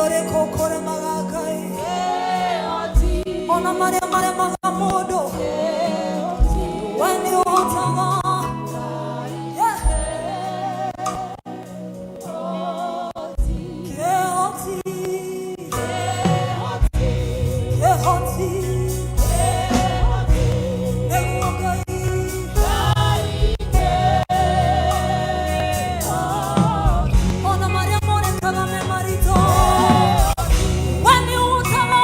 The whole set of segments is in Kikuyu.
Ũrĩkũ ũkũremaga Ngai? Ona marĩa maremaga mũndũ, we nĩ ũhotaga. Yeah. Kĩhoti, kĩhoti, nĩguo Ngai. Ona marĩa monekaga me maritũ, we nĩ ũhotaga.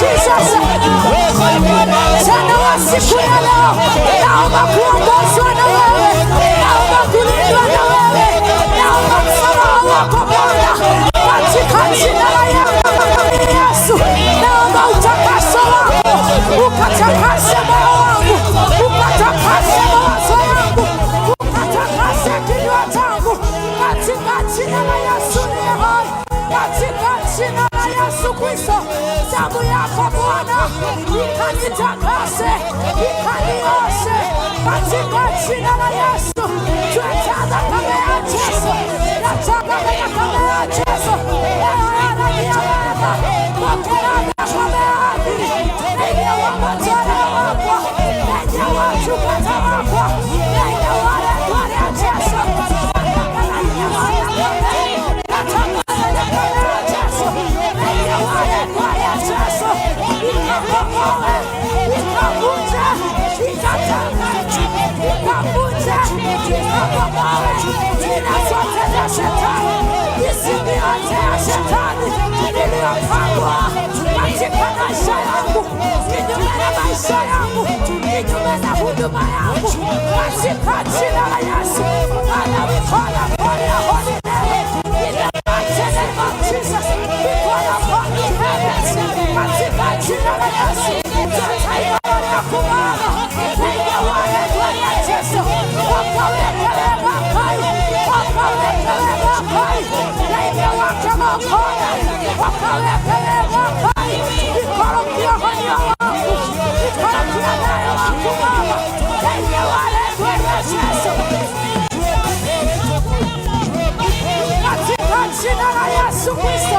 Jesus. Mchana wa siku ya leo, naomba kuongozwa na wewe, naomba kulindwa na wewe, naomba msamaha wako Bwana, katika jina la Yesu. Naomba utakaso wako, ukatakase moyo wangu, ukatakase mawazo yangu, ukatakase kinywa changu, katika jina la Yesu aliye hai, katika jina la Yesu Kristo. Damu yako Bwana ikanitakase, ikanioshe, katika jina la Yesu. Twetaza kama ya Yesu, nataka kama ya Yesu. Shetani, misingi yote ya shetani iliyopangwa katika maisha yangu, kinyume na maisha yangu, kinyume na huduma yangu, katika jina la Yesu. Father, we call upon your holy name. In the mighty name of Jesus, we call upon the heavens. Katika jina la Yesu, tutaiona ya lenye wale wa Yesu, wakawekele makai, wakawekele makai, lenye wake makona, wakawekele makai, ikorokia honyo wangu, ikorokia nayo wangu Baba, lenye wale wa Yesu. Katika jina la Yesu Kristo,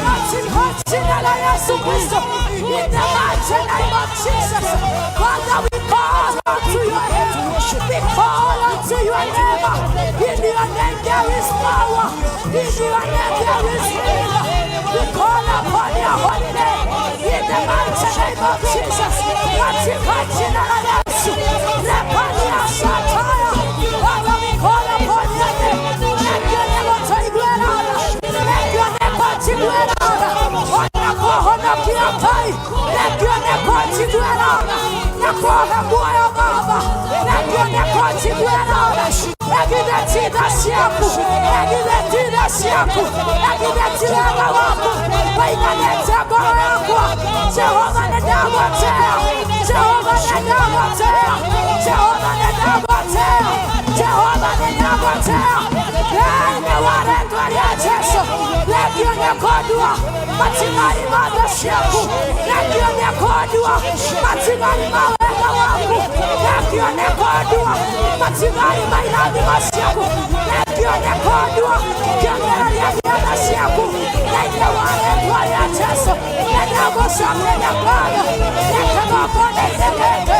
katika jina la Yesu Kristo, in the mighty name of Jesus, Father, we call unto your name, we call unto your name. In your name there is power, in your name there is healing. We call upon your holy name, in the mighty name of Jesus. Katika jina la Yesu, Repania Sataya, Father, we call upon your name. Let your name otoigwerana. Let your name otigwerana. Onakohona kiakai. Let your name otigwerana. Nakoha moyo Baba. Let your name otigwerana. Egidetida siaku. Egidetida siaku. Egidetida wako. Wainanete goro yako. Jehova nedagotea. Jehova nedagotea. Jehova nedagotea. Jehova nedagotea. Ene warendwa ya Yesu. Legio nekodua. Matingari madashiaku. Legio nekodua. Matingari mawega waku. Legio nekodua. Matingari mairadi mashiaku. Legio nekodua. Kiongera ya madashiaku. Legio warendwa ya Yesu. Nedago shoke ya Baba. Nekego nekeke.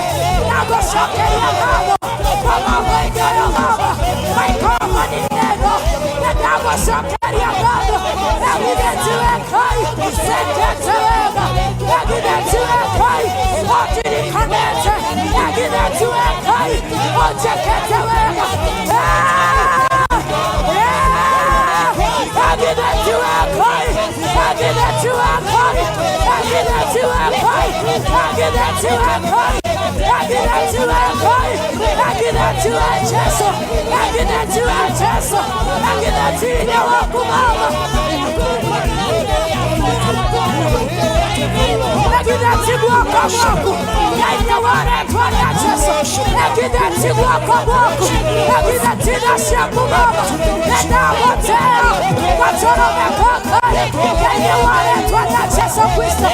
Nago shoke ya Baba. Mama wega ya Baba. Maikoma ni nego. Nedago shoke ya Baba. Egidetuekai. Seketuega. Egidetuekai. Otirikanete. Egidetuekai. Ocheketuega. Egidetuekai. Egidetuekai. Egidetuekai. Egidetuekai. Egidetuekai. Egidetuecheso. Egidetuecheso. Egidetinya wakumama. Egidetibwaka mwaku. Yainawaretwariacheso. Egidetibwaka mwaku. Egidetinashakumama. Nedagotea. Watoromekakai. Yainawaretwariacheso Kristo.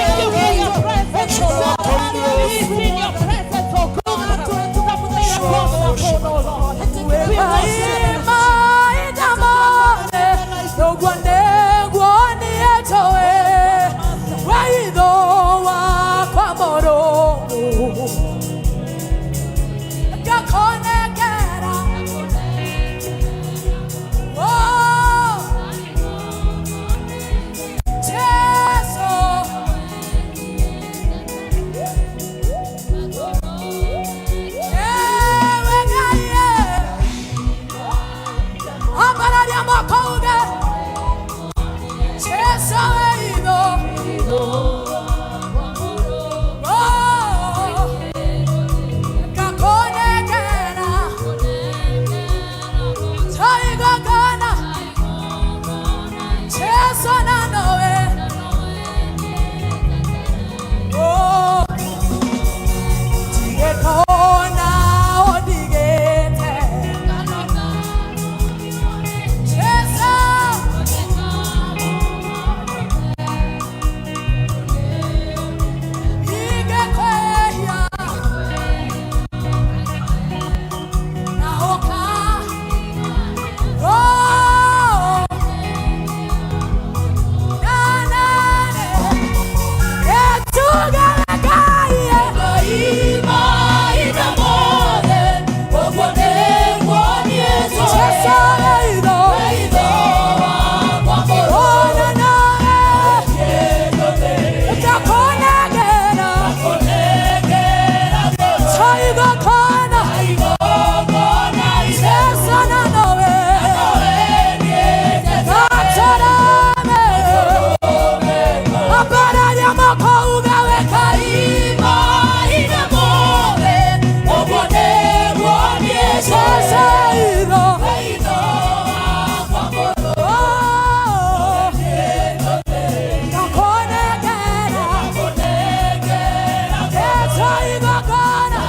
Jesu na nowe. Oh, tigekona odigete. Jesu. Igekwehia. Naoka. Oh, na na na. Etugaragaye. Jesu eido. Oh, na na. Utakonegera. Chaigokona. Jesu na nowe. Gatarame. Abararia moko ugaweka. Jesu eido. Oh, takonegera. Chaigokona.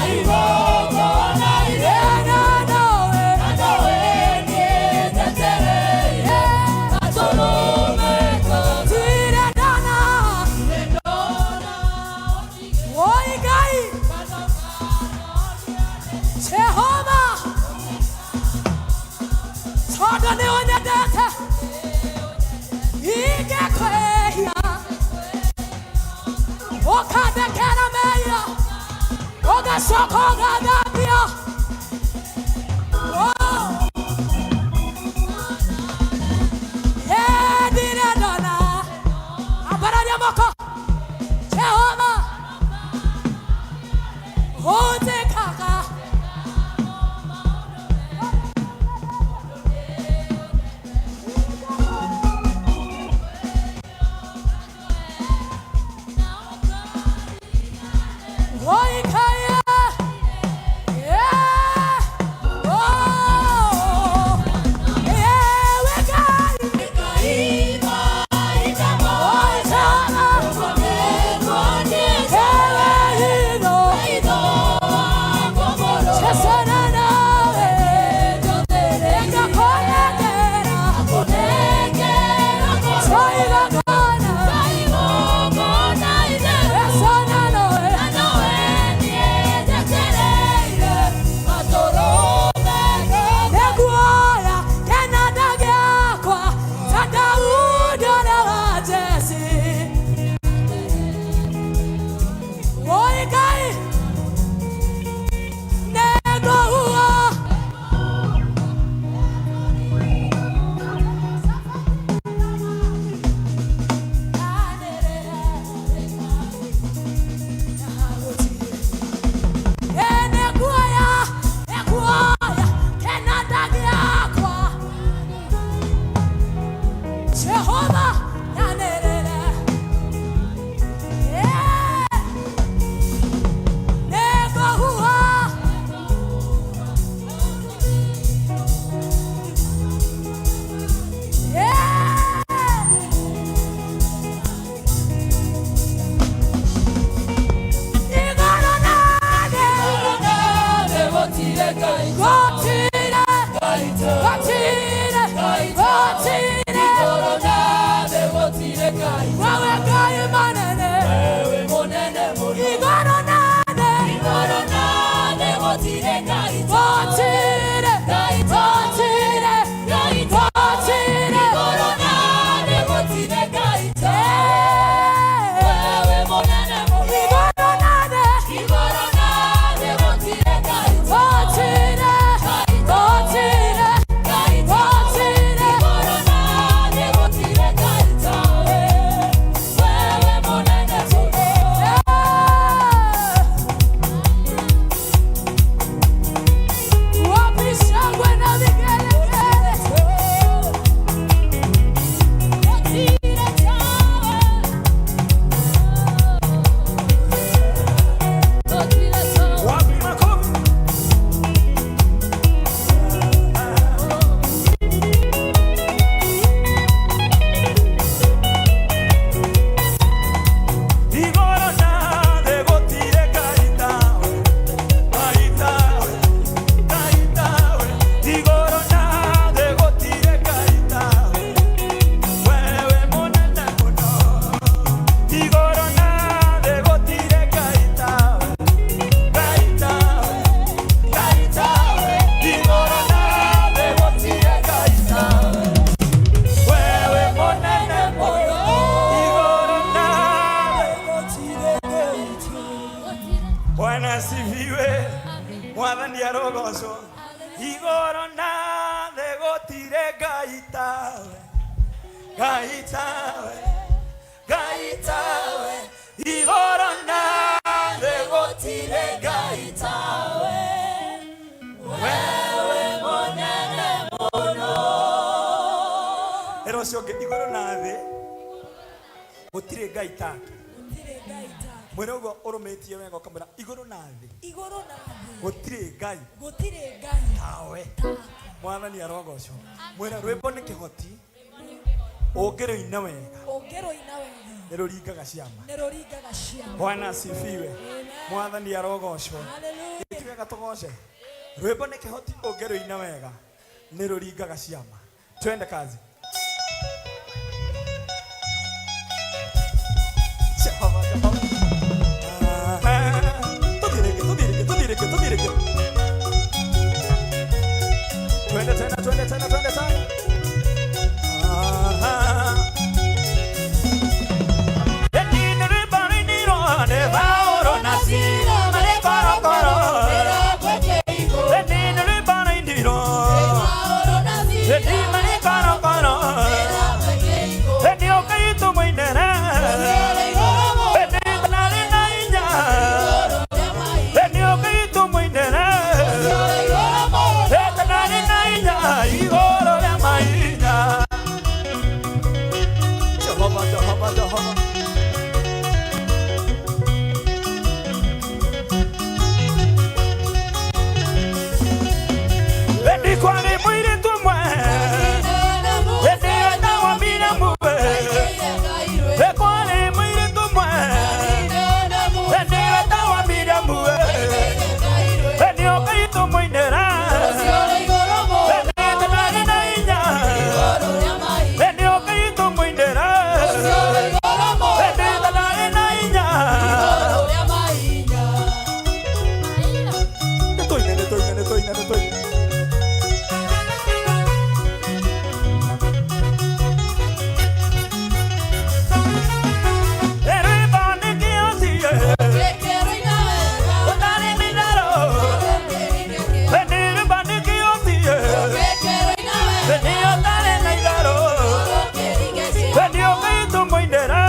Na nowe. Tiredana. Oigai. Jehova. Tondũ nĩ ũnyendete. Ingĩkwĩhia. Ũkandekera mehia. Ũgacoka ũgathambia. Oh. Eh, ndirendona. Ambararia moko. Jehova. Ũnjĩkaga. Oikaya. Yeah. Oh. Yeah, we got it. Oh, Jehova. Ewe Jesu na nawe. Engakonegera. Toigakona. Jesu na nawe. Neguoya kĩnanda gĩakwa ta Daudi ũrĩa wa Jesse. Oi Ngai, nĩngũhuha. Nĩnguoya, nĩnguoya kĩnanda gĩakwa. Jehova nyanĩrĩre. Yeah. Nĩngũhuha. Yeah. Igũrũ na thĩ. Gũtirĩ, gũtirĩ, gũtirĩ. Arogocwo. Igũrũ na thĩ gũtirĩ Ngai tawe, Ngai tawe, Ngai tawe. Igũrũ na thĩ gũtirĩ Ngai tawe, wewe mũnene mũno. Ĩra ũcio ũngĩ, igũrũ na thĩ gũtirĩ Ngai take. Gũtirĩ Ngai take. Mwĩre ũguo ũrũmĩtie wega, ũkamwĩra igũrũ na thĩ Igũrũ na thĩ gũtirĩ Ngai gũtirĩ Ngai tawe. Mwathani arogocwo. Mwĩre rwĩmbo nĩ kĩhoti, ũngĩrũina wega ũngĩrũina wega nĩ rũringaga ciama. Nĩ rũringaga ciama. Bwana asifiwe. Amen. Mwathani arogocwo. Hallelujah. Ti wega tũgoce? Rwĩmbo nĩ kĩhoti, ũngĩrũina wega nĩ rũringaga ciama. Twende kazi. Jehova, Jehova. Ah, tũthiĩ rĩngĩ, tũthiĩ rĩngĩ, tũthiĩ rĩngĩ, tũthiĩ rĩngĩ. Twende tena, twende tena, twende tena. Ah. Eni nĩ rwĩmbo rũinirwo nĩ Paũlũ na Sila marĩ korokoro. Eni nĩ rwĩmbo rũinirwo eni marĩ korokoro. Eni ũkai tũmũinĩre. Eni ndarĩ na hinya. Eni ũkai tũmũinĩre. Eni ndarĩ na hinya igũrũ rĩa mahinya. Jehova, Jehova, Jehova. Eni kwarĩ mũirĩtu ũmwe, eni etagwo Miriamu. Kwarĩ mũirĩtu ũmwe, eni etagwo Miriamu. Eni ũkai tũmũinĩre. Eni ndarĩ na hinya. Eni ũkai tũmũinĩre. Eni ndarĩ na hinya. Nĩtũine, nĩtũine, nĩtũine, nĩtũine. Rwĩmbo nĩ kĩhoti, ũtarĩ na itherũ. Eni rwĩmbo nĩ kĩhoti, eni ũtarĩ na itherũ. Eni ũkai tũmũinĩre.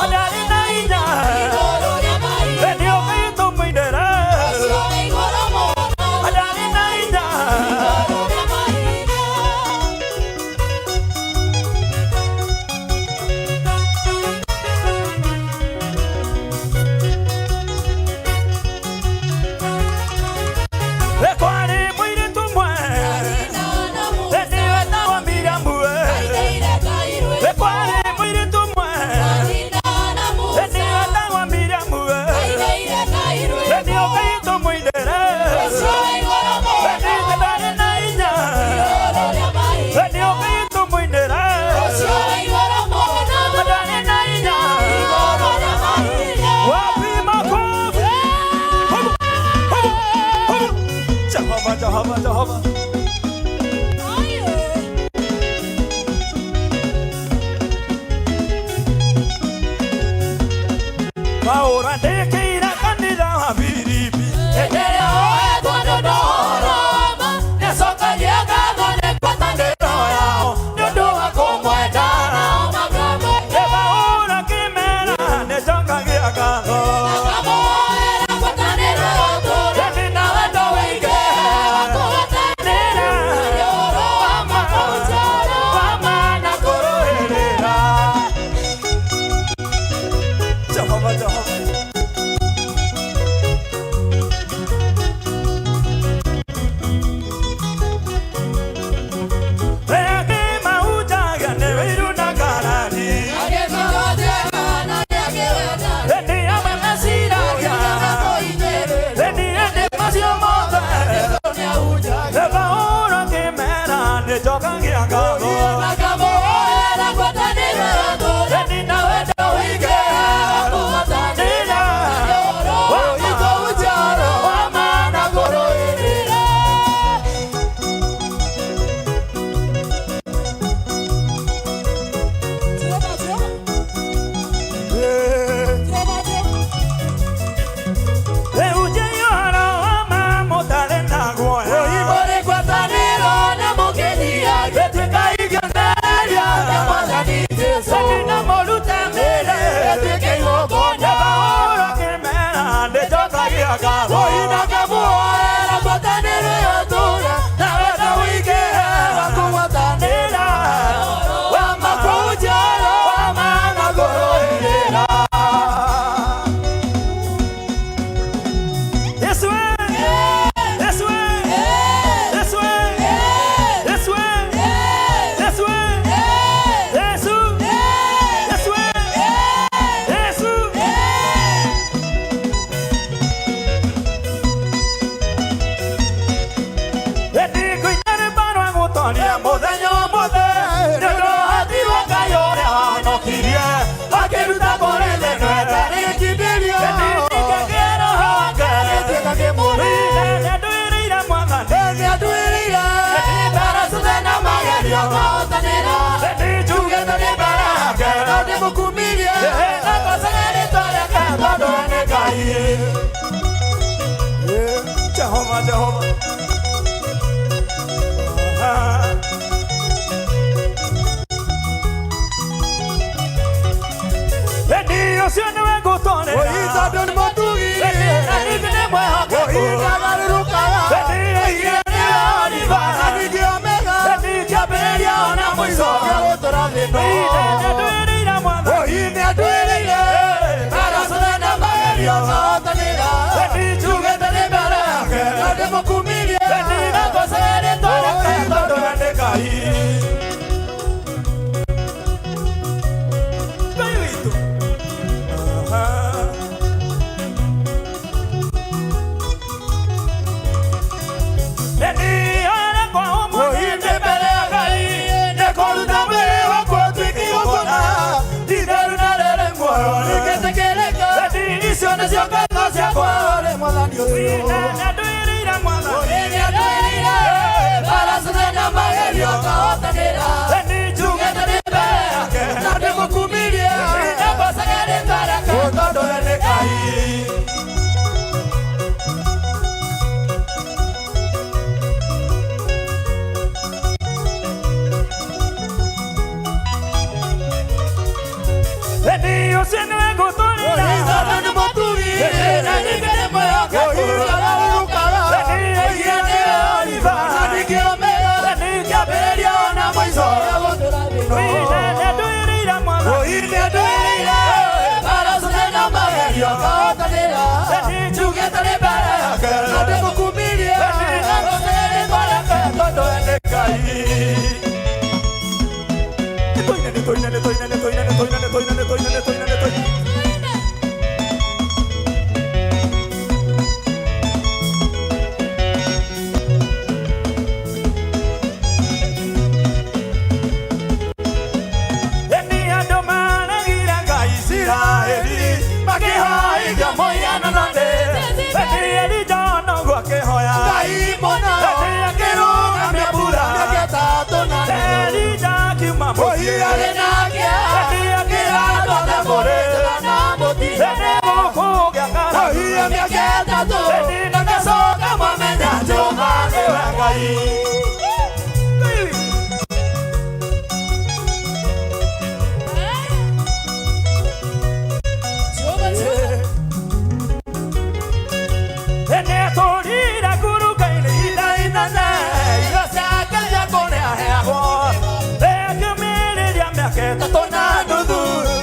Ndarĩ na hinya. Eni ũkai tũmũinĩre. Ndarĩ na hinya. Kwarĩ mũirĩtu ũmwe, eni wetagwo Miriamu. Kwarĩ mũirĩtu ũmwe, eni wetagwo Miriamu. Eni ũkai tũmũinĩre. Eni ndarĩ na hinya. Eni ũkai tũmũinĩre. Ndarĩ na hinya. Wapi makofi? Hubu, hubu, hubu. Jehova, Jehova, Jehova. Paũlũ andĩkĩire kanitha wa Filipi. Ngwatanĩro yao nĩ ũndũ wa kũmwenda. Paũlũ akĩmera nĩnjokagia ngatho. Eni na wendo wĩingĩ. Nĩra wa ma na kũrũĩrĩra. Jehova, Jehova. Jehova, Jehova. Ah. Eni ũcio nĩwe ngũtwarĩra. Oi tondũ nĩ mũtugi. Na ningĩ nĩ mwĩhokeku. Oi ndagarũrũkaga. Eni oigire nĩwe Oliva. Na ningĩ Omega. Eni kĩambĩrĩria ona mũico. Gĩa gũtũra thĩ ĩno. Nĩndwĩrĩire Mwathani. Oi nĩanduĩrĩire. Aracũre na magerio mahotanĩra. Eni njugĩte nĩ mbere yake. Na ndĩmũkumirie. Eni ngũgooca rĩĩtwa rĩake tondũ we nĩ Ngai. Ngai witũ. Aha. Eni arekwa ũmũthĩ Oi ndĩ mbere ya Ngai. Nĩkũruta mwĩrĩ wakwa ũtuĩke igongona. Itheru na rĩrĩ muoyo rĩngĩtĩkĩrĩka. Eni Icio nĩcio ngatho ciakwa ũrĩ Mwathani ũyũ. nĩndwĩrĩire Mwathani. Oi nĩanduĩrĩire. Aracũre na magerio mahotanĩra. Eni njugĩte Njugĩte nĩ mbere yake. Na ndĩmũkumirie. Ngũgoocaga rĩĩtwa rĩake tondũ we nĩ Ngai. Eni ũcio nĩwe ngũtũrĩra. Oi tondũ nĩ mũtugi. Na ningĩ nĩ mwĩhokeku. Oi ndagarũrũkaga. Eni oigire nĩwe Oliva. Na ningĩ Omega. Eni kĩambĩrĩria ona mũico. Gĩa gũtũra thĩ ĩno. Nĩndwĩrĩire Mwathani. Oi nĩanduĩrĩire. Aracũre na magerio mahotanĩra. Njugĩte nĩ mbere yake. Na ndĩmũkumirie. Ngũgoocaga rĩĩtwa rĩake tondũ we nĩ Ngai. Nĩtũine, nĩtũine, nĩtũine, nĩtũine, nĩtũine, nĩtũine, nĩtũine, nĩtũine, nĩtũine. Eni andũ maregire Ngai Isiraeli, makĩhoithia mũhianano thĩ. Eni Elija noguo akĩhoya. Ngai mũno. Eni akĩrũgamia mbura. Mĩaka ĩtatũ na nuthu. Elija akiuma Oi mũciĩ. arĩ nake. Eni akĩra andũ othe Mũrĩra na mũtino. Eni gũkũgĩa ng'aragu. Oi mĩaka ĩtatũ. Eni nagacoka mwamenya Jehova nĩwe Ngai. Ngai witũ. Nĩatũrire ngurunga-inĩ ihinda inene, irio ciake cia kũrĩa aheagwo. Akĩũmĩrĩria mĩaka ĩtatũ na nuthu,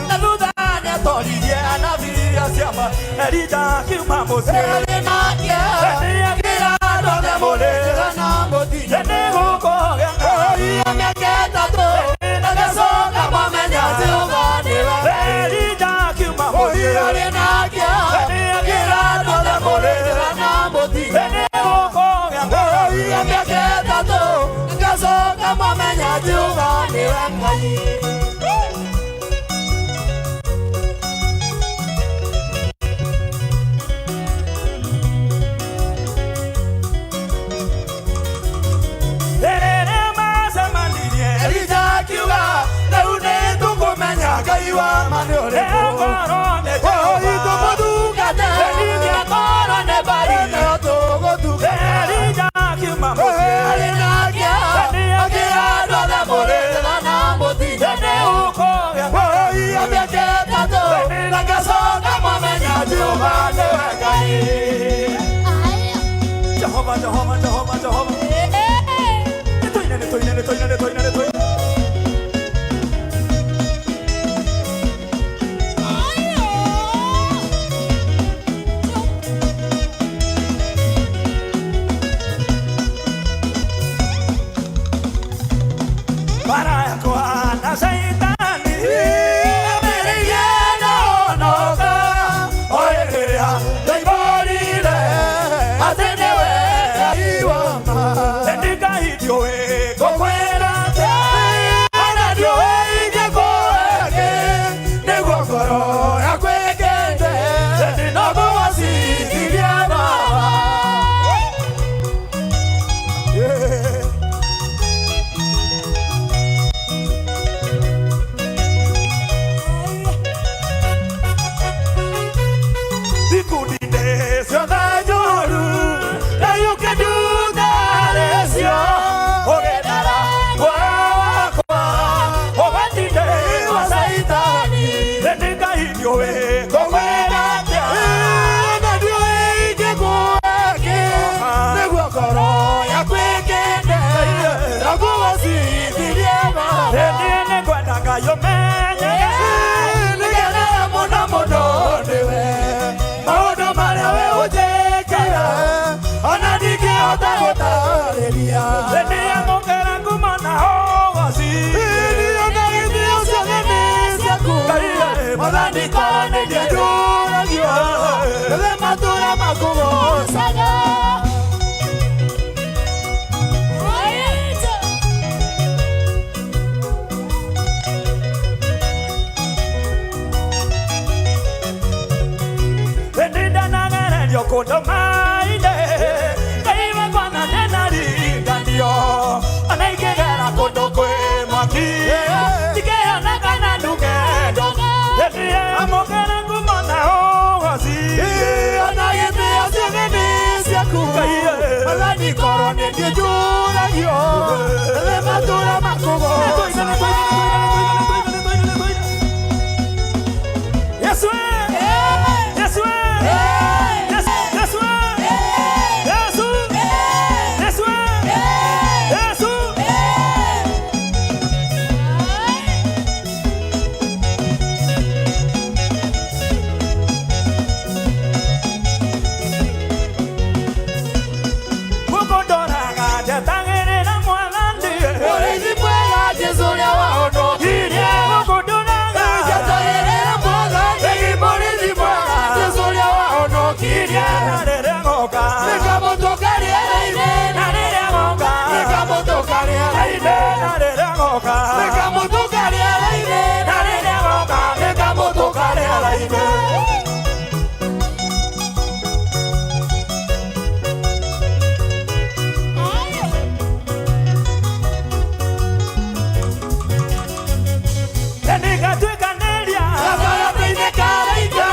na thutha nĩatoririe anabii acio ma. Elija akiuma mũciĩ. Arĩ nake. Eni akĩra andũ othe Mũrĩra na mũtino. Eni gũkũgĩa ng'aragu. Oi mĩaka ĩtatũ. Nagacoka mwamenya Jehova nĩwe Ngai. Elija akiuma Oi mũciĩ. arĩ nake. Eni akĩra andũ othe Mũrĩra na mũtino. Eni gũkũgĩa ng'aragu. Oi mĩaka ĩtatũ. Nagacoka mwamenya Jehova nĩwe Ngai. Rĩrĩa macemanirie, Elija akiuga, rĩu nĩtũkũmenya Ngai wa ma nĩ ũrĩkũ. Akorwo nĩ Oi Jehova. tũmũtungate. Elija akorwo nĩ Baali. Nĩo tũgũtungata. Elija akiuma mũciĩ. Arĩ nake. Akĩra andũ othe mũrĩra na mũtino. Eni gũkũgĩa ng'aragu. Oi mĩaka ĩtatũ. Nagacoka mwamenya Jehova nĩwe Ngai. Jehova, Jehova, Jehova, Jehova. Nĩtũine, nĩtũine, nĩtũine, nĩtũine, nĩtũine. Bara yakwa na Shaitani. Ambĩrĩirie na honoka. O hĩndĩ ĩrĩa ndoimbũrire atĩ nĩwe Ngai wa ma. Eni Ngai ndiũĩ ngũkwĩra atĩa. Ona ndiũĩ ingĩkũhe nĩguo ngoro yakwa ĩkende. No ngũgocithirie Baba. Yeah. ngũgocaga. Ndindanagarerio kũndũ maĩ-inĩ, Ngai wakwa na ndenaringanio. Ona ingĩgera kũndũ kwĩ mwaki, ndingĩona kana nduge ndoga. Amũkĩra ngumo na ũgoci. Ona gĩtĩo ciothe nĩ ciaku. Mwathani korwo nĩ niĩ njũragio, nĩ matũra makũgoocaga. Yesu, Yesu, Yesu, Yesu, Yesu, Yesu, Yesu. Gũkũndoraga njetagĩrĩra Mwathani. Mũrĩithi mwega Jesũ ũrĩa wahonokirie. Gũkũndoraga Njetagĩrĩra Mwathani, mũrĩithi mwega Jesũ ũrĩa wahonokirie. Na rĩrĩa ngoka, Nĩkamũtũka rĩera-inĩ, na rĩrĩa ngoka, nĩkamũtũka rĩera-inĩ, na rĩrĩa ngoka, nĩkamũtũka rĩera-inĩ, na rĩrĩa ngoka, nĩkamũtũka rĩera-inĩ. Nĩngatuĩkanĩria Gatagatĩ-inĩ ka araika,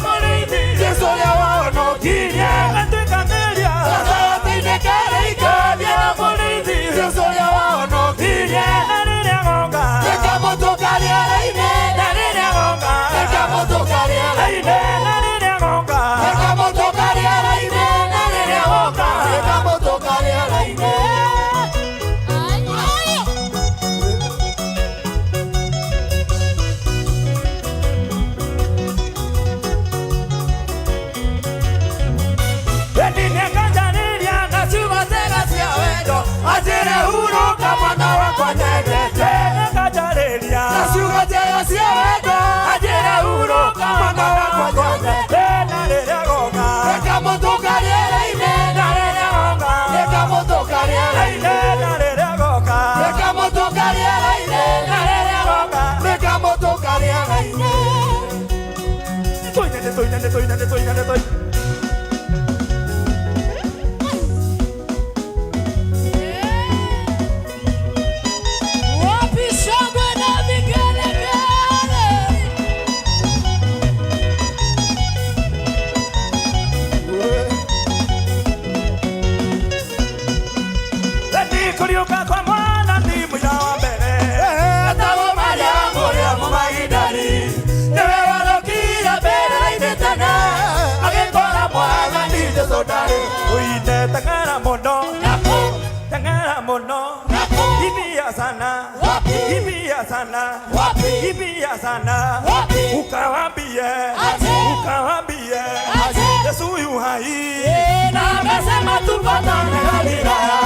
mũrĩithi, Jesũ ũrĩa wahonokirie. Nĩngatuĩkanĩria Gatagatĩ-inĩ ka araika, mũrĩithi, Jesũ ũrĩa wahonokirie. Na rĩrĩa ngoka, Nĩkamũtũka rĩera-inĩ, na rĩrĩa ngoka, nĩkamũtũka rĩera-inĩ, na rĩrĩa ngoka, nĩkamũtũka rĩera-inĩ, na rĩrĩa woka, nĩkamũtũka rĩera-inĩ. Nĩnganjarĩria na ciugo njega cia wendo, Anjĩre hurũka mwana wakwa nyendete. Nĩnganjarĩria Na ciugo njega cia wendo, anjĩre hurũka mwana wakwa nyendete. Na rĩrĩa ngoka, Nĩkamũtũka rĩera-inĩ, na rĩrĩa ngoka, nĩkamũtũka rĩera-inĩ, na rĩrĩa ngoka, nĩkamũtũka rĩera-inĩ, na rĩrĩa ngoka. nĩkamũtũka rĩera-inĩ. Toine, toine, toine, toine, toine. Wapi shangwe na vigelegele? Nĩkũriũka kwa mwana nĩ mũira wa mbere. Etagwo Mariamu ũrĩa Mũmagidali, nĩwe warokire mbĩrĩra-inĩ tene, agĩkora Mwathani Jesũ ndarĩ. Ũine tang'ara mũno, tang'ara mũno, ibia sana, ibia sana, ibia sana, ukawambie, ukawambie, Yesu yu hai. Na amesema tupatane Galilaya.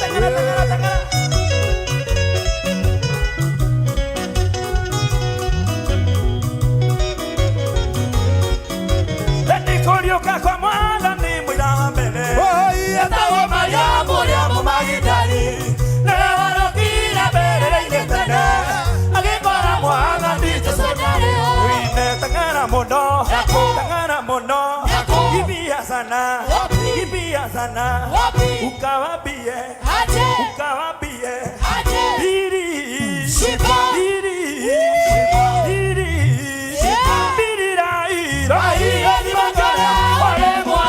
Tang'ara, tang'ara, tang'ara. Nĩkũriũka kwa mwana nĩ mũira wa mbere. Etagwo Mariamu ũrĩa Mũmagidali, nĩwe warokire mbĩrĩra-inĩ tene, agĩkora Mwathani Jesũ ndarĩ. Ũine tang'ara mũno, tang'ara mũno, ibia sana, ibia sana, ukawambie, ukawambie, biri, biri, biri, biri rai, rai, ore mwa.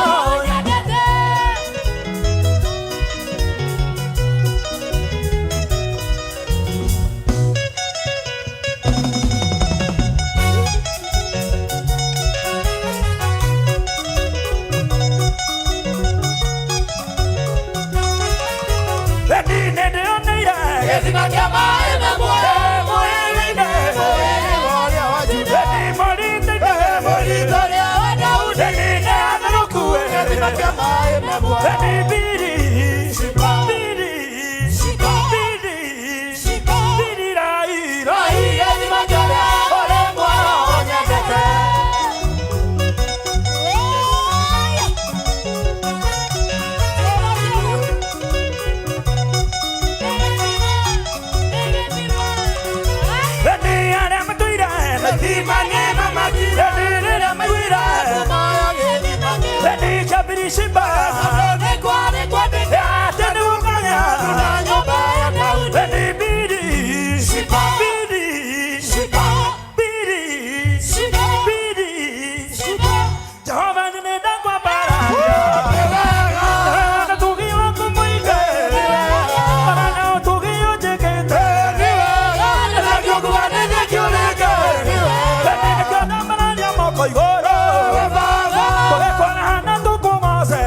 Nĩndĩoneire Gĩthima kĩa maĩ me muoyo, mwĩrĩ-inĩ, mwĩrĩ wa ũrĩa wa Juda, nĩ mũrita ũrĩa wa Daudi, gĩthima kĩa maĩ me muoyo. Biri, biri, biri, biri rai, rai. Gĩthima kĩa ũrĩa muoyo nyendete. Shiba. Atĩ nĩ ũkagĩa Na nyũmba ya Daudi. Eni bidi Shiba. Bidi Shiba. Bidi Shiba. Bidi Shiba. Jehova nĩ ndakwambararia na tugi waku mũingĩ ona na ũtugi ũnjĩkĩte. Eni nĩkĩo ndambararia moko igũrũ tũgĩkwaraha na tũkũgoce.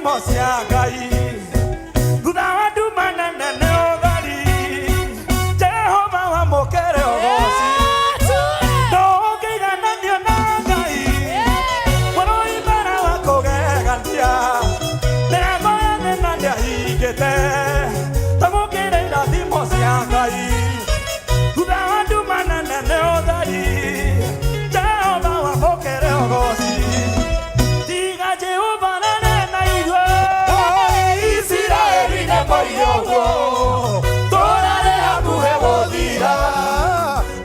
irathimo cia Ngai. Thutha wa nduma nene nĩ ũtheri, Jehova wamũkĩre ũgoci. Ndũngĩigananio na Ngai, mũrũi mbere wa kũgegania. Mĩrango ya thĩna nĩahingĩte, twamũkĩre irathimo cia Ngai. Thutha wa nduma nene nĩ ũtheri, Jehova wamũkĩre ũgoci. Tiga Jehova nene na ithuĩ, Isiraeli nĩ moige ũguo, tũrarĩ hakuhĩ gũthira,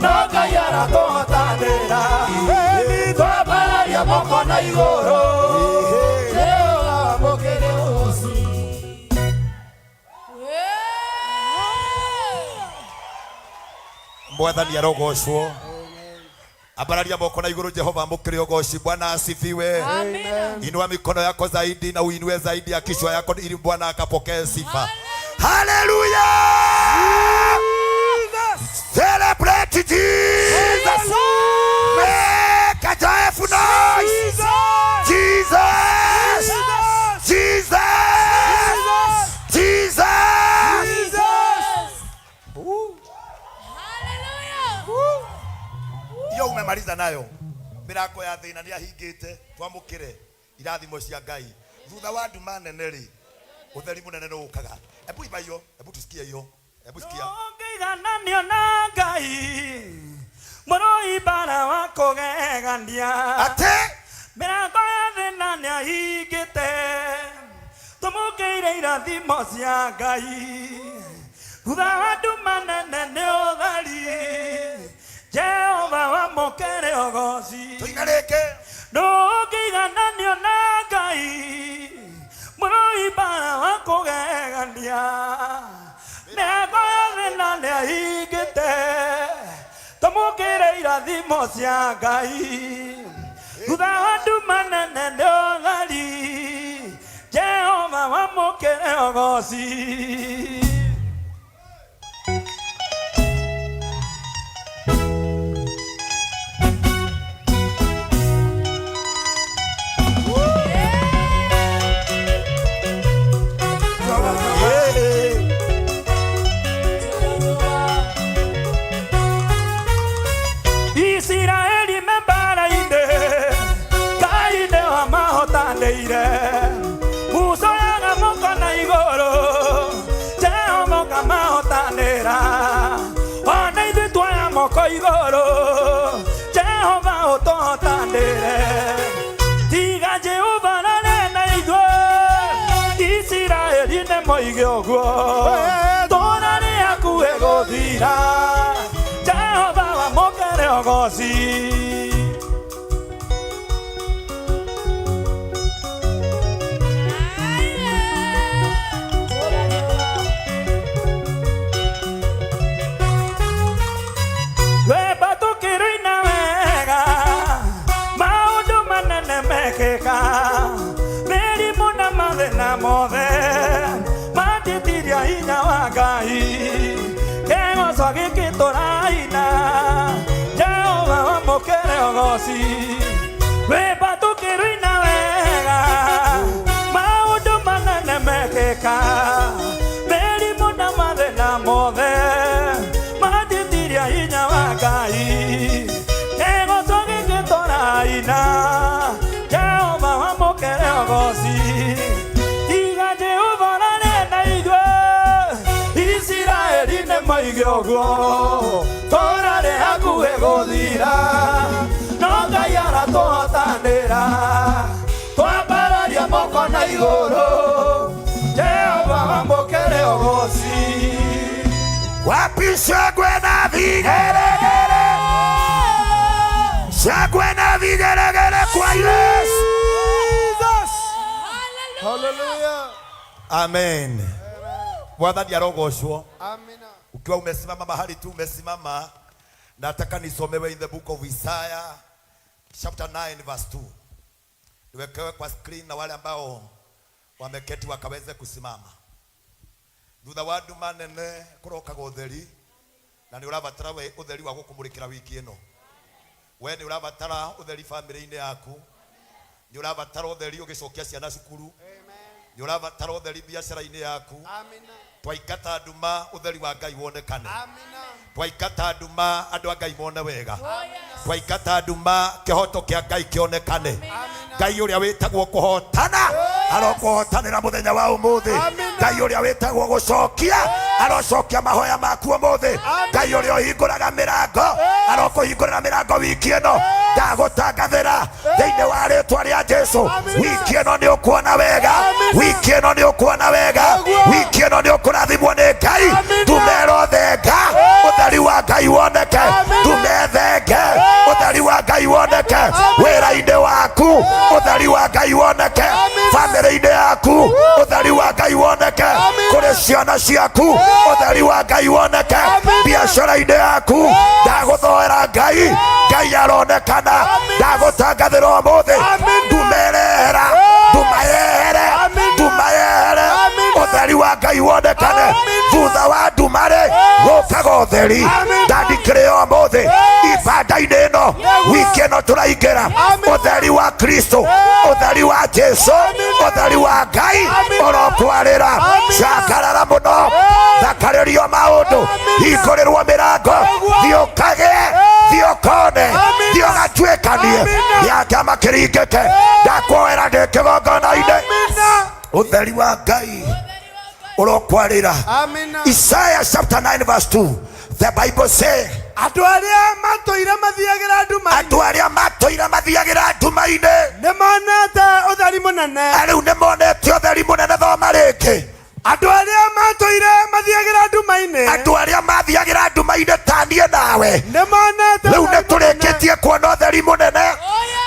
no Ngai aratũhotanĩra. Twambararia moko na igũrũ, Jehova amũkĩre ũgoci. Mwathani arogocwo. Ambararia moko na igũrũ, Jehova amũkĩre ũgoci. Bwana asifiwe. Amina. Inua mikono yako zaidi na uinue zaidi ya kichwa yako ili Bwana akapokee sifa. Haleluya! Celebrate Jesus! Make a joyful noise! Jesus! Jesus! Jesus! Hallelujah. Iyo umemaliza nayo. Mirango ya thĩna nĩ ahingĩte, twamũkĩre irathimo cia Ngai. Thutha wa nduma nene rĩ, ũtheri mũnene nĩ ũkaga. Hebu imba hiyo, hebu tusikie hiyo. Hebu sikia. Ndũngĩigananio na Ngai, mũrũi mbara wa kũgegania. Ate Mĩrango ya thĩna nĩahingĩte, twamũkĩire irathimo cia Ngai. Thutha wa nduma nene nĩ ũtheri, Jehova wamũkĩre ũgoci. Tuina rĩngĩ. Ndũngĩigananio na Ngai, mũrũi mbara wa kũgegania. Mĩrango ya thĩna nĩahingĩte, twamũkĩre irathimo cia Ngai. Thutha wa nduma nene nĩ ũtheri, Jehova wamũkĩre ũgoci. Isiraeli me mbara-inĩ, Ngai nĩ wamahotanĩire. Musa oyaga moko na igũrũ, Jehova ũkamahotanĩra. Ona ithuĩ tuoya moko igũrũ, Jehova ũtũhotanĩre. Tiga Jehova rarĩ na ithuĩ, Isiraeli nĩ moige ũguo. Tũrarĩ hakuhĩ gũthira, Jehova wamũkĩre ũgoci. Rwĩmbo tũkĩrũina wega, maũndũ manene mekĩka, mĩrimũ na mathĩna mothe matitiria hinya wa Ngai. Kĩgoco gĩkĩ tũraina, Jehova wamũkĩre ũgoci. Rwĩmbo tũkĩrũina wega, maũndũ manene mekĩka, mĩrimũ na mathĩna mothe matitiria hinya wa Ngai. Kĩgoco gĩkĩ tũraina, Jehova wamũkĩre ũgoci. Tiga Jehova rarĩ na ithuĩ, Isiraeli nĩ moige ũguo. Tũrarĩ hakuhĩ gũthira, no Ngai aratũhotanĩra. Twambararia moko na igũrũ, Jehova wamũkĩre ũgoci. Wapi shangwe na vigelegele? Shangwe na vigelegele kwa Yesu. Hallelujah. Amen. Mwathani arogocwo. Amina. Ukiwa umesimama mahali tu umesimama, nataka nisomewe in the book of Isaiah chapter 9 verse 2. Niwekewe kwa screen na wale ambao wameketi wakaweze kusimama. Thutha wa nduma nene kũrokaga ũtheri, na nĩ ũrabatara we ũtheri wa gũkũmũrĩkĩra wiki ĩno. We nĩ ũrabatara ũtheri famĩlĩ-inĩ yaku, nĩ ũrabatara ũtheri ũgĩcokia ciana cukuru. Nĩ ũrabatara ũtheri biacara-inĩ yaku. Amina. Twaingata nduma, ũtheri wa Ngai wonekane. Amina. Twaingata nduma, andũ a Ngai mone wega. Twaingata nduma, kĩhoto kĩa Ngai kĩonekane. Ngai ũrĩa wĩtagwo kũhotana arokũhotanĩra mũthenya wa ũmũthĩ. Ngai ũrĩa wĩtagwo gũcokia arocokia mahoya maku ũmũthĩ. Ngai ũrĩa ũhingũraga mĩrango arokũhingũrĩra mĩrango wiki ĩno. Ndagũtangathĩra thĩinĩ wa rĩtwa rĩa Jesu, wiki ĩno nĩ ũkuona wega, wiki ĩno nĩ ũkuona wega, wiki ĩno nĩ ũkũrathimwo nĩ Ngai. Ndumero thenga, ũtheri wa Ngai woneke. Ndume thenge, ũtheri wa Ngai woneke wĩra-inĩ waku, ũtheri wa Ngai woneke bamĩrĩ-inĩ yaku, ũtheri wa Ngai woneke kũrĩ ciana ciaku, ũtheri wa Ngai woneke biacara-inĩ yaku. Ndagũthoera Ngai, Ngai aronekana. Ndagũtangathĩra ũmũthĩ, ndumerehera, ndumayehere, ndumayehere, ũtheri wa Ngai wonekane. Thutha wa nduma-rĩ gũkaga ũtheri. Ndandikĩrĩ ũmũthĩ ibanda-inĩ ĩno, wiki ĩno tũraingĩra, ũtheri wa Kristo, ũtheri wa Jesu, ũtheri wa Ngai ũrokwarĩra. Cakarara mũno, thakarĩrio maũndũ, hingũrĩrwo mĩrango, thiĩ ũkagĩe, thiĩ ũkone, thiĩ ũgatuĩkanie, gĩa kĩama kĩringĩke. Ndakuoera ndĩ kĩgongona-inĩ, ũtheri wa Ngai ũrokwarĩra. Amina. Isaiah chapter 9 verse 2, the Bible say, Andũ arĩa matũire mathiagĩra nduma andũ arĩa matũire mathiagĩra nduma-inĩ nĩ monete ũtheri mũnene. Rĩu nĩ monete ũtheri mũnene. Thoma rĩngĩ. Andũ arĩa matũire mathiagĩra nduma-inĩ Andũ arĩa mathiagĩra nduma-inĩ, ta niĩ nawe, nĩ monete rĩu nĩ ũtheri mũnene. tũrĩkĩtie kuona ũtheri mũnene,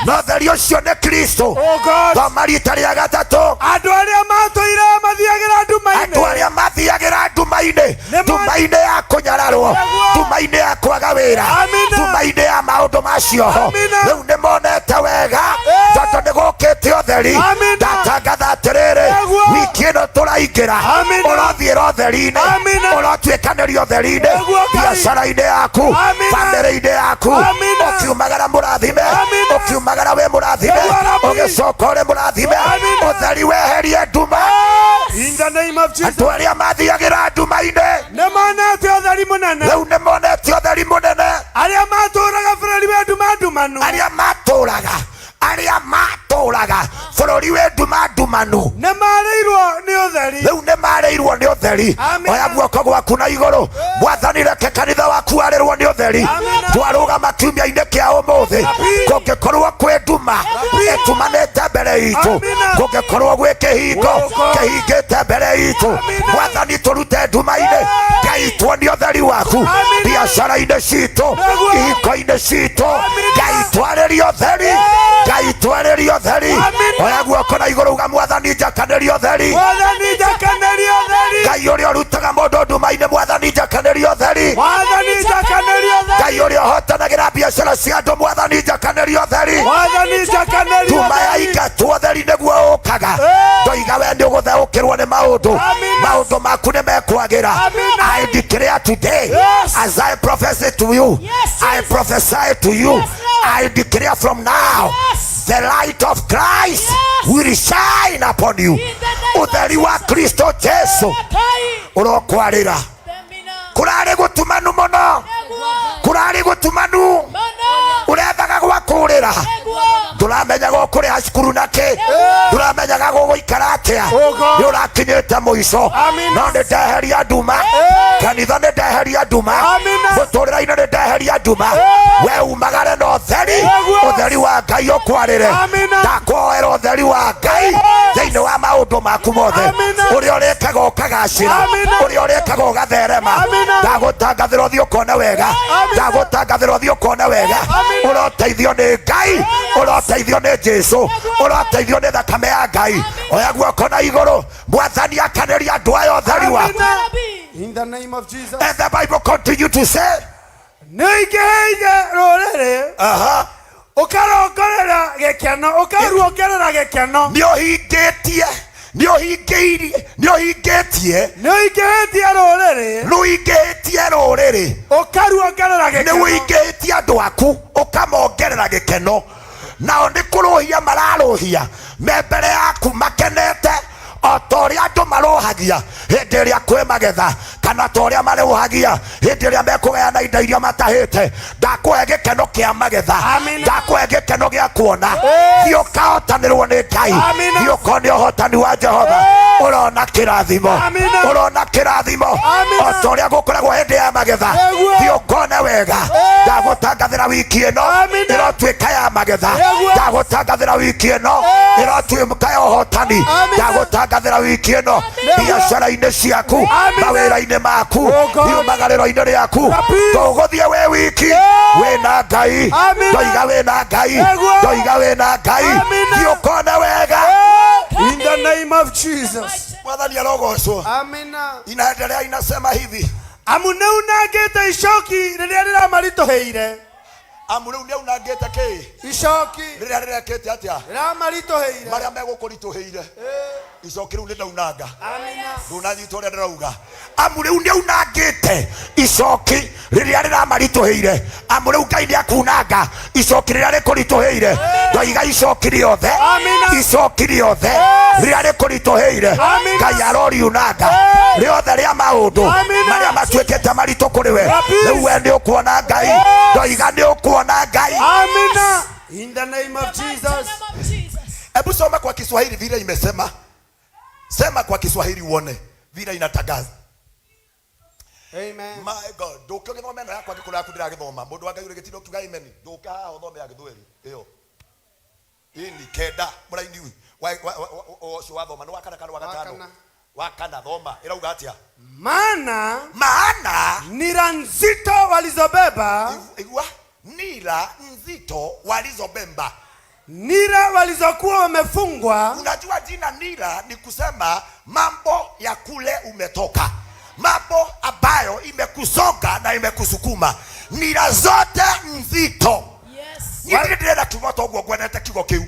na ũtheri ũcio nĩ Kristo. Oh God. Thoma rita rĩa gatatũ. Andũ arĩa matũire mathiagĩra nduma-inĩ Andũ arĩa mathiagĩra nduma-inĩ, Nĩ nduma-inĩ ya kũnyararwo, Nĩguo. nduma-inĩ ya kwaga wĩra, Amina. nduma-inĩ ya maũndũ macio ho, Amina. rĩu nĩ monete wega tondũ nĩ gũkĩte ũtheri. Amina. Ndatangatha atĩrĩrĩ, Nĩguo. wiki ĩno tũraingĩra, Amina. ũrothiĩra ũtheri-inĩ, Amina. ũrotuĩkanĩria ũtheri-inĩ, Nĩguo, Ngai. biacara-inĩ yaku, Amina. bamĩrĩ-inĩ yaku, Amina. ũkiumagara mũrathime, Amina. ũkiumagara wĩ mũrathime, Nĩguo, Rabbi. ũgĩcoka ũrĩ mũrathime. Amina. Ũtheri weherie nduma. In the name of Jesus. Andũ arĩa mathiagĩra nduma-inĩ Nĩ monete ũtheri mũnene. Rĩu nĩ monete ũtheri mũnene. Arĩa matũũraga bũrũri wa nduma ndumanu Arĩa matũraga bũrũri wĩ nduma ndumanu nĩ marĩirwo nĩ ũtheri. Rĩu nĩ marĩirwo nĩ ũtheri. Amina. Oya guoko gwaku na igũrũ. Mwathani, reke kanitha waku warĩrwo nĩ ũtheri. Amina. Twarũgama kiumia-inĩ kĩa ũmũthĩ, kũngĩkorwo kwĩ nduma ĩtumanĩte mbere itũ, Amina. kũngĩkorwo gwĩ kĩhingo kĩhingĩte mbere itũ, Amina. Mwathani, tũrute nduma-inĩ. Ngai, tuonie ũtheri waku Amina. biacara-inĩ citũ, Nĩguo. ihiko-inĩ citũ. Amina. Ngai, twarĩrie ũtheri. Ngai, twarĩrie ũtheri. Amina. Oya guoko na igũrũ, uga, Mwathani, njakanĩrie ũtheri. Mwathani, njakanĩria ũtheri. Ngai ũrĩa ũrutaga mũndũ nduma-inĩ, Mwathani, njakanĩrie ũtheri. Mwathani, njakanĩria ũtheri. Ngai ũrĩa ũhotanagĩra biacara cia andũ, Mwathani, njakanĩrie ũtheri. Mwathani, njakanĩria Nduma ũtheri. yaingatwo, ũtheri nĩguo ũkaga. Ndoiga we nĩ ũgũtheũkĩrwo nĩ maũndũ. Amina. Maũndũ maku nĩ mekwagĩra. Amina. I declare today, Yes. as I prophesy to you, Yes, I Jesus. prophesy to you, Yes, Lord. I declare from now, Yes. the light of Christ Yes. will shine upon you. In the name of Ũtheri wa Jesus. Kristo Jesu Kai. ũrokwarĩra. Demina. Kũrarĩ gũtumanu mũno, Nĩguo. kũrarĩ gũtumanu. Mũno. Ũrethaga gwa kũrĩra, Nĩguo. ndũramenyaga ũkũrĩha cukuru nakĩ, ndũramenyaga gũgũikara atĩa, Oh God. nĩ ũrakinyĩte mũico. Amina. No nĩ ndeheria nduma kanitha, nĩ ndeheria nduma Amina. mũtũrĩre-inĩ, nĩ ndeheria nduma. We umagare na ũtheri. Nĩguo. Ũtheri wa Ngai ũkwarĩre. Amina. Ndakwoera ũtheri wa Ngai thĩinĩ wa maũndũ maku mothe. Amina. Ũrĩa ũrĩkaga ũkagacĩra, Amina. ũrĩa ũrĩkaga ũgatherema. Amina. Ndagũtangathĩra ũthiĩ ũkone wega. Amina. Ndagũtangathĩra ũthiĩ ũkone wega. Amina. Ũroteithio nĩ Ngai, ũroteithio nĩ Jesu, ũroteithio nĩ thakame ya Ngai. Oya guoko na igũrũ. Mwathani, akanĩria andũ aya ũtheri waku. Amina. Rabbi. In the name of Jesus. And the Bible continue to say, Nĩ ũingĩhĩire rũrĩrĩ ũkarongerera gĩkeno, ũkaruongerera gĩkeno. Nĩ ũhingĩtie, nĩ ũhingĩirie, nĩ ũhingĩtie. Nĩ ũingĩhĩtie rũrĩrĩ Rũingĩhĩtie rũrĩrĩ ũkaruongerera nĩ gĩkeno. Ũingĩhĩtie andũ aku, ũkamongerera gĩkeno. Nao nĩ kũrũhia mararũhia me mbere yaku makenete o marũhagia hĩndĩ ĩrĩa kwĩ magetha, kana ta ũrĩa marũhagia hĩndĩ ĩrĩa mekũgayana indo iria matahĩte. Ndakũhe gĩkeno kĩa magetha, Amina. ndakũhe gĩkeno gĩa kuona. Thiĩ ũkahotanĩrwo nĩ Ngai. Amina. Thiĩ ũkone ũhotani wa Jehova. Ũrona kĩrathimo, Amina. ũrona kĩrathimo Amina. o ta ũrĩa gũkoragwo hĩndĩ ya magetha. Nĩguo. Thiĩ ũkone wega. Ndagũtangathĩra wiki ĩno Amina. ĩrotuĩka ya magetha. Nĩguo. Ndagũtangathĩra wiki ĩno ĩrotuĩka ya ũhotani. Amina. Ndagũtangathĩra wiki ĩno biacara-inĩ ciaku, Amina. mawĩra-inĩ maku, Oh God. riumagarĩro-inĩ rĩaku. Peace. Tũgũthiĩ wĩ wiki wĩna Ngai. Amina. Ndoiga wĩna Ngai, Nĩguo. ndoiga wĩna Ngai. Amina. Thiĩ ũkone wega. In the name of Jesus. Mwathani arogocwo. Amina. Inaendelea inasema hivi, Amu nĩunangĩte icoki rĩrĩa rĩramaritũhĩire. Amu rĩu nĩaunangĩte kĩ? Icoki Rĩrĩa rĩrekĩte atĩa? rĩramaritũhĩire. Marĩa megũkũritũhĩire, icoki rĩu nĩndaunanga. Amina. Ndũnanyita ũrĩa ndĩrauga. Amu rĩu nĩaunangĩte icoki rĩrĩa rĩramaritũhĩire. Amu rĩu Ngai nĩakunanga icoki rĩrĩa rĩkũritũhĩire. Ndoiga icoki rĩothe, Amina. icoki rĩothe rĩrĩa rĩkũritũhĩire, Amina. Ngai aroriunanga rĩothe rĩa maũndũ Amina. marĩa matuĩkĩte maritũ kũrĩ we. Peace. Rĩu we nĩũkuona Ngai. Ndoiga nĩũkuona Ngai. Amina. In the name of Jesus. Hebu soma kwa Kiswahili vile imesema. Sema kwa Kiswahili uone vile inatangaza. Amen. My God, ndũke ũgĩthome ĩno yakwa ngĩkũra yaku ndĩragĩthoma. Mũndũ wa Ngai ũrĩ gĩtindo kiuga amen. Ndũke haha ũthome ya Gĩthweri ĩyo. Ĩni kenda mũraini ũcio wathoma nĩ wa kana kana wa gatano? Wa kana. Wa kana, thoma. Ĩrauga atĩa? Maana Maana nira nzito walizobeba, igua nira nzito walizobeba, nira walizokuwa wamefungwa. Unajua jina nira ni kusema mambo ya kule umetoka, mambo ambayo imekusonga na imekusukuma, nira zote nzito. Yes. Niĩ ndirĩ ndĩrenda kiugo ta ũguo ngwenete kiugo kĩu.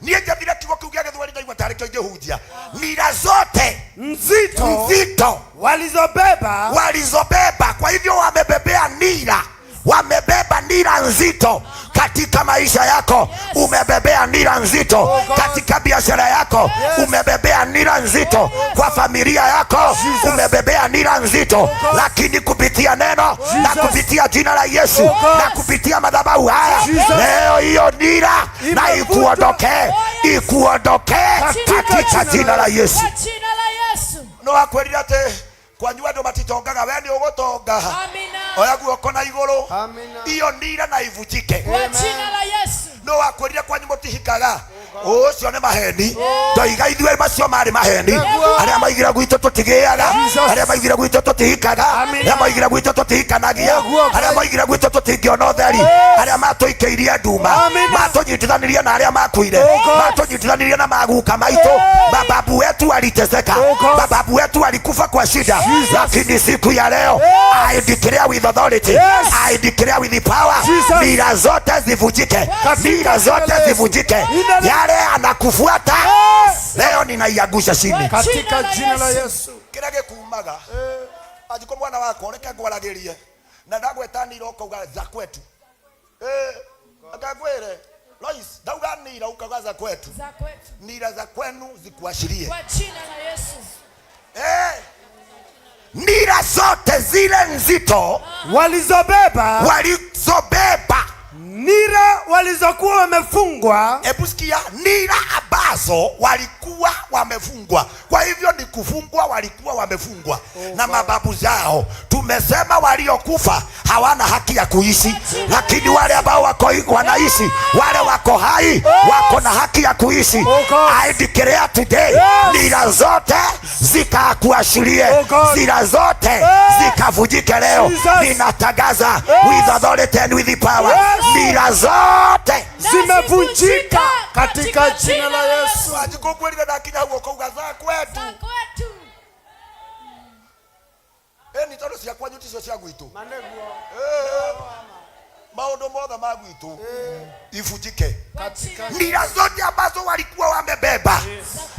Niĩ njathire kiugo kĩu gĩa Gĩthweri ndaigua tarĩ kĩo ingĩhunjia. Nira zote Nzito nzito walizobeba, walizobeba. Kwa hivyo wamebebea nira, wamebeba nira nzito katika maisha yako. Umebebea nira nzito katika biashara yako, umebebea nira nzito kwa familia yako, umebebea nira nzito, lakini kupitia neno na kupitia jina la Yesu na kupitia madhabahu haya, leo hiyo nira na ikuondokee, ikuondokee katika jina la Yesu. Kwa jina la Yesu. No akwĩrire atĩ kwanyu andũ matitongaga, we nĩ ũgũtonga. Amina. Oya guoko na igũrũ, Amina. iyo nira na ivunjike. Kwa jina la Yesu. No wakwĩrire kwanyu mũtihikaga, ũcio nĩ maheni. Ndoiga ithuĩ macio marĩ maheni. Arĩa maigire gwitũ tũtigĩaga, arĩa maigire gwitũ tũtihikaga, arĩa maigire gwitũ tũtihikanagia, arĩa maigire gwitũ tũtingĩona ũtheri, arĩa matũikĩirie nduma, Amina. matũnyitithanirie na arĩa makuire, matũnyitithanirie na maguka maitũ. Mababu wetu waliteseka, mababu wetu walikufa kwa shida, lakini siku ya leo I declare with authority, I declare with the power, Jesus. nira zote zivunjike, nira zote zivunjike. Yale anakufuata leo ninaiangusha chini. Katika jina la Yesu. Kĩrĩa gĩkumaga anjikũ mwana wakwa, reke ngwaragĩrie na ndagweta nira ũkauga za kwetu. Akangwĩre Lois, ndauga nira ukauga za kwetu. Za kwetu. Nira za kwenu zikuashirie. Kwa jina la Yesu. Nira zote zile nzito Walizobeba, walizobeba, nira walizokuwa wamefungwa, hebu sikia, nira ambazo walikuwa wamefungwa. Kwa hivyo ni kufungwa, walikuwa wamefungwa na mababu zao. Tumesema waliokufa hawana haki ya kuishi, lakini wale ambao wako wanaishi, wale wako hai, wako na haki ya kuishi. God. I declare today, nira zote zikakuashirie, Oh God. nira zote zikavujike leo. Jesus. Ninatangaza with authority and with the power, Yes. nira zote zimevunjika katika jina la Yesu. Wanjikũngwĩrire ndakinya hau ũkauga za kwetu. Za kwetu. Ĩni tondũ cia kwanyu ticio cia gwitũ. Maũndũ mothe ma gwitũ ibunjike. Kwa jina la Nira zote ambazo walikuwa wamebeba,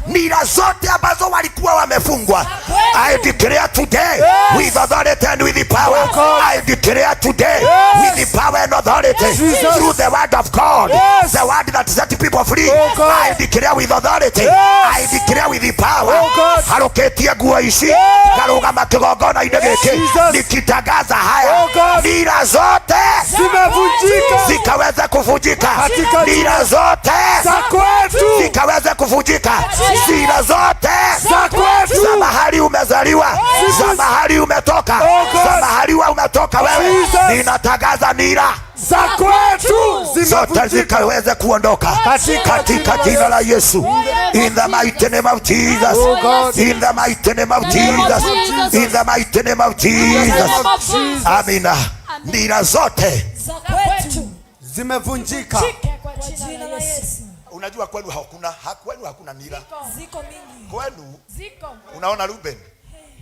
nira zote ambazo walikuwa wamefungwa, I declare today with authority and with the power. I declare today with the power and an authority Jesus. through the word of God. Yes. The word that set people free. Oh, God. I declare with authority. Yes. I declare with the power. Oh, God. Harũkĩtie nguo ici ngarũgama kĩgongona-inĩ gĩkĩ Jesus. nikitangaza haya Oh, God. nira zote Zimevunjika zikaweze kuvunjika, Katika nira zote za kwetu, zikaweze kuvunjika, zira zote za kwetu, za mahali umezaliwa, za Jesus. mahali umetoka, Oh, God. za mahali wa umetoka wewe, Jesus. ninatangaza nira za kwetu zote zimevunjika zikaweze kuondoka Katika katika jina la Yesu. In the mighty name of Jesus. Oh, God. In the mighty name of the name of Jesus. Jesus. In the mighty name of Jesus. name of Jesus. Amina. Nira zote Za kwetu. zimevunjika. Kwa jina la Yesu. Unajua kwenu hakuna, kwenu hakuna nira. Ziko mingi. Kwenu Ziko. unaona Ruben,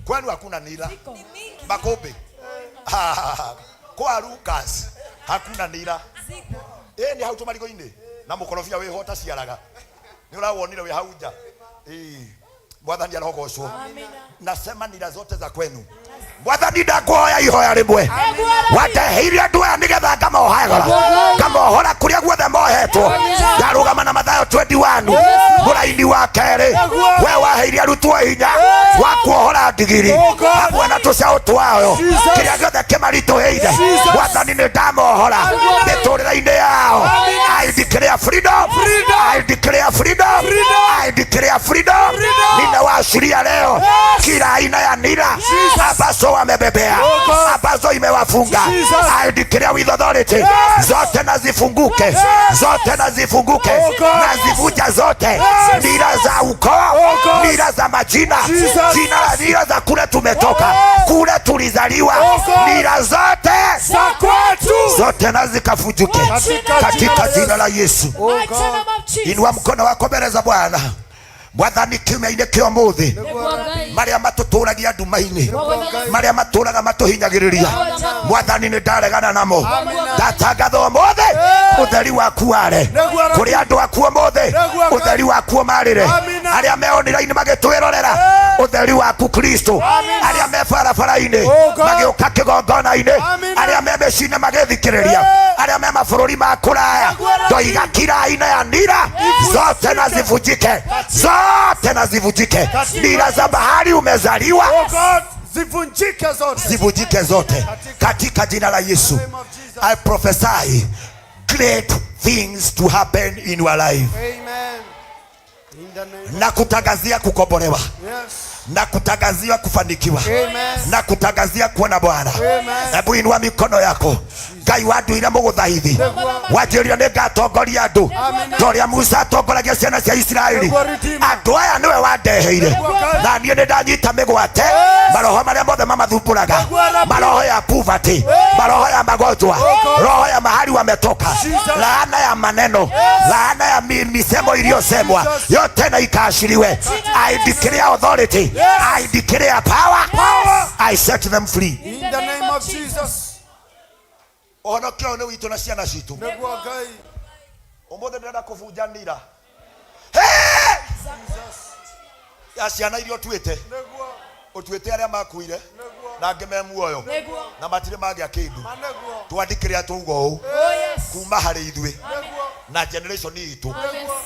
kwenu hakuna nira. Ni mingi. Makobe kwa Lucas hakuna nira. Ziko. Ĩ nĩ hau tũmarigũ-inĩ na mũkorobia wĩho ũtaciaraga nĩ ũrawonire wĩ hau nja. Ĩ, mwathani arogocwo. Amina. Nasema nira zote za kwenu. Mwathani ndakuhoya ihoya rĩmwe wateheire andũ aya nĩgetha ngamohagora ngamohora kũrĩa guothe mohetwo. Ndarũgama na Mathayo 21 mũraini wa kerĩ, we waheire arutwo hinya wa kuohora ndigiri hamwe na tũcaũ twayo kĩrĩa gĩothe kĩmaritũhĩire. Mwathani nĩ ndamohora mĩtũrĩre-inĩ yao. I declare freedom. I declare freedom. I declare freedom. Ninawashiria leo kila aina ya nira ambazo wamebebea ambazo imewafunga. I declare with authority zote na zifunguke, zote na zifunguke, nazivunja zote nira za ukoo, nira za majina, jina la nira za kule tumetoka, kule tulizaliwa, nira zote Za kwetu zote na zikafujuke katika jina la Yesu. Mighty name of Jesus. Inua mkono wako mbele za Bwana. Mwathani kiumia-inĩ kĩa ũmũthĩ marĩa matũtũragia nduma-inĩ, marĩa matũraga matũhinyagĩrĩria, mwathani nĩ ndaregana namo. Ndatangatha ũmũthĩ ũtheri waku ware kũrĩ andũ aku ũmũthĩ, ũtheri waku ũmarĩre arĩa me onira-inĩ magĩtwĩrorera, ũtheri waku Kristo, arĩa me barabara-inĩ magĩũka kĩgongona-inĩ, arĩa me mĩciĩ-inĩ magĩthikĩrĩria, arĩa me mabũrũri ma kũraya, ndoiga kila aina ya nira zote na zivunjike, zote na zivunjike. Nira za bahari umezaliwa Oh God, zivunjike zote. zivunjike zote katika jina la Yesu. I prophesy great things to happen in your life. Amen. In the name. Na kutangazia kukombolewa, Yes. na kutangazia kufanikiwa, Amen. na kutangazia kuona Bwana. Amen. Hebu inua mikono yako. Ngai wa andũ iria mũgũthaithi wanjĩrire nĩ ngatongoria andũ ta ũrĩa Musa atongoragia ciana cia Isiraeli. Nĩguo Redeemer. Andũ aya nĩwe wandeheire na niĩ nĩ ndanyita mĩgwate maroho marĩa mothe mamathumbũraga, Nĩguo Rabi. maroho ya poverty, maroho ya magonjwa, roho ya mahali wametoka, laana ya maneno, laana ya misemo iliyosemwa yote na ikaashiriwe. I declare authority. I declare power. I set them free. In the name of Jesus. Ũhonokio ũyũ nĩ witũ na ciana citũ. Nĩguo Ngai. Ũmũthĩ ndĩrenda kũbunja nira ya ciana iria ũtuĩte, Nĩguo. ũtuĩte arĩa makuire Nĩguo. na angĩ me muoyo Nĩguo. na matirĩ magĩa kĩndũ. Na nĩguo. Twandĩkĩre tũuga ũũ Oh yes. kuma harĩ ithuĩ Nĩguo. na generation itũ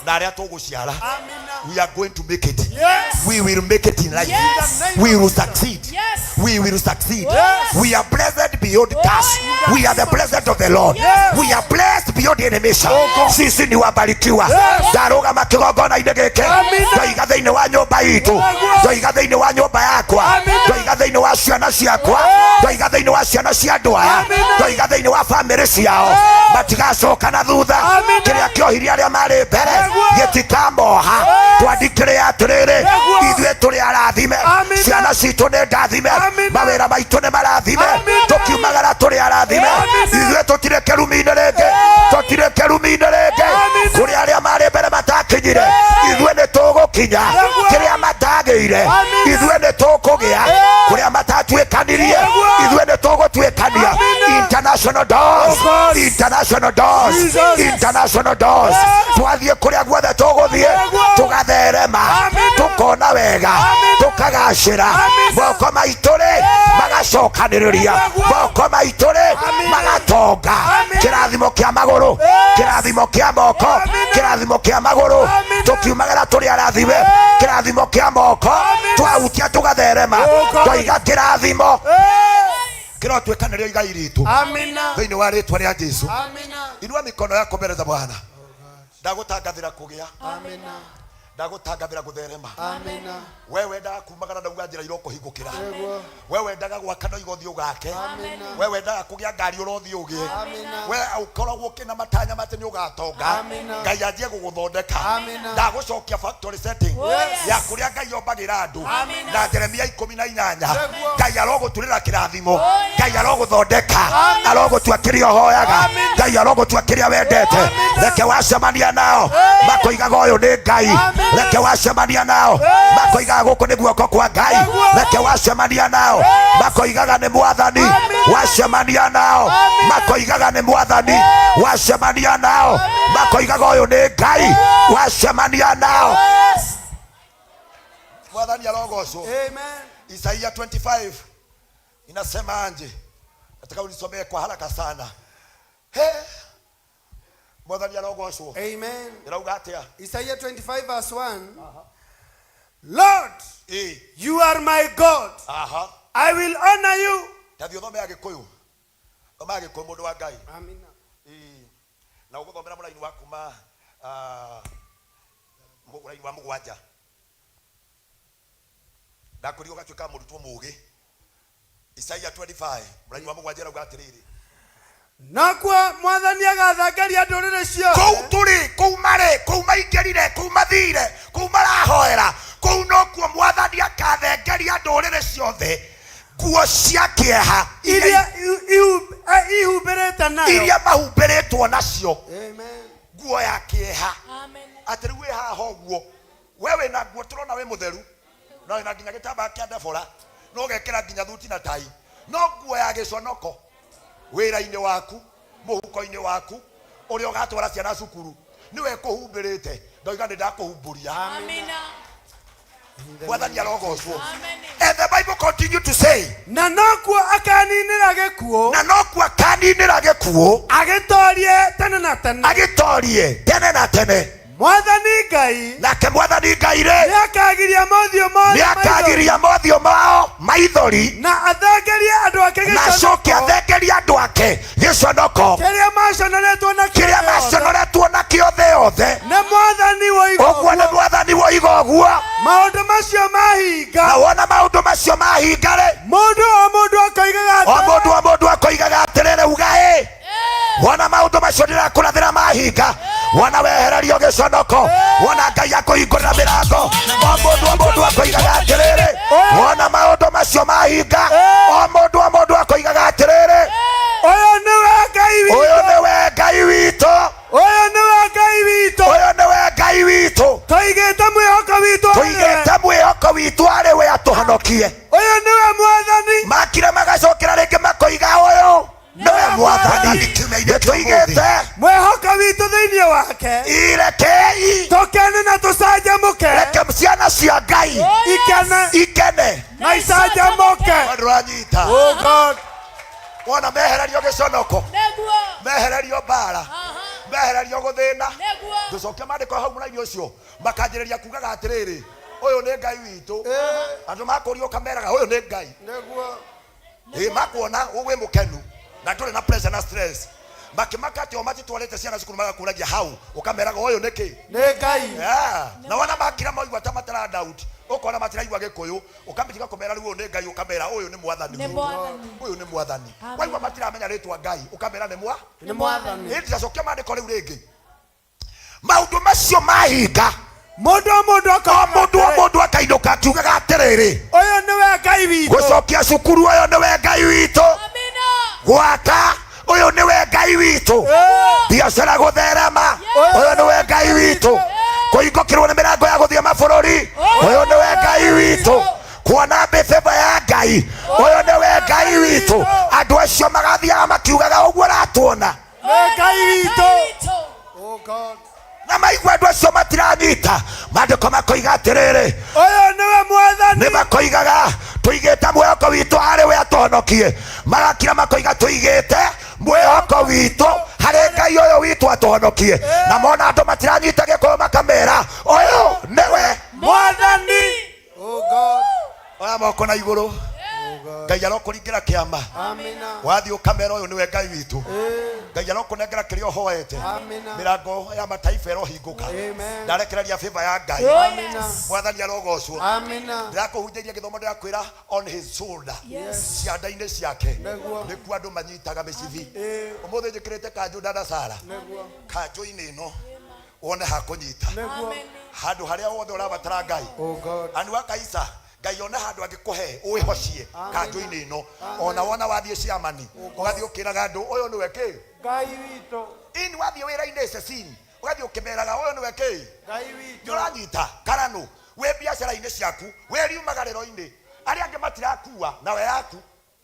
na arĩa tũgũciara. Amina. We are going to make it. Yes. We will make it in life. Yes. We will succeed. Yes. We will succeed. Yes. We are blessed beyond cash. We are the blessed of the Lord. Yes. We are blessed beyond any measure. God. Sisi ni wabarikiwa. Yes. Ndarũgama kĩgongona-inĩ gĩkĩ Amina. ndoiga thĩinĩ wa nyũmba itũ, ndoiga thĩinĩ wa nyũmba yakwa, Amina. ndoiga thĩinĩ wa ciana ciakwa, ndoiga thĩinĩ wa ciana cia andũ aya, Amina. ndoiga thĩinĩ wa bamĩrĩ ciao, matigacoka na thutha. Amina. Kĩrĩa kĩohirie arĩa marĩ mbere Nĩguo. gĩtikamoha. Twandĩkĩre atĩrĩrĩ, Nĩguo. ithuĩ tũrĩ arathime, Amina. ciana citũ nĩ ndathime, Amina. mawĩra maitũ nĩ marathime, Amina. tũkiumagara tũrĩ arathime. Amina. Ithuĩ tũtirĩ kĩrumi-inĩ rĩngĩ, tũtirĩ kĩrumi-inĩ rĩngĩ. Amina. Kũrĩ arĩa marĩ mbere matakinyire, ithuĩ nĩ tũgũkinya. Nĩguo. Kĩrĩa matagĩire, Amina. ithuĩ nĩ tũkũgĩa. Kũrĩa matatuĩkanirie, Nĩguo. ithuĩ nĩ tũgũtuĩkania. Amina. International International doors. Oh God. International doors. Jesus. International doors. Yes. Twathiĩ kũrĩa guothe tũgũthiĩ Nĩguo. tũgatherema Amina. tũkona wega Amina. tũkagacĩra Amina. moko maitũ rĩ magacokanĩrĩria Nĩguo. moko maitũ rĩ Amina. magatonga Amina. kĩrathimo kĩa magũrũ Yes. kĩrathimo kĩa moko Amina. kĩrathimo kĩa magũrũ Amina. tũkiumagĩra tũrĩ arathime kĩrathimo kĩa moko Amina. twahutia tũgatherema Oh God. twaiga kĩrathimo Eh. kĩrotuĩka nĩrĩo igai ritũ Amina. thĩinĩ wa rĩtwa rĩa Jesu. Amina. Inua mikono yako mbere za Bwana. Ndagũtangathĩra kũgĩa, Amina. ndagũtangathĩra gũtherema. Amina. We wendaga kumagara ndauga njĩra irokũhingũkĩra. Nĩguo. We wendaga gwaka no igothiĩ ũgake. Amina. We wendaga kũgĩa ngari ũrothiĩ ũgĩe. Amina. We ũkoragwo ũkĩna matanya matĩ nĩ ũgatonga. Amina. Ngai anjie gũgũthondeka. Amina. Ndagũcokia factory setting Yes. ya kũrĩa Ngai ombagĩra andũ. Amina. Na Jeremia 18 Nĩguo. Ngai arogũturĩra kĩrathimo. yes. Ngai arogũthondeka. Arogũtua kĩrĩa ũhoyaga. Amina. Ngai arogũtua kĩrĩa wendete. Amina. Reke wacemania nao makoigaga ũyũ nĩ Ngai. Amina. Reke wacemania nao makoigaga gũkũ nĩ guoko kwa Ngai. Nĩguo. Reke wacemania nao makoigaga nĩ mwathani. Amina. Wacemania nao Amina. makoigaga nĩ mwathani. Wacemania nao makoigaga ũyũ nĩ Ngai. Wacemania nao mwathani arogocwo. Amen. Isaia 25 inasema anje, nataka unisomee kwa haraka sana. He, mwathani arogocwo. Amen. Ĩrauga atĩa? Isaiah 25 verse 1. Lord, Ĩ, you are my God. aha. I will honor you. Ta thiĩ ũthome Agĩkũyũ. Thoma Agĩkũyũ mũndũ wa Ngai. Amina. Ĩ, na ũgũthomera mũraini wa kuma mũraini wa mũgwanja. Ndakwĩrire ũgatuĩka mũrutwo mũũgĩ. Isaia 25 mũraini wa mũgwanja ĩrauga atĩrĩrĩ, Nakuo mwathani agathangaria ndũrĩrĩ ciothe. kũu tũrĩ kũu marĩ kũu maingĩrire kũu mathire kũu marahoera kũu nokuo mwathani akathengeria ndũrĩrĩ ciothe nguo cia kĩeha Iria ihumbĩrĩte nayo. iria mahumbĩrĩtwo nacio Amen. nguo ya kĩeha Amen. atĩ rĩu wĩ haha ũguo we wĩna nguo tũrona wĩ mũtheru na wĩna nginya gĩtambaya kĩa ndebora na ũgekĩra nginya thuti na tai no nguo ya gĩconoko wĩra-inĩ waku mũhuko-inĩ waku ũrĩa ũgatwara ciana cukuru nĩwe kũhumbĩrĩte ndoiga nĩ ndakũhumbũria. Amina. Mwathani arogocwo. Amen. And the Bible continue to say, Na nokuo akaninĩra gĩkuũ na nokuo akaninĩra gĩkuũ agĩtoorie tene na tene. agĩtorie tene na tene. Mwathani Ngai Nake mwathani Ngai rĩ nĩakagiria mothiũ mothe nĩ akagiria mothiũ mao maithori na athengerie andũ ake na acoke gĩconoko athengerie andũ ake gĩconoko kĩrĩa maconoretwo nakĩo kĩrĩa thĩ yothe. maconoretwo nakĩo thĩ yothe. Nĩ mwathani woiga Ũguo nĩ ũguo. mwathani woiga ũguo. Maũndũ macio mahinga Na wona maũndũ macio mahinga rĩ, mũndũ o mũndũ akoigaga o atĩrĩ, mũndũ o mũndũ akoigaga atĩrĩrĩ, uga ĩ wona maũndũ macio ndĩrakũrathĩra mahinga, wona wehererio gĩconoko, wona Ngai akũhingũrĩra mĩrango, o mũndũ o mũndũ akoigaga atĩrĩrĩ, wona maũndũ macio mahinga, o mũndũ o mũndũ akoigaga atĩrĩrĩ, ũyũ nĩwe Ngai ũyũ witũ, nĩwe Ngai witũ, ũyũ nĩwe Ngai witũ, ũyũ nĩwe Ngai witũ, tũigĩte mwĩhoko witũ harĩ we. tũigĩte mwĩhoko witũ harĩ we atũhonokie. Ũyũ nĩwe mwathani. Makire magacokera rĩngĩ makoiga ũyũ nĩwe mwathani, nĩtũigĩte Mwĩhoko witũ thĩinĩ wake, irekei tũkene na tũcanjamũke, reke ciana cia Ngai ikene ikene na icanjamũke. ndũranyita. Oh God. Wona mehererio gĩconoko, Neguo. mehererio mbara, Aha. mehererio gũthĩna, Neguo. tũcoke mandĩko hau mũraini ũcio makanjĩrĩria kugaga atĩrĩrĩ, ũyũ nĩ Ngai witũ. Andũ makũria ũkameraga ũyũ nĩ Ngai. Nĩguo. Ĩ makuona wĩ mũkenu na ndũrĩ na pressure na stress, makĩmaka atĩ o matitwarĩte ciana cukuru magakũragia hau ũkameraga ũyũ nĩ kĩ? Nĩ Ngai. Yeah. Na wona makira maigua ta matara doubt, ũkona matiraigua gĩkũyũ, ũkamĩtiga kũmera rĩu ũyũ nĩ Ngai, ũkamera ũyũ nĩ mwathani Nĩ witũ. mwathani. Ũyũ nĩ mwathani. Amen. Waigua matiramenya rĩtwa Ngai, ũkamera nĩ mwa Nĩ mwathani. Ĩ ndigacokia maandĩko rĩu rĩngĩ. Maũndũ macio mahinga, Mũndũ o mũndũ o akoigaga mũndũ o atĩrĩ, mũndũ akainũka akiugaga atĩrĩrĩ, ũyũ nĩwe Ngai witũ, gũcokia cukuru ũyũ nĩwe Ngai witũ, Amina. gwaka ũyũ nĩwe Ngai witũ, biacara gũtherema ũyũ nĩwe Ngai witũ, kũhingũkĩrwo nĩ mĩrango ya gũthiĩ mabũrũri ũyũ nĩwe Ngai witũ, kuona mĩbeba ya Ngai ũyũ nĩwe Ngai. Ngai witũ. Andũ acio magathiaga makiugaga ũguo ũratuona. Nĩ Ngai witũ. Oh God. Na maigua andũ acio matiranyita, maandĩko makoiga atĩrĩrĩ, Ũyũ nĩwe mwathani. Nĩ makoigaga tũigĩte mwĩhoko witũ harĩ we atũhonokie. Magakira makoiga tũigĩte mwĩhoko witũ harĩ Ngai ũyũ witũ atũhonokie. Na mona andũ matiranyita gĩkũyũ makamera ũyũ nĩwe mwathani. Oh God. Oya moko na igũrũ. Oh God. Ngai arokũringĩra kĩama. Amina. Wathiĩ ũkamera ũyũ nĩwe Ngai witũ. Ngai arokũnengera kĩrĩa ũhoete. Amina. Mĩrango ya mataifa ĩrohingũka. Amen. Ndarekereria favor ya Ngai. Amina. Mwathani arogocwo. Amina. Ndĩrakũhunjĩria gĩthomo, ndĩrakwĩra on his shoulder. Yes. Cianda-inĩ ciake Nĩguo. nĩkuo andũ manyitaga mĩcibi. Ũmũthĩ njĩkĩrĩte kanjũ, dada Sara. Nĩguo. Kanjũ-inĩ ĩno wone ha kũnyita. Nĩguo. Handũ harĩa wothe ũrabatara Ngai. Oh God. Anu akaisa Ngai one handũ angĩkũhe wĩhocie kanjũ-inĩ ĩno. Ona wona wathiĩ ciamani ũgathiĩ ũkĩraga andũ ũyũ nĩwe kĩ. Ngai witũ. Ini wathiĩ wĩra-inĩ cecini ũgathiĩ ũkĩmeraga ũyũ nĩwe kĩ. Ngai witũ. Nĩ ũranyita karanũ wĩ biacara-inĩ ciaku, wĩ riumagarĩro-inĩ, arĩa angĩ matirakua nawe yaku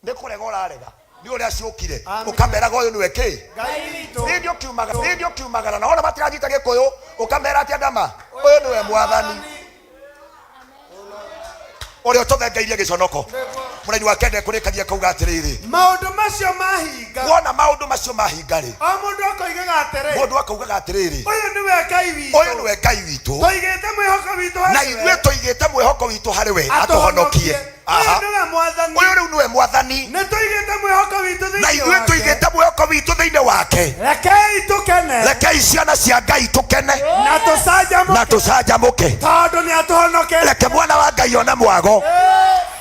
nĩ kũrega ũrarega nĩ ũrĩa ciũkire. Amen. Ũkameraga ũyũ nĩwe kĩ. Ngai witũ. Nĩndĩ ũkiumagara na wona matiranyita gĩkũyũ ũkamera atĩ andama ũyũ nĩwe mwathani ũrĩa ũtũthengeirie gĩconoko. Mũraini wa kenda kũrĩkagia kauga atĩrĩrĩ, Maũndũ macio mahinga, wona maũndũ macio mahinga rĩ, o mũndũ akoigaga atĩrĩ, mũndũ akaugaga atĩrĩrĩ, ũyũ nĩwe Ngai witũ. Ũyũ nĩwe Ngai witũ. Tũigĩte mwĩhoko witũ harĩ Na we. Ithuĩ tũigĩte mwĩhoko witũ harĩ we atũhonokie. Ũyũ Aha. nĩwe mwathani. Ũyũ rĩu nĩwe mwathani. Nĩ tũigĩte mwĩhoko witũ Na thĩinĩ ithuĩ wake. tũigĩte mwĩhoko witũ thĩinĩ wake. Rekei tũkene. Rekei ciana cia Ngai tũkene. Na Na tũcanjamũke. Tũcanjamũke. Tondũ nĩ atũhonoketie. Reke mwana wa Ngai one mwago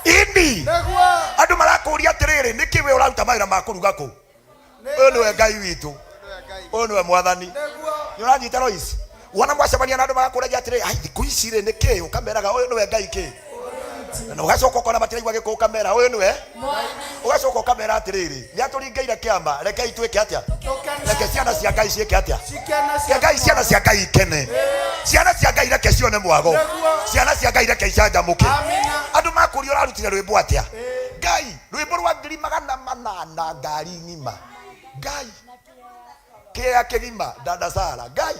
ini. Nĩguo. Andũ marakũria atĩrĩrĩ, nĩkĩ we ũraruta mawĩra ma kũruga kũ? Ũyũ nĩwe Ngai witũ, ũyũ nĩwe mwathani. Nĩguo. Nĩ ũranyita, Lois? Wona mwacemania na andũ magakũragia atĩrĩ, ai, thikũ ici rĩ, nĩkĩ? Ũkameraga ũyũ nĩwe Ngai kĩ, na ũgacoka ũkona matiraigua gĩkũ, ũkamera ũyũ nĩwe, ũgacoka ũkamera atĩrĩrĩ, nĩ atũringĩire kĩama. Rekei twĩke atĩa? Reke ciana cia Ngai ciĩke atĩa? Cikene. Reke Ngai, ciana cia Ngai ikene, ciana cia Ngai reke cione mwago, ciana cia Ngai reke icanjamũke. Amina. Andũ makũria ũrarutire rwĩmbo atĩa? Ngai, rwĩmbo rwa 400,000, ngari ng'ima, Ngai, kĩea kĩgima, dada Sara. Ngai,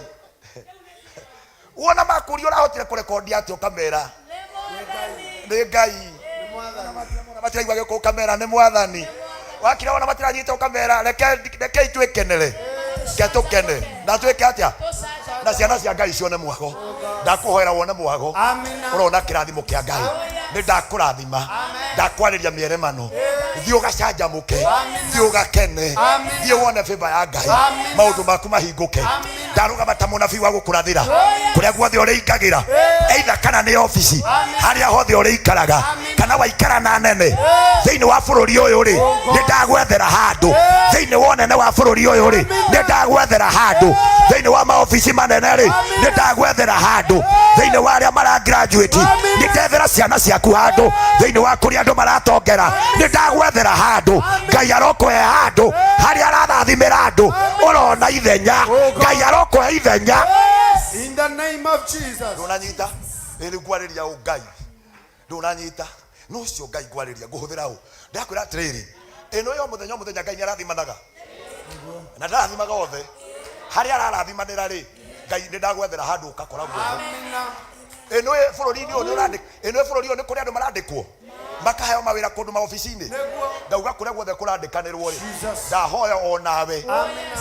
wona makũria ũrahotire kũrekondi atĩa, ũkamera nĩ Ngai. Matiraigua gĩkũ, ũkamera nĩ mwathani. Wakira wona matiranyita, ũkamera reke rekei twĩkenere, reke tũkene na twĩke atĩa? Na ciana cia Ngai cione mwago. Ndakũhoera wone mwago. Amina. Ũrona kĩrathimo kĩa Ngai. Nĩ ndakũrathima, ndakwarĩria mĩeremano, thiĩ ũgacanjamũke, thiĩ ũgakene, thiĩ wone favor ya Ngai, maũndũ maku mahingũke. Ndarũgama ta mũnabii wa gũkũrathĩra kũrĩa guothe ũrĩingagĩra, either kana nĩ obici, harĩa hothe ũrĩikaraga kana waikara na nene thĩinĩ wa bũrũri ũyũ rĩ, nĩ ndagwethera handũ thĩinĩ wa ũnene wa bũrũri ũyũ rĩ, nĩ ndagwethera handũ thĩinĩ wa maobici manene rĩ, nĩ ndagwethera handũ thĩinĩ wa arĩa mara graduate, nĩ ndethera ciana ciaku handũ thĩinĩ wa kũrĩa andũ maratongera, nĩ ndagwethera handũ. Ngai arokũhe handũ harĩa arathathimĩra andũ, ũrona ithenya. Ngai arokũhe ithenya. In the name of Jesus. Ndũnanyita ĩrĩ ngwarĩria ũ Ngai, ndũnanyita no ũcio Ngai ngwarĩria ngũhũthĩra ũ. Ndakwĩra atĩrĩrĩ, ĩno yo mũthenya o mũthenya Ngai nĩ arathimanaga na ndarathimaga othe harĩa ararathimanĩra rĩ, Ngai nĩ ndagwethera handũ ũgakoragwo ho. Amina. Ĩno ĩ bũrũri-inĩ ũyũ nĩ ũrandĩ ĩno ĩ bũrũri ũyũ nĩ kũrĩ andũ marandĩkwo makaheo mawĩra kũndũ maobici-inĩ. Ndauga kũrĩa guothe kũrandĩkanĩrwo rĩ, ndahoya o nawe,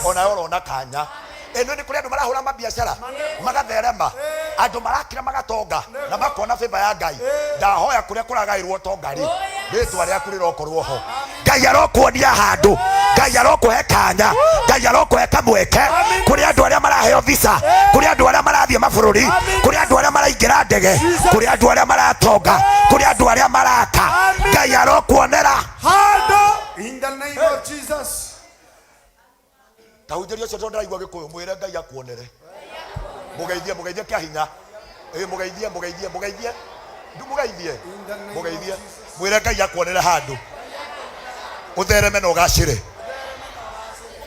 o nawe ũrona kanya. Ĩno nĩ kũrĩ andũ marahũra mabiacara magatherema, andũ marakira magatonga na makona favor ya Ngai. Ndahoya kũrĩa kũragaĩrwo tonga rĩ, rĩtwa rĩaku rĩrokorwo ho. Ngai arokuonia handũ, Ngai arokũhe kanya, Ngai arokũhe kamweke kũrĩ andũ arĩa maraheo visa, kũrĩ andũ arĩa marathiĩ mabũrũri, kũrĩ andũ arĩa maraingĩra ndege, kũrĩ andũ arĩa maratonga, kũrĩ andũ arĩa maraka. Ngai arokuonera Handũ. In the name of Jesus. Tahunjĩria ũcio tondũ ndaraigua gĩkũyũ, mwĩre Ngai akuonere. Mũgeithie, mũgeithie kĩa hinya. Ĩ, mũgeithie, mũgeithie, mũgeithie, ndu mũgeithie, mũgeithie, mwĩre Ngai akuonere handũ ũthereme na ũgacĩre.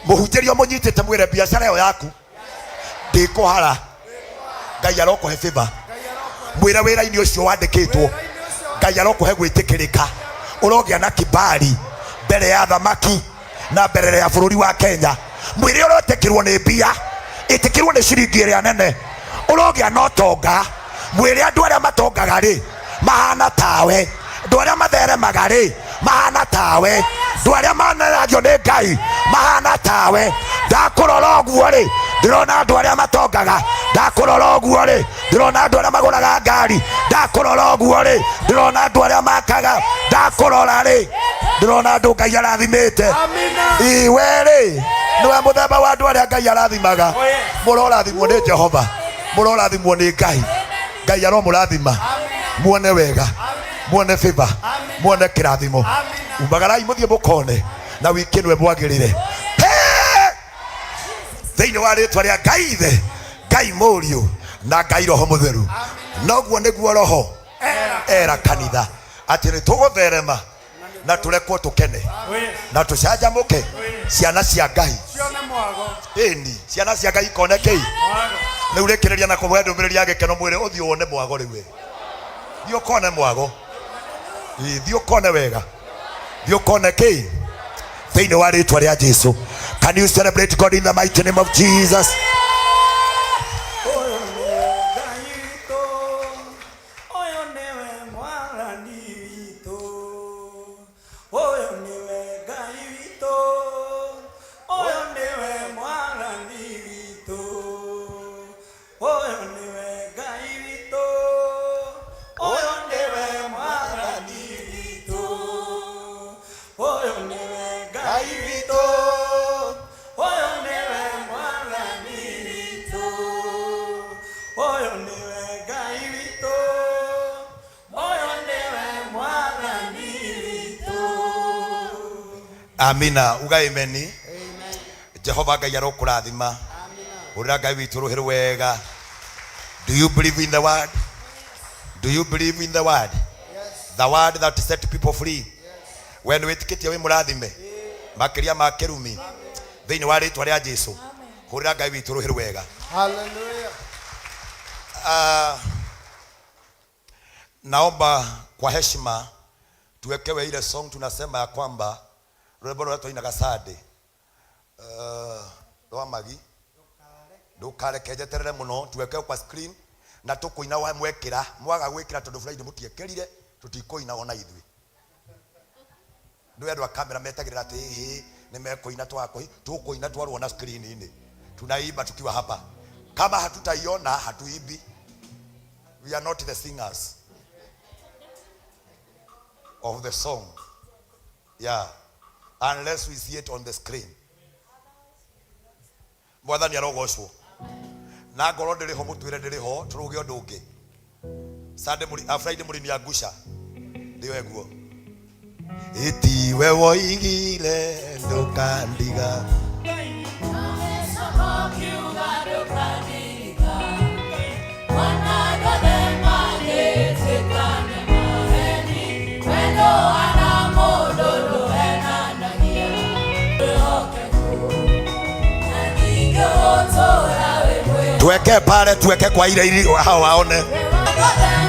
Mũhunjĩria mũnyitĩte, mwĩre biacara ĩyo yaku ndĩkũhara, Ngai arokũhe favor. Mwĩre wĩra-inĩ ũcio wandĩkĩtwo, Ngai arokũhe gwĩtĩkĩrĩka, ũrogĩa na kibali. Mbere ya thamaki na mbere ya bũrũri wa Kenya. Mwĩrĩ ũretĩkĩrwo nĩ mbia, ĩtĩkĩrwo nĩ ciringi ĩrĩa nene, ũrogĩa na ũtonga. Mwĩrĩ andũ arĩa matongaga rĩ mahana tawe, andũ arĩa matheremaga rĩ mahana tawe, andũ arĩa manenagio nĩ Ngai mahana tawe. Ndakũrora ũguo rĩ, ndĩrona andũ arĩa matongaga. Ndakũrora ũguo rĩ, ndĩrona andũ arĩa magũraga ngari. Ndakũrora ũguo rĩ, ndĩrona andũ arĩa makaga. Ndakũrora rĩ, ndĩrona andũ Ngai arathimĩte. Iwe rĩ, nĩwe mũthemba wa andũ arĩa Ngai arathimaga. Mũrorathimwo nĩ Jehova, mũrorathimwo nĩ Ngai. Ngai aromũrathima, muone wega, muone favor, muone kĩrathimo. Umagarai mũthiĩ mũkone na wiki ĩno ĩmwagĩrĩre. Hey! Thĩinĩ wa rĩtwa rĩa Ngai Ithe, Ngai Mũriũ na Ngai Roho Mũtheru. Noguo nĩguo Roho era kanitha atĩ nĩ tũgũtherema na tũrekwo tũkene na tũcanjamũke, ciana cia Ngai. Cione mwago. Ĩni, ciana cia Ngai ikone kĩi. Mwago. Rĩu rĩkĩrĩria na kũmũhe ndũmĩrĩri ya gĩkeno, mwĩrĩ ũthiĩ wone mwago. Rĩu we thiĩ ũkone mwago. Ĩ, thiĩ ũkone wega, thiĩ ũkone kĩi thĩinĩ wa rĩtwa rĩa Jesu. Can you celebrate God in the mighty name of Jesus? Ũyũ nĩwe Ngai witũ, ũyũ nĩwe Mwathani witũ. Ũyũ nĩwe Ngai witũ, ũyũ nĩwe Mwathani witũ. Ũyũ nĩwe Ngai witũ, ũyũ nĩwe Mwathani witũ. Ũyũ nĩwe Ngai witũ, ũyũ nĩwe Mwathani witũ. Ũyũ nĩwe Ngai witũ, ũyũ nĩwe Mwathani witũ. Amina. Uga ameni. Jehova Ngai arokũrathima. Hũrĩra Ngai witũ rũhĩ wega. Do you believe in the word? Do you believe in the word, the word that set people free? We nĩ wĩtĩkĩtie wĩ mũrathime makĩria ma kĩrumi thĩinĩ wa rĩtwa rĩa Jesu? Hũrĩra Ngai witũ rũhĩ wega. Hallelujah. Naomba kwa heshima tuwekewe ile song tunasema ya kwamba rwĩmbo rũrĩa twainaga Sunday, rwa magi, ndũkareke njeterere mũno. Tuwekewe kwa screen na tũkũina wa mwekĩra. Mwaga gwĩkĩra, tondũ Friday mũtiekĩrire, tũtikũina ona ithuĩ. Nĩ andũ a kamera metagĩrĩra atĩ hĩ nĩ mekũina, twakũi tũkũina twarwo screen-inĩ. Tunaimba tukiwa hapa. Kama hatutaiona, hatuimbi. We are not the singers of the song, yeah, unless we see it on the screen. Mwathani arogocwo. Na ngorwo ndĩrĩ ho, mũtwĩre ndĩrĩ ho, tũrũge ũndũ ũngĩ. Sunday mũri, Friday mũriniangusha ndĩyo guo. Itiwe woigire ndũkandiga. Kiuga ndũkandiga. Ona andũ mangĩtuĩka nĩ maheni, wendo wana mũndũ ndũhenanagia. Wĩhokeku na ningĩ ũtũũra wĩ mwĩhokeku. Tuweke pale, tuweke kwa ile ili hao waone. Andũ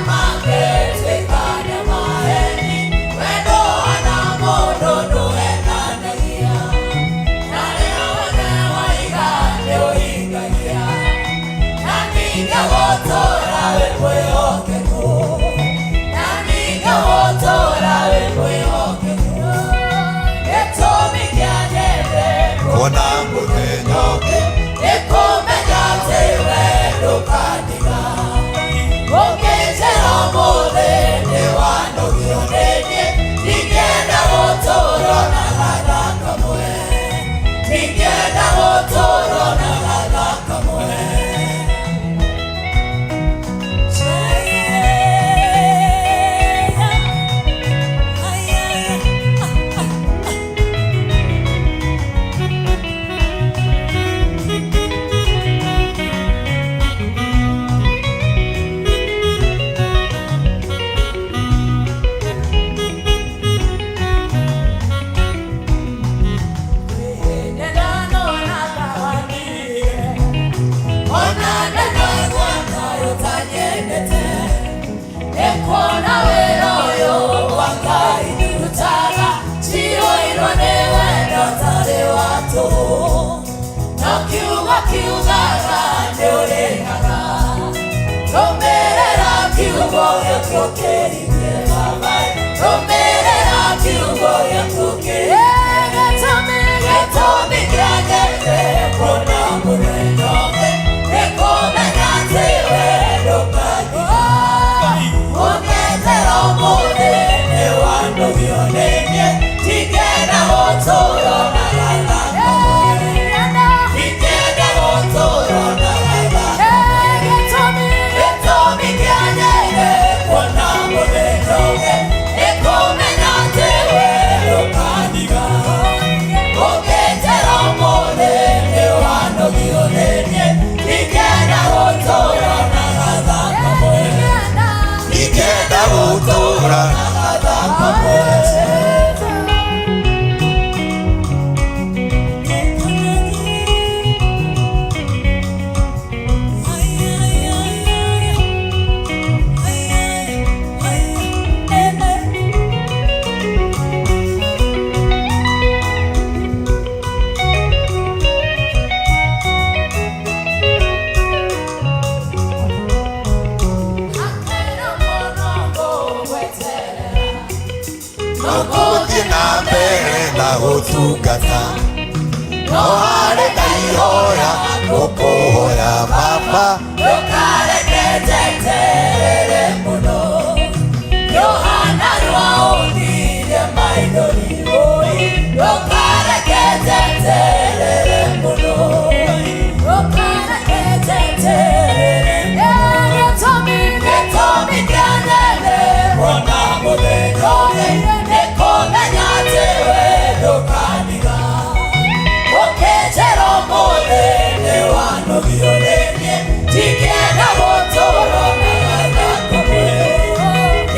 mangĩtuĩka nĩ maheni, wendo wana mũndũ ndũhenanagia. Na rĩrĩa wothe waiga nĩũhingagia. Na ningĩ gũtũũra wĩ mwĩhokeku. Na ningĩ gũtũũra wĩ mwĩhokeku. Gĩtũmi kĩa nyende kuona mũthenya ũngĩ nĩ kũmenya atĩ we ndũkandiga. Ũngĩnjĩra Ingĩenda gũtũũra. Gũthiĩ na mbere na gũtungata no harĩ na ihoya gũkũhoya Baba.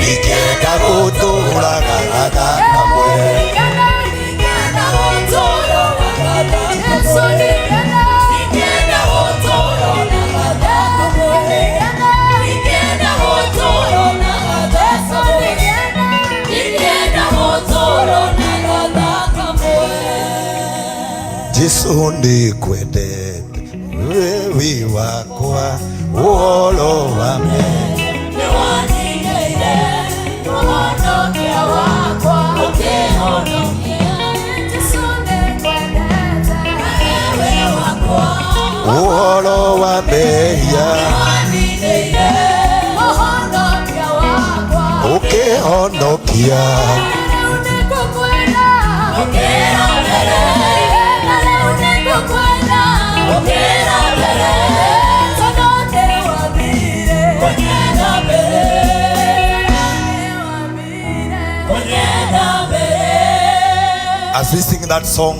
Ingĩenda gũtũũra gagathaka mwe. Jesu ndikwendete wewe wakwa ũhoro wa me. Ũhoro wa mehia ũkĩhonokia. As we sing that song,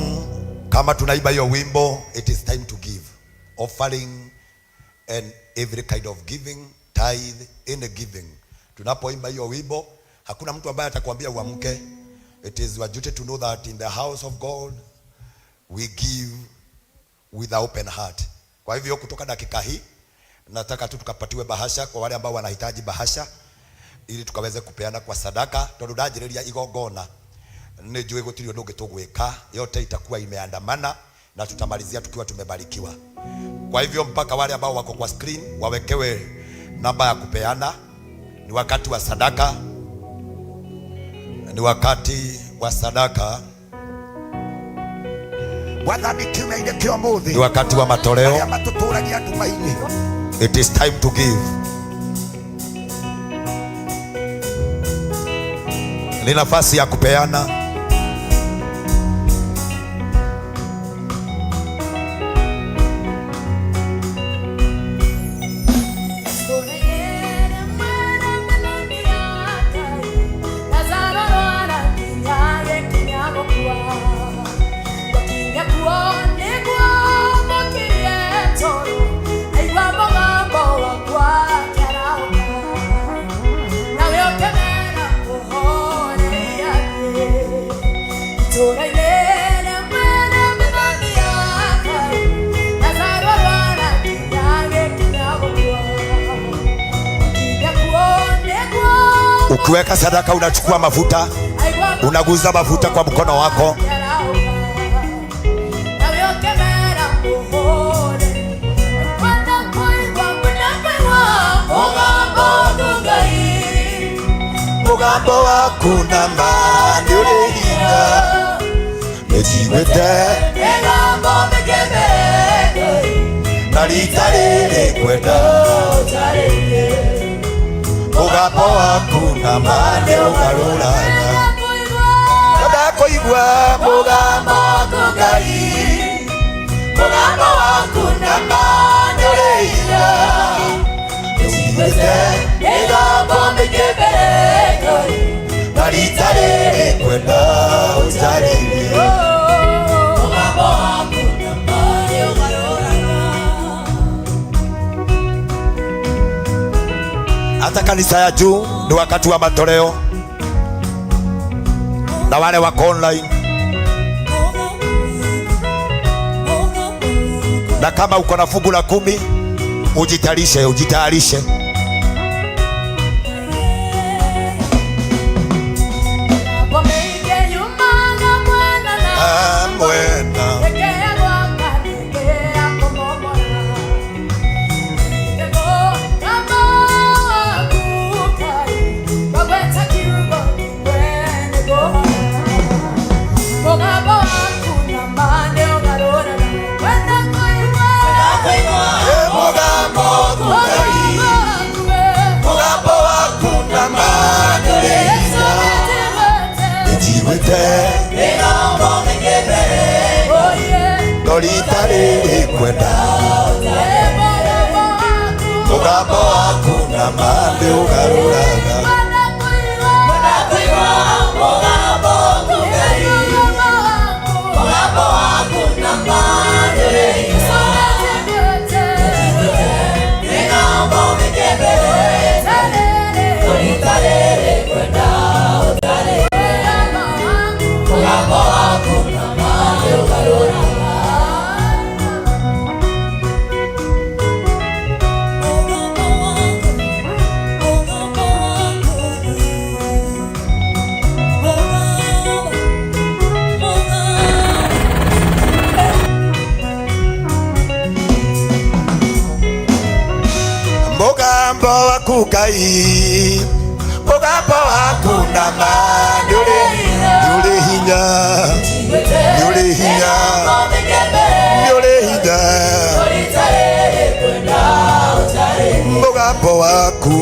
kama tunaiba hiyo wimbo, it is time to give. Offering and every kind of giving, tithe, any giving. Tunapoimba hiyo wimbo, hakuna mtu ambaye atakwambia uamke. It is your duty to know that in the house of God we give with an open heart. Kwa hivyo kutoka dakika hii nataka tu tukapatiwe bahasha kwa wale ambao wanahitaji bahasha ili tukaweze kupeana kwa sadaka tondu ndanjĩrĩria igongona nĩ njũĩ gũtirĩ ũndũ ũngĩ tũgwĩka, yote itakuwa imeandamana na tutamalizia tukiwa tumebarikiwa. Kwa hivyo mpaka wale ambao wako kwa screen wawekewe namba ya kupeana. Ni wakati wa sadaka, ni wakati wa sadaka, Mwathani kiumia-inĩ kĩa ũmũthĩ ni wakati wa matoleo. Arĩa matũtũragia nduma-inĩ. It is time to give. Ni nafasi ya kupeana. Ukiweka sadaka unachukua mafuta, unaguza mafuta kwa mkono wako. Mũgambo waku na ma nĩ ũrĩ hinya. Nĩnjiguĩte Mĩgambo mĩingĩ mbere na rita rĩrĩ ngwenda ũtarĩrie. Mũgambo waku na ma nĩ ũgarũraga. Ngwenda kũigua mũgambo waku Ngai. Mũgambo waku na ma nĩ ũrĩ hinya. Nĩnjiguĩte Mĩgambo mĩingĩ mbere Ngai. na rita rĩrĩ ngwenda ũnjarĩrie. Mũgambo waku na ma nĩ ũgarũraga. Hata kanisa ya juu ni wakati wa matoleo, na wale wako online, na kama uko na fungu la 10 ujitayarishe, ujitayarishe. Mĩgambo mĩingĩ yumaga mwena na Ah, mwena ĩkegwaka ningĩ ya kũmomora. Mũgambo waku Ngai, wagweta kiugo ningwe nĩngũhona. Mũgambo waku na ma nĩ ũgarũraga. Kwenda kũigua Eh, mũgambo waku Ngai, mũgambo waku we. mũgambo waku na ma nĩ ũrĩ Yesu hinya. nĩnjiguĩte. Nĩnjiguĩte Oh, yeah. no rita rĩrĩ ngwenda Eh, mũgambo waku. mũgambo waku na ma nĩ ũgarũraga. Kwenda kũigua mũgambo waku. Yesu nĩnjiguĩte. Mũgambo waku. Mũgambo waku Ngai, mũgambo waku na ma nĩ ũrĩ nĩ ũrĩ hinya, nĩ ũrĩ hinya, nĩ ũrĩ hinya. Mũgambo waku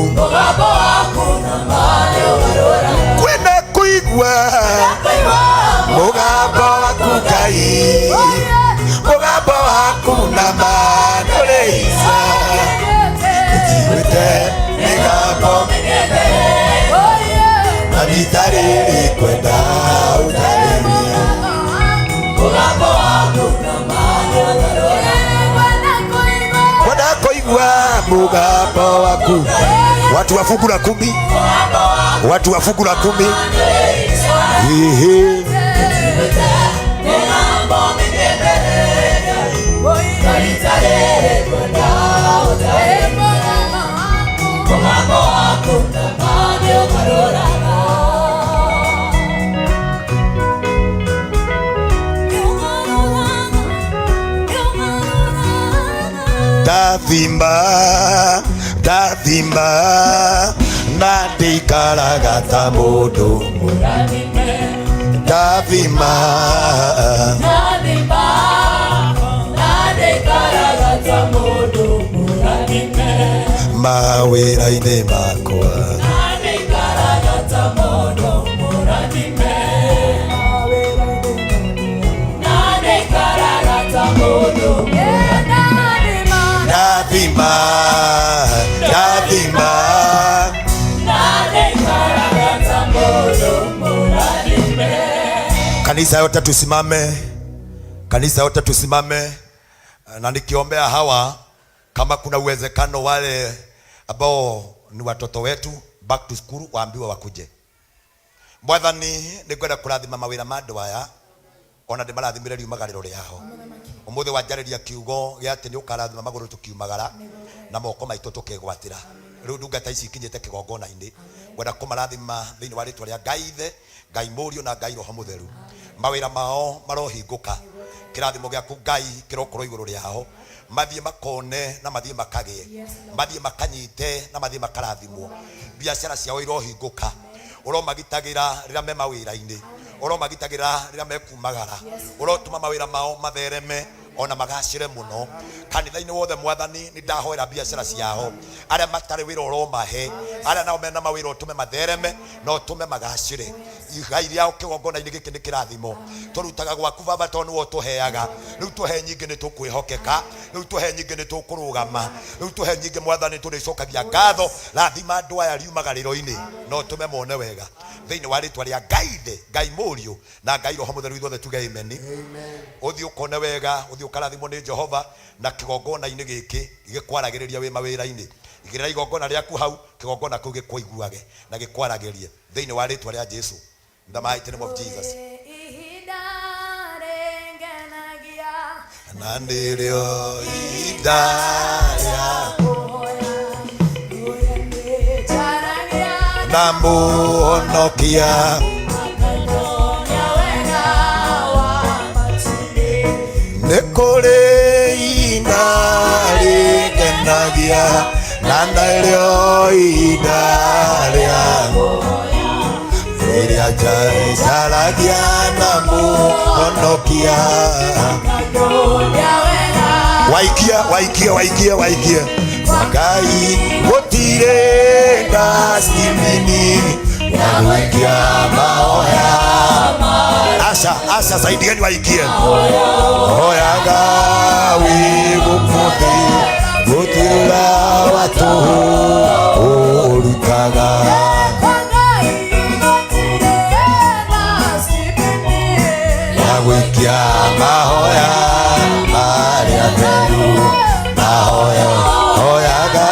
kwenda kũigua mũgambo waku Ngai, mũgambo waku na ma nĩ ũrĩ hinya. Njiguĩte mĩgambo na rita rĩrĩ ngwenda ũnjarĩrie. Kwenda kũigua mũgambo waku. Watu wa fungu la 10, watu wa fungu la 10. Ehe. Ndathima, ndathima na ndikaraga ta mũndũ. Ndathima, mawĩra-inĩ makwa. Ndathima, ndathima. Kanisa yote tusimame, kanisa yote tusimame, na nikiombea hawa, kama kuna uwezekano wale ambao ni watoto wetu back to school waambiwe wakuje. Mwathani, nĩngwenda kũrathima mawĩra ma andũ aya ona ndĩmarathimĩre riumagarĩro rĩao. Ũmũthĩ wanjarĩria kiugo gĩa atĩ nĩ ũkarathima magũrũ tũkiumagara na moko maitũ tũkĩgwatĩra. Rĩu ndungata ici ikinyĩte kĩgongona-inĩ, ngwenda kũmarathima thĩinĩ wa rĩtwa rĩa Ngai Ithe, Ngai Mũriũ na Ngai Roho Mũtheru. Mawĩra mao marohingũka, kĩrathimo gĩaku Ngai kĩrokorwo igũrũ rĩao, mathiĩ makone na mathiĩ makagĩe, mathiĩ makanyite na mathiĩ makarathimwo. Biacara ciao irohingũka. Ũromagitagĩra rĩrĩa me mawĩra-inĩ, ũromagitagĩra rĩrĩa mekumagara, ũrotũma mawĩra mao mathereme ona magacĩre mũno. Kanitha-inĩ wothe Mwathani, nĩ ndahoera biacara ciao, arĩa matarĩ wĩra ũromahe, arĩa nao mena mawĩra ũtũme mathereme na ũtũme magacĩre. Igai rĩao kĩgongona-inĩ gĩkĩ nĩ kĩrathimo tũrutaga gwaku Baba, tondũ nĩwe ũtũheaga. Rĩu tũhe nyingĩ nĩ tũkwĩhokeka, rĩu tũhe nyingĩ nĩ tũkũrũgama, rĩu tũhe nyingĩ Mwathani, tũrĩcokagia ngatho. Rathima andũ aya riumagarĩro-inĩ na ũtũme mone wega thĩinĩ wa rĩtwa rĩa Ngai Ithe, Ngai Mũriũ na Ngai Roho Mũtheru, ithuothe tuge amen. Ũthiĩ ũkone wega, ũthiĩ ũkarathimwo nĩ Jehova, na kĩgongona-inĩ gĩkĩ gĩkwaragĩrĩria wĩ mawĩra-inĩ. Igĩrĩra igongona rĩaku hau, kĩgongona kĩu gĩkũiguage na gĩkwaragĩrie thĩinĩ wa rĩtwa rĩa Jesu. In the mighty name of Jesus. Ihinda rĩngenagia Na nĩrĩo ihinda rĩa kũhoya, ũrĩa nĩnjaragia na Mũhonokia. Akanyonia wega wa matu-inĩ. Nĩ kũrĩ ihinda rĩngenagia na nĩrĩo ihinda rĩa rĩrĩa njaragia na Mũhonokia. Akanyonia wega. Waikia, waikia, waikia, waikia. Ngai gũtirĩ ndacimini ya gũikia mahoya. Asha, asha, saidieni waikie. Hoyaga wĩ gũkũ thĩ, gũtirĩ wa tũhũ ũrutaga. Kwa Ngai gũtirĩ ndacibini Ya gũikia mahoya marĩa theru, mahoya hoyaga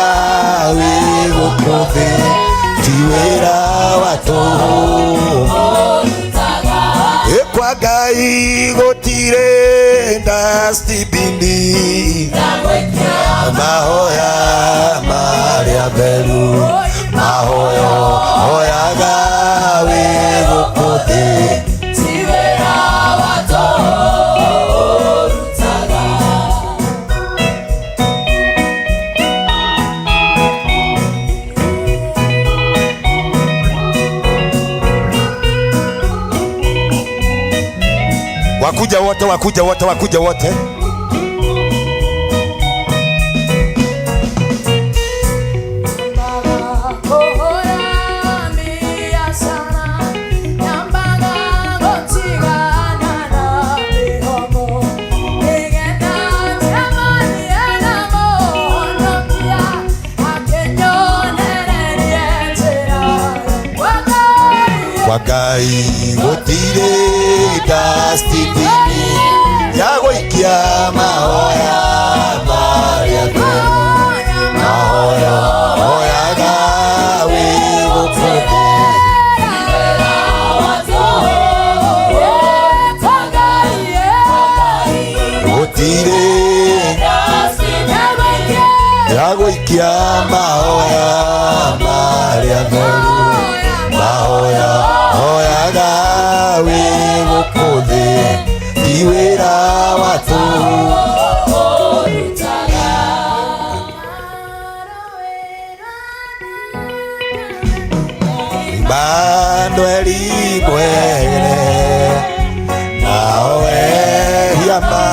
wĩ gũkũ thĩ, ti wĩra wa tũhũ. Kwa Ngai gũtirĩ ndacibini mahoya marĩa theru, mahoya hoyaga wĩ gũkũ thĩ. Ti wĩra wa tũhũ ũrutaga. Wakuja wote, wakuja wote, wakuja wote. Kwa Ngai gũtirĩ ndacibini ya gũikia mahoya marĩa theru, mahoya hoyaga wĩ gũkũ thĩ. Gũtirĩ ya gũikia mahoya marĩa theru, mahoya hoyaga wĩ gũkũ thĩ, ti wĩra wa tũhũ. Immanueli mwene nao ehia ma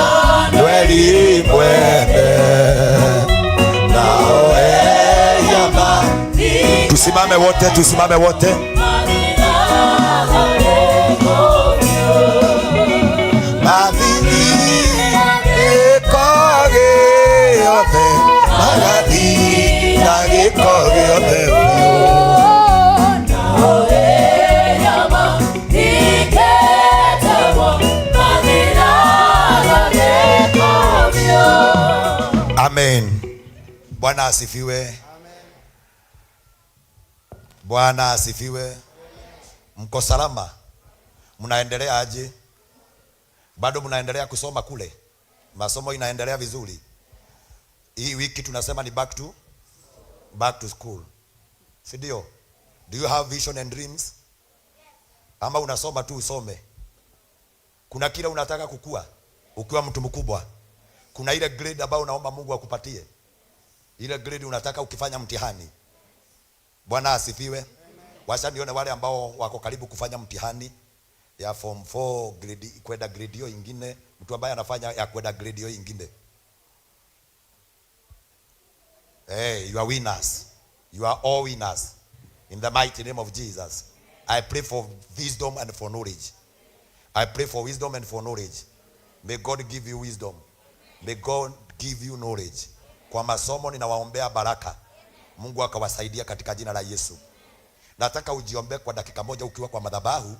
Immanueli mwene nao ehia ma. Tusimame wote, tusimame wote. Mathini gĩko gĩothe, magathi na gĩko gĩothe biũ. Amen. Bwana asifiwe. Bwana asifiwe. Mko salama? Mnaendelea aje? Bado mnaendelea kusoma kule? Masomo inaendelea vizuri? Hii wiki tunasema ni back to school. Si ndio? Do you have vision and dreams? Ama unasoma tu usome? Kuna kile unataka kukua ukiwa mtu mkubwa? Kuna ile grade ambayo unaomba Mungu akupatie? Ile grade unataka ukifanya mtihani? Bwana asifiwe. Wacha nione wale ambao wako karibu kufanya mtihani ya form 4 grade kwenda grade hiyo ingine, mtu ambaye anafanya ya kwenda grade hiyo ingine. Hey, you are winners. You are all winners. In the mighty name of Jesus. I pray for wisdom and for knowledge. I pray for wisdom and for knowledge. May God give you wisdom. May God give you knowledge. Kwa masomo ninawaombea baraka. Mungu akawasaidia katika jina la Yesu. Nataka ujiombee kwa dakika moja ukiwa kwa madhabahu.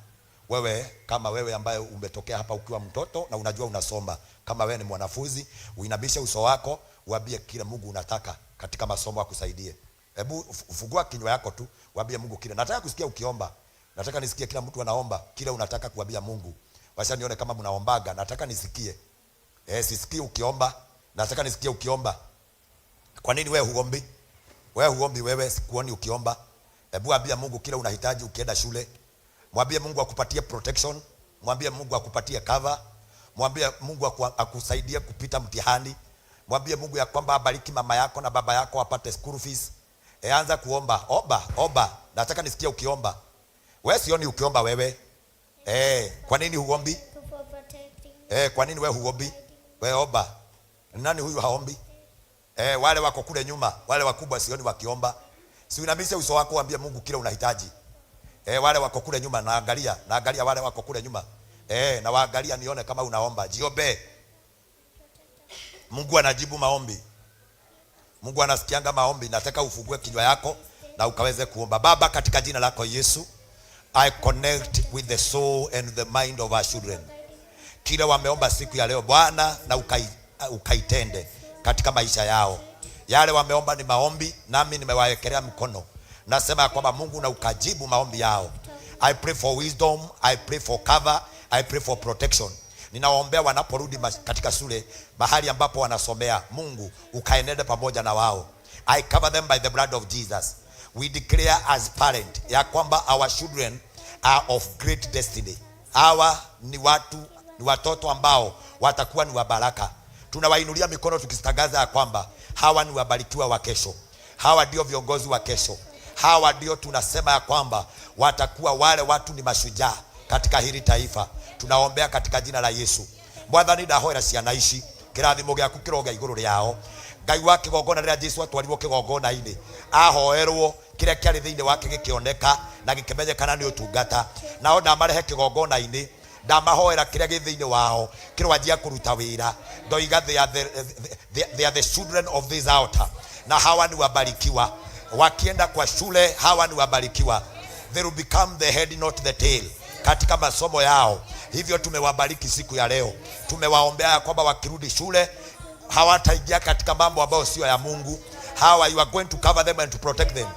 Wewe kama wewe ambaye umetokea hapa ukiwa mtoto na unajua unasoma, kama wewe ni mwanafunzi, uinamishe uso wako, uambie kile Mungu unataka katika masomo akusaidie. Hebu fungua kinywa yako tu, uambie Mungu kile. Nataka kusikia ukiomba. Nataka nisikie kila mtu anaomba kile unataka kuambia Mungu. Wacha nione kama mnaombaga. Nataka nisikie. Sisikii ukiomba. Nataka nisikie ukiomba. Kwa nini wewe huombi? Wewe huombi wewe, sikuoni ukiomba. Hebu ambia Mungu kile unahitaji ukienda shule. Mwambie Mungu akupatie protection, mwambie Mungu akupatie cover, mwambie Mungu akusaidie kupita mtihani. Mwambie Mungu ya kwamba abariki mama yako na baba yako apate school fees. Anza kuomba. Omba, omba. Nataka nisikie ukiomba. Wewe sioni ukiomba wewe. Kwa nini huombi? For protecting Kwa nini wewe huombi? Wewe omba. Nani huyu haombi? Wale wako kule nyuma, wale wakubwa sioni wakiomba. Si uinamishe uso wako uambie Mungu kile unahitaji. Wale wako kule nyuma naangalia, naangalia wale wako kule nyuma. Na waangalia nione kama unaomba. Jiombe. Mungu anajibu maombi. Mungu anasikianga maombi. Nataka ufungue kinywa yako na ukaweze kuomba. Baba, katika jina lako Yesu, I connect with the soul and the mind of our children. Kile wameomba siku ya leo Bwana, na ukaitende katika maisha yao. Yale wameomba ni maombi, nami nimewawekelea mkono. Nasema ya kwamba Mungu na ukajibu maombi yao. I pray for wisdom, I pray for cover, I pray for protection. Ninawaombea wanaporudi katika shule, mahali ambapo wanasomea, Mungu ukaenende pamoja na wao. I cover them by the blood of Jesus. We declare as parent ya kwamba our children are of great destiny. Hawa ni watu, ni watoto ambao watakuwa ni wa baraka. Tunawainulia mikono tukitangaza ya kwamba hawa ni wabarikiwa wa kesho. Hawa ndio viongozi wa kesho. Hawa ndio tunasema ya kwamba watakuwa wale watu ni mashujaa katika hili taifa. Tunaombea katika jina la Yesu. Mwathani ndahoera ciana ici kĩrathimo gĩaku kĩroge igũrũ rĩao. Ngai wa kĩgongona rĩrĩa Jesu atwarirwo kĩgongona-inĩ ahoerwo kĩrĩa kĩarĩ thĩinĩ wake gĩkĩoneka na gĩkĩmenyekana nĩ ũtungata. Nao ndamarehe kĩgongona-inĩ, ndamahoera kĩrĩa gĩ thĩinĩ wao kĩrwanjia kũruta wĩra. Ndoiga they are the children of this altar, na hawa ni wabarikiwa. Wakienda kwa shule hawa ni wabarikiwa. They will become the head not the tail katika masomo yao. Hivyo tumewabariki siku ya leo. Tumewaombea ya kwamba wakirudi shule hawataingia katika mambo ambayo sio ya Mungu. Hawa you are going to cover them and to protect them.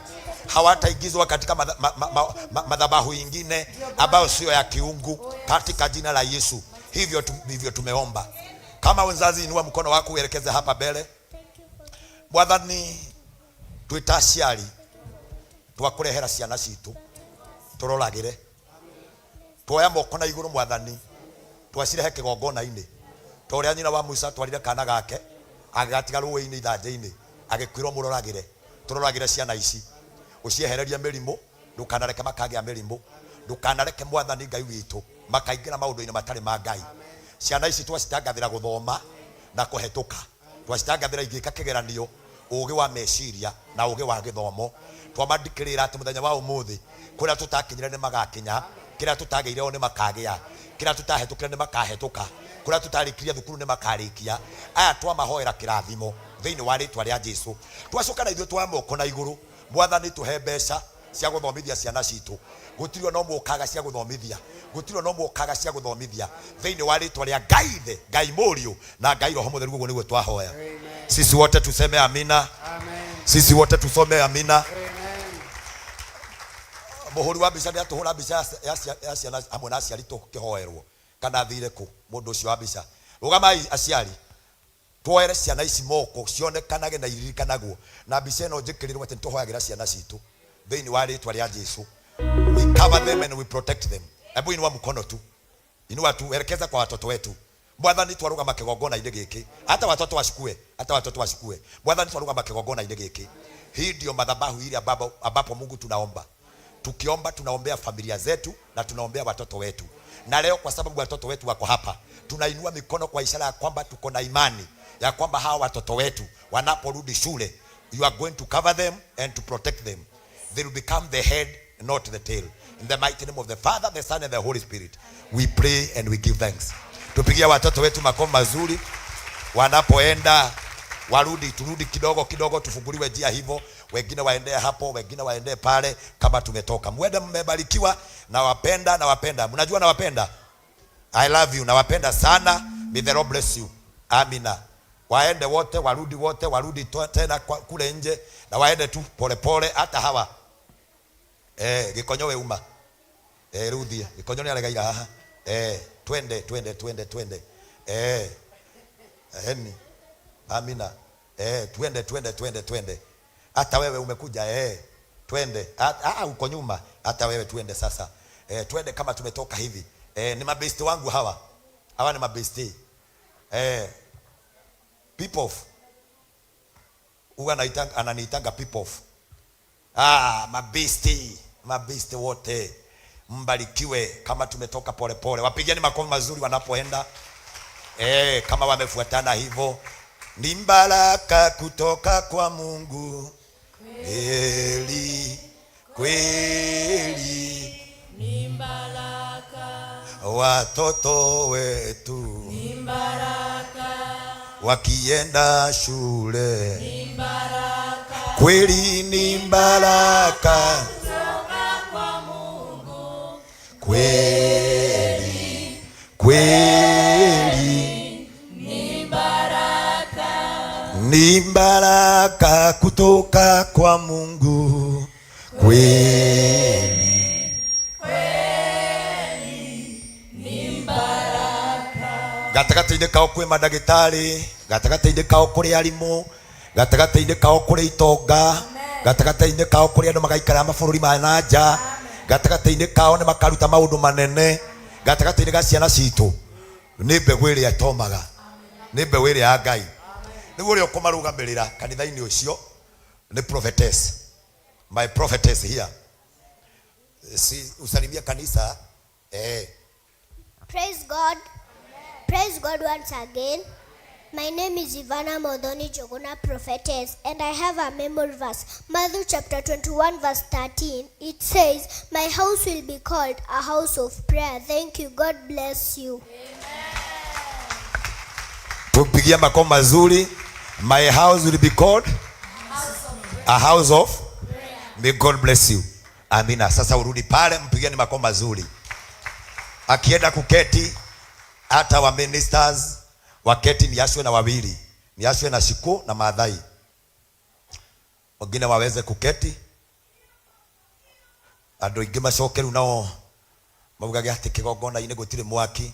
Hawataingizwa katika madhabahu ingine ambayo sio ya kiungu katika jina la Yesu. Hivyo tumeomba. Kama wazazi, inua mkono wako uelekeze hapa mbele. Mwathani, twĩ ta aciari twakũrehera ciana citũ tũroragĩre, tuoya moko na igũrũ Mwathani, twacirehe kĩgongona-inĩ ta ũrĩa nyina wa Musa atwarire kana gake agĩgatiga rũĩ-inĩ ithanjĩ-inĩ agĩkwĩrwo mũroragĩre. Tũroragĩre ciana ici, ũciehererie mĩrimũ, ndũkanareke makagĩa mĩrimũ, ndũkanareke Mwathani Ngai witũ makaingĩra maũndũ-inĩ matarĩ ma Ngai. Ciana ici twacitangathĩra gũthoma na kũhetũka, twacitangathĩra igĩka kĩgeranio ũgĩ wa meciria na ũgĩ wa gĩthomo. Twamandĩkĩrĩra atĩ mũthenya wa ũmũthĩ kũrĩa tũtakinyire nĩ magakinya, kĩrĩa tũtagĩire o nĩ makagĩa, kĩrĩa tũtahetũkire nĩ makahetũka, kũrĩa tũtarĩkirie thukuru nĩ makarĩkia. Aya twamahoera kĩrathimo thĩinĩ wa rĩtwa rĩa Jesu. Twacoka na ithuĩ twoya moko na igũrũ, Mwathani tũhe mbeca cia gũthomithia ciana citũ. Gũtirĩ ona ũmwe ũkaga cia gũthomithia, gũtirĩ ona ũmwe ũkaga cia gũthomithia thĩinĩ wa rĩtwa rĩa Ngai Ithe, Ngai Mũriũ na Ngai Roho Mũtheru. Ũguo nĩguo twahoya. Sisi wote tuseme amina. Sisi wote tusome amina. Mũhũri wa mbica nĩatũhũra mbica ya ciana hamwe na aciari tũkĩhoerwo kana athire kũ mũndũ ũcio wa mbica. Rũgamai aciari, tuoere ciana ici moko cionekanage na iririkanagwo na mbica ĩno njĩkĩrĩrwo atĩ nĩtũhoyagĩra ciana citũ thĩinĩ wa rĩtwa rĩa Jesu. We cover them and we protect them. Hebu inua mkono tu, inua tu, elekeza kwa watoto wetu. Mwathani twarũgama kĩgongona-inĩ gĩkĩ, hata watoto washukue, hata watoto washukue. Mwathani twarũgama kĩgongona-inĩ gĩkĩ, hii ndio madhabahu ile ambapo, ambapo Mungu tunaomba. Tukiomba tunaombea familia zetu na tunaombea watoto wetu. Na leo kwa sababu watoto wetu wako hapa, tunainua mikono kwa ishara ya kwamba tuko na imani ya kwamba hawa watoto wetu wanaporudi shule, you are going to cover them and to protect them. They will become the head, not the tail. In the mighty name of the Father, the Son and the Holy Spirit, we pray and we give thanks. Tupigie watoto wetu makofi mazuri wanapoenda warudi, turudi kidogo kidogo, tufunguliwe njia hivyo, wengine waendee hapo, wengine waendee pale, kama tumetoka. Mwende mmebarikiwa. Nawapenda, nawapenda, mnajua nawapenda. I love you, nawapenda sana. May the Lord bless you. Amina. Waende wote, warudi wote, warudi tena kule nje, na waende tu polepole, hata hawa gikonyo we uma ruthie gikonyo ni aregaira haha twende twende twende twende eni amina twende twende twende twende hata wewe umekuja twende uko nyuma hata wewe twende sasa twende kama tumetoka hivi ni mabesti wangu hawa hawa ni mabesti people of huwa ananiitanga people of mabesti mabesti wote mbarikiwe kama tumetoka polepole. Wapigeni makofi mazuri wanapoenda kama wamefuatana hivyo. Ni baraka kutoka kwa Mungu kweli kweli, Ni baraka, watoto wetu ni baraka, wakienda shule ni baraka kweli ni baraka kutoka kwa Mungu. Kweli kweli Ni baraka, ni baraka kutoka kwa Mungu kweli ni baraka. Gatagatĩ-inĩ kao kwĩ mandagĩtarĩ, gatagatĩ-inĩ kao kũrĩ arimũ, gatagatĩ-inĩ kao kũrĩ itonga, gatagatĩ-inĩ kao kũrĩ andũ magaikara mabũrũri ma na nja, gatagatĩ-inĩ kao nĩ makaruta maũndũ manene, gatagatĩ-inĩ ga ciana citũ nĩ mbegũ ĩrĩa ĩtomaga, nĩ mbegũ ĩrĩa ya Ngai. Rĩu ũrĩa ũkũmarũgamĩrĩra kanitha-inĩ ũcio nĩ prophetess, my prophetess here. Si usalimia kanisa Praise God. Praise God once again. My name is Ivana Modoni Jogona Prophetess, and I have a memory verse. Matthew chapter 21, verse 13. It says, "My house will be called a house of prayer." Thank you. God bless you. Tupigie makofi mazuri. My house will be called a house of May God bless you. Amina. Sasa urudi pale, mpigeni makofi mazuri. Akienda kuketi, hata wa ministers waketi, ni Ashwe na wawili, ni Ashwe na Shiku na Maathai, wengine waweze kuketi. Andũ aingĩ macoke rĩu nao maugage atĩ kĩgongona-inĩ gũtirĩ mwaki.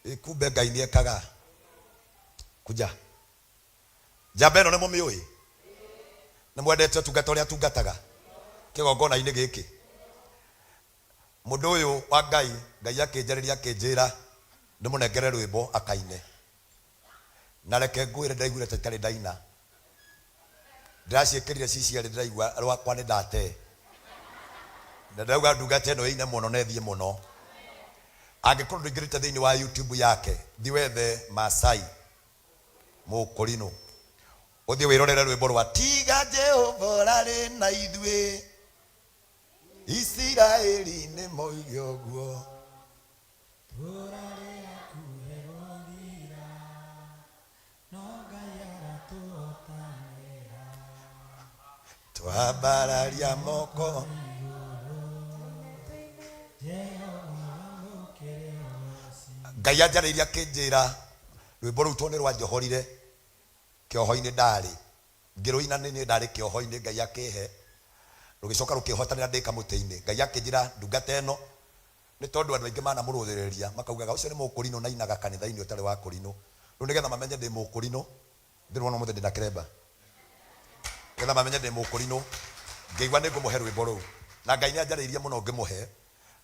Ĩ, kumbe Ngai nĩekaga kuja. Njamba ĩno nĩ mũmĩũĩ, nĩ mwendete ũtungata ũrĩa atungataga kĩgongona-inĩ gĩkĩ. Mũndũ ũyũ wa Ngai, Ngai akĩnjarĩria akĩnjĩra ndĩmũnengere rwĩmbo akaine, na reke ngwĩre ndaiguire ta itarĩ ndaina, ndĩraciĩkĩrire ci cierĩ, ndĩraigua rwakwa nĩ ndate, na ndauga ndungata ĩno ĩine mũno na ĩthiĩ mũno. Angĩkorwo ndũingĩrĩte thĩinĩ wa YouTube yake, thiĩ wethe Masai Mũkũrinũ, ũthiĩ wĩrorere rwĩmbo rwa tiga Jehova ũrarĩ na ithuĩ, Isiraeli nĩ moige ũguo. Tũrarĩ hakuhĩ gũthira, no Ngai aratũhotanĩra. Twambararia moko Jehova wamũkĩre ũgoci. Ngai anjarĩirie akĩnjĩra rwĩmbo rũu tondũ nĩ rwanjohorire kĩoho-inĩ ndarĩ ngĩrũina nĩ niĩ ndarĩ kĩoho-inĩ, Ngai akĩhe rũgĩcoka rũkĩhotanĩra ndĩ kamũtĩ-inĩ. Ngai akĩnjĩra ndungata ĩno nĩ tondũ andũ aingĩ manamũrũthĩrĩria makaugaga ũcio nĩ mũkũrinũ na inaga kanitha-inĩ ũtarĩ wa kũrinũ, rĩu nĩgetha mamenye ndĩ mũkũrinũ, ndĩrona ũmũthĩ ndĩna kĩremba, nĩgetha mamenye ndĩ mũkũrinũ, ngĩigua nĩ ngũmũhe rwĩmbo rũu, na Ngai nĩ anjarĩirie mũno ngĩmũhe.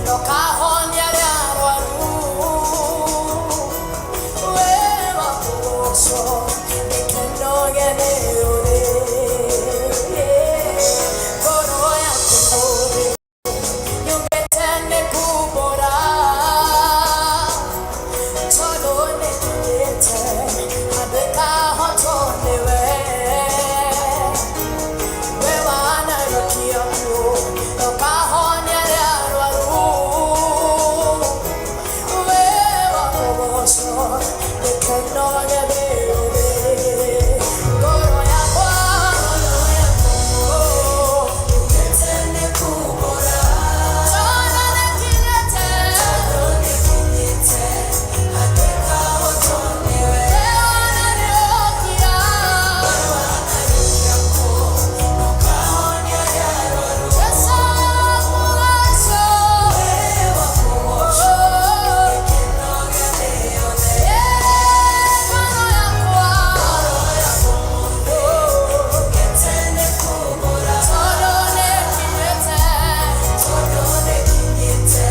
Ndokahonia arĩa arwaru. We wa kũgocwo, gĩkeno gĩothe ũrĩ. Ngoro yaku mũthĩ yugĩte nĩ kumbũra, tondũ nĩkinyĩte handũ ĩkahotwo nĩwe. We wanariũkia kuo, ndokahonia arĩa arwaru. We wa kũgocwo, gĩkeno gĩothe ũrĩ. Ngoro yakwa, yugĩte nĩ kumbũra, tondũ nĩkinyĩte, handũ ĩkahotwo nĩwe. We wanariũkia, Jesu kũgocwo, ngoro yakwa, tondũ nĩkinyĩte,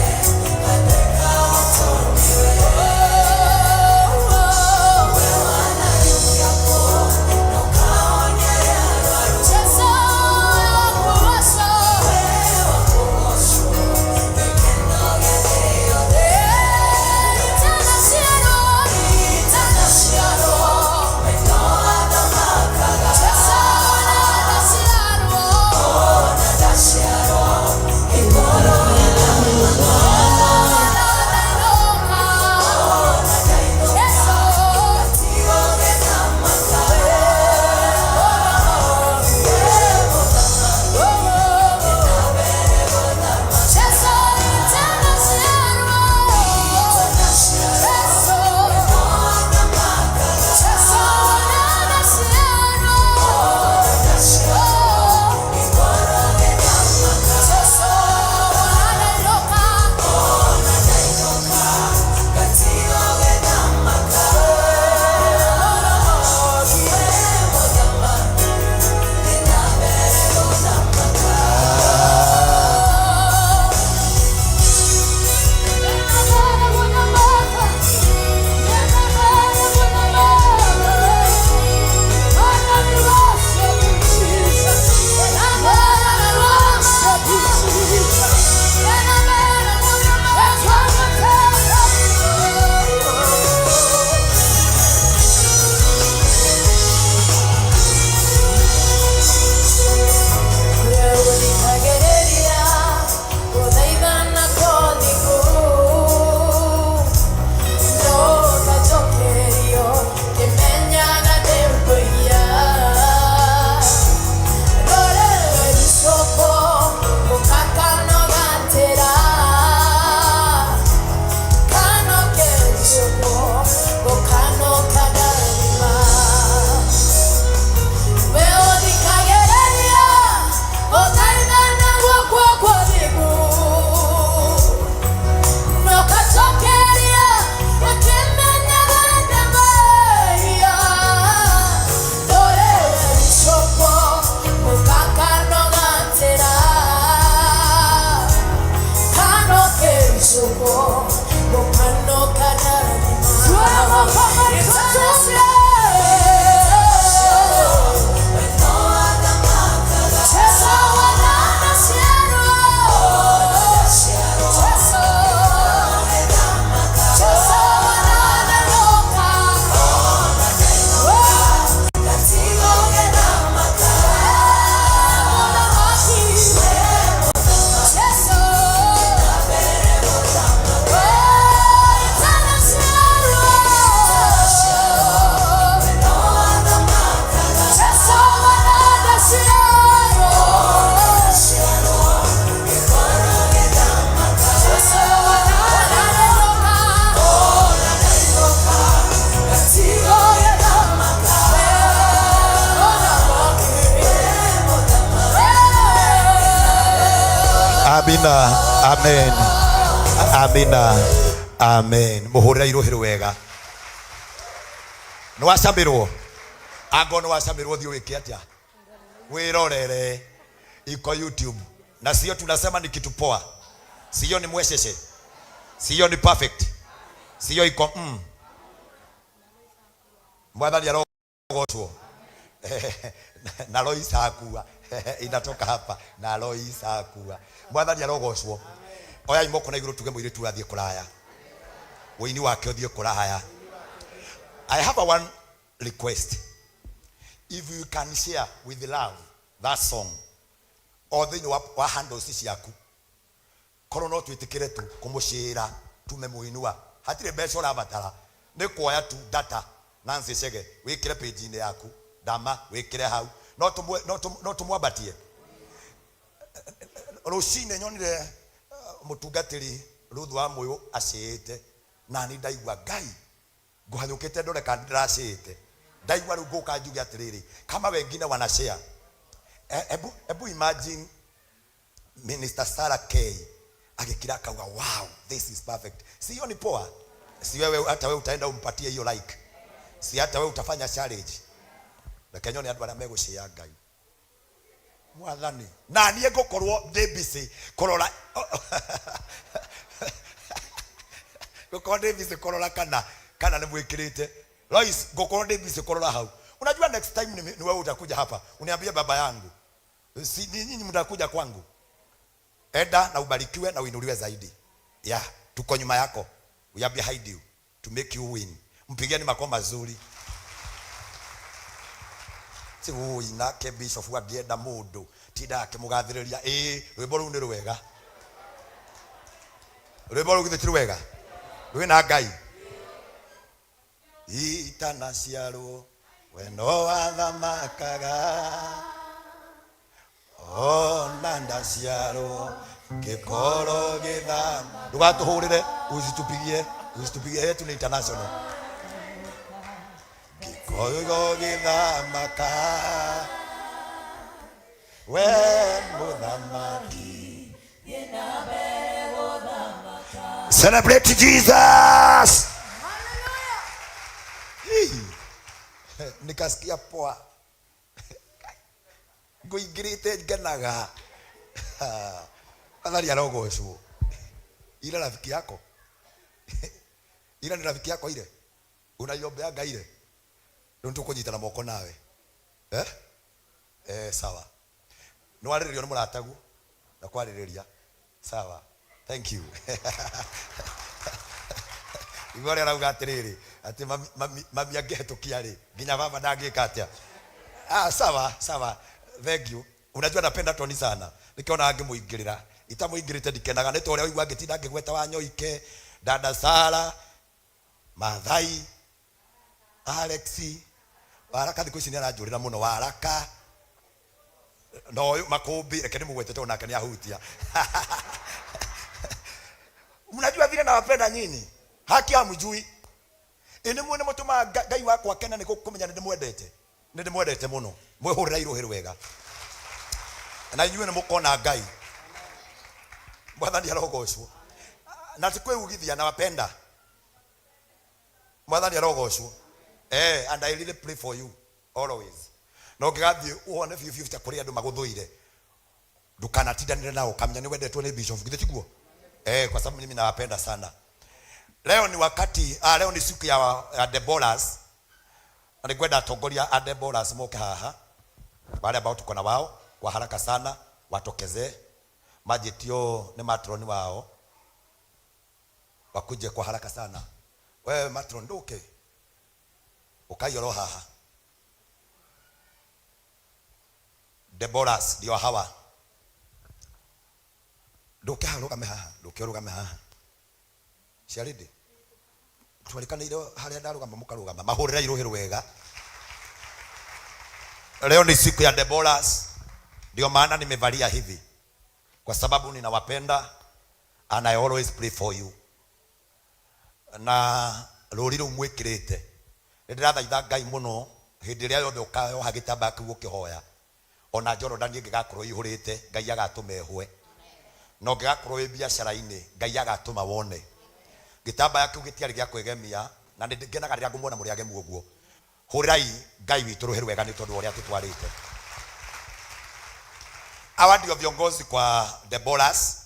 Jesu kũgocwo. Amina, amen, amina, amen. Muhurira iruhi wega. Nĩ wacamirwo, angorwo nĩ wacamirwo thiĩ wĩke atĩa, wĩrorere, iko YouTube na sio tunasema ni kitu poa. Siyo ni mwecece, siyo ni perfect, siyo iko Mwathani arogocwo. Na Lois akua inatoka hapa na Lois akua. Mwathani arogocwo. Oyai moko na igũrũ tuge mũirĩtu athiĩ kũraya, ũini wake ũthiĩ kũraya. I have a one request. If you can share with love that song o thĩinĩ wa handles ciaku, korwo no twĩtĩkĩre tu kũmũcĩra tume mũinua, hatirĩ mbeca ũrabatara, nĩ kuoya tu data Nancy Chege wĩkĩre page-inĩ yaku, Dama wĩkĩre hau, no tũmwambatie. Rũcinĩ nyonire mũtungatĩri Ruth wa Mũyũ acĩĩte, na ni ndaigua Ngai nguhanyũkĩte ndore kana ndĩracĩĩte, ndaigua rĩu ngũka njuge atĩrĩrĩ, kama wengine wanashare. Ebu imagine Minister Sarah K agĩkira akauga wow, this is perfect. Si hiyo ni poa? Si wewe hata wewe utaenda umpatie hiyo like? Si hata wewe utafanya challenge? Reke nyone andũ arĩa megũcĩa Ngai. Mwathani, na niĩ ngũkorwo ndĩ busy kũrora, ngũkorwo ndĩ busy kũrora kana nĩ mwĩkĩrĩte. Lois, ngũkorwo ndĩ busy kũrora hau. Unajua next time ni wewe utakuja hapa uniambie baba yangu, si ni nyinyi mtakuja kwangu. Enda na ubarikiwe na uinuliwe zaidi. Yeah, tuko nyuma yako. We are behind you to make you win. Mpigeni makofi mazuri. Si ui nake bishop angĩenda mũndũ tinda akĩmũgathĩrĩria, ĩĩ rwĩmbo rũu nĩ rwega, rwĩmbo rũu githĩ ti rwega, rwĩna Ngai. Itanaciarwo we no wathamakaga, ona ndaciarwo ngĩkorwo gĩthama. Ndũgatũhũrĩre, usitupigie, usitupigie, yetu ni international. Ngĩkorwo gĩthamaka we mũthamaki. Celebrate Jesus. Hii. Nikasikia poa, ngũingĩrĩte ngenaga. Athari arogocwo. Ile rafiki yako, ile ni rafiki yako, ile unaiombea ile rĩu nĩtũkũnyitana moko nawe, eh? Eh, sawa, nĩwarĩrĩrio nĩ mũratagu na kwarĩrĩria. Sawa, thank you. Igua ũrĩa arauga atĩrĩrĩ, atĩ mami angĩhetũkia rĩ, nginya baba ndangĩka atĩa. Ah, sawa sawa, thank you. Unajua napenda Tony sana, nikiona angĩmũingĩrĩra itamũingĩrĩte ndikenaga, nĩ ta ũrĩa waigua ngĩtinda ngĩgweta Wanyoike, dada Sara, Mathai, Alex Waraka, thikũ ici nĩ aranjũrĩra mũno Waraka na ũyũ Makũmbĩ, reke ndĩmũgwete tondũ nake nĩ ahutia. Mnajua vile nawapenda nyinyi, haki hamjui. Ĩ mwene mũtũmaga Ngai wakwa kena nĩ kũmenya nĩ ndĩmwendete, nĩ ndĩmwendete mũno. Mwĩhũrĩra irũhĩ rwega na inyuĩ nĩ mũkona Ngai. Mwathani arogocwo. Na ti kwĩugithia, nawapenda. Mwathani arogocwo. And I really pray for you always. Na ũngĩgathiĩ wone biũ biũ ta kũrĩ andũ magũthũire, ndũkanatindanĩre nao, kamenya nĩ wendetwo nĩ bishop, githĩ tiguo? Kwa sababu mimi nawapenda sana. Leo ni wakati, leo ni siku ya Deborahs, na nĩngwenda atongoria a Deborahs moke haha, wale ambao tuko na wao kwa haraka sana watokezee, majĩtio nĩ matroni wao, wakuje kwa haraka sana. Wewe matron nduke ukaioro haha. Deborahs ndio hawa. Nduke haha, rũgame haha, nduke ũrũgame haha. Ciarĩndĩ twarĩkanĩire harĩa ndarũgama, mũkarũgama, mahũrĩra irũhĩ rwega. Leo ni siku ya Deborahs, ndio maana nimevalia hivi, kwa sababu ninawapenda and I always pray for you. Na rũri rũu mwĩkĩrĩte, nĩ ndĩrathaitha Ngai mũno hĩndĩ ĩrĩa yothe ũkayoha gĩtambaya kĩu ũkĩhoya, ona Jorodani ĩngĩgakorwo ĩihũrĩte, Ngai agatũma ĩhwe, na ũngĩgakorwo wĩ biacara-inĩ, Ngai agatũma wone. Gĩtambaya kĩu gĩtiarĩ gĩa kwĩgemia, na nĩ ngenaga rĩrĩa ngũmuona mũrĩ agemu ũguo. Hũrĩrai Ngai witũ rũhĩ rwega nĩ tondũ wa ũrĩa tũtwarĩte. Hawa ndio viongozi kwa Deborahs.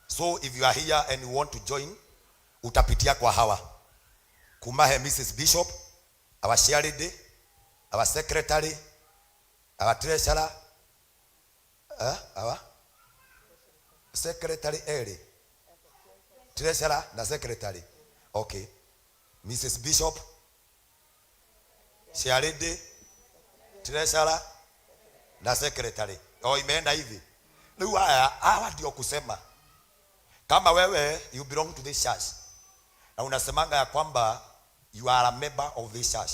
So if you are here and you want to join, utapitia kwa hawa kuma he Mrs. Bishop, our chairlady, our secretary, our treasurer, our secretary eri treasurer na secretary. Okay, Mrs. Bishop, chairlady, treasurer na secretary. Oh, imeenda hivi. Rĩu haya hawa ndio kusema kama wewe you belong to this church na unasemanga ya kwamba you are a member of this church,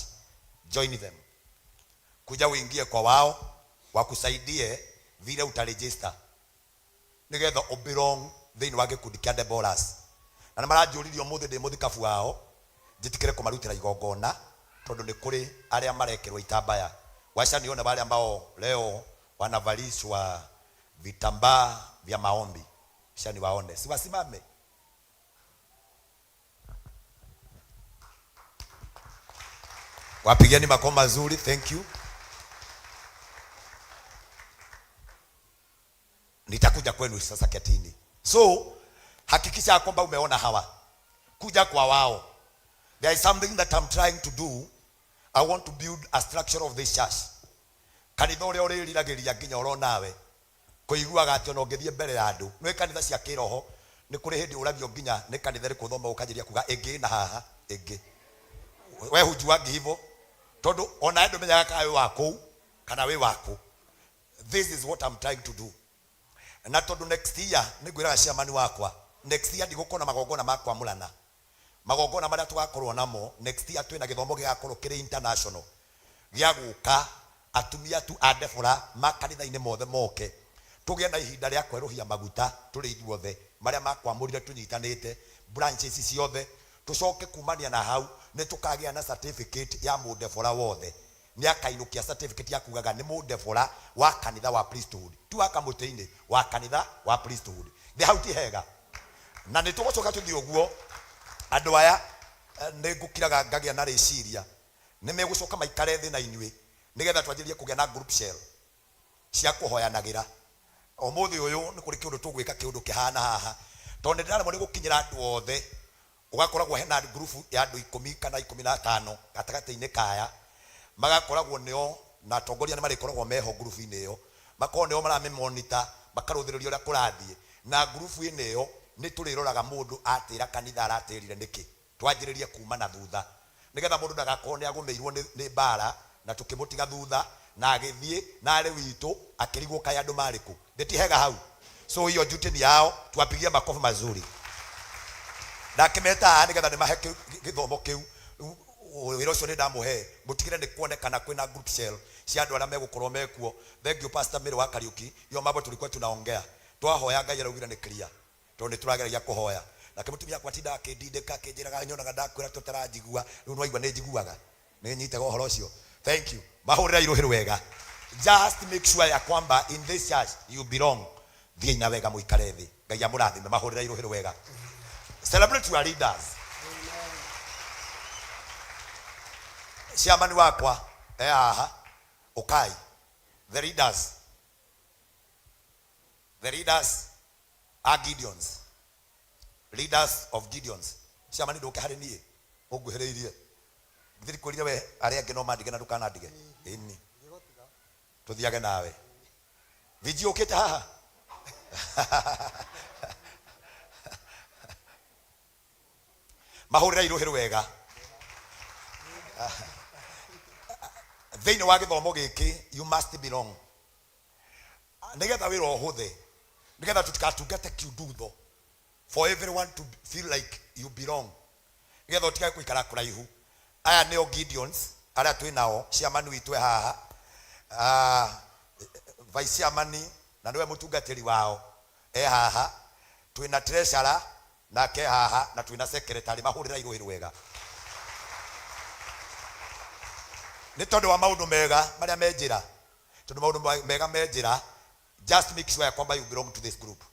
join them, kuja uingie kwa wao wakusaidie vile utaregister nigetha ubelong thĩinĩ wa gĩkundi kĩa Deborahs. Na nĩ maranjũririe ũmũthĩ ndĩ mũthikabu wao njĩtĩkĩre kũmarutĩra igongona tondũ nĩ kũrĩ arĩa marekerwo itambaya. Wacha nione wale ambao leo wanavalishwa vitambaa vya maombi, kisha niwaone, si wasimame. Wapigeni makofi mazuri, thank you. Nitakuja kwenu sasa ketini. So hakikisha ya kwamba umeona hawa, kuja kwa wao. There is something that I'm trying to do. I want to build a structure of this church. Kanitha ũrĩa ũrĩriragĩria nginya oro nawe kũiguaga atĩ ona ũngĩthiĩ mbere ya andũ nĩ kanitha cia kĩroho nĩ kũrĩ hĩndĩ ũragio nginya nĩ kanitha ĩrĩkũ ũthoma ũkanjĩria kuga ĩngĩ na haha ĩngĩ we hujuangi hivyo tondũ ona ndũmenyaga kana wĩ wa kũu kana wĩ waku. This is what I'm trying to do. Na tondũ next year nĩ ngwĩraga chairman wakwa, next year ndigũkorwo na magongona ma kwamũrana. Magongona marĩa tũgakorwo namo next year, twĩna gĩthomo gĩgakorwo kĩrĩ international gĩa gũka atumia tu a Deborah makanitha-inĩ mothe moke tũgĩe na ihinda rĩa kwerũhia maguta tũrĩ ithuothe marĩa makwamũrire tũnyitanĩte branches ciothe. Tũcoke kumania na hau nĩ tũkagĩa na certificate ya mũndebora wothe nĩ akainũkia certificate ya kugaga nĩ mũndebora wa kanitha wa priesthood, ti wa kamũtĩ-inĩ, wa kanitha wa priesthood. Thĩ hau ti hega na nĩ tũgũcoka tũthiĩ ũguo. Andũ aya nĩ ngũkiraga ngagĩa na rĩciria nĩ megũcoka maikare thĩ na inyuĩ nĩgetha twanjĩrĩrie kũgĩa na group cell cia kũhoyanagĩra. Ũmũthĩ ũyũ nĩ kũrĩ kĩũndũ tũgwĩka, kĩũndũ kĩhana haha, tondũ nĩ ndĩraremwo nĩ gũkinyĩra andũ othe. Ũgakoragwo hena group ya andũ 10 kana 15 gatagatĩ-inĩ kaya, magakoragwo nĩo na atongoria nĩ marĩkoragwo meho ngurubu-inĩ ĩyo, makorwo nĩo maramĩmonita, makarũthĩrĩria ũrĩa kũrathiĩ. Na ngurubu-inĩ ĩyo nĩ tũrĩroraga mũndũ atĩra kanitha aratĩrire nĩkĩ, twanjĩrĩrie kuma na thutha nĩgetha mũndũ ndagakorwo nĩ agũmĩirwo nĩ mbara na tũkĩmũtiga thutha na agĩthiĩ na arĩ witũ akĩrigwo kaĩ andũ marĩ kũ. Ndĩti hega hau. So hiyo duty ni yao, tuwapigie makofi mazuri. Ndakĩmeta haha nĩgetha nĩmahe gĩthomo kĩu. Wĩra ũcio nĩ ndamũhe, mũtigĩre nĩ kuonekana kwĩna group cell cia andũ arĩa megũkorwo mekuo. Thank you, Pastor Mary wa Kariuki. Hiyo mambo tulikuwa tunaongea, twahoya Ngai araugire nĩ clear tondũ nĩ tũrageragia kũhoya nake mũtumia akwa atindaga akĩndindĩka akĩnjĩraga nyonaga ndakwĩra tũtaranjigua. Rĩu nĩwaigua nĩ njiguaga, nĩ nyitaga ũhoro ũcio. Thank you, mahũrĩra irũhĩ wega. Just make sure ya kwamba in this church you belong. Thiĩ na wega, mũikare thĩ. Ngai amũrathime. Mahũrĩra irũhĩ wega. Celebrate your leaders. Chairman wakwa e haha, ukai. The leaders, the leaders are Gideons, leaders of Gideons. Chairman, ndũke harĩ niĩ ũnguhĩrĩirie. Thiri kwĩrire we arĩa angĩ no mandige na ndũkanandige. Ĩni tũthiage nawe viji ũkĩte haha. Mahũrĩra irũhĩ wega. Thĩinĩ wa gĩthomo gĩkĩ you must belong nĩgetha wĩra ũhũthe, nĩgetha tũtikatungate kiundutho, for everyone to feel like you belong, nĩgetha ũtigage gũikara kũraihu. Aya nĩo Gideons arĩa twĩ nao. Chairman witũ e haha, vice chairman na nĩwe mũtungatĩri wao e haha, twĩna treasurer nake e haha, na twĩna secretary. Mahũrĩra irũhĩ wega nĩ tondũ wa maũndũ mega marĩa me njĩra, tondũ maũndũ mega me njĩra. Just make sure ya kwamba you belong to this group.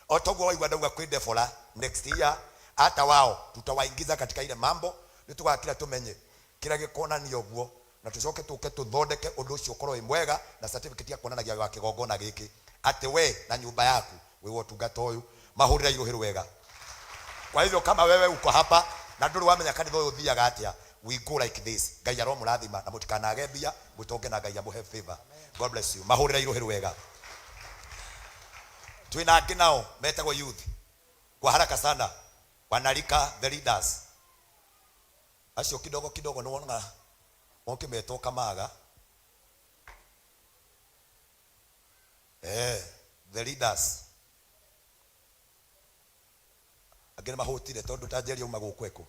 O toguo waigua ndauga kwĩ Deborah, next year hata wao tutawaingiza katika ile mambo. Nĩ tũgakira tũmenye kĩrĩa gĩkonania ũguo na tũcoke tũke tũthondeke ũndũ ũcio ũkorwo wĩ mwega na certificate ya kuonanagia wa kĩgongona gĩkĩ atĩ we na nyũmba yaku wĩ wa ũtungata ũyũ. Mahũrĩra irũhĩ wega. Kwa hivyo kama wewe uko hapa na ndũrĩ wamenya kanitha ũyũ ũthiaga atĩa, we go like this. Ngai aromũrathima na mũtikanage mbia, mũtonge na Ngai amũhe favor. God bless you. Mahũrĩra irũhĩ wega. Twĩna angĩ nao metagwo youth kwa haraka sana, wanalika the leaders acio kidogo kidogo nĩ wonaga ũkĩmetwo kamaga. The leaders angĩ nĩ mahũtire tondũ ta Njeri auma gũkũ ekũ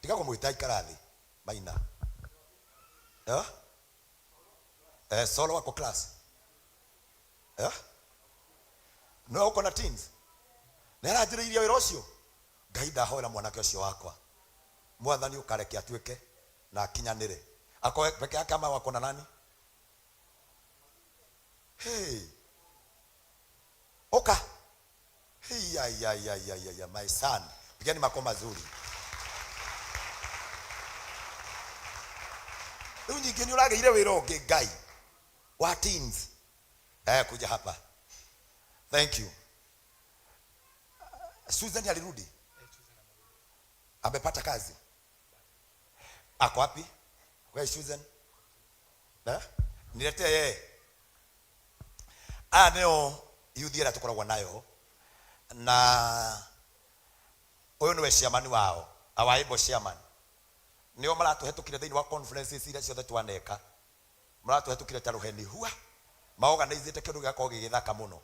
tiga kũmwĩta ikara thĩ maina, eh? Solo wako class, eh? No uko na teens nĩ aranjĩrĩirie wĩra ũcio. Ngai, ndahoera mwanake ũcio wakwa, Mwathani, ũkareke atuĩke na akinyanĩre. Ako peke yake ama wako na nani? Hey. Oka. Hey, ya, ya, ya, ya, ya, ya, my son. Pigani mako mazuri. Rĩu nyingĩ nĩ ũragĩire wĩra ũngĩ Ngai wa teens. Kuja hapa. Thank you. Susan alirudi? Amepata kazi? Ako wapi? Where is Susan? Eh? Niletee yeye. Aya nĩo youth ĩrĩa tũkoragwo nayo, na ũyũ nĩwe chairman wao, our able chairman. Nĩo maratũhetũkire thĩinĩ wa conferences iria ciothe twaneka, maratũhetũkire ta rũheni hua, maorganizĩte kĩndũ gĩgakorwo gĩgĩthaka mũno,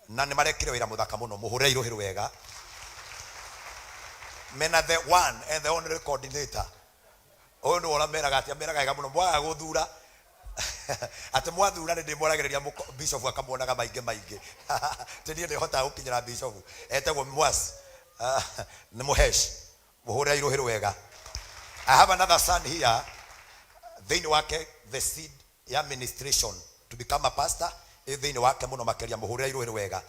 na nĩ marekire wĩra mũthaka mũno. Mũhũre irũhĩ wega. Mena the one and the only coordinator. Ũyũ nĩwe ũrameraga atĩ ameraga wega mũno, mwaga gũthura atĩ mwathura nĩ ndĩmwaragĩrĩria bishop akamuonaga maingĩ maingĩ. Ti niĩ nĩhotaga gũkinyĩra bishop, etagwo Mwas. Nĩ mũhesh. Mũhũre irũhĩ wega. I have another son here, thĩinĩ wake the seed ya ministration to become a pastor ĩ thĩinĩ wake mũno makĩria. Mũhũrĩre irũhĩ wega.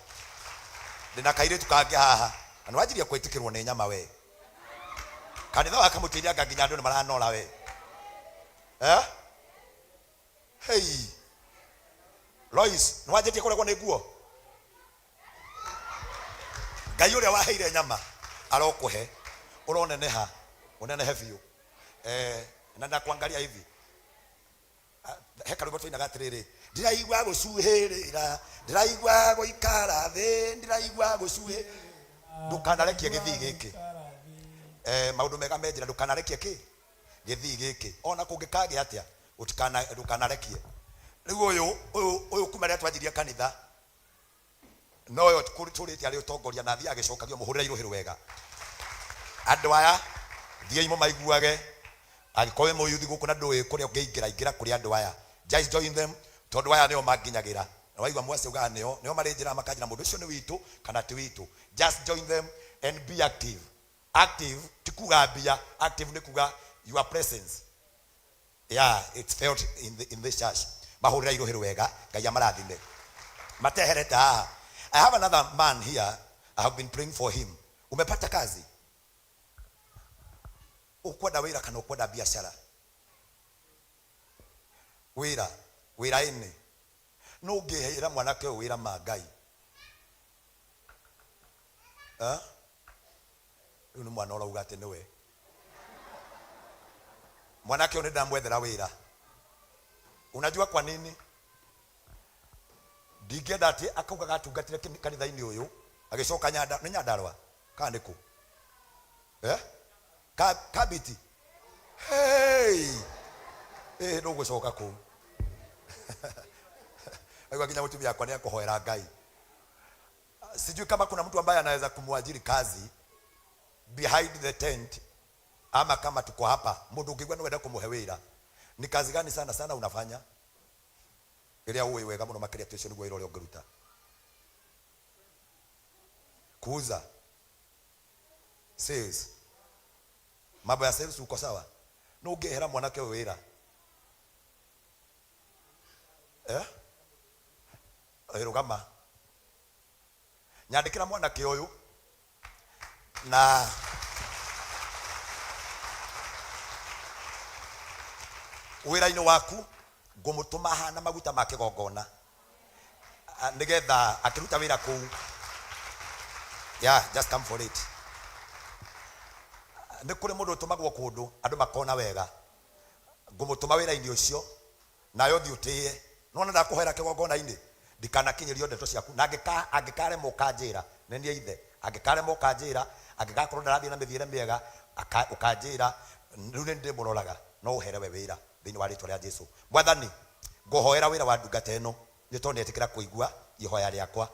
Ndĩna kairĩtu kangĩ haha na nĩwanjirie kwĩtĩkĩrwo nĩ nyama we. Kanitha wa kamũtĩria anga nginya andũ nĩ maranora we, eh? Hey. Lois, nĩwanjĩtie kũregwo nĩ nguo. Ngai ũrĩa waheire nyama arokũhe, ũroneneha, ũnenehe biũ. Na ndakuangalia hivi. He karwĩmbo tũinaga atĩrĩrĩ, ndiraigua gũcuhĩrĩra, ndiraigua gũikara thĩ, ndiraigua gũcuhĩ. Ndũkanarekie gĩthii gĩkĩ, maũndũ mega me njĩra, ndũkanarekie kĩ gĩthii gĩkĩ, ona kũngĩkagĩa atĩa, ũtikana ndũkanarekie. Rĩu ũyũ kuma rĩrĩa twanjirie kanitha noyo tũrĩte arĩ ũtongoria na athiĩ agĩcokagio. Mũhũrĩre irũhĩ wega. Andũ aya thiĩi mũmaiguage. Angĩkorwo wĩ mũyuthi gũkũ na ndũĩ kũrĩa ũngĩingĩra, ingĩra kũrĩ andũ aya, just join them, tondũ aya nĩo manginyagĩra. Na waigua mwase ugaga nĩo marĩ njĩra, makanjĩra mũndũ ũcio nĩ witũ kana ti witũ. Just join them and be active. Active ti kuga mbia, active nĩ kuga your presence, yeah, it's felt in this church. Mahũrĩra irũhĩ wega. Ngai amarathime mateherete haha. I have another man here, I have been praying for him. Umepata kazi? Ukwenda wĩra kana ukwenda biashara? Wĩra, wĩra-inĩ no ũngĩhĩra mwanake ũyũ wĩra ma Ngai. Eh? Rĩu nĩ mwana ũrauga atĩ nĩwe mwanake ũyũ nĩ ndamwethera wĩra. Unajua kwa nini ndingĩenda atĩ akaugaga atungatire kanitha-inĩ ũyũ agĩcoka nyanda nĩ Nyandarũa kana nĩ kũ, eh? Kabiti. Hey! Ndũgũcoka kũu. Aigua nginya mũtumia akwa nĩ akũhoera Ngai. Sijui kama kuna mtu ambaye anaweza kumwajiri kazi behind the tent ama kama tuko hapa, mundu ũngĩigua nĩ wenda kũmũhe wĩra. Ni kazi gani sana sana unafanya ĩrĩa ũĩ wega mũno makĩria atĩ ũcio nĩguo wĩra ũrĩa ũngĩruta? Kuuza, sales, mambo ya sales, uko sawa? No ũngĩhera mwanake ũyũ wĩra, eh? Rũgama, nyandĩkĩra mwanake ũyũ na wĩra-inĩ waku ngũmũtũma hana maguta ma kĩgongona. Nĩgetha akĩruta wĩra kũu. Yeah, just come for it. Nĩ kũrĩ mũndũ ũtũmagwo kũndũ andũ makona wega. Ngũmũtũma wĩra-inĩ ũcio nawe ũthiĩ ũtĩĩe. Nĩwona ndakũhoera kĩgongona-inĩ, ndikanakinyĩrio ndeto ciaku, na angĩkarema ũkanjĩra, nĩ niĩ ithe, angĩkarema ũkanjĩra, angĩgakorwo ndarathiĩ na mĩthiĩre mĩega, ũkanjĩra, rĩu nĩ niĩ ndĩmũroraga, no ũhere we wĩra, thĩinĩ wa rĩtwa rĩa Jesu. Mwathani, ngũhoera wĩra wa ndungata ĩno, nĩ tondũ nĩetĩkĩra kũigua ihoya rĩakwa.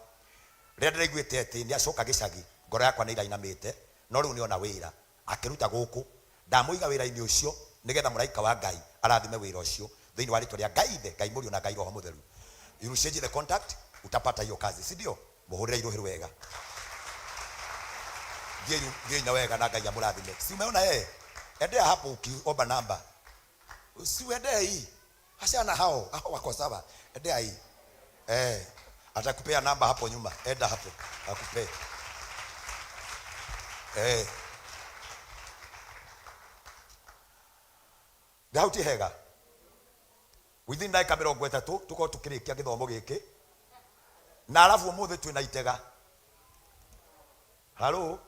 Rĩrĩa ndĩraiguĩte atĩ nĩacoka gĩcagi, ngoro yakwa nĩĩrainamĩte, no rĩu nĩona wĩra. Akĩruta gũkũ, ndamũiga wĩra-inĩ ũcio, nĩ getha mũraika wa Ngai arathime wĩra ũcio, thĩinĩ wa rĩtwa rĩa Ngai Ithe, Ngai Mũriũ na Ngai Roho Mũtheru. You will change the contact, utapata hiyo kazi, si ndio? Mũhũrĩre irũhĩ wega. Thiĩi thiĩi na wega na Ngai amũrathime. Si umeona yeye? Endea hapo ukiomba namba. Si uendee hii. Achana hao, hao wako sawa. Endea hii. Eh, atakupea namba hapo nyuma. Enda hapo, akupee. Eh. Hau ti hega. Within ndagĩka mĩrongo ĩtatũ tũkorwo tũkĩrĩkia gĩthomo gĩkĩ. Na arabu ũmũthĩ twĩna itega. Halo.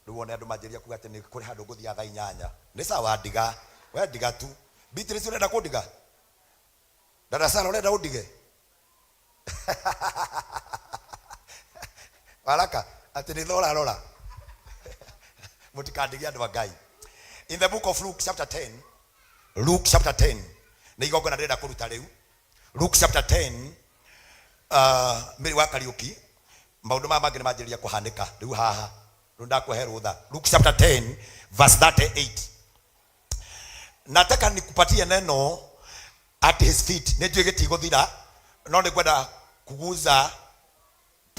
Rĩu wone andũ manjĩrĩria kuga atĩ nĩ kũrĩ handũ ngũthiaga thaa inyanya. Nĩ sawa ndiga. We ndiga tu. Beatrice ũrenda kũndiga? Dada Sara ũrenda ũndige? Baraka atĩ nĩ thaa ũrarora. Mũtikandige andũ a Ngai. In the book of Luke chapter 10, Luke chapter 10, nĩ igongona ndĩrenda kũruta rĩu. Luke chapter 10, Mary wa Kariũki, maũndũ maya mangĩ nĩ manjĩrĩria kũhanĩka rĩu haha. Rĩu ndakũhe rũtha. Luke chapter 10 verse 38. Nataka nikupatie neno at his feet. Nĩ njũĩ gĩtigũthira, no nĩ ngwenda kuguza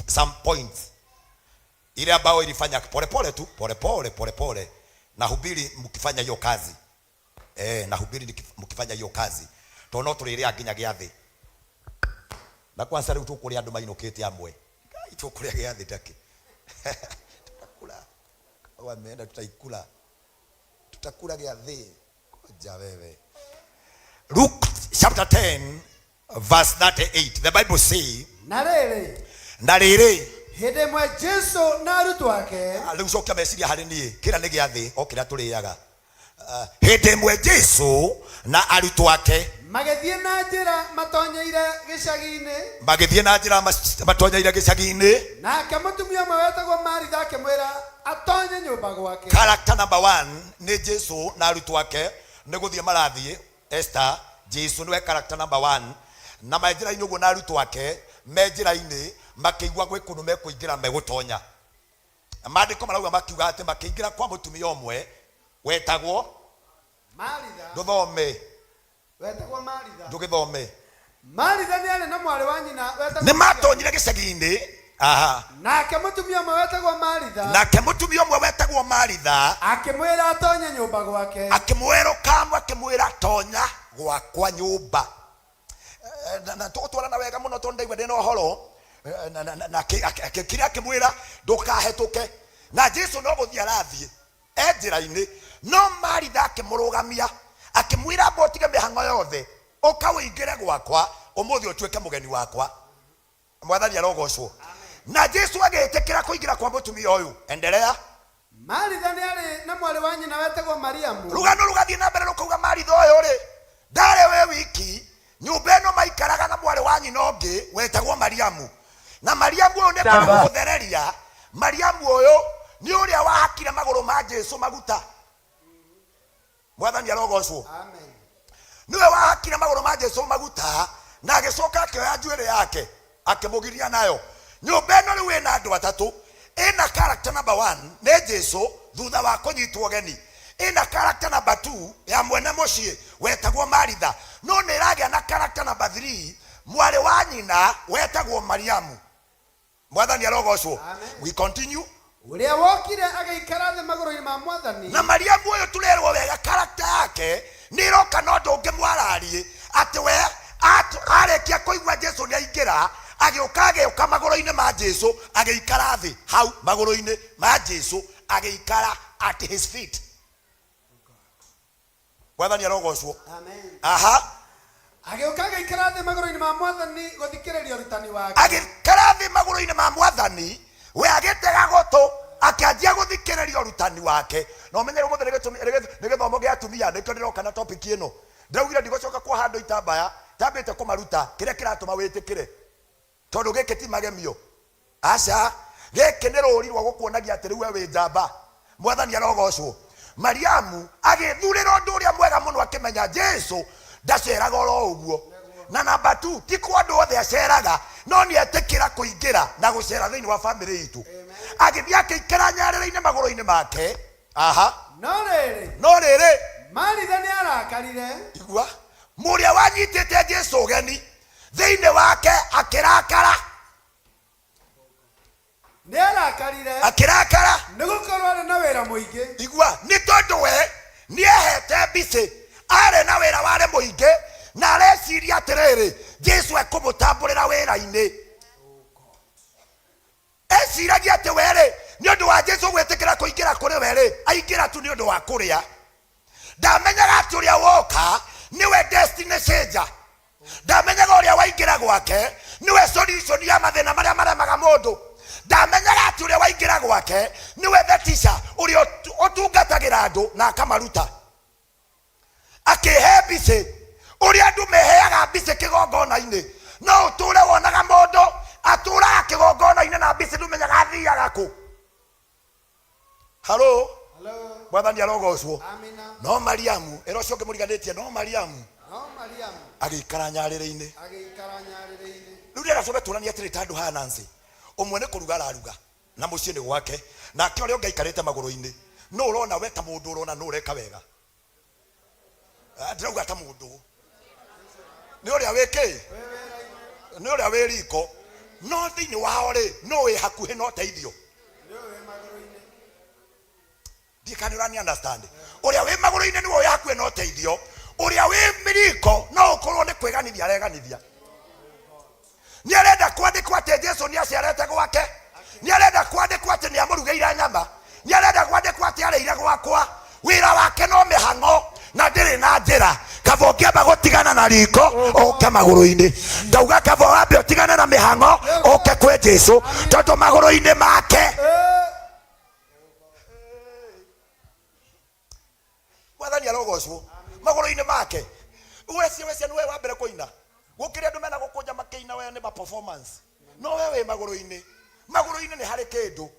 some points ile ambayo ilifanya polepole tu, polepole polepole. Nahubiri mkifanya hiyo kazi. Eh, nahubiri mkifanya hiyo kazi. Tondũ no tũrĩrĩa nginya gĩathĩ. Na kwanza rĩu tũkũrĩa andũ mainũkĩte amwe. Ngai tũkũrĩa gĩathĩ takĩ. Tutakula. Wameenda tutaikula. Tutakula gĩathĩ. Koja wewe. Luke chapter 10 verse 38. The Bible say, Na rĩrĩ, na rĩrĩ, hĩndĩ ĩmwe Jesu na arutwo ake rĩu cokia meciria harĩ niĩ, kĩrĩa nĩ gĩathĩ o kĩrĩa tũrĩaga. Hĩndĩ ĩmwe Jesu na arutwo ake magĩthiĩ na njĩra matonyeire gĩcagi-inĩ, magĩthiĩ na njĩra matonyeire gĩcagi-inĩ. Nake mũtumia ũmwe wetagwo Maritha akĩmwĩra atonye nyũmba gwake. Character number 1 nĩ Jesu na arutwo ake nĩ gũthiĩ marathiĩ. Esther, Jesu nĩwe character number 1. Na me njĩra-inĩ ũguo na arutwo ake me njĩra-inĩ makĩigua gwĩ kũndũ mekũingĩra megũtonya. Maandĩko marauga makiuga atĩ makĩingĩra kwa mũtumia ũmwe wetagwo Maritha. Ndũthome. Wetagwo Maritha. Ndũgĩthome. Maritha nĩ arĩ na mwarĩ wa nyina wetagwo Nĩ matonyire gĩcagi-inĩ. Aha. Nake mũtumia ũmwe wetagwo Maritha. Nake mũtumia ũmwe wetagwo Maritha. Akĩmwĩra atonye nyũmba gwake. Akĩmwĩra ũkamwe, akĩmwĩra tonya gwakwa nyũmba. Na tũgũtwarana wega mũno tondũ ndaigua ndĩna ũhoro. Na akĩkira akĩmwĩra ndũkahetũke. Na Jesu no gũthiĩ arathiĩ e njĩra-inĩ, no Maritha akĩmũrũgamia akĩmwĩra amba ũtige mĩhang'o yothe, ũka ũingĩre gwakwa ũmũthĩ ũtuĩke mũgeni wakwa. Mwathani arogocwo. Na Jesu agĩtĩkĩra kũingĩra kwa mũtumia ũyũ. Endelea. Maritha nĩ arĩ na mwarĩ wa nyina wetagwo Mariamu. Rũgano rũgathiĩ na mbere rũkauga Maritha ũyũ rĩ ndarĩ we wiki, nyũmba ĩno maikaraga na mwarĩ wa nyina ũngĩ wetagwo Mariamu. Na Mariamu ũyũ nĩ kwenda gũthereria. Mariamu ũyũ nĩ ũrĩa wahakire magũrũ ma Jesu maguta. Mwathani arogocwo. Amen. Nĩwe wahakire magũrũ ma Jesu maguta na agĩcoka akĩoya njuĩrĩ yake akĩmũgiria nayo. Nyũmba ĩno rĩu ĩna andũ atatũ. Ĩna character number 1 nĩ Jesu thutha wa kũnyitwo ũgeni. Ĩna character number 2 ya mwene mũciĩ wetagwo Maritha. No nĩ ĩragĩa na character number 3 mwarĩ wa nyina wetagwo Mariamu. Mwathani arogocwo. Amen. We continue. Ũrĩa wokire agĩikara thĩ magũrũ-inĩ ma Mwathani. Na Mariamu ũyũ tũrerwo wega character yake nĩ ĩroka na ũndũ ũngĩ mwarariĩ atĩ we arĩkia kũigua Jesu nĩ aingĩra, agĩũka agĩũka magũrũ-inĩ ma Jesu agĩikara thĩ hau magũrũ-inĩ ma Jesu agĩikara at his feet. Mwathani arogocwo. Amen. Aha. Agĩũka agĩikara thĩ magũrũ-inĩ ma Mwathani gũthikĩrĩria ũrutani wake. Agĩikara thĩ magũrũ-inĩ ma Mwathani, we agĩtega gũtũ, akĩanjia gũthikĩrĩria ũrutani wake. Na ũmenye ũmũthĩ nĩ gĩthomo gĩa atumia, nĩkĩo ndĩroka na topic ĩno. Ndĩraugire ndigũcoka kuoha andũ itambaya tambĩte kũmaruta kĩrĩa kĩratũma wĩtĩkĩre. Tondũ gĩkĩ ti magemio. Aca, gĩkĩ nĩ rũũri rwa gũkuonagia atĩ rĩu we wĩ njamba. Mwathani arogocwo. Mariamu agĩthurĩra ũndũ ũrĩa mwega mũno akĩmenya Jesu ndaceraga oro ũguo. Na namba tu, ti kwa andũ othe aceraga, no nĩ etĩkĩra kũingĩra na gũcera thĩinĩ wa famĩlĩ itũ. Agĩthiĩ akĩikara nyarĩrĩ-inĩ magũrũ-inĩ make. Aha. No rĩrĩ, No rĩrĩ, Maritha nĩ arakarire. Igua, mũrĩa wanyitĩte Jesu ũgeni thĩinĩ wake akĩrakara. Nĩ arakarire. Akĩrakara. Nĩ gũkorwo arĩ na wĩra mũingĩ. Igua, nĩ tondũ we nĩehete mbicĩ, arĩ na wĩra warĩ mũingĩ, na areciria atĩrĩrĩ, Jesu ekũmũtambũrĩra wĩra-inĩ. Eciragia atĩ we-rĩ, nĩ ũndũ wa Jesu gwĩtĩkĩra kũingĩra kũrĩ we-rĩ, aingĩra tu nĩ ũndũ wa kũrĩa. Ndamenyaga atĩ ũrĩa woka nĩwe destiny changer. Ndamenyaga ũrĩa waingĩra gwake nĩwe solution ya mathĩna marĩa maremaga mũndũ. Ndamenyaga atĩ ũrĩa waingĩra gwake nĩwe the teacher, ũrĩa ũtungatagĩra andũ na akamaruta. Akĩhe mbicĩ ũrĩa andũ meheaga mbicĩ kĩgongona-inĩ. No ũtũre wonaga mũndũ atũraga kĩgongona-inĩ na mbicĩ ndũmenyaga athiaga kũ. Halo, Mwathani arogocwo. Amina. No Mariamu, ĩra ũcio ũngĩ mũriganĩtie, no Mariamu No Mariamu agĩikara nyarĩrĩ-inĩ. Agĩikara nyarĩrĩ-inĩ. Rĩu ndĩrenda tũmbe tũranie atĩrĩ, ta andũ haha Nancy, ũmwe nĩ kũruga araruga na mũciĩ nĩ gwake, nake ũrĩa ũngĩ aikarĩte magũrũ-inĩ. Nũ ũrona we ta mũndũ ũrona nũ ũreka wega? Ah, ndĩrauga ta mũndũ nĩ ũrĩa wĩ kĩ nĩ ũrĩa wĩ riko, no thĩinĩ wao rĩ, no wĩ hakuhĩ na ũteithio. Ndiĩ kana ũrani understand. Ũrĩa wĩ magũrũ-inĩ nĩwe wĩ hakuhĩ na ũteithio, ũrĩa wĩ riko no ũkorwo nĩ kwĩganithia areganithia. Nĩ arenda kwandĩkwo atĩ Jesu nĩ acerete gwake, nĩ arenda kwandĩkwo atĩ nĩ amũrugĩire nyama, nĩ arenda kwandĩkwo atĩ arĩire gwakwa. Wĩra wake no mĩhang'o na ndĩrĩ na njĩra. Kaba ũngĩamba gũtigana na riko ũke magũrũ-inĩ. Ndauga kaba wambe ũtigane na mĩhang'o ũke kwĩ Jesu, tondũ magũrũ-inĩ make Mwathani arogocwo. Magũrũ-inĩ make wecia wecia nĩwe wa mbere kũina gũkĩrĩ andũ mena gũkũnja makĩina, we nĩ ma performance, no we wĩ magũrũ-inĩ. Magũrũ-inĩ nĩ harĩ kĩndũ.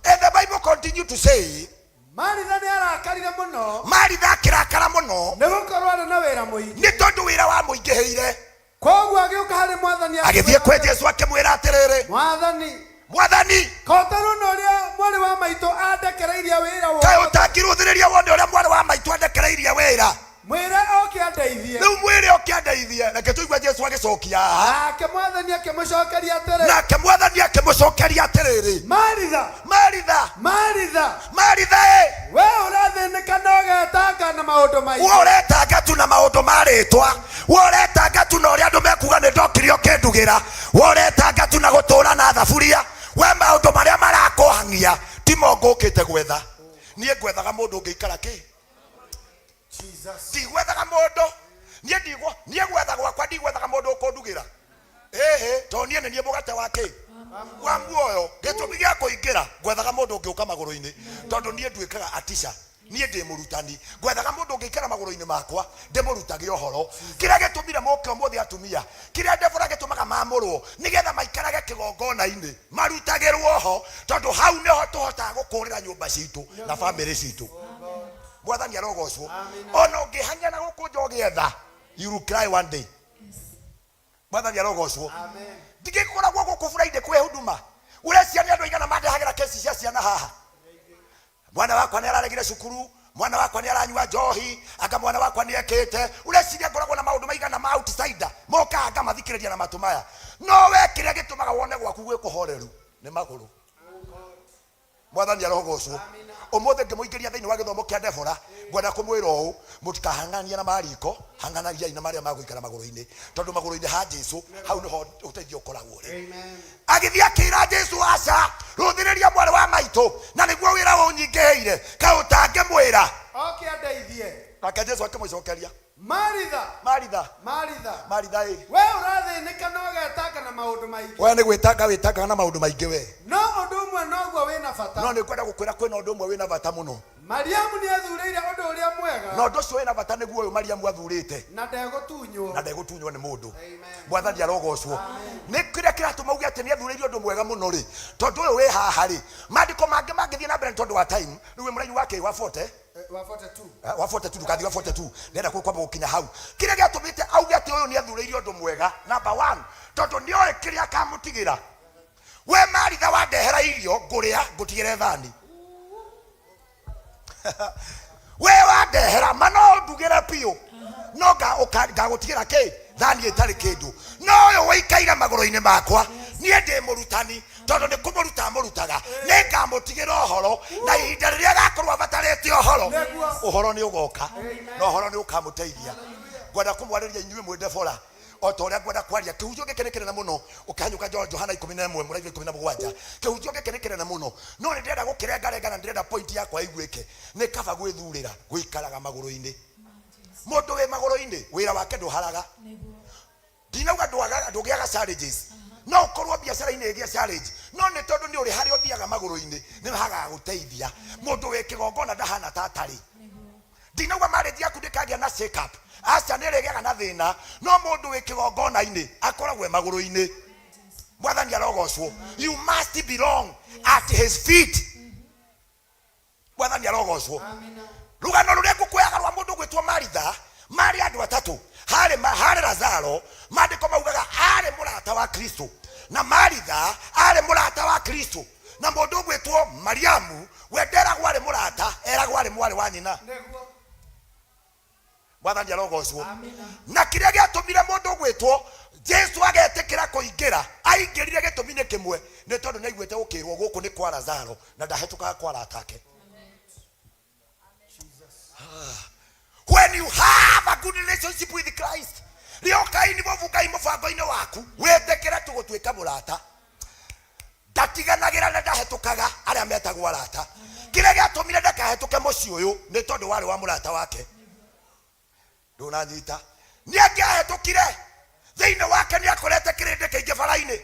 And the Bible continue to say, Maritha nĩ arakarire mũno. Maritha akĩrakara mũno. Nĩ gũkorwo arĩ na wĩra mũingĩ. Nĩ tondũ wĩra wamũingĩhĩire. Koguo agĩũka harĩ Mwathani. Agĩthiĩ kwĩ Jesu akĩmwĩra atĩrĩrĩ, Mwathani, Mwathani, kotarwo na ũrĩa mwarĩ wa maitũ andekereirie wĩra kaĩ wothe. Ũtangĩrũthĩrĩria wone ũrĩa mwarĩ wa maitũ andekereirie wĩra? Mwĩre oke andeithie. Rĩu mwĩre oke andeithie. Reke tũigue Jesu agĩcokia haha. Nake Mwathani akĩmũcokeria atĩrĩ, Nake Mwathani akĩmũcokeria atĩrĩrĩ, Maritha, Maritha, Maritha, Maritha ĩ, we ũrathĩnĩka na ũgetanga na maũndũ maingĩ. We ũretanga tu na maũndũ ma rĩtwa, we ũretanga tu na ũrĩa andũ mekuga nĩ ndokire ũkĩndugĩra, we ũretanga tu na gũtũra na thaburia, we maũndũ marĩa marakũhang'ia timo ngũkĩte gwetha. Niĩ ngwethaga mũndũ ũngĩikara kĩ ndigwethaga mũndũ niĩ ndigwo niĩ gwetha gwakwa ndigwethaga mũndũ ũkũndugĩra, ĩhĩ, tondũ niĩ nĩ niĩ mũgate wa kĩ wa muoyo. Gĩtũmi gĩa kũingĩra, ngwethaga mũndũ ũngĩũka magũrũ-inĩ, tondũ niĩ nduĩkaga atisha, niĩ ndĩ mũrutani. Ngwethaga mũndũ ũngĩikara magũrũ-inĩ makwa ndĩmũrutage ũhoro. Kĩrĩa gĩtũmire mũke ũmũthĩ atumia, kĩrĩa Debora gĩtũmaga mamũrwo, nĩgetha maikarage kĩgongona-inĩ marutagĩrwo ho, tondũ hau nĩho tũhotaga gũkũrĩra nyũmba citũ na bamĩrĩ citũ. Mwathani arogocwo. Ona ũngĩhang'ia na gũkũnja ũgĩetha, you will cry one day. Mwathani arogocwo. Ndigĩkoragwo gũkũ Friday kwĩ huduma. Ũrecia nĩ andũ aigana mandehagĩra kesi cia ciana haha? Mwana wakwa nĩ araregire cukuru, mwana wakwa nĩ aranyua njohi, anga mwana wakwa nĩ ekĩte. Ũreciria ngoragwo na maũndũ maigana ma outsider mokaga ngamathikĩrĩria na matũ maya? No we kĩrĩa gĩtũmaga wone gwaku gwĩ kũhoreru nĩ magũrũ. Mwathani arogocwo. Ũmũthĩ ngĩmũingĩria thĩinĩ wa gĩthomo kĩa Debora, ngwenda kũmwĩra ũũ, mũtikahang'anie na mariko, hang'anagiai na marĩa magũikara magũrũ-inĩ, tondũ magũrũ-inĩ ha Jesu hau nĩho ũteithio ũkoragwo ũrĩ. Agĩthiĩ akĩra Jesu, aca, rũthĩrĩria mwarĩ wa maitũ, na nĩguo wĩra ũnyingĩhĩire, kaĩ ũtangĩmwĩra oke andeithie? Nake Jesu akĩmũcokeria. Maritha, Maritha, Maritha, Maritha ĩ, we ũrathĩnĩka na ũgetanga na maũndũ maingĩ, we nĩ gwĩtanga wĩtangaga na maũndũ maingĩ we. No ũndũ ũmwe noguo wĩna bata. No nĩ ngwenda gũkwĩra kwĩna ũndũ ũmwe wĩna bata mũno. Mariamu nĩ ethurĩire ũndũ ũrĩa mwega, na ũndũ ũcio wĩna bata nĩguo ũyũ Mariamu athurĩte, na ndegũtunywo. Na ndegũtunywo nĩ mũndũ. Amen. Mwathani arogocwo. Nĩ kĩrĩa kĩratũma uge atĩ nĩ athurĩire ũndũ mwega mũno rĩ, tondũ ũyũ wĩ haha rĩ, maandĩko mangĩ mangĩthiĩ na mbere nĩ tondũ wa time. Rĩu wĩ mũraihu wa kĩ? Wa 40? Wa 42. Wa 42, ndũgathiĩ wa 42, ndĩrenda kwamba gũkinya hau. Kĩrĩa gĩatũmĩte auge atĩ ũyũ nĩ athurĩire ũndũ mwega, number 1, tondũ nĩoĩ kĩrĩa akamũtigĩra. We Maritha, wandehera irio ngũrĩa ngũtigĩre thani. We wandehera ma no ndugĩre biũ, no ngagũtigĩra kĩ? Thani ĩtarĩ kĩndũ. No ũyũ wĩikaire magũrũ-inĩ makwa, niĩ ndĩ mũrutani, tondũ nĩ kũmũruta mũrutaga, nĩ ngamũtigĩra ũhoro, na ihinda rĩrĩa agakorwo abatarĩte ũhoro, ũhoro nĩ ũgoka na ũhoro nĩ ũkamũteithia. Ngwenda kũmwarĩria inyuĩ mwĩ Debora o ta ũrĩa ngwenda kwaria. Kĩhunjio gĩkĩ nĩ kĩnene mũno, ũkĩhanyũka Johana 11 mũrathi wa 17. Kĩhunjio gĩkĩ nĩ kĩnene mũno, no nĩ ndĩrenda gũkĩrengarenga na ndĩrenda point yakwa ĩiguĩke. Nĩ kaba gwĩthurĩra gũikaraga magũrũ-inĩ. Mũndũ wĩ magũrũ-inĩ wĩra wake ndũharaga. Ndinauga ndũgĩaga challenges, no ũkorwo biacara-inĩ ĩgĩe challenge, no nĩ tondũ nĩ ũrĩ harĩa ũthiaga magũrũ-inĩ nĩ hagaga gũteithia. Mũndũ wĩ kĩgongona ndahana ta atarĩ. Ndinauga marriage yaku ndĩkagĩa na shake up, aca, nĩ ĩrĩgĩaga na thĩna, no mũndũ wĩ kĩgongona-inĩ akoragwo e magũrũ-inĩ. Mwathani arogocwo. You must belong at his feet. Mwathani arogocwo. Rũgano rũrĩa ngũkũyaga rwa mũndũ gwĩtwo Maritha, marĩ andũ atatũ. Harĩ Lazaro, maandĩko maugaga arĩ mũrata wa Kristo, na Maritha arĩ mũrata wa Kristo, na mũndũ ũgwĩtwo Mariamu we nderagwo arĩ mũrata, eragwo arĩ mwarĩ wa nyina. Mwathani arogocwo. Na kĩrĩa gĩatũmire mũndũ ũgwĩtwo Jesu agetĩkĩra kũingĩra, aingĩrire gĩtũmi-inĩ kĩmwe, nĩ tondũ nĩ aiguĩte gũkĩrwo gũkũ nĩ kwa Lazaro, na ndahĩtũkaga kwa arata ake. When you have a good relationship with Christ, rĩokai nĩ mũbu Ngai mũbango-inĩ waku, wĩtĩkĩre tu gũtuĩka mũrata. Ndatiganagĩra na ndahĩtũkaga arĩa metagwo arata. Kĩrĩa gĩatũmire ndakahĩtũke mũciĩ ũyũ nĩ tondũ warĩ wa mũrata wake. Ndũnanyita. Nĩ angĩahĩtũkire thĩinĩ wake, nĩ akorete kĩrĩndĩ kĩingĩ bara-inĩ,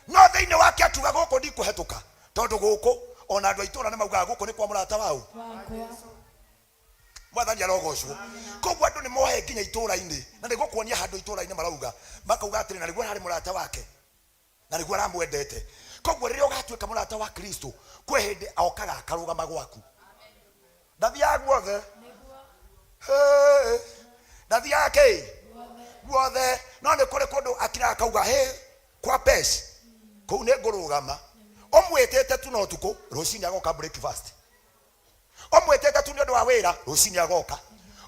no thĩinĩ wake akiuga gũkũ ndikũhetũka, tondũ gũkũ ona andũ a itũũra nĩ maugaga gũkũ nĩ kwa mũrata wao. Mwathani arogocwo. Koguo andũ nĩ mohe nginya itũũra-inĩ, na nĩ gũkuonia handũ itũũra-inĩ marauga, makauga atĩrĩ, na nĩguo ararĩ mũrata wake, na nĩguo aramwendete. Koguo rĩrĩa ũgatuĩka mũrata wa Kristo, kwĩ hĩndĩ okaga akarũgama gwaku. Ndathiaga guothe. Hey, ndathiaga kĩ guothe, no nĩ kũrĩ kũndũ akiraga akauga, he kwa Pesh kũu nĩ ngũrũgama. Ũmwĩtĩte tu na ũtukũ, rũcinĩ agoka breakfast. Ũmwĩtĩte tu nĩ ũndũ wa wĩra, rũcinĩ agoka.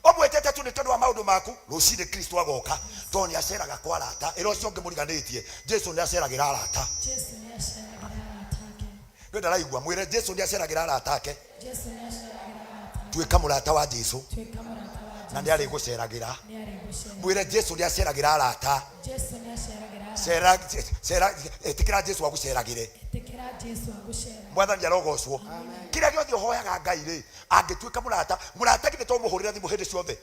Ũmwĩtĩte tu nĩ tondũ wa maũndũ maku, rũcinĩ Kristo agoka, tondũ nĩ aceraga kwa arata. Ĩra ũcio ũngĩ mũriganĩtie, Jesu nĩ aceragĩra arata. Jesu nĩ aceragĩra arata ake. Ndũĩ ndaraigua, mwĩre Jesu nĩ aceragĩra arata ake. Jesu nĩ aceragĩra arata ake. Tuĩka mũrata wa Jesu, Tuĩka mũrata wa na Jesu. nĩ arĩgũceragĩra. Nĩ arĩgũceragĩra. Mwĩre Jesu nĩ aceragĩra arata. Jesu nĩ aceragĩra arata. Cera, cera, ĩtĩkĩra Jesu agũceragĩre. Ĩtĩkĩra Jesu agũceragĩre. Mwathani arogocwo. Kĩrĩa gĩothe ũhoyaga Ngai rĩ, angĩtuĩka mũrata, mũrata githĩ to mũhũrĩre thimũ hĩndĩ ciothe?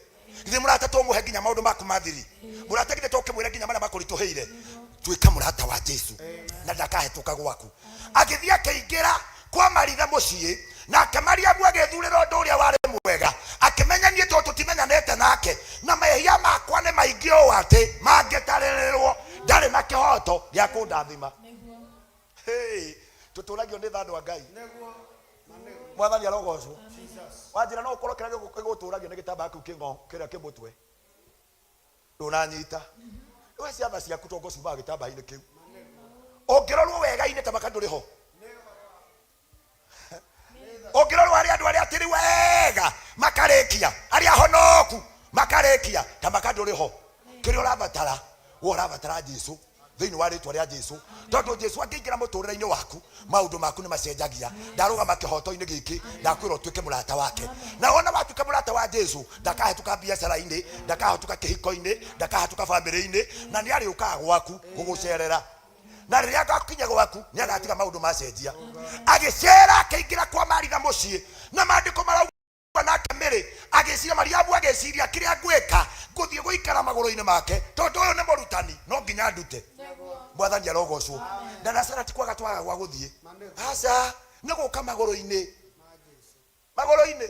Githĩ mũrata to mũhe nginya maũndũ maku ma thiri? Mũrata githĩ to ũkĩmwĩre nginya marĩa makũritũhĩire? Tuĩka mũrata wa Jesu na ndakahĩtũka gwaku. Agĩthiĩ akĩingĩra kwa Maritha mũciĩ, nake Mariamu agĩthurĩra ũndũ ũrĩa warĩ mwega, akĩmenya niĩ tondũ tũtimenyanĩte nake, na mehia makwa nĩ maingĩ ũũ atĩ mangĩtarĩrĩrwo ndarĩ na kĩhoto gĩa kũndathima. Hey, tũtũragio nĩ tha andũ a Ngai. Mwathani arogocwo. Wanjĩra no ũkorwo kĩrĩa gĩgũtũragio nĩ gĩtambaya kĩu kĩng'o kĩrĩa kĩ mũtwe. Ndũnanyita. We ciatha ciaku tongo ciumaga gĩtambaya-inĩ kĩu. Ũngĩrorwo wega-inĩ ta maka ndũrĩ ho. Ũngĩrorwo harĩ andũ arĩa atĩrĩ wega makarĩkia, arĩa honoku makarĩkia, ta maka ndũrĩ ho. Kĩrĩa ũrabatara, we ũrabatara Jesu thĩinĩ wa rĩtwa rĩa Jesu, tondũ Jesu angĩingĩra mũtũrĩre-inĩ waku, maũndũ maku nĩ macenjagia. Ndarũgama kĩhoto-inĩ gĩkĩ, ndakwĩra ũtuĩke mũrata wake, na wona watuĩka mũrata wa Jesu, ndakahĩtũka biacara-inĩ, ndakahĩtũka kĩhiko-inĩ, ndakahĩtũka bamĩrĩ-inĩ, na nĩ arĩũkaga gwaku gũgũcerera, na rĩrĩa agakinya gwaku nĩ agatiga maũndũ macenjia. Agĩcera akĩingĩra kwa Maritha mũciĩ, na maandĩko marauga nake Mary agĩciria, Mariamu agĩciria, kĩrĩa ngwĩka, Ngũthiĩ gũikara magũrũ-inĩ make, tondũ ũyũ nĩ mũrutani, no nginya ndute. Mwathani arogocwo. Na Nazareti ti kwaga twaga gwa gũthiĩ, aca, nĩ gũka magũrũ-inĩ, magũrũ-inĩ.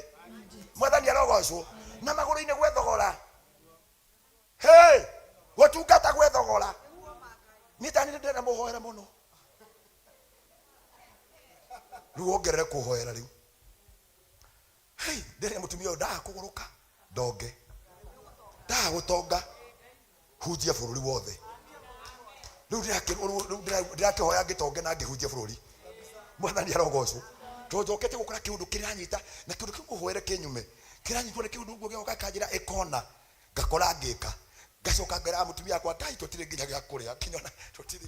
Mwathani arogocwo. Na magũrũ-inĩ gwĩ thogora. Hey, gũtungata gwĩ thogora. Niĩ tani nĩ ndĩrenda mũhoere mũno. Rĩu wongerere kũhoera rĩu. Hey, ndĩrĩa mũtumia ũyũ ndaga kũgũrũka ndonge, ndaga gũtonga hunjie bũrũri wothe. Rĩu ndĩrakĩhoya ngĩtonge na ngĩhunjie bũrũri. Mwathani arogocwo. Tondũ njokete gũkora kĩũndũ kĩranyita, na kĩũndũ kĩu ngũhoere kĩnyume, kĩranyitwo nĩ kĩũndũ ũguo gĩgoka gĩkanjĩra ĩkona, ngakora ngĩka, ngacoka ngeraga mũtumia wakwa, Ngai tũtirĩ nginya gĩa kũrĩa, nginya ona tũtirĩ.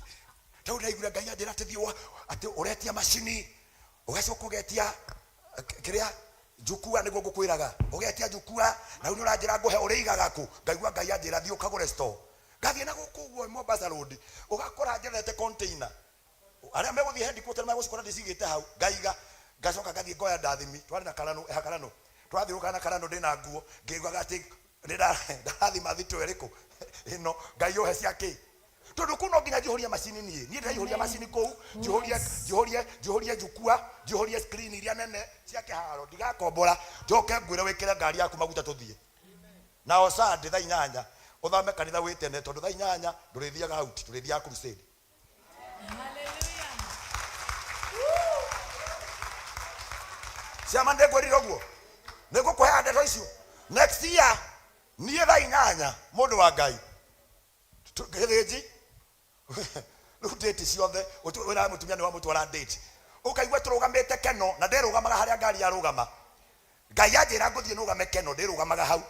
Rĩu ndaiguire Ngai anjĩra atĩ thiĩ atĩ ũretia macini, ũgacoka ũgetia kĩrĩa njukua, nĩguo ngũkwĩraga, ũgetia njukua, na rĩu nĩ ũranjĩra ngũhe ũrĩigaga kũ? Ngaigua Ngai anjĩra thiĩ ũkagũre store. Ngathiĩ na gũkũ ũguo Mombasa Road, ũgakora njethete container. Arĩa megũthiĩ headquarter nĩmegũcikora ndĩcigĩte hau, ngaiga, ngacoka ngathiĩ ngoya ndathimi, twarĩ na karanũ, eha karanũ, twathiũrũrũkaga na karanũ ndĩna nguo, ngĩiguaga atĩ nĩndarathima thitũ ĩrĩkũ ĩno, Ngai ũhe cia kĩ? Tondũ kũu no nginya njihũrie macini niĩ, niĩ ndĩraihũria macini kũu, njihũrie, njihũrie, njihũrie njukua, njihũrie screen iria nene cia kĩharo, ndigakombora, njoke ngwĩre wĩkĩre ngari yaku maguta tũthiĩ. Nao Sunday thaa inyanya, ũthame kanitha wĩ tene, tondũ thaa inyanya ndũrĩthiaga out, tũrĩthiaga crusade. Ciama ndĩngwĩrire ũguo, nĩngũkũheaga ndeto icio. Next year niĩ thaa inyanya, mũndũ wa Ngai, gĩthĩnji rĩu date ciothe wĩra mũtumia nĩ wamũtwara date, ũkaigua tũrũgamĩte keno na ndĩrũgamaga harĩa ngari yarũgama. Ngai anjĩra ngũthiĩ nũgame keno, ndĩrũgamaga hau.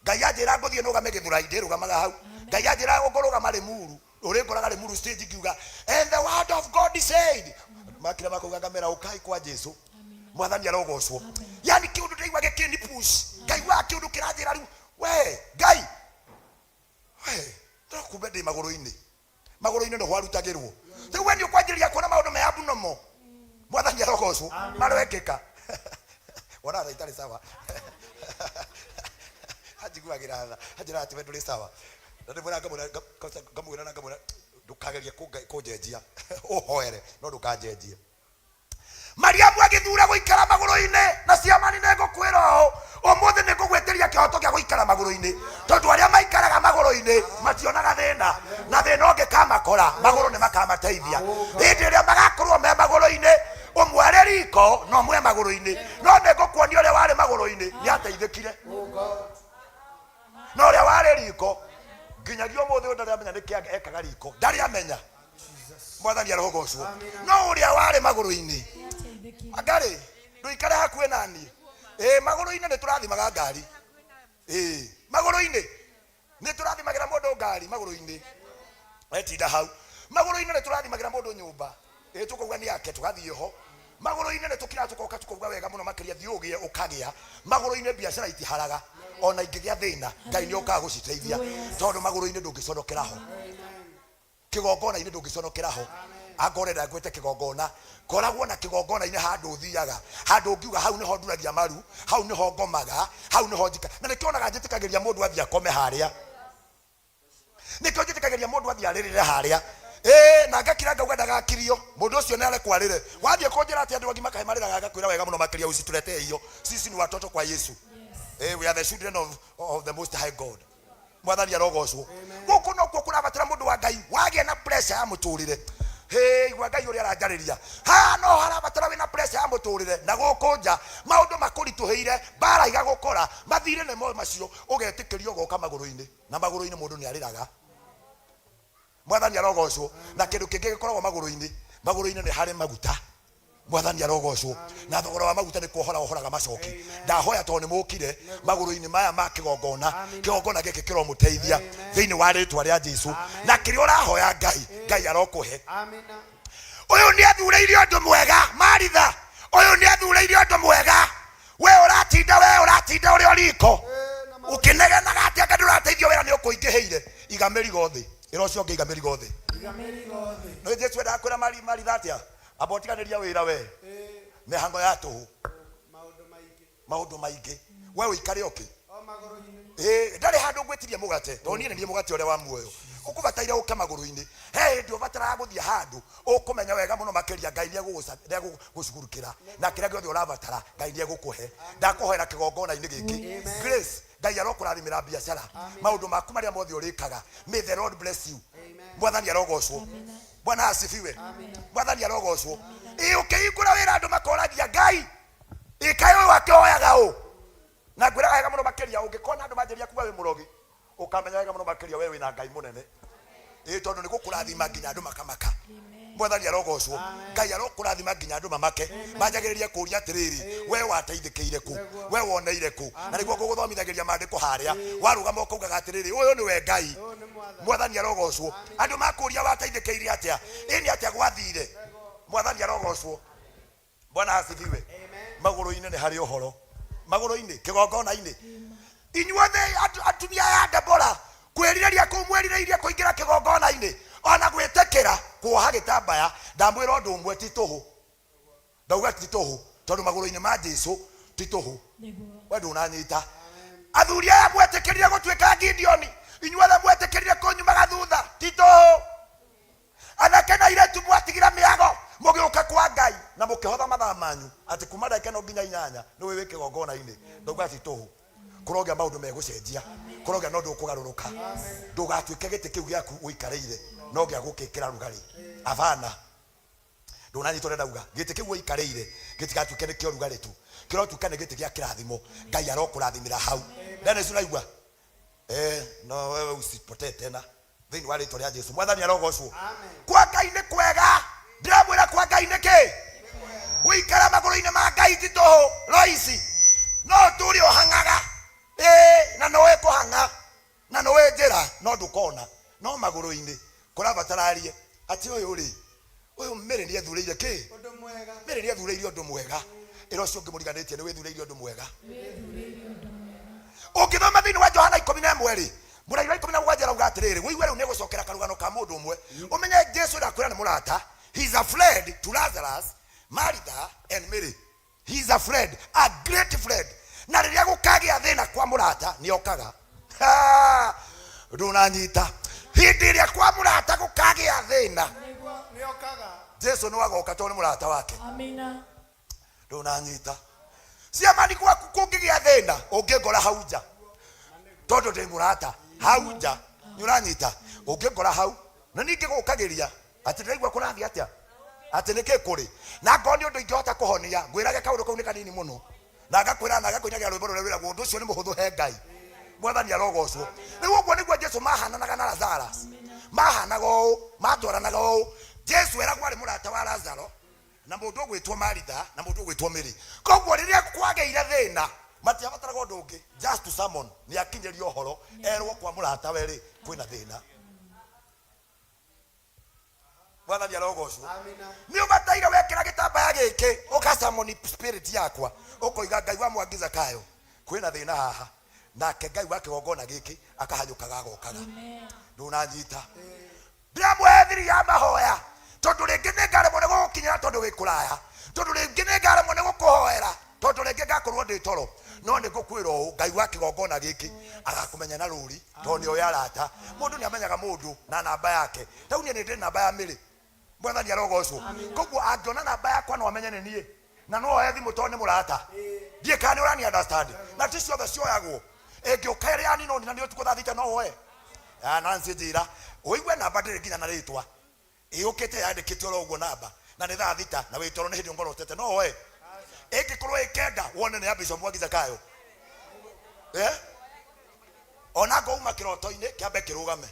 Ngai anjĩra ngũthiĩ nũgame Gĩthũrai, ndĩrũgamaga hau. Ngai anjĩra ngũrũgama Rĩmuru, ũrĩngoraga Rĩmuru stage ngiuga and the word of God said, makira makauga ngamera ũkai kwa Jesu. Mwathani arogocwo. Yani kĩũndũ ndaigua gĩkĩni push, ngaigua kĩũndũ kĩranjĩra rĩu we Ngai we no kumbe ndĩ magũrũ-inĩ, magũrũ-inĩ nĩho arutagĩrwo. Rĩu we nĩ ũkwanjĩrĩria kuona maũndũ me abnormal. Mwathani arogocwo, marwekĩka. Wonaga ta itarĩ sawa, anjiguagĩra tha, anjĩraga atĩ we ndũrĩ sawa, na ndĩmwĩra ngamwĩra ngamwĩra na ngamwĩra ndũkagerie kũnjenjia, ũhoere no ndũkanjenjie. Mariamu agĩthura gũikara magũrũ-inĩ, na ciamani nĩ ngũkwĩra ũũ, ũmũthĩ nĩ ngũgwĩtĩria kĩhoto kĩa gũikara magũrũ-inĩ, tondũ arĩa maikaraga magũrũ-inĩ mationaga thĩna, na thĩna ũngĩkamakora magũrũ nĩ makamateithia. Hĩndĩ ĩrĩa magakorwo me magũrũ-inĩ, ũmwe arĩ riko na ũmwe magũrũ-inĩ, no nĩ ngũkuonia ũrĩa warĩ magũrũ-inĩ nĩ ateithĩkire, na ũrĩa warĩ riko nginyagia ũmũthĩ ũyũ ndarĩ amenya nĩkĩ ekaga riko, ndarĩ amenya. Mwathani arogocwo. No ũrĩa warĩ magũrũ-inĩ angarĩ ndũikare hakuhĩ na niĩ. Ĩ magũrũ-inĩ nĩ tũrathimaga ngari, ĩ magũrũ-inĩ nĩ tũrathimagĩra mũndũ ngari, magũrũ-inĩ wetinda hau, magũrũ-inĩ nĩ tũrathimagĩra mũndũ nyũmba, ĩ tũkauga nĩ ake, tũgathiĩ ho. Magũrũ-inĩ nĩ tũkiraga tũkoka tũkauga wega mũno makĩria, thiĩ ũgĩe ũkagĩa. Magũrũ-inĩ biacara itiharaga, ona ingĩgĩa thĩna Ngai nĩ okaga gũciteithia, tondũ magũrũ-inĩ ndũngĩconokera ho, kĩgongona-inĩ ndũngĩconokera ho. Angorwo ũrenda ngwĩte kĩgongona, koragwo na kĩgongona-inĩ handũ ũthiaga, handũ ũngiuga hau nĩho nduragia maru, hau nĩho ngomaga, hau nĩho njika. Na nĩkĩo onaga njĩtĩkagĩria mũndũ athiĩ akome harĩa, nĩkĩo njĩtĩkagĩria mũndũ athiĩ arĩrĩre harĩa. Ĩĩ, na ngakira ngauga ndagakirio, mũndũ ũcio nĩ arekwo arĩre. Wathiĩ kũnjĩra atĩ andũ agima kaĩ marĩraga, ngakwĩra wega mũno makĩria usituletee hiyo. Sisi ni watoto kwa Yesu. Eh, we are the children of the most high God. Mwathani arogocwo. Gũkũ nokuo kũrabatara mũndũ wa Ngai wagĩa na pressure ya mũtũrĩre. Hey, igua Ngai ũrĩa aranjarĩria. Haha no harabatara wĩna pressure ya mũtũrĩre, na gũkũ nja maũndũ makũritũhĩire, mbara igagũkora, mathirĩ nĩmo macio, ũgetĩkĩrio ũgoka magũrũ-inĩ, na magũrũ-inĩ mũndũ nĩ arĩraga. Mwathani arogocwo. Na kĩndũ kĩngĩ gĩkoragwo magũrũ-inĩ, magũrũ-inĩ nĩ harĩ maguta. Mwathani arogocwo. Na thogora wa maguta nĩ kuohora wohoraga macoki. Ndahoya tondũ nĩ mũkire magũrũ-inĩ maya ma kĩgongona, kĩgongona gĩkĩ kĩromũteithia thĩinĩ wa rĩtwa rĩa Jesu. Na kĩrĩa ũrahoya Ngai, Ngai arokũhe. Ũyũ nĩ athurĩire ũndũ mwega, Maritha. Ũyũ nĩ athurĩire ũndũ mwega. We ũratinda, we ũratinda ũrĩ o riko ũkĩnegenaga atĩ anga ndũrateithio wĩra nĩ ũkũingĩhĩire. Iga mĩrigo thĩ, ĩra ũcio ũngĩ iga mĩrigo thĩ. Nĩ Jesu endaga kwĩra Maritha atĩa? Amba ũtiganĩria wĩra we, mĩhango ya tũhũ, maũndũ maingĩ, we ũikare ũkĩ. Ĩĩ, ndarĩ handũ ngwĩtirie mũgate tondũ niĩ nĩ niĩ mũgate ũrĩa wa muoyo ũkũbataire ũke magũrũ-inĩ he hĩndĩ ũbataraga gũthiĩ handũ ũkũmenya wega mũno makĩria ngai nĩegũgũcugurukĩra na kĩrĩa gĩothe ũrabatara ngai nĩegũkũhe ndakũhoera kĩgongona-inĩ gĩkĩ grace ngai arokũrathimĩra biacara maũndũ maku marĩa mothe ũrĩkaga may the lord bless you mwathani arogocwo bwana asifiwe mwathani arogocwo ĩ ũkĩhingũra wĩra andũ makoragia ngai ĩkaĩ ũyũ akĩhoyaga ũ na ngwĩraga wega mũno makĩria ũngĩkona andũ manjĩria kuga wĩ mũrogi ũkamenya wega mũno makĩria we wĩna ngai mũnene ĩ tondũ nĩ gũkũrathima nginya andũ makamaka mwathani arogocwo ngai arokũrathima nginya andũ mamake manjagĩrĩrie kũria atĩrĩrĩ we wateithĩkĩire kũ we woneire kũ na nĩguo ngũgũthomithagĩria maandĩko harĩa warũgama ũkaugaga atĩrĩrĩ ũyũ nĩwe ngai mwathani arogocwo andũ makũria wateithĩkĩire atĩa ĩ nĩ atĩa gwathire mwathani arogocwo bwana asifiwe magũrũ-inĩ nĩ harĩ ũhoro magũrũ-inĩ kĩgongona-inĩ inyuothe atu- atumia aya a debora kwĩrirĩria kũu mwĩrirĩirie kũingĩra kĩgongona-inĩ ona gwĩtĩkĩra kuoha gĩtambaya ndamwĩra ũndũ ũmwe ti tũhũ ndauga ti tũhũ tondũ magũrũ-inĩ ma jesu ti tũhũ we ndũnanyita athuri aya mwetĩkĩrire gũtuĩka gideoni inyuothe mwetĩkĩrire kũnyumaga thutha ti tũhũ anake na airĩtu mwatigira mĩago mũgĩũka kwa ngai na mũkĩhotha mathaa manyu atĩ kuma ndagĩka ĩno nginya inyanya nĩ wĩ wĩ kĩgongona-inĩ ndauga ti tũhũ kũrogĩa maũndũ megũcenjia kũrogĩa na ũndũ ũkũgarũrũka ndũgatuĩke gĩtĩ kĩu gĩaku ũikarĩire no gĩa gũkĩkĩra rugarĩ abana ndũnanyita ũrĩa ndauga gĩtĩ kĩu ũikarĩire gĩtigatuĩke nĩ kĩa ũrugarĩ tu kĩrotuĩka nĩ gĩtĩ gĩa kĩrathimo ngai arokũrathimĩra hau Dennis ũraigua eh, no wewe usipotee tena thĩinĩ wa rĩtwa rĩa jesu mwathani arogocwo kwa ngai nĩ kwega ndĩramwĩra kwa ngai nĩ kĩ gũikara magũrũ-inĩ ma ngai ti tũhũ roici no ũtũre ũhang'aga ĩĩ na no ĩkũhang'a na no njĩra no ndũkona no magũrũ-inĩ kũrabatara arie atĩ ũyũ rĩ ũyũ mĩrĩ nĩ ethurĩire kĩ mĩrĩ nĩ ethurĩire ũndũ mwega ĩra ũcio ũngĩ mũriganĩtie nĩ wĩthurĩire ũndũ mwega ũngĩthoma thĩinĩ wa johana ikũmi na ĩmwe rĩ mũrairi wa ikũmi na mũgwanja arauga atĩrĩrĩ wĩigue rĩu nĩ gũcokera karũgano ka mũndũ ũmwe ũmenye jesu ndakwĩra nĩ mũrata he is a friend to lazarus martha and mary he is a friend a great friend na rĩrĩa gũkagĩa thĩna kwa mũrata nĩ okaga Ha! ndũnanyita hĩndĩ ĩrĩa kwa mũrata gũkagĩa thĩna jesu nĩ wagoka tondũ nĩ mũrata wake Amina. ndũnanyita ciamani gwaku kũngĩgĩa thĩna ũngĩngora hau nja tondũ ndĩ mũrata hau nja nĩ ũranyita ũngĩngora hau na ningĩ gũkagĩria atĩ ndĩraigua kũrathiĩ atĩa atĩ nĩkĩ kũrĩ na ngorwo nĩ ũndũ ingĩhota kũhonia ngwĩrage kaũndũ kau nĩ kanini mũno na ngakwĩra na ngakũinagĩra rwĩmbo rũrĩa rwĩragwo ũndũ ũcio nĩ mũhũthũ he ngai mwathani arogocwo rĩu ũguo nĩguo jesu mahananaga na lazarus mahanaga ũũ matwaranaga ũũ jesu eragwo arĩ mũrata wa lazaro na mũndũ ũgwĩtwo maritha na mũndũ ũgwĩtwo mĩri koguo rĩrĩa kwagĩire thĩna matiabataraga ũndũ ũngĩ just to summon nĩ akinyĩrio ũhoro erwo kwa mũrata we rĩ kwĩna thĩna mwathani arogocwo nĩ ũbataire wekĩra gĩtambaya gĩkĩ ũgacamoni spirit yakwa ũkoiga ngai wa mwangi zakayo kwĩna thĩna haha nake ngai wa kĩgongona gĩkĩ akahanyũkaga agokaga ndũnanyita ndĩramũhe thiri ya mahoya tondũ rĩngĩ nĩ ngaremwo nĩ gũgũkinyĩra tondũ wĩ kũraya tondũ rĩngĩ nĩ ngaremwo nĩ gũkũhoera tondũ rĩngĩ ngakorwo ndĩ toro no nĩ ngũkwĩra ũũ ngai wa kĩgongona gĩkĩ agakũmenya na rũri tondũ nĩ oĩ arata mũndũ nĩ amenyaga mũndũ na namba yake rĩu niĩ nĩ ndĩ namba ya mĩrĩ mwathani arogocwo koguo angĩona namba yakwa no amenye nĩ niĩ na no oe thimũ tondũ nĩ mũrata ndiĩ kana nĩ ũrani understand na ti ciothe cioyagwo ĩngĩũka ĩrĩ ya ninoni na nĩ ũtukũ thaa thita no woe Ah, Nancy njĩra ũigue namba ndĩrĩ nginya na rĩtwa ĩũkĩte yandĩkĩte oro ũguo namba na nĩ thaa thita na wĩ toro nĩ hĩndĩ ũngorotete no woe ĩngĩkorwo ĩ kenda wone nĩ ya Bishop Mwangi Zakayo eh? ona ngouma kĩroto-inĩ kĩambe kĩrũgame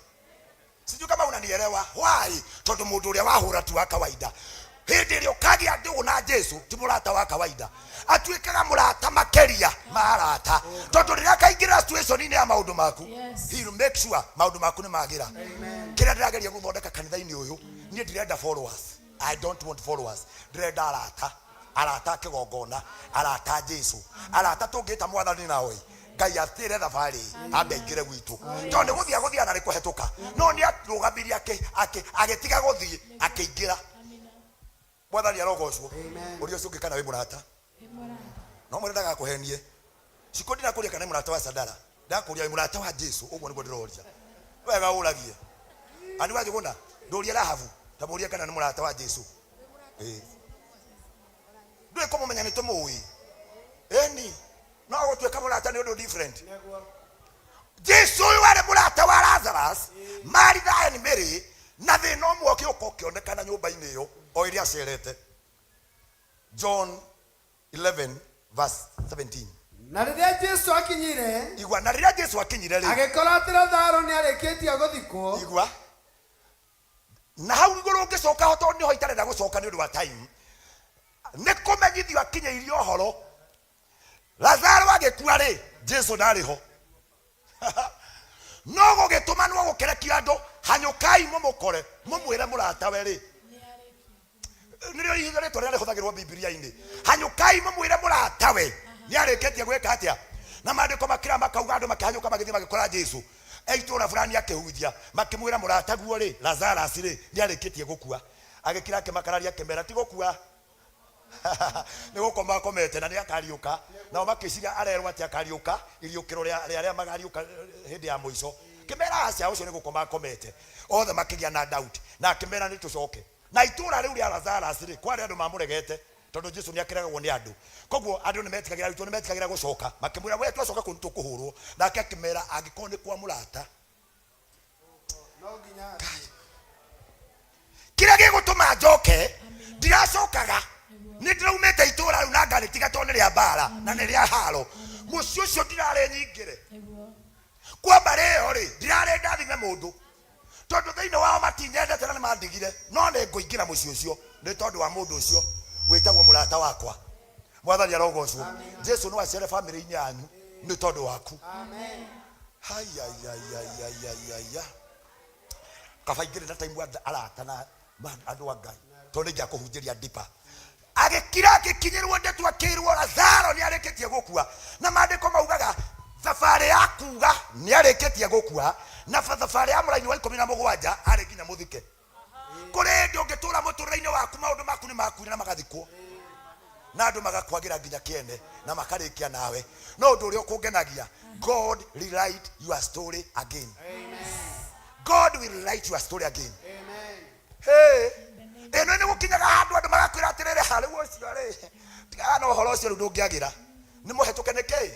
sijui kama unanielewa why tondu mundu uria wahura ti wa kawaida hindi ĩrĩa ũkagĩa ndũgũ na jesu ti mũrata wa kawaida atuĩkaga mũrata makĩria ma arata tondũ rĩrĩa akaingĩra situation-inĩ ya maũndũ maku Yes. he will make sure maũndũ maku nĩ magĩra kĩrĩa ndĩrageria gũthondeka kanitha-inĩ ũyũ niĩ ndirenda followers i don't want followers ndĩrenda arata arata a kĩgongona arata a jesu arata tũngĩta mwathani nawe ngai atĩre thabarĩ ambe aingĩre gwitũ tondũ nĩ gũthiĩ agũthiĩ na nĩ kũhetũka no nĩ arũgamirie agĩtiga gũthiĩ akĩingĩra mwathani arogocwo ũrĩa ũcio ũngĩ kana wĩ mũrata no mwĩre ndagakũhenie ciko ndinakũria kana nĩ mũrata wa sadara Ndakũria wĩ mũrata wa Jesu, ũguo nĩguo ndĩroria. Wega ũragie. Ani wa Njũgũna, ndũrie Rahabu, ta mũrie kana nĩ mũrata wa Jesu. Ĩĩ. Ndũĩ kũmũmenya nĩ tũmũĩ. Ĩni, no gũtuĩka mũrata nĩ ũndũ different. Jesu ũyũ warĩ mũrata wa Lazarus, Maritha and Mary, na thĩna ũmwe ũgĩũka ũkĩonekana nyũmba-inĩ ĩyo o ĩrĩa acerete. John 11 verse 17. Na rĩrĩa Jesu akinyire, Igua, na rĩrĩa Jesu akinyire rĩ, agĩkora atĩ Lazaro nĩarĩkĩtie gũthikwo. Igua, na hau igũrũ ngĩcoka ho tondũ nĩho itarenda gũcoka nĩ ũndũ wa time, nĩ kũmenyithio akinyĩirio ũhoro Lazaro agĩkua rĩ, Jesu ndarĩ ho. No gũgĩtũmanwo gũkĩrekio andũ, hanyũkai mũmũkore mũmwĩre mũratawe rĩ, nĩrĩo ihinda rĩtwa rĩrĩa rĩhũthagĩrwo Bibilia-inĩ, hanyũkai mũmwĩre mũratawe nĩ arĩkĩtie gwĩka atĩa. Na maandĩko makĩra makauga andũ makĩhanyũka magĩthiĩ magĩkora Jesu e itũũra fulani akĩhunjia, makĩmwĩra mũrataguo rĩ, Lazarus rĩ, nĩ arĩkĩtie gũkua. Agĩkira akĩmakararia akĩmera ti gũkua, nĩ gũkoma akomete na nĩ akariũka. Nao makĩciria arerwo atĩ akariũka iriũkĩro rĩa rĩa arĩa magariũka hĩndĩ ya mũico. Akĩmera aca, ũcio nĩ gũkoma akomete. Othe makĩgĩa na doubt, na akĩmera nĩ tũcoke. Na itũũra rĩu rĩa Lazarus rĩ, kwarĩ andũ mamũregete tondũ Jesu nĩ akĩregagwo nĩ andũ. Koguo andũ nĩ metigagĩra, arutwo nĩ metigagĩra gũcoka. Makĩmwĩra we twacoka kũu nĩ tũkũhũrwo. Nake akĩmera angĩkorwo nĩ kwa mũrata, No nginya athiĩ. Kĩrĩa gĩgũtũma njoke, ndiracokaga, nĩ ndĩraumĩte itũũra rĩu na ngarĩtiga tondũ nĩ rĩa mbara na nĩ rĩa haro. Mũciĩ ũcio ndirarĩ nyingĩre kwa mbarĩ ĩyo rĩ, ndirarĩ ndathime mũndũ tondũ thĩinĩ wao matinyendete na nĩ mandigire, no nĩ ngũingĩra mũciĩ ũcio nĩ tondũ wa mũndũ ũcio wĩtagwo mũrata wakwa. Mwathani arogocwo. Jesu no acere famĩlĩ-inĩ yanyu nĩ tondũ waku. Hayayayayayaya, kaba ingĩrĩ na time arata na andũ a Ngai, tondũ nĩ ingĩakũhunjĩria deeper. Agĩkira agĩkinyĩrwo ndeto akĩrwo Lazaro nĩ arĩkĩtie gũkua, na maandĩko maugaga thabarĩ ya kuga nĩ arĩkĩtie gũkua, na thabarĩ ya mũraini wa 17 arĩ nginya mũthike. Kũrĩ hĩndĩ ũngĩtũra mũtũrĩre-inĩ waku maũndũ maku nĩ makuire na magathikwo, na andũ magakwagĩra nginya kĩene na makarĩkia nawe. No ũndũ ũrĩa ũkũngenagia, God rewrite your story again. God will rewrite your story again. Hey, ĩno nĩ gũkinyaga handũ andũ magakwĩra atĩrĩrĩ, ha rĩu ũcio rĩ, tigana na ũhoro ũcio, rĩu ndũngĩagĩra, nĩ mũhetũke nĩ kĩ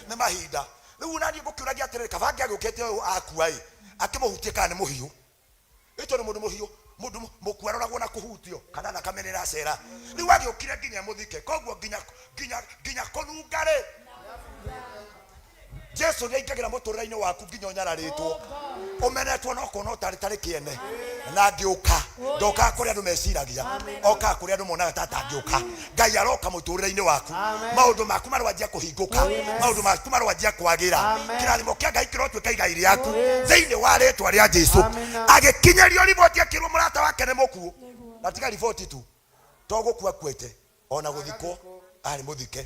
nĩ mahinda. Rĩu naniĩ ngũkĩũragia atĩrĩrĩ, kaba angĩagĩũkĩte ũyũ akua ĩ, akĩmũhutie kana nĩ mũhiũ ĩ, tondũ mũndũ mũhiũ, mũndũ mũkuo aroragwo na kũhutio kana thakame nĩ ĩracera. Rĩu agĩũkire nginya mũthike, koguo nginya nginya nginya kũnunga rĩ, Jesu nĩ aingagĩra mũtũrĩre-inĩ waku nginya ũnyararĩtwo, ũmenetwo, no kuona ũtarĩ tarĩ kĩene. Na angĩũka, ndokaga kũrĩa andũ meciragia, okaga kũrĩa andũ monaga ta atangĩũka. Ngai aroka mũtũrĩre-inĩ waku, maũndũ maku marwanjia kũhingũka, maũndũ maku marwanjia kwagĩra. Kĩrathimo kĩa Ngai kĩrotuĩka igai rĩaku thĩinĩ wa rĩtwa rĩa Jesu. Agĩkinyĩrio riboti akĩrwo mũrata wake nĩ mũkuũ, na tiga riboti tu, to gũkua akuĩte, ona gũthikwo arĩ mũthike.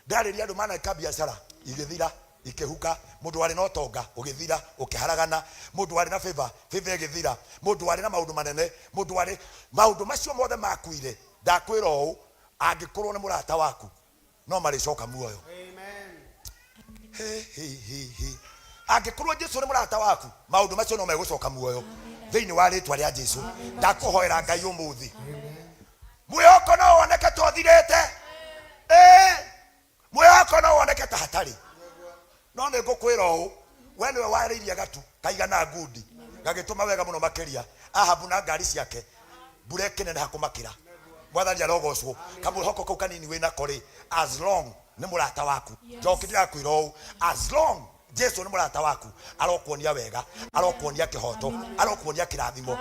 Ndarĩria andũ maneka biacara igĩthira ikĩhuka, mũndũ warĩ na ũtonga ũgĩthira ũkĩharagana, mũndũ warĩ na favor, favor ĩgĩthira, mũndũ warĩ na maũndũ manene, mũndũ warĩ maũndũ macio mothe makuire. Ndakwĩra ũũ, angĩkorwo nĩ mũrata waku, no marĩcoka muoyo. He, he, he, he. Angĩkorwo Jesu nĩ mũrata waku, maũndũ macio no megũcoka muoyo thĩinĩ wa rĩtwa rĩa Jesu. Ndakũhoera Ngai ũmũthĩ, mwĩhoko no woneke ta ũthirĩte, ĩĩ, mwĩhoko no woneke ta hatarĩ, no nĩ ngũkwĩra ũũ, we nĩwe warĩirie gatu kaigana ngundi gagĩtũma wega mũno makĩria Ahabu na ngari ciake, mbura ĩkĩneneha kũmakĩra. Mwathani arogocwo. Kamwĩhoko kau kanini wĩnako rĩ, as long nĩ mũrata waku, njoki ndĩrakwĩra ũũ, as long Jesu nĩ mũrata waku, arokuonia wega, arokuonia kĩhoto, arokuonia kĩrathimo.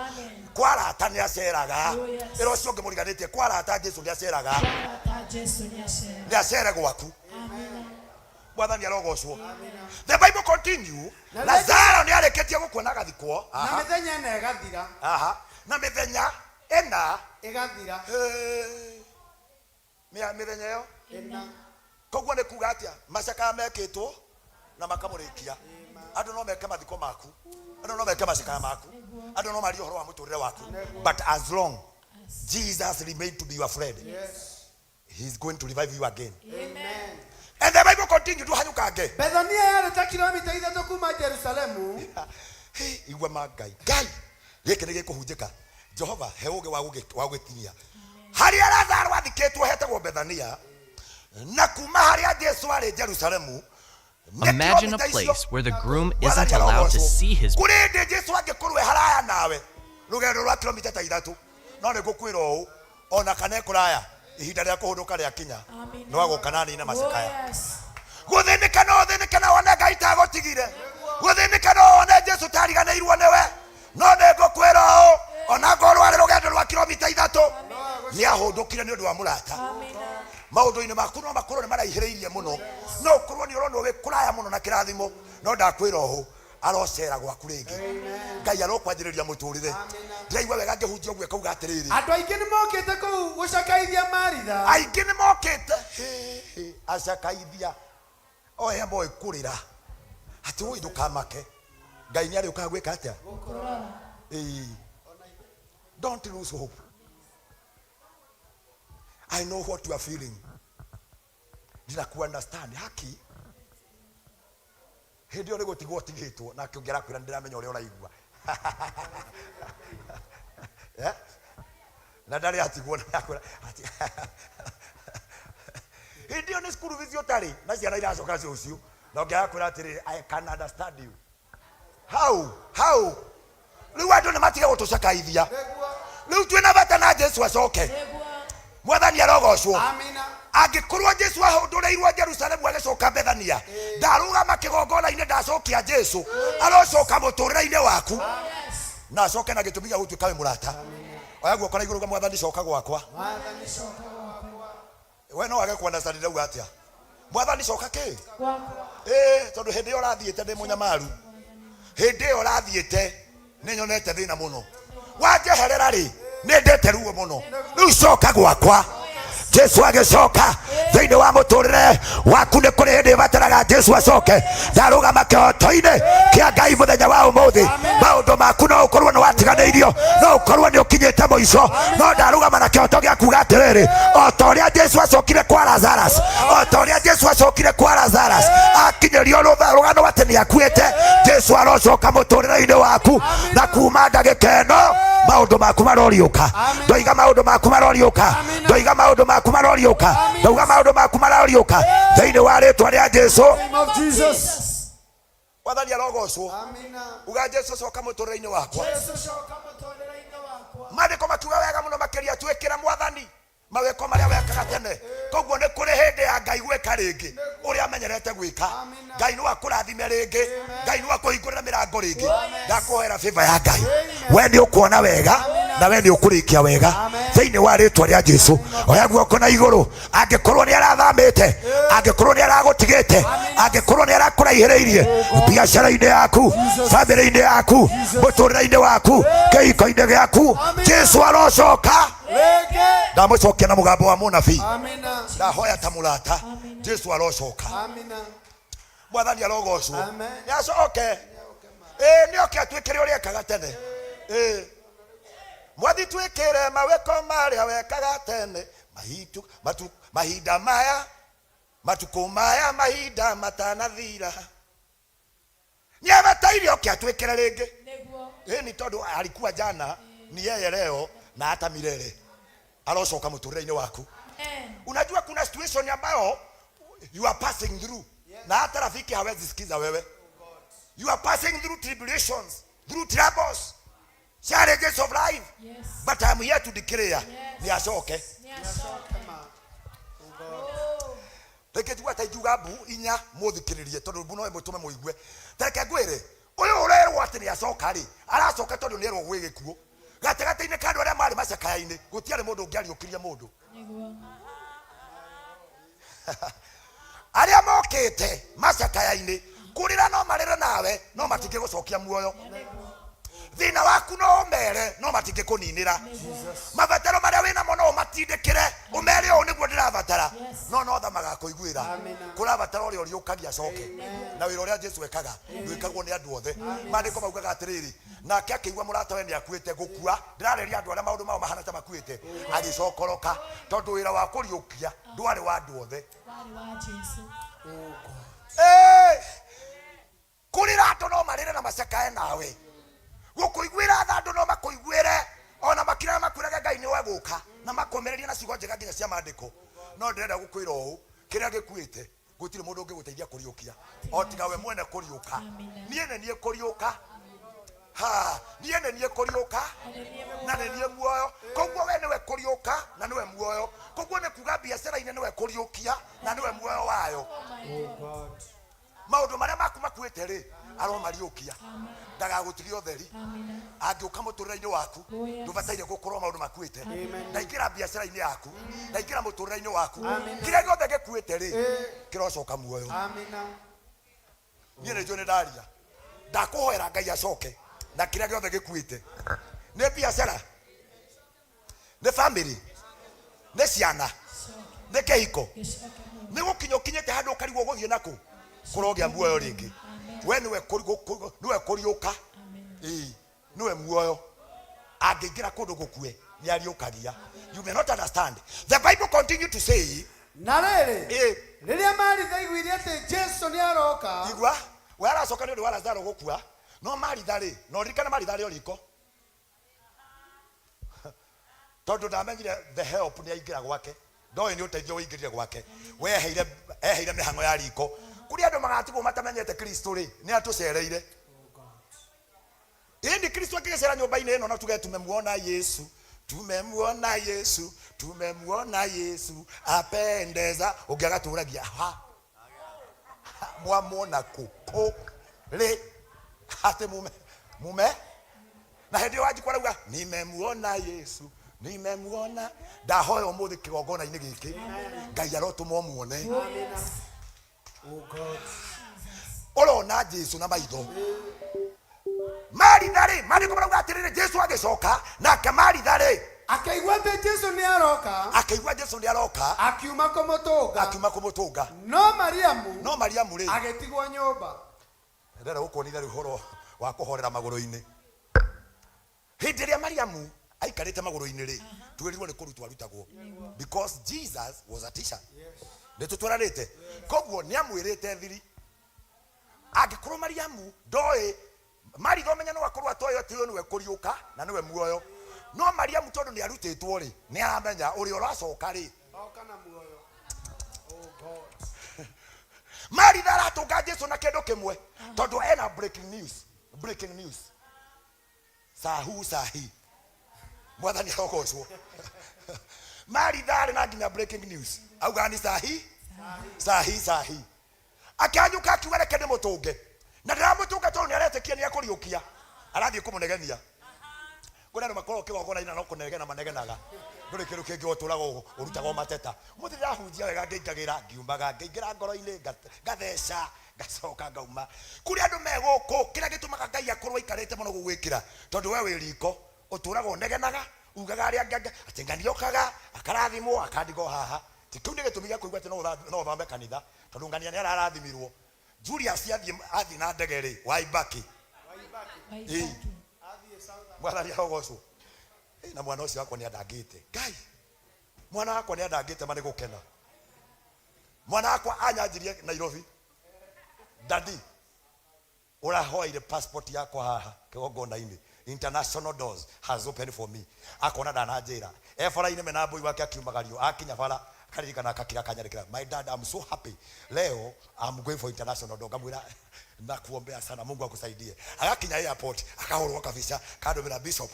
Kwa arata nĩ aceraga. Ĩra ũcio ũngĩ mũriganĩtie, kwa arata Jesu nĩ aceraga. Arata Jesu nĩ acera. Nĩ acere gwaku. Mwathani arogocwo. The Bible continue, Lazaro nĩ arĩkĩtie gũkua na agathikwo. Na Aha. mĩthenya ĩna ĩgathira. Aha. Na mĩthenya ĩna ĩgathira. Hey. Mĩthenya ĩyo ĩna. Koguo nĩ kuga atĩa? Macakaya mekĩtwo na makamũrĩkia. Andũ no meke mathiko maku, andũ no meke macakaya maku, andũ no marie ũhoro wa mũtũrĩre waku, but as long Jesus remain to be your friend, Yes. he is going to revive you again. Amen. And the Bible Bible continue tuhanyũkange. Bethania yarĩ ta kilomita 3 kuma Jerusalemu. Hey, igua ma Ngai. Ngai gĩkĩ nĩ gĩkũhunjĩka. Jehova he ũũgĩ wa wa gũgĩtinia. Harĩa Lazaro athikĩtwo hetagwo Bethania, na kuma harĩa Jesu arĩ Jerusalemu nĩ Imagine a kilomita icio. place where the groom Mwathani isn't allowed to arogocwo. see his Kũrĩ hĩndĩ Jesu angĩkorwo e haraya nawe rũgendo rwa kilomita ta 3, no nĩ ngũkwĩra ũũ, ona kana e kũraya, ihinda rĩa kũhũndũka rĩakinya, no agũka na anine macakaya. Oh, yes. Gũthĩnĩka no ũthĩnĩke na wone Ngai tagũtigire, gũthĩnĩka no wone Jesu tariganĩirwo nĩwe, no nĩ ngũkwĩra ũũ, ona ngorwo arĩ rũgendo rwa kilomita 3, nĩ ahũndũkire nĩ ũndũ wa mũrata. Maũndũ-inĩ maku no makorwo nĩ maraihĩrĩirie mũno, no ũkorwo nĩ ũronwo wĩ kũraya mũno na kĩrathimo, no ndakwĩra ũũ, arocera gwaku rĩngĩ. Ngai arokwanjĩrĩria mũtũrĩre. Ndĩraigua wega ngĩhunjia ũguo ĩkauga atĩrĩrĩ, Andũ aingĩ nĩ mokĩte kũu gũcakaithia Maritha. Aingĩ nĩ mokĩte. Hĩ, hĩ, acakaithia oya moĩ kũrĩra atĩ ũi ndũkamake, Ngai nĩ arĩũkaga gwĩka atĩa? Ĩĩ. Don't lose hope. I know what you are feeling. Ndiraku understand haki hĩndĩ ĩyo nĩ gũtigwo ũtigĩtwo, nake ũngĩ arakwĩra nĩ ndĩramenya ũrĩa ũraigua. Eh? Na ndarĩ atigwo na akwĩra ati hĩndĩ ĩyo nĩ cukuru fees ũtarĩ na ciana iracoka cũciũ, na ũngĩ arakwĩra atĩrĩrĩ, I can understand you. How? How? Rĩu andũ nĩ matige gũtũcakaithia. Rĩu twĩna bata na Jesu acoke. Mwathani arogocwo. Amina. Angĩkorwo Jesu ahũndũrĩirwo Jerusalemu agĩcoka Bethania, ndarũgama kĩgongona-inĩ ndacokia Jesu, arocoka mũtũrĩre-inĩ waku na acoke na gĩtũmi gĩa gũtuĩka wĩ mũrata. Oya guoko na igũrũ uga, Mwathani coka gwakwa. We no wage kuunderstand ndauga atĩa. Mwathani coka kĩ? Ĩĩ, tondũ hĩndĩ ĩyo ũrathiĩte ndĩ mũnyamaru, hĩndĩ ĩyo ũrathiĩte nĩ nyonete thĩna mũno, wanjeherera rĩ nĩ ndĩte ruo mũno, rĩu coka gwakwa. Jesu agĩcoka thĩinĩ wa mũtũrĩre waku. Nĩ kũrĩ hĩndĩ ĩbataraga Jesu acoke. Ndarũgama kĩhoto-inĩ kĩa Ngai mũthenya wa ũmũthĩ. Maũndũ maku no ũkorwo nĩ watiganĩirio, no ũkorwo nĩ ũkinyĩte mũico, no ndarũgama na kĩhoto gĩa kuga atĩrĩrĩ, o ta ũrĩa Jesu acokire kwa Lazarus, o ta ũrĩa Jesu acokire kwa Lazarus akinyĩrio rũgano atĩ nĩ akuĩte, Jesu arocoka mũtũrĩre-inĩ waku, na kuma ndagĩka ĩno maũndũ maku maroriũka. Ndoiga maũndũ maku maroriũka, ndoiga maũndũ maku maroriũka, ndauga maũndũ maku maroriũka thĩinĩ wa rĩtwa rĩa Jesu. Name of Jesus. Mwathani arogocwo. Amina. Uga, Jesu coka mũtũrĩre-inĩ wakwa. Jesu coka mũtũrĩre-inĩ wakwa. Maandĩko makiuga wega mũno makĩria, twĩkĩra Mwathani mawĩko marĩa wekaga tene. Koguo nĩ kũrĩ hĩndĩ ya Ngai gwĩka rĩngĩ ũrĩa amenyerete gwĩka. Ngai no akũrathime rĩngĩ, Ngai no akũhingũrĩre mĩrango rĩngĩ. Ndakũhoera favor ya Ngai, we nĩ ũkuona wega na we nĩ ũkũrĩkia wega thĩinĩ wa rĩtwa rĩa Jesu. Oya guoko na igũrũ, angĩkorwo nĩ arathamĩte, angĩkorwo nĩ aragũtigĩte, angĩkorwo nĩ arakũraihĩrĩirie biacara-inĩ yaku, bamĩrĩ-inĩ yaku, mũtũrĩre-inĩ waku, kĩhiko-inĩ gĩaku, Jesu arocoka. Rĩngĩ. Ndamũcokia na mũgambo wa mũnabii. Amina. Ndahoya ta mũrata, Jesu arocoka. Amina. Mwathani arogocwo. Amen. Nĩ acoke, ĩĩ, nĩ oke atuĩkĩre ũrĩa ekaga tene. Ĩĩ, Mwathi, twĩkĩre mawĩko marĩa wekaga tene, mahitu matu, mahinda maya, matukũ maya, mahinda matanathira. Nĩ abataire oke atwĩkĩre rĩngĩ. Ĩĩ, nĩ tondũ alikuwa jana, ni yeye leo na hata milele. Arocoka mũtũrĩre-inĩ waku. Unajua kuna situation ambayo you are passing through na hata rafiki hawezi sikiza wewe. You are passing through tribulations, through troubles, challenges of life. But I'm here to declare, nĩ acoke. Reke njuga ta ingiuga mbu inya mũthikĩrĩrie, tondũ mbu no ĩmũtũme mũigue. Ta reke ngwĩre, ũyũ ũrerwo atĩ nĩ acoka rĩ, aracoka tondũ nĩ erwo gwĩ gĩkuũ. Gatagatĩ-inĩ ka andũ arĩa marĩ macakaya-inĩ gũtiarĩ mũndũ ũngĩariũkirie mũndũ. Arĩa mokĩte macakaya-inĩ kũrĩra no marĩre nawe, no matingĩgũcokia muoyo. Thĩna waku no ũmere, no matingĩkũninĩra. Mabataro marĩa wĩnamo no ũmatindĩkĩre, ũmere ũũ nĩguo ndĩrabatara, no no tha magakũiguĩra. Kũrabatara ũrĩa ũriũkagia acoke, na wĩra ũrĩa Jesu ekaga ndwĩkagwo nĩ andũ othe. Maandĩko maugaga atĩrĩrĩ, nake akĩigua mũrata we nĩ akuĩte. Gũkua ndĩrarĩria andũ arĩa maũndũ mao mahana ta makuĩte, agĩcokoroka, tondũ wĩra wa kũriũkia ndwarĩ wa andũ othe. Warĩ wa Jesu. Eh, kũrĩra andũ no marĩre na macakae nawe gũkũiguĩra tha andũ no makũiguĩre ona makiraga makwĩrage ngai nĩwe gũka na makũmĩrĩrie na ciugo njega nginya cia maandĩko no ndĩrenda gũkwĩra ũũ kĩrĩa gĩkuĩte gũtirĩ mũndũ ũngĩgũteithia kũriũkia o tiga we mwene kũriũka niĩ nĩ niĩ kũriũka ha niĩ nĩ niĩ kũriũka na nĩ niĩ muoyo koguo we nĩwe kũriũka na nĩwe muoyo koguo nĩ kuga biacara-inĩ nĩwe kũriũkia na nĩwe muoyo wayo maũndũ marĩa maku makuĩte rĩ aromariũkia ndagagũtigia ũtheri angĩũka mũtũrĩre-inĩ waku ndũbataire gũkorwo maũndũ makuĩte ndaingĩra biacara-inĩ yaku ndaingĩra mũtũrĩre-inĩ waku kĩrĩa gĩothe gĩkuĩte rĩ kĩrocoka muoyo Amina. niĩ nĩ njũĩ nĩ ndaria ndakũhoera ngai acoke na kĩrĩa gĩothe gĩkuĩte nĩ biacara nĩ family nĩ ciana nĩ kĩhiko nĩ gũkinya ũkinyĩte handũ ũkarigwo ũgũthiĩ nakũ kũrogĩa muoyo rĩngĩ we nĩwe nĩwe kũriũka Ĩĩ, nĩwe muoyo angĩingĩra kũndũ gũkue nĩ ariũkagia you may not understand the bible continue to say Na rĩrĩ, ĩĩ rĩrĩa Maritha aiguire atĩ Jesu nĩ aroka, igua we aracoka nĩ ũndũ wa lazaro gũkua no maritha rĩ no ririkana maritha arĩ o riko tondũ ndamenyire the help nĩ aingĩra gwake ndoĩ nĩ ũteithio ũingĩrire gwake we eheire eheire mĩhang'o ya riko kũrĩ andũ magatigwo matamenyete kristo rĩ nĩ atũcereire ĩndĩ kristo akĩgĩcera nyũmba-inĩ ĩno na tuge tumemuona yesu tumemuona yesu tumemuona yesu apendeza ũngĩ agatũragia ha mwamwona kũ kũ rĩ atĩ mume mume na hĩndĩ ĩyo wanjikwa arauga nimemuona yesu nimemuona ndahoya ũmũthĩ kĩgongona-inĩ gĩkĩ ngai arotũma ũmuone ũrona jesu na maitho maritha rĩ maandĩko marauga atĩrĩrĩ jesu agĩcoka nake maritha rĩ akĩigua atĩ Jesu nĩ aroka, akĩigua jesu nĩ aroka akiuma kũmũtũnga. akiuma kũmũtũnga No Mariamu no mariamu rĩ agĩtigwo nyũmba. ndĩrenda gũkuonithia rĩu ũhoro wa kũhorera magũrũ-inĩ hĩndĩ ĩrĩa mariamu aikarĩte magũrũ-inĩ rĩ twĩrirwo nĩ kũrutwo arutagwo because jesus was a teacher nĩ tũtwaranĩte koguo nĩ amwĩrĩte thiri angĩkorwo mariamu ndoĩ maritha ũmenya no akorwo atoĩ atĩ ũyũ nĩwe kũriũka na nĩwe muoyo no mariamu tondũ nĩ arutĩtwo rĩ nĩ aramenya ũrĩa ũracoka rĩ Oka na muoyo. Oh God. maritha aratũnga jesu na kĩndũ kĩmwe tondũ ena breaking news breaking news sahu sahi mwathani arogocwo maritha arĩ na nginya breaking news augaga ni sahi sahi sahi akĩhanyũka akiuga reke ndĩmũtũnge na ndĩramũtũnga tondũ nĩ aretĩkia nĩ ekũriũkia arathiĩ kũmũnegenia kũrĩ andũ makoragwo kĩgongona-inĩ no kũnegena manegenaga ndũrĩ kĩndũ kĩngĩ ũtũraga ũrutagwo mateta mũthĩ ndĩrahunjia wega ngĩingagĩra ngiumaga ngĩingĩra ngoro-inĩ ngatheca ngacoka ngauma kũrĩ andũ me gũkũ kĩrĩa gĩtũmaga ngai akorwo aikarĩte mũno gũgwĩkĩra tondũ we wĩ riko ũtũraga ũnegenaga ugaga arĩa angĩ atĩ ngani okaga akarathimwo akandigwo haha ti kĩu nĩ gĩtũmi gĩa kũigua atĩ no no ũthame kanitha tondũ ngania nĩ ararathimirwo Julius athiĩ athiĩ na ndege rĩ Waibaki Ĩĩ. mwathani arogocwo Ĩ, na mwana ũcio wakwa nĩ andangĩte ngai mwana wakwa nĩ andangĩte ma nĩ gũkena mwana wakwa anyanjirie Nairobi dadi ũrahoire passport yakwa haha kĩgongona-inĩ international doors has opened for me akona ndananjĩra e bara-inĩ mena mbũi wake akiumagario akinya bara akaririkana akakira akanyandĩkĩra my dad I'm so happy leo I'm going for international door ngamwĩra nakuombea sana Mungu akusaidie agakinya airport akahũrwo kabica kandũmĩra bishop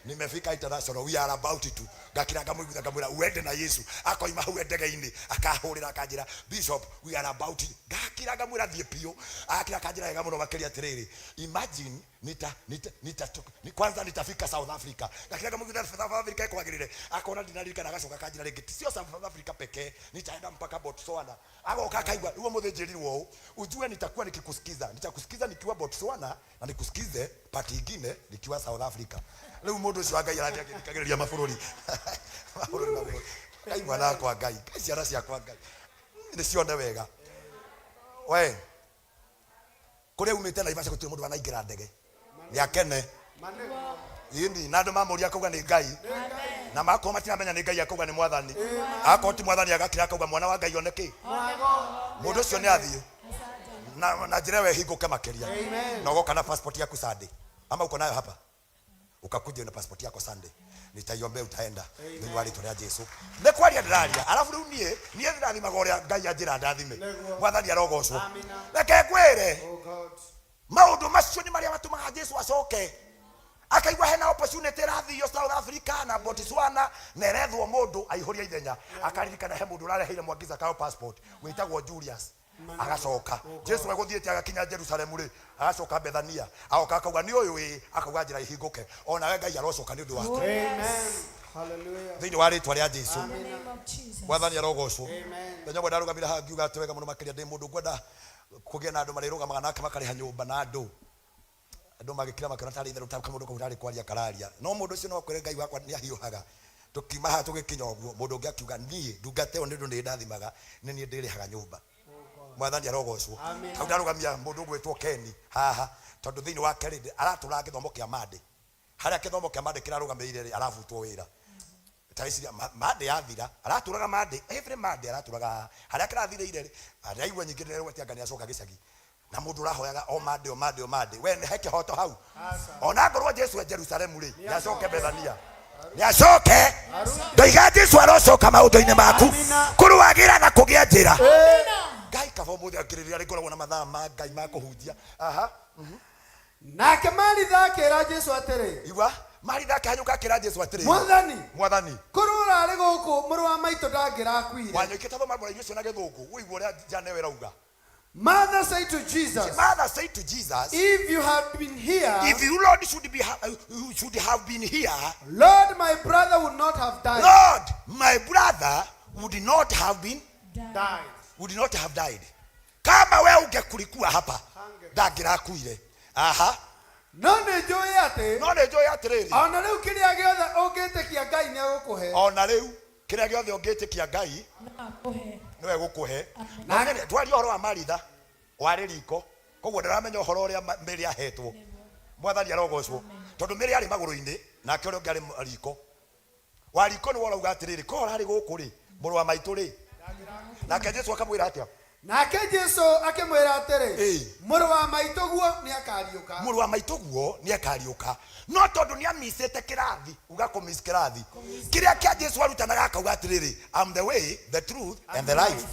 nimefika international we are about to ngakira ngamũiguitha ngamwĩra uende na yesu akoima hau ndege-inĩ akahũrĩra akanjĩra bishop we are about to ngakira ngamwĩra thiĩ biũ akira akanjĩra wega mũno makĩria atĩrĩrĩ imagine nita nita nita ni kwanza nitafika South Africa ngakira ngamũiguitha South Africa ĩkwagĩrĩre akona ndinaririkana agacoka akanjĩra rĩngĩ sio South Africa pekee nitaenda mpaka Botswana agoka akaigua rĩu ũmũthĩ njĩrirwo ũũ ujue nitakuwa nikikusikiza nitakusikiza nikiwa Botswana na nikusikize part ingine nikiwa South Africa rĩu mũndũ ũcio wa Ngai arathiĩ agĩthikagĩrĩria mabũrũri mabũrũri mabũrũri Ngai mwana wakwa Ngai Ngai ciana ciakwa Ngai nĩ cione wega we kũrĩa umĩte Naivasha gũtirĩ mũndũ wanaingĩra ndege nĩ akene ĩni na andũ mamũria akauga nĩ Ngai Na makorwo matiramenya nĩ Ngai akauga nĩ mwathani, akorwo ti mwathani agakira akauga mwana wa Ngai one kĩ. Mũndũ ũcio nĩ athiĩ na njĩra ĩyo ĩhingũke makĩria. Na ũgoka na passport yaku Sunday, ama uko nayo hapa, ukakuja na passport yako Sunday, nitaiombea, utaenda thĩinĩ wa rĩtwa rĩa Jesu. Nĩ kwaria ndĩraria, arabu rĩu niĩ ndĩrathimaga ũrĩa Ngai anjĩra ndathime. Mwathani arogocwo. Reke ngwĩre, maũndũ macio nĩ marĩa matũmaga Jesu acoke akaigua hena opportunity ĩrathio South Africa na Botswana na ĩrethwo mũndũ aihũria ithenya, akaririkana he mũndũ ũrareheire Mwangi Zakayo passport wĩtagwo Julius. Agacoka Jesu egũthiĩte agakinya Jerusalemu rĩ, agacoka Bethania, agoka akauga nĩ ũyũ ĩ, akauga njĩra ihingũke. Onawe Ngai arocoka nĩ ũndũ waku. Amen. Hallelujah. Thĩinĩ wa rĩtwa rĩa Jesu. In the name of Jesus. Mwathani arogocwo. Mũthenya ũmwe ndarũgamire haha ngiuga atĩ wega mũno makĩria ndĩ mũndũ ngwenda kũgĩa na andũ marĩrũgamaga nake makarĩha nyũmba na andũ magĩkira makĩona tarĩ itherũ ta kamũndũ kau tarĩ kwaria kararia, no mũndũ ũcio no akwĩre Ngai wakwa nĩ ahiũhaga. Tũkiuma haha tũgĩkinya ũguo, mũndũ ũngĩ akiuga niĩ ndungata ĩyo nĩ ũndũ nĩ ndathimaga, nĩ niĩ ndĩrĩhaga nyũmba. Mwathani arogocwo. Hau ndarũgamia mũndũ ũgwĩtwo Ken haha, tondũ thĩinĩ wake rĩ, aratũraga gĩthomo kĩa Monday. Harĩa gĩthomo kĩa Monday kĩrarũgamĩrĩire rĩ, arabutwo wĩra. Tarĩciria Monday yathira, aratũraga Monday, every Monday aratũraga haha. Harĩa kĩrathirĩire rĩ, araigua nyingĩ ndĩrerwo atĩ anga nĩacoka gĩcagi. Na mũndũ ũrahoyaga o Monday, o Monday, o Monday, we nĩ he kĩhoto hau. Ona ngorwo Jesu e Jerusalemu rĩ, nĩacoke Bethania, nĩacoke. Ndoiga Jesu arocoka maũndũ-inĩ maku, kũrũagĩra na kũgĩa njĩra. Ngai kaba ũmũthĩ angĩrĩrĩria rĩkoragwo na mathaa ma Ngai ma kũhunjia. Aha. Nake Maritha akĩra Jesu atĩrĩ, Igua, Maritha akĩhanyũka akĩra Jesu atĩrĩ, Mwathani, Mwathani, korwo ũrarĩ gũkũ mũrũ wa maitũ ndangĩrakuire. Wanyoike tathoma mũraini ũcio na gĩthũngũ, ũigue ũrĩa njana ĩyo ĩrauga. Martha said to Jesus, Martha said to Jesus, if you had been here, if you Lord should be should have been here, Lord, my brother would not have died. Lord, my brother would not have been died. Would not have died. Kama we ungekulikuwa hapa, ndangĩrakuire. Aha. No nĩ njũĩ atĩ, No nĩ njũĩ atĩrĩrĩ, ona rĩu kĩrĩa gĩothe ũngĩtĩkia Ngai nĩ egũkũhe. Ona rĩu kĩrĩa gĩothe ũngĩtĩkia Ngai nĩwe gũkũhe. Na twaria ũhoro wa Maritha warĩ riko, koguo ndaramenya ũhoro ũrĩa Mary ahetwo. Mwathani arogocwo, tondũ Mary arĩ magũrũ-inĩ nake ũrĩa ũngĩ arĩ riko. Wa riko nĩwe ũrauga atĩrĩrĩ, korwo ũrarĩ gũkũ rĩ, mũrũ wa maitũ rĩ. Nake Jesu akamwĩra atĩa? Nake Jesu akĩmwĩra atĩrĩ, mũrũ wa maitũguo nĩakariũka. Mũrũ wa maitũguo nĩakariũka. No tondũ nĩamicĩte kĩrathi, uga kũmiss kĩrathi kĩrĩa kĩa Jesu arutanaga, akauga atĩrĩrĩ, I'm the way, the truth and the life.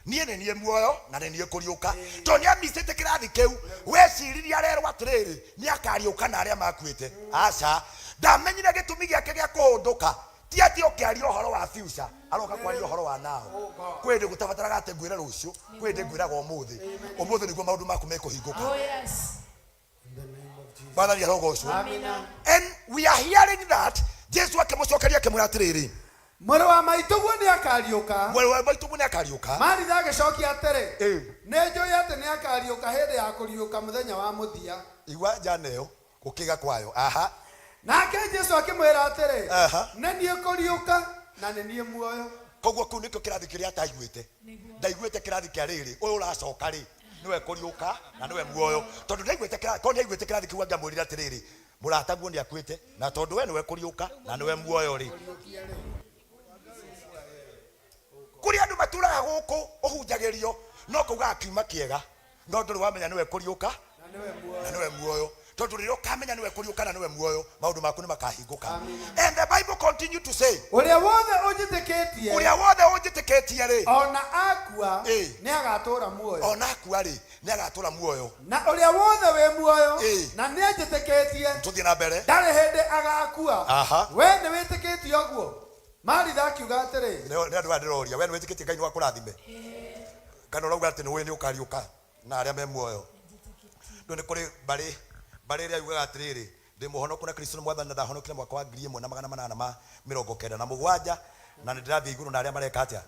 Niĩ nĩ niĩ muoyo na nĩ niĩ kũriũka. Tondũ nĩamicĩte kĩrathi kĩu, weciririe arerwo atĩrĩrĩ, nĩakariũka na arĩa makuĩte. Aca, ndamenyire gĩtũmi gĩake gĩa kũhũndũka ti atĩ ũkĩaria ũhoro wa future, aroka kwaria ũhoro wa now. Kwĩ hĩndĩ gũtabataraga atĩ ngwĩre rũciũ, kwĩ hĩndĩ ngwĩraga ũmũthĩ. Ũmũthĩ nĩguo maũndũ maku mekũhingũka. Oh yes. Mwathani arogocwo. And we are hearing that Jesu akĩmũcokeria akĩmwĩra atĩrĩrĩ, mũrũ wa maitũguo nĩakariũka. Mũrũ wa maitũguo nĩakariũka. Maritha agĩcokia atĩrĩ, nĩ njũĩ atĩ nĩakariũka hĩndĩ ya kũriũka mũthenya wa mũthia. Igua njana ĩyo gũkĩga kwayo. Aha. Nake Jesu akĩmwĩra atĩrĩ, Aha. nĩ niĩ kũriũka na nĩ niĩ muoyo. Koguo kũu nĩkĩo kĩrathi kĩrĩa ataiguĩte. Ndaiguĩte kĩrathi kĩa rĩrĩ, ũyũ ũracoka rĩ, nĩwe kũriũka na nĩwe muoyo. Tondũ ndaiguĩte kĩrathi, korwo nĩaiguĩte kĩrathi kĩu angĩamwĩrire atĩrĩrĩ, mũrataguo nĩakuĩte, na tondũ we nĩwe kũriũka na nĩwe muoyo rĩ. Kũrĩ andũ matũraga gũkũ ũhunjagĩrio no kaugaga kiuma kĩega, no ndũrĩ wamenya nĩwe kũriũka na nĩwe muoyo. Tondũ rĩrĩa ũkamenya nĩwe kũriũka na nĩwe muoyo, maũndũ maku nĩ makahingũka. And the Bible continue to say, ũrĩa wothe ũnjĩtĩkĩtie, ũrĩa wothe ũnjĩtĩkĩtie rĩ, ona akua nĩ agatũũra muoyo. Ona akua rĩ, nĩ agatũũra muoyo. Na ũrĩa wothe wĩ muoyo na nĩ anjĩtĩkĩtie, tũthiĩ na mbere, ndarĩ hĩndĩ agakua. Aha. We nĩ wĩtĩkĩtie ũguo? Maritha akiuga atĩrĩ, nĩ andũ aya ndĩroria, we nĩ wĩtĩkĩtie Ngai nĩ wakũrathime? Kana ũrauga atĩ nĩ ũĩ nĩ ũkariũka na arĩa me muoyo? Rĩu nĩ kũrĩ mbarĩ ĩrĩa yugaga atĩrĩrĩ, ndĩ mũhonoku na Kristo nĩ mwathani na ndahonokire mwaka wa ngiri ĩmwe na magana manana ma mĩrongo kenda na mũgwanja na nĩ ndĩrathiĩ igũrũ na arĩa mareka atĩa?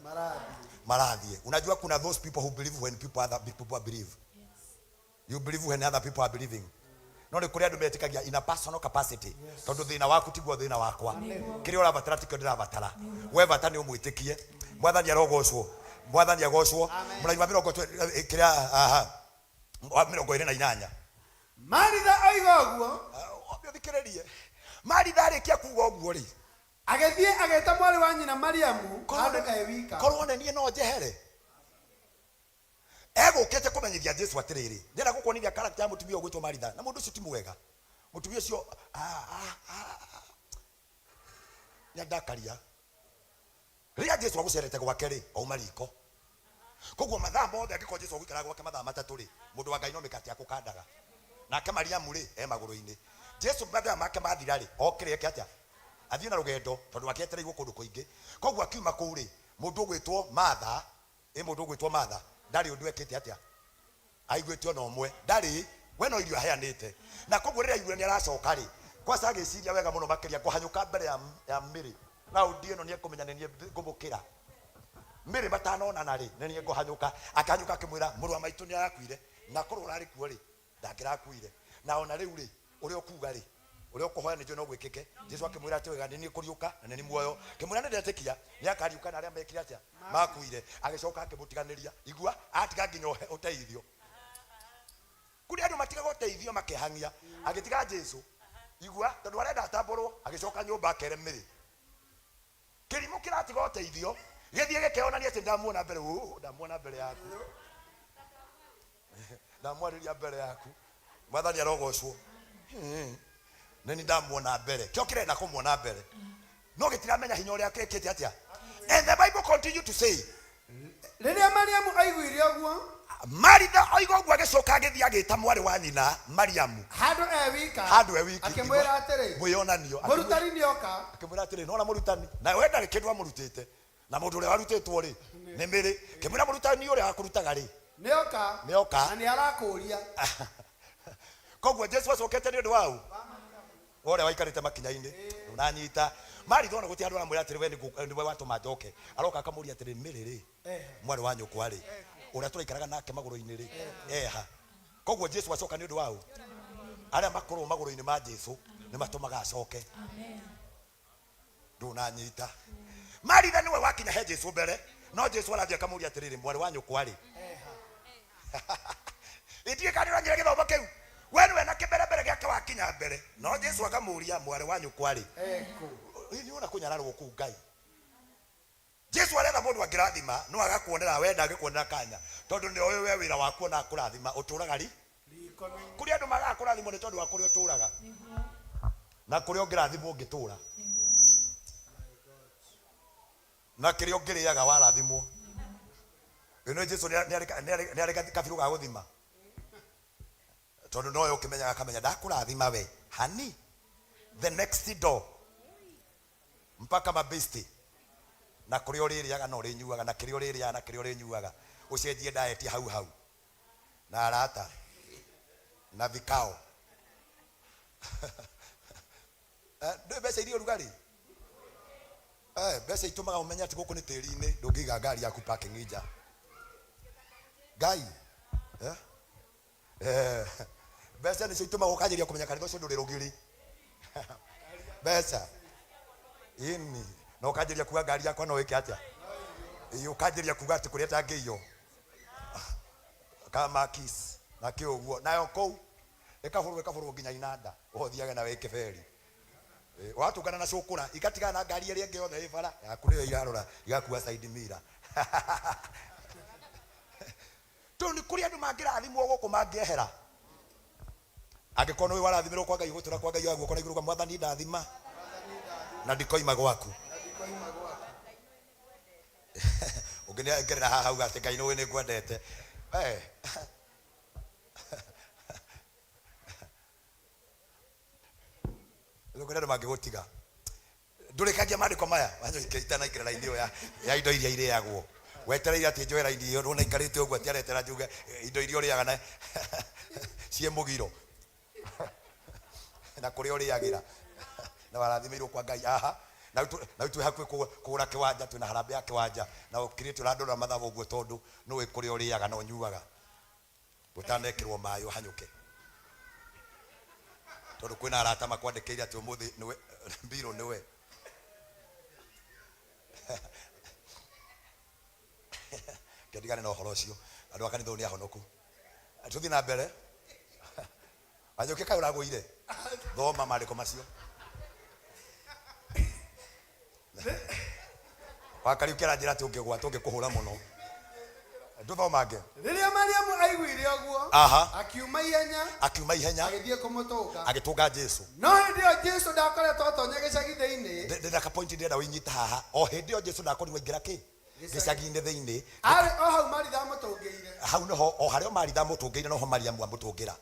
Marathiĩ. Unajua kuna those people who believe when people other people believe. You believe when other people are believing. No nĩ kũrĩ andũ metĩkagia in a personal capacity. Tondũ thĩna waku tiguo thĩna wakwa. Kĩrĩa ũrabatara tikĩo ndĩrabatara. We bata nĩ ũmwĩtĩkie. Mwathani arogocwo. Mwathani agocwo. Mũraini wa mĩrongo kĩrĩa, aha, wa mĩrongo ĩrĩ na inyanya. Maritha oiga ũguo. Ũthikĩrĩrie. Maritha arĩkia kuga ũguo rĩ, Agĩthiĩ agĩta mwarĩ wa nyina Mariamu handũ e wika. Korwo nĩ niĩ no njehere. Egũkĩte kũmenyithia Jesu atĩrĩrĩ, ndĩrenda gũkuonithia character ya mũtumia ũgwĩtwo Maritha, na mũndũ ũcio ti mwega. Mũtumia ũcio ah, ah, ah, nĩandakaria. Rĩrĩa Jesu agũcerete gwake rĩ, auma riko. Koguo mathaa mothe angĩkorwo Jesu agũikara gwake mathaa matatũ rĩ, mũndũ wa Ngai no mĩkate akũkandaga. Nake Mariamu rĩ, e magũrũ-inĩ. Jesu mathaa make mathira rĩ, okĩre eke atĩa? Athiĩ na rũgendo, tondũ akĩetereirwo kũndũ kũingĩ. Koguo akiuma kũu rĩ, mũndũ ũgwĩtwo Martha, ĩ mũndũ ũgwĩtwo Martha, ndarĩ ũndũ ekĩte atĩa? Aiguĩte ona ũmwe. Ndarĩ, we no irio aheanĩte. Na koguo rĩrĩa aiguire nĩ aracoka rĩ, kwaca agĩciria wega mũno makĩria, ngũhanyũka mbere ya, ya Mary. Raundi ĩno nĩ ekũmenya nĩ niĩ ngũmũkĩra. Mary matanonana rĩ, nĩ niĩ ngũhanyũka. Akĩhanyũka akĩmwĩra, mũrũ wa maitũ nĩ arakuire, na korwo ũrarĩ kuo rĩ, ndangĩrakuire. Na ona rĩu rĩ, ũrĩa ũkuga rĩ, ũrĩa ũkũhoya nĩ njũĩ no gwĩkĩke. Jesu akĩmwĩra atĩ wega, nĩ niĩ kũriũka na nĩ niĩ muoyo. Akĩmwĩra nĩ ndetĩkia nĩ akariũka na arĩa mekire atĩa? Makuire. Agĩcoka akĩmũtiganĩria. Igua, atiga nginya ũteithio. Kũrĩ andũ matigaga ũteithio makehang'ia. Agĩtiga Jesu. Igua, tondũ arenda atambũrwo, agĩcoka nyũmba akere Mary. Kĩrimũ kĩratiga ũteithio, gĩthiĩ gĩkeyonania atĩ ndamuona mbere, ũũ, ndamuona mbere yaku. Ndamwarĩria mbere yaku. Mwathani arogocwo. Nĩ niĩ ndamuona mbere. Kĩo kĩrenda kũmuona mbere. No gĩtiramenya hinya ũrĩa kĩkĩte atĩa. And the Bible continue to say, Rĩrĩa Mariamu aiguire ũguo, Maritha oiga ũguo agĩcoka agĩthiĩ agĩta mwarĩ wa nyina Mariamu handũ e wika, handũ e wiki, akĩmwĩra atĩrĩ, mwĩyonanio, Mũrutani nĩoka. Akĩmwĩra atĩrĩ, nona mũrutani, na we ndarĩ kĩndũ amũrutĩte, na mũndũ ũrĩa warutĩtwo rĩ nĩ Mĩrĩ. Akĩmwĩra mũrutani ũrĩa wakũrutaga rĩ Nĩoka, nĩoka, na nĩarakũũria. Koguo Jesu acokete nĩ ũndũ wa ũ? Wa ũrĩa waikarĩte makinya-inĩ. Ndũnanyita. Maritha ona gũtirĩ handũ aramwĩra atĩrĩ, we nĩwe watũma njoke. Aroka akamũria atĩrĩ, Mĩrĩ rĩ, mwarĩ wa nyũkwa rĩ, ũrĩa tũraikaraga nake magũrũ-inĩ rĩ, eha? Koguo Jesu acoka nĩ ũndũ wa ũ? Arĩa makorwo magũrũ-inĩ ma Jesu nĩ matũmaga acoke. Ndũnanyita. Maritha nĩwe wakinya he Jesu mbere, no Jesu arathiĩ akamũria atĩrĩrĩ, mwarĩ wa nyũkwa rĩ, itiĩ kana nĩũranyira gĩthomo kĩu? We nĩwe na kĩmberembere gĩake wakinya mbere, no Jesu akamũria, mwarĩ wa nyũkwa rĩ, nĩ wona kũnyararwo kũu Ngai. Jesu aretha mũndũ angĩrathima, no agakuonera we ndangĩkuonera kanya, tondũ nĩ oĩ we wĩra waku ona akũrathima ũtũraga ri kũrĩ andũ magaga kũrathimwo nĩ tondũ wa kũrĩa ũtũraga na kũrĩa ũngĩrathimwo ũngĩtũra na kĩrĩa ũngĩrĩaga warathimwo. Ĩno Jesu nĩ arĩ kabirũ ga gũthima, tondũ nowe ũkĩmenyaga akamenya ndakũrathima we hani the next door mpaka mabesti na kũrĩa ũrĩrĩaga na ũrĩnyuaga na kĩrĩa ũrĩrĩaga na kĩrĩa ũrĩnyuaga ũcenjie diet hau hau na arata na vikao. Ndũĩ mbeca iria ũrugarĩ? Mbeca itũmaga ũmenye atĩ gũkũ nĩ tĩri-inĩ, ndũngĩiga ngari yaku parking nja. Ngai. Mbeca nĩcio itũmaga ũkanjĩria kũmenya kanitha ũcio ndũrĩ rũgiri. Mbeca. Ĩni. Na ũkanjĩria kuga ngari yakwa no ĩke atĩa? Ĩĩ, ũkanjĩria kuga atĩ kũrĩa ĩtangĩiywo. Kama kiss na kĩ ũguo. Nayo kũu ĩkabũrwo ĩkabũrwo nginya inanda. Ũthiage nayo ĩ kĩberi. Watũngana na cũkũra igatigana na ngari ĩrĩa ĩngĩ yothe ĩ bara yaku nĩyo irarora igakua side mirror. Tondũ nĩ kũrĩ andũ mangĩrathimwo gũkũ mangĩehera. Angĩkorwo nĩũĩ warathimĩrwo kwa Ngai, ũgũtũra kwa Ngai oya guoko na igũrũ uga Mwathani ndathima na ndikoima gwaku. Ũngĩngerera haha uga atĩ Ngai nĩũĩ nĩngwendete. Eh. Rĩu kũrĩ andũ mangĩgũtiga. Ndũrĩkagia maandĩko maya wanyoike itanaingĩra raini ĩyo ya, ya indo iria irĩagwo. Wetereire atĩ njoe raini ĩyo ndona ikarĩte ũguo atĩ aretera njuge indo iria ũrĩaga na ciĩ mũgiro na kũrĩa ũrĩagĩra na warathimĩirwo kwa Ngai aha na rĩu twĩ hakuhĩ kũgũra kĩwanja twĩna harambee ya kĩwanja na ũkirĩte ũrandora mathabu ũguo tondũ nĩũĩ kũrĩa ũrĩaga na ũnyuaga. Ũtanekĩrwo maĩ ũhanyũke tondũ kwĩna arata makwandĩkĩire atĩ ũmũthĩ nĩwe mbirũ nĩwe. Ngendigane na ũhoro ũcio, andũ a kanitha ũyũ nĩ ahonoku. Tũthiĩ na mbere. Wanyũke kaĩ ũragũire? Thoma maandĩko macio. Wakariũki aranjĩra atĩ ũngĩgwa tũngĩkũhũra mũno. Ndũthomange. Rĩrĩa Mariamu aiguire ũguo, Aha. akiuma ihenya Akiuma ihenya agĩthiĩ kũmũtũnga. Agĩtũnga Jesu. No hĩndĩ ĩyo Jesu ndakoretwo atonya gĩcagi thĩinĩ, Ndĩna ka point ndĩrenda wĩnyite haha. O hĩndĩ ĩyo Jesu ndakorirwo aingĩra kĩ? Gĩcagi-inĩ thĩinĩ. Arĩ o hau Maritha amũtũngĩire. Hau nĩho o harĩa Maritha amũtũngĩire noho Mariamu amũtũngĩra.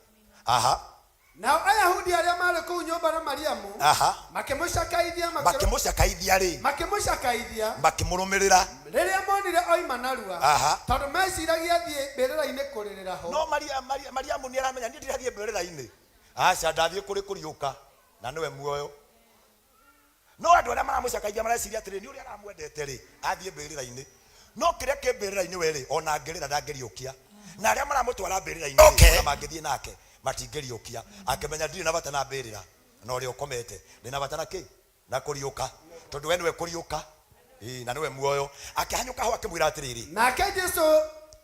Aha. Nao Ayahudi arĩa maarĩ kũu nyũmba na Mariamu Aha. makĩmũcakaithia makĩrũ- Makĩmũcakaithia rĩ. Makĩmũcakaithia Makĩmũrũmĩrĩra. Rĩrĩa monire oima narua, Aha. tondũ meciragia athiĩ mbĩrĩra-inĩ kũrĩrĩra ho. No Maria, Maria, Mariamu nĩ aramenya niĩ ndirathiĩ mbĩrĩra-inĩ. Aca ndathiĩ kũrĩ kũriũka na nĩwe muoyo. No andũ arĩa maramũcakaithia mareciria atĩrĩ nĩ ũrĩa aramwendete rĩ athiĩ mbĩrĩra-inĩ. No kĩrĩa kĩ mbĩrĩra-inĩ we rĩ ona angĩrĩra ndangĩriũkia. Na arĩa maramũtwara mbĩrĩra-inĩ rĩ Okay. ona mangĩthiĩ nake matingĩriũkia. Akĩmenya ndirĩ na bata na mbĩrĩra na ũrĩa ũkomete ndĩ na bata na kĩ? Na kũriũka. Tondũ we nĩwe kũriũka. Ĩĩ, na nĩwe muoyo. Akĩhanyũka ho akĩmwĩra atĩrĩrĩ. Nake Jesu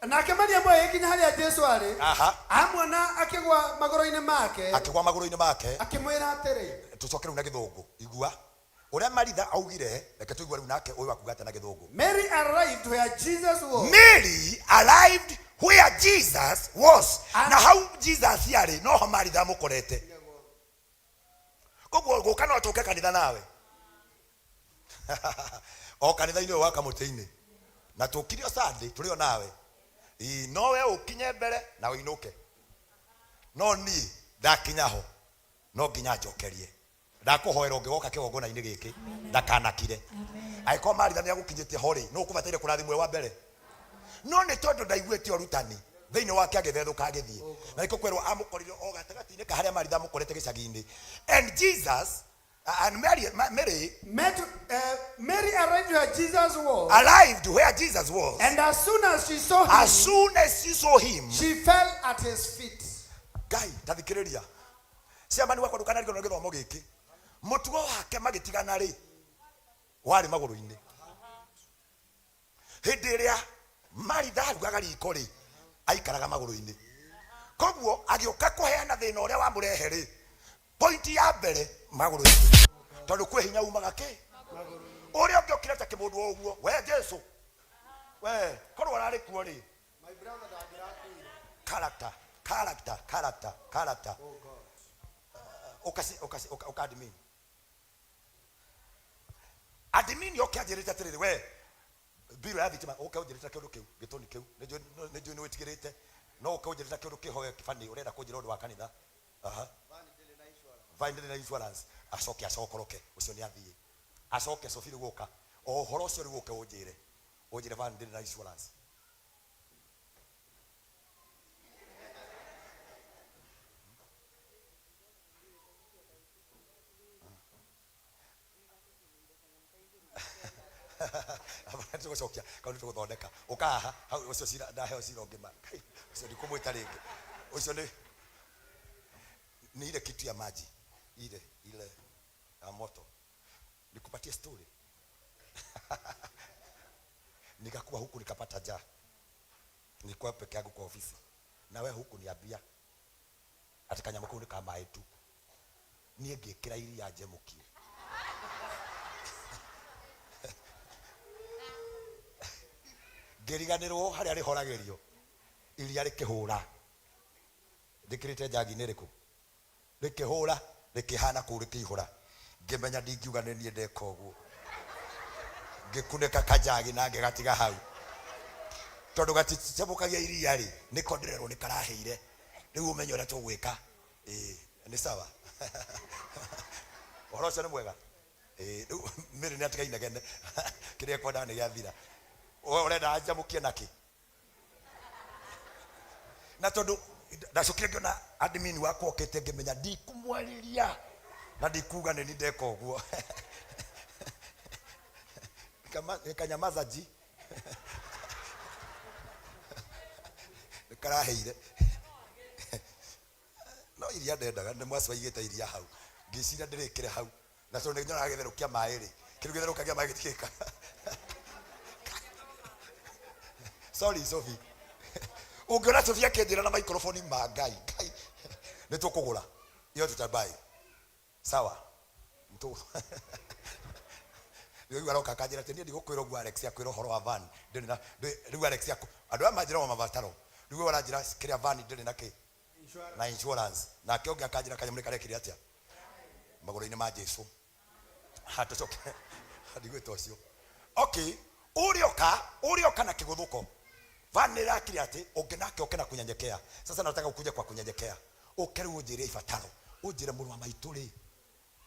nake Mariamu agĩkinya harĩa Jesu arĩ, Aha. amuona akĩgwa magũrũ-inĩ make, Akĩgwa magũrũ-inĩ make. Akĩmwĩra atĩrĩ, Tũcoke rĩu na gĩthũngũ. Igua. Ũrĩa Maritha augire, reke tũigue rĩu nake ũyũ akuga atĩa na gĩthũngũ. Mary arrived where Jesus was. Mary arrived where Jesus was. Na hau Jesus arĩ noho Maritha amũkorete. Koguo gũka no tũke kanitha nawe. O kanitha-inĩ ũyũ wa kamũtĩ-inĩ. Na tũkire o Sunday tũrĩ o nawe. Ĩĩ, no we ũkinye mbere na ũinũke. No niĩ ndakinya ho no nginya njokerie. Ndakũhoera ũngĩgoka kĩgongona-inĩ gĩkĩ ndakanakire. Angĩkorwo Maritha nĩ agũkinyĩtie ho rĩ, nũ ũkũbataire kũrathimwo wa mbere? No nĩ tondũ ndaiguĩte ũrutani thĩinĩ wake agĩthethũka agĩthiĩ. Na nĩkĩo kwerwo amũkorire o gatagatĩ-inĩ ka harĩa Maritha amũkorete gĩcagi-inĩ. And Jesus and Mary, Mary Mary arrived where Jesus was. Arrived where Jesus was. And as soon as she saw him, As soon as she saw him, she fell at his feet. Ngai, tathikĩrĩria. Ciamani wakwa ndũkanarigwo nĩ gĩthomo gĩkĩ. Mũtugo wake magĩtigana rĩ, warĩ magũrũ-inĩ. Hĩndĩ ĩrĩa Maritha arugaga riko rĩ, aikaraga magũrũ-inĩ. Koguo agĩũka kũheana thĩna ũrĩa wamũrehe rĩ, point ya mbere magũrũ-inĩ. Tondũ kwĩ hinya umaga kĩ? Ũrĩa ũngĩ ũkire ta kĩmũndũ o ũguo, we Jesu, we korwo ararĩ kuo rĩ. Character, character, character, character. Ukasi, ukasi, uka, uka admin. Admin yoke anjĩrĩte atĩrĩrĩ, we mbirũ ya thitima ũke ũnjĩrĩte kĩũndũ kĩu gĩtũni kĩu nĩnjũĩ nĩ wĩtigĩrĩte no ũke ũnjĩrĩte kĩũndũ kĩhoe kĩbani ũrenda kũnjĩra ũndũ wa kanitha. Aha. Van ndĩrĩ na insurance. Acoke acokoroke ũcio nĩ athiĩ acoke Sophie rĩu ũka o ũhoro ũcio rĩu ũke ũnjĩre ũnjĩre van ndĩrĩ na insurance. Tũgũcokia kau nĩ tũgũthondeka ũka haha hau ũcio cira ndaheo cira ũngĩ ma Kai, ũcio ndikũmwĩta rĩngĩ ũcio nĩ ni ile kitu ya maji ile ile ya moto. Nikupatie story. Nikakuwa huku nikapata njaa, nilikuwa peke yangu kwa ofisi na we huku niambia ati kanyamũ kau nĩ ka maĩ tu. Niĩ ngĩkĩra iria njemũkie ngĩriganĩrwo harĩa rĩhoragĩrio iria rĩkĩhũra ndĩkĩrĩte njagi-inĩ ĩrĩkũ rĩkĩhũra rĩkĩhana kũu rĩkĩihũra ngĩmenya ndingiuga nĩ niĩ ndeka ũguo ngĩkunĩka kanjagi na ngĩgatiga hau tondũ gaticemũkagia iria rĩ nĩko ndĩrerwo nĩ karahĩire rĩu ũmenye ũrĩa tũgwĩka. Ĩĩ nĩ sawa ũhoro ũcio nĩ mwega. Ĩĩ rĩu Mary nĩ atiga inegene kĩrĩa ekwendaga nĩ gĩathira. We ũrenda njamũkie nakĩ na tondũ ndacokire ngĩona admin wakwa okĩte ngĩmenya ndikumwarĩria na ndikuga nĩ niĩ ndeka ũguo. Nikanyamaza ji nĩkaraheire no iria ndendaga nĩ mwaci waigĩte iria hau ngĩciria ndĩrĩkĩre hau na tondũ nĩ nyonaga gĩtherũkia maĩ rĩ kĩndũ gĩtherũkagia maĩ gĩtigĩka. Sorry Sophie, ũngĩona Sophie akĩnjĩra na microphone ma Ngai Ngai nĩ tũkũgũra iyo tutabai sawa. Rĩu aroka akanjĩra atĩ niĩ ndigũkwĩra ũguo Alex akwĩra ũhoro wa van ndĩrĩ na rĩu Alex andũ aya manjĩra o mabataro rĩu we ũranjĩra kĩrĩa van ndĩrĩ na kĩ na insurance nake ũngĩ akanjĩra kanyamũ nĩ karekire atĩa magũrũ-inĩ ma Jesu hatũcoke ndigwĩta ũcio okay ũrĩoka ũrĩoka na kĩgũthũko van nĩ ĩrakire atĩ ũngĩ nake oke na kunyenyekea sasa nataka ukuje kwa kunyenyekea ũke rĩu ũnjĩre ibataro ũnjĩre mũrũ wa maitũ rĩ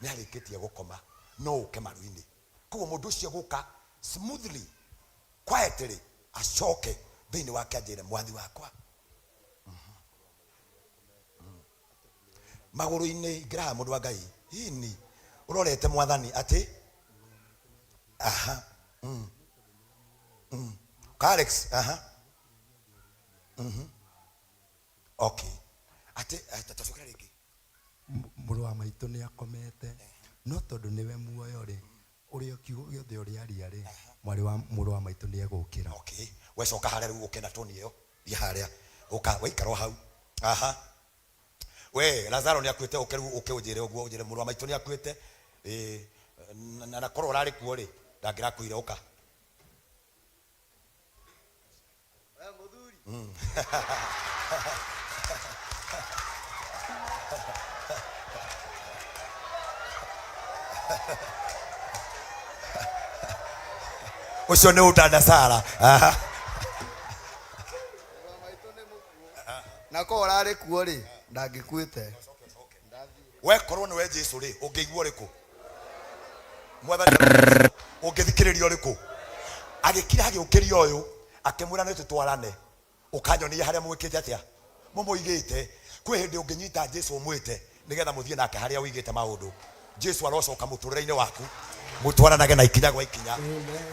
nĩ arĩkĩtie gũkoma no ũke maru-inĩ koguo mũndũ ũcio gũka smoothly quietly acoke thĩinĩ wake anjĩre mwathi wakwa magũrũ-inĩ ingĩra haha mũndũ wa ngai ini ũrorete mwathani atĩ aha Ka Alex aha okay atĩ tacokera rĩngĩ Mũrũ wa maitũ nĩ akomete no tondũ nĩwe muoyo rĩ ũrĩa kiugo gĩothe ũrĩaria rĩ mwarĩ wa mũrũ wa maitũ nĩ egũkĩra okay wecoka harĩa rĩu ũke na toni ĩyo thiĩ harĩa ũka waikara o hau aha we Lazaro nĩ akuĩte ũke rĩu ũke ũnjĩre ũguo ũnjĩre mũrũ wa maitũ nĩ akuĩte ĩĩ na na korwo ũrarĩ kuo rĩ ndangĩrakuire ũka ũcio nĩ ũdada Sara aha Na korwo ũrarĩ kuo rĩ ndangĩkuĩte we korwo nĩwe Jesu rĩ ũngĩigua ũrĩkũ mwathani ũngĩthikĩrĩria ũrĩkũ agĩkira agĩũkĩria ũyũ akĩmwĩra nĩ tũtwarane ũkanyonia harĩa mwĩkĩte atĩa mũmũigĩte kwĩ hĩndĩ ũngĩnyita Jesu ũmwĩte nĩgetha mũthiĩ nake harĩa ũigĩte maũndũ Jesu arocoka mũtũrĩre-inĩ waku mũtwaranage na ikinya gwa ikinya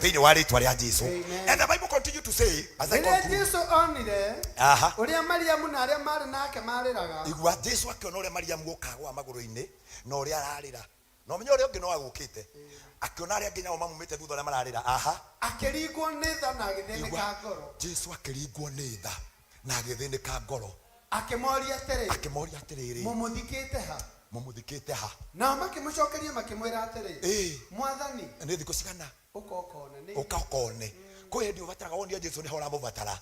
thĩinĩ wa rĩtwa rĩa Jesu and the Bible continue to say as I Rĩrĩa conclude Jesu onire aha ũrĩa Mariamu na arĩa maarĩ nake marĩraga igua Jesu akĩona ũrĩa Mariamu okagwa magũrũ-inĩ na ũrĩa ararĩra na ũmenye ũrĩa ũngĩ no agũkĩte akĩona arĩa angĩ nao mamumĩte thutha ũrĩa mararĩra aha akĩringwo nĩ tha na agĩthĩnĩka Igua, ngoro Jesu akĩringwo nĩ tha na agĩthĩnĩka ngoro akĩmoria atĩrĩ akĩmoria atĩrĩrĩ mũmũthikĩte ha mũmũthikĩte ha nao makĩmũcokeria makĩmwĩra atĩrĩ Ĩĩ. mwathani nĩ thikũ cigana ũka ũkone nĩ ũka ũkone kwĩ hĩndĩ ũbataraga wonia Jesu nĩho ũramũbatara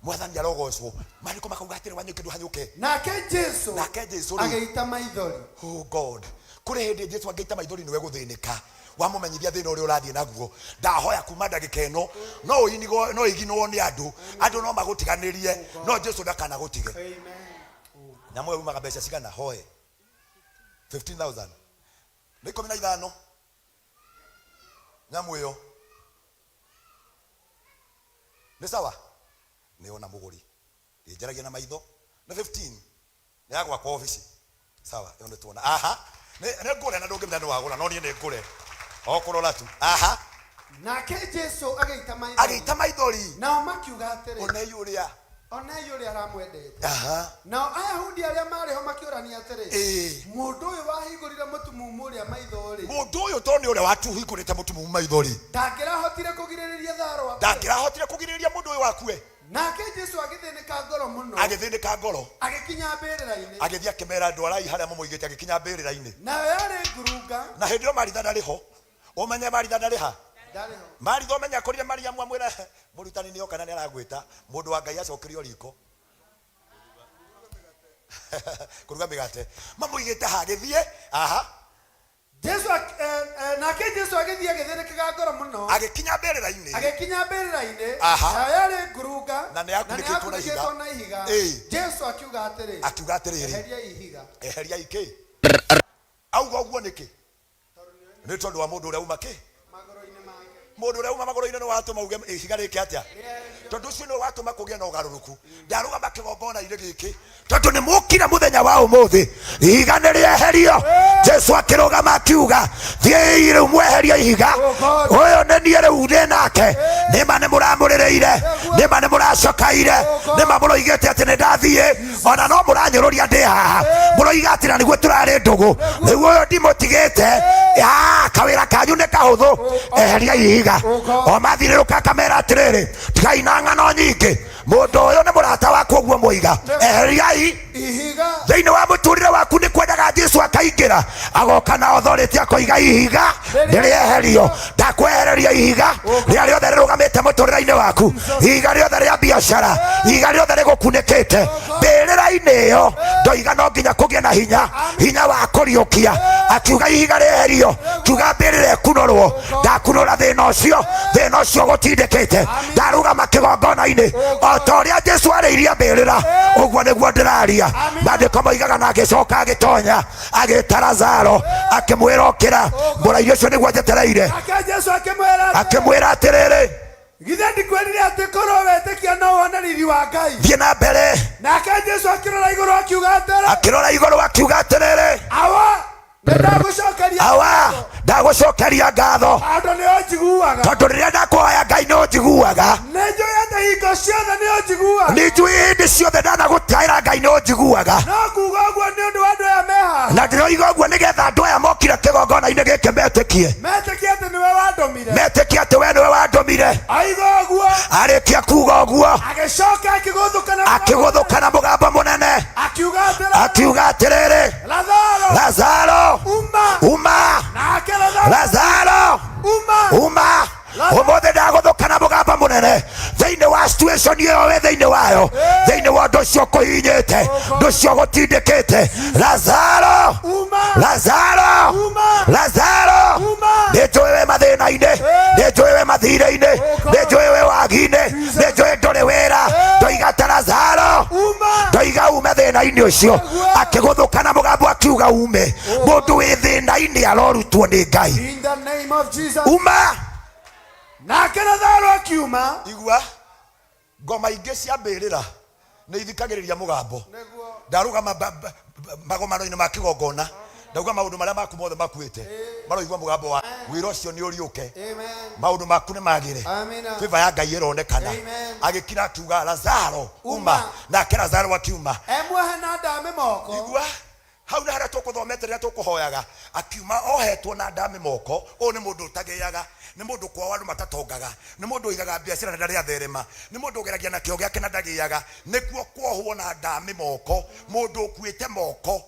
mwathani arogocwo maandĩko makauga atĩrĩ wanyũke ndũhanyũke nake Jesu Nake Jesu rĩ. agĩita maithori oh god kũrĩ hĩndĩ jesu angĩita maithori nĩwe gũthĩnĩka wamũmenyithia thĩna ũrĩa ũrathiĩ naguo ndahoya kuma ndagĩka ĩno no ũinigwo- no iginwo nĩ andũ andũ no magũtiganĩrie no jesu ndakanagũtige Amen. nyamũ ĩyo umaga mbeca cigana hoe 15000 nĩ ikũmi na ithano nyamũ ĩyo nĩ sawa nĩ ona mũgũri ndĩnjaragia na maitho nĩ 15 nĩ ya gwakwa obici sawa ĩyo nĩ tuona aha nĩ nĩ ngũre na ndũngĩmenya nĩ wagũra no niĩ nĩ ngũre o kũrora tu aha nake Jesu agĩita maithori agĩita maithori nao makiuga atĩrĩ onei ũrĩa onei ũrĩa aramwendete aha nao ayahudi arĩa maarĩ ho makĩũrania atĩrĩ Ĩĩ. mũndũ ũyũ wahingũrire mũtumumu ũrĩa maitho rĩ mũndũ ũyũ to nĩ ũrĩa watuhingũrĩte mũtumumu maithori ndangĩrahotire kũgirĩrĩria tharo akue ndangĩrahotire kũgirĩrĩria mũndũ ũyũ wakue nake Jesu agĩthĩnĩka ngoro mũno agĩthĩnĩka ngoro agĩkinya mbĩrĩra-inĩ agĩthiĩ akĩmera andũ arai harĩa mũmũigĩte agĩkinya mbĩrĩra-inĩ nayo yarĩ ngurunga na hĩndĩ ĩyo maritha ndarĩ ho ũmenye maritha ndarĩ ha ndarĩ ho maritha ũmenye akorire mariamu amwĩra mũrutani nĩ oka na nĩ aragwĩta mũndũ wa ngai acokerio riko kũruga mĩgate mamũigĩte ha agĩthiĩ aha Jesu nake Jesu agĩthiĩ agĩthĩnĩkaga ngoro mũno agĩkinya mbĩrĩra-inĩ agĩkinya mbĩrĩra-inĩ Aha. nayo yarĩ ngurunga Na nĩ yakunĩkĩtwo na ihiga. yakunĩkĩtwo na ihiga Ĩĩ. Jesu akiuga atĩrĩ akiuga atĩrĩrĩ eheria ihiga eheria ikĩ auga ũguo nĩkĩ nĩ tondũ wa mũndũ ũrĩa uma kĩ magũrũ-inĩ make mũndũ ũrĩa uma magũrũ-inĩ nĩ watũma uge ihiga rĩke atĩa tondũ ũcio nĩ watũma kũgĩe na ũgarũrũku ndarũgama kĩgongona-inĩ gĩkĩ tondũ nĩ mũkire mũthenya wa ũmũthĩ ihiga nĩ rĩeherio jesu akĩrũgama akiuga thiĩi rĩu mweherie ihiga ũyũ nĩ niĩ rĩu ndĩ nake nĩma nĩ mũramũrĩrĩire nĩma nĩ mũracokaire nĩma mũroigĩte atĩ nĩ ndathiĩ ona no mũranyũrũria ndĩ haha mũroiga atĩ na nĩguo tũrarĩ ndũgũ rĩu ũyũ ndimũtigĩte Ah, kawĩra kanyu nĩ kahũthũ eheria ihiga o mathirĩrũka akamera atĩrĩrĩ tigai na ng'ano nyingĩ Mũndũ ũyũ nĩ mũrata wakwa ũguo mwoiga, eheriai Ihiga. Thĩinĩ wa mũtũrĩre waku. Nĩ kwendaga Jesu akaingĩra, agoka na authority, akoiga ihiga nĩrĩeherio. Ndakwehereria ihiga rĩa rĩothe rĩrũgamĩte mũtũrĩre-inĩ waku, ihiga rĩothe rĩa biacara, ihiga rĩothe rĩgũkunĩkĩte mbĩrĩra-inĩ ĩyo. Ndoiga no nginya kũgĩe na hinya, hinya wa kũriũkia. Akiuga ihiga rĩeherio, kiuga mbĩrĩra ĩkunũrwo. Ndakunũra thĩna ũcio, thĩna ũcio gũtindĩkĩte. Ndarũgama kĩgongona-inĩ o ta ũrĩa Jesu arĩirie mbĩrĩra, ũguo nĩguo ndĩraria. Maandĩko moigaga na agĩcoka agĩtonya, agĩta Lazaro, akĩmwĩra ũkĩra. Mũrairi ũcio nĩguo njetereire. Nake Jesu akĩmwĩra atĩrĩ, Akĩmwĩra atĩrĩrĩ, githĩ ndikwĩrire atĩ korwo wetĩkia no wone riri wa Ngai? Thiĩ na mbere. Nake Jesu akĩrora igũrũ akiuga atĩrĩ, Akĩrora igũrũ akiuga atĩrĩrĩ, Awa, nĩ ndagũcokeria Awa, ndagũcokeria ngatho tondũ nĩ ũnjiguaga. Tondũ rĩrĩa ndakũhoya Ngai nĩ ũnjiguaga. Nĩ njũĩ atĩ hingo ciothe nĩ ũnjiguaga. Nĩ njũĩ hĩndĩ ciothe ndanagũkaĩra Ngai nĩ ũnjiguaga. No nguga ũguo nĩ ũndũ wa andũ aya me haha, Na ndĩroiga ũguo nĩgetha andũ aya mokire kĩgongona-inĩ gĩkĩ metĩkie, metĩkie atĩ nĩwe wandũmire. Metĩkie atĩ we nĩwe wandũmire. Aiga ũguo, Arĩkia kuga ũguo, agĩcoka akĩgũthũka na akĩgũthũka na mũgambo mũnene, akiuga atĩrĩ, akiuga atĩrĩrĩ, Lazaro, Lazaro, uma. Uma. Nake Lazaro, Lazaro, uma. Uma. Ũmũthĩ ndagũthũka na mũgambo mũnene thĩinĩ wa situation ĩyo wĩ thĩinĩ wayo, thĩinĩ wa ũndũ ũcio ũkũhihinyĩte, ũndũ ũcio ũgũtindĩkĩte. Lazaro, uma. Lazaro, uma. Lazaro, uma. Nĩ njũĩ wĩ mathĩna-inĩ, nĩ njũĩ wĩ mathirĩ-inĩ, nĩ njũĩ wĩ wagi-inĩ, nĩ njũĩ ndũrĩ wĩra. Ndoiga ta Lazaro, uma. Ndoiga ume thĩna-inĩ ũcio. Akĩgũthũka na mũgambo akiuga ume. Mũndũ wĩ thĩna-inĩ arorutwo nĩ Ngai. In the name of Jesus. Uma. Nake Lazaro akiuma. Igua ngoma ingĩ cia mbĩrĩra nĩ ithikagĩrĩria mũgambo. Ndarũgama magomano-inĩ ma kĩgongona, ndauga maũndũ marĩa maku mothe makuĩte maroigua mũgambo wa wĩra ũcio nĩ ũriũke. Amen. Maũndũ maku nĩ magĩre. Amina. Favor ya Ngai ĩronekana. Amen. Agĩkira akiuga, Lazaro, uma. Uma. Nake Lazaro akiuma emuohe na ndamĩ moko. Igua hau nĩ harĩa tũkũthomete rĩrĩa tũkũhoyaga. Akiuma ohetwo na ndamĩ moko. Ũyũ nĩ mũndũ ũtagĩaga, nĩ mũndũ kwao andũ matatongaga, nĩ mũndũ ũigaga biacara na ndarĩ atherema, nĩ mũndũ ũgeragia na kĩo gĩake na ndagĩaga. Nĩkuo kuohwo na ndamĩ moko. Mũndũ ũkuĩte moko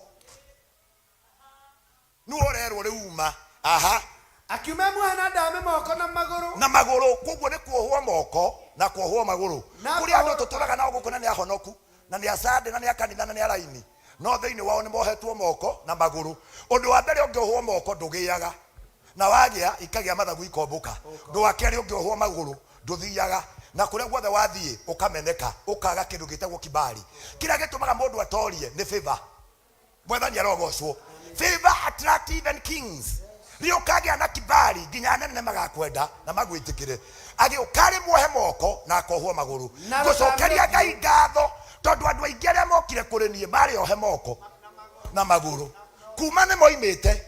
nĩwe ũrerwo rĩu uma aha. Akiuma emuohe na ndamĩ moko na magũrũ. Na magũrũ. Koguo nĩ kuohwo moko na kuohwo magũrũ. Na kũrĩ andũ tũtũraga nao gũkũ na nĩ ahonoku na nĩ acande na nĩ akanitha na nĩ araini, no thĩinĩ wao nĩ mohetwo moko na magũrũ. Ũndũ wa mbere, ũngĩohwo moko ndũgĩaga, na wagĩa ikagĩa mathagu ikombũka. Ũndũ wa kerĩ, ũngĩohwo magũrũ ndũthiaga, na kũrĩa guothe wathiĩ ũkameneka, ũkaga kĩndũ gĩtagwo kibali. Kĩrĩa gĩtũmaga mũndũ atorie nĩ favor. Mwathani arogocwo. Favor attract even kings. Rĩrĩa ũkagĩa na kibali, nginya anene magakwenda na magwĩtĩkĩre. Agĩũka arĩ muohe moko na akohwo magũrũ. Na ngũcokeria Ngai ngatho tondũ andũ aingĩ arĩa mokire kũrĩ niĩ marĩ ohe moko na magũrũ. Kuma nĩ moimĩte,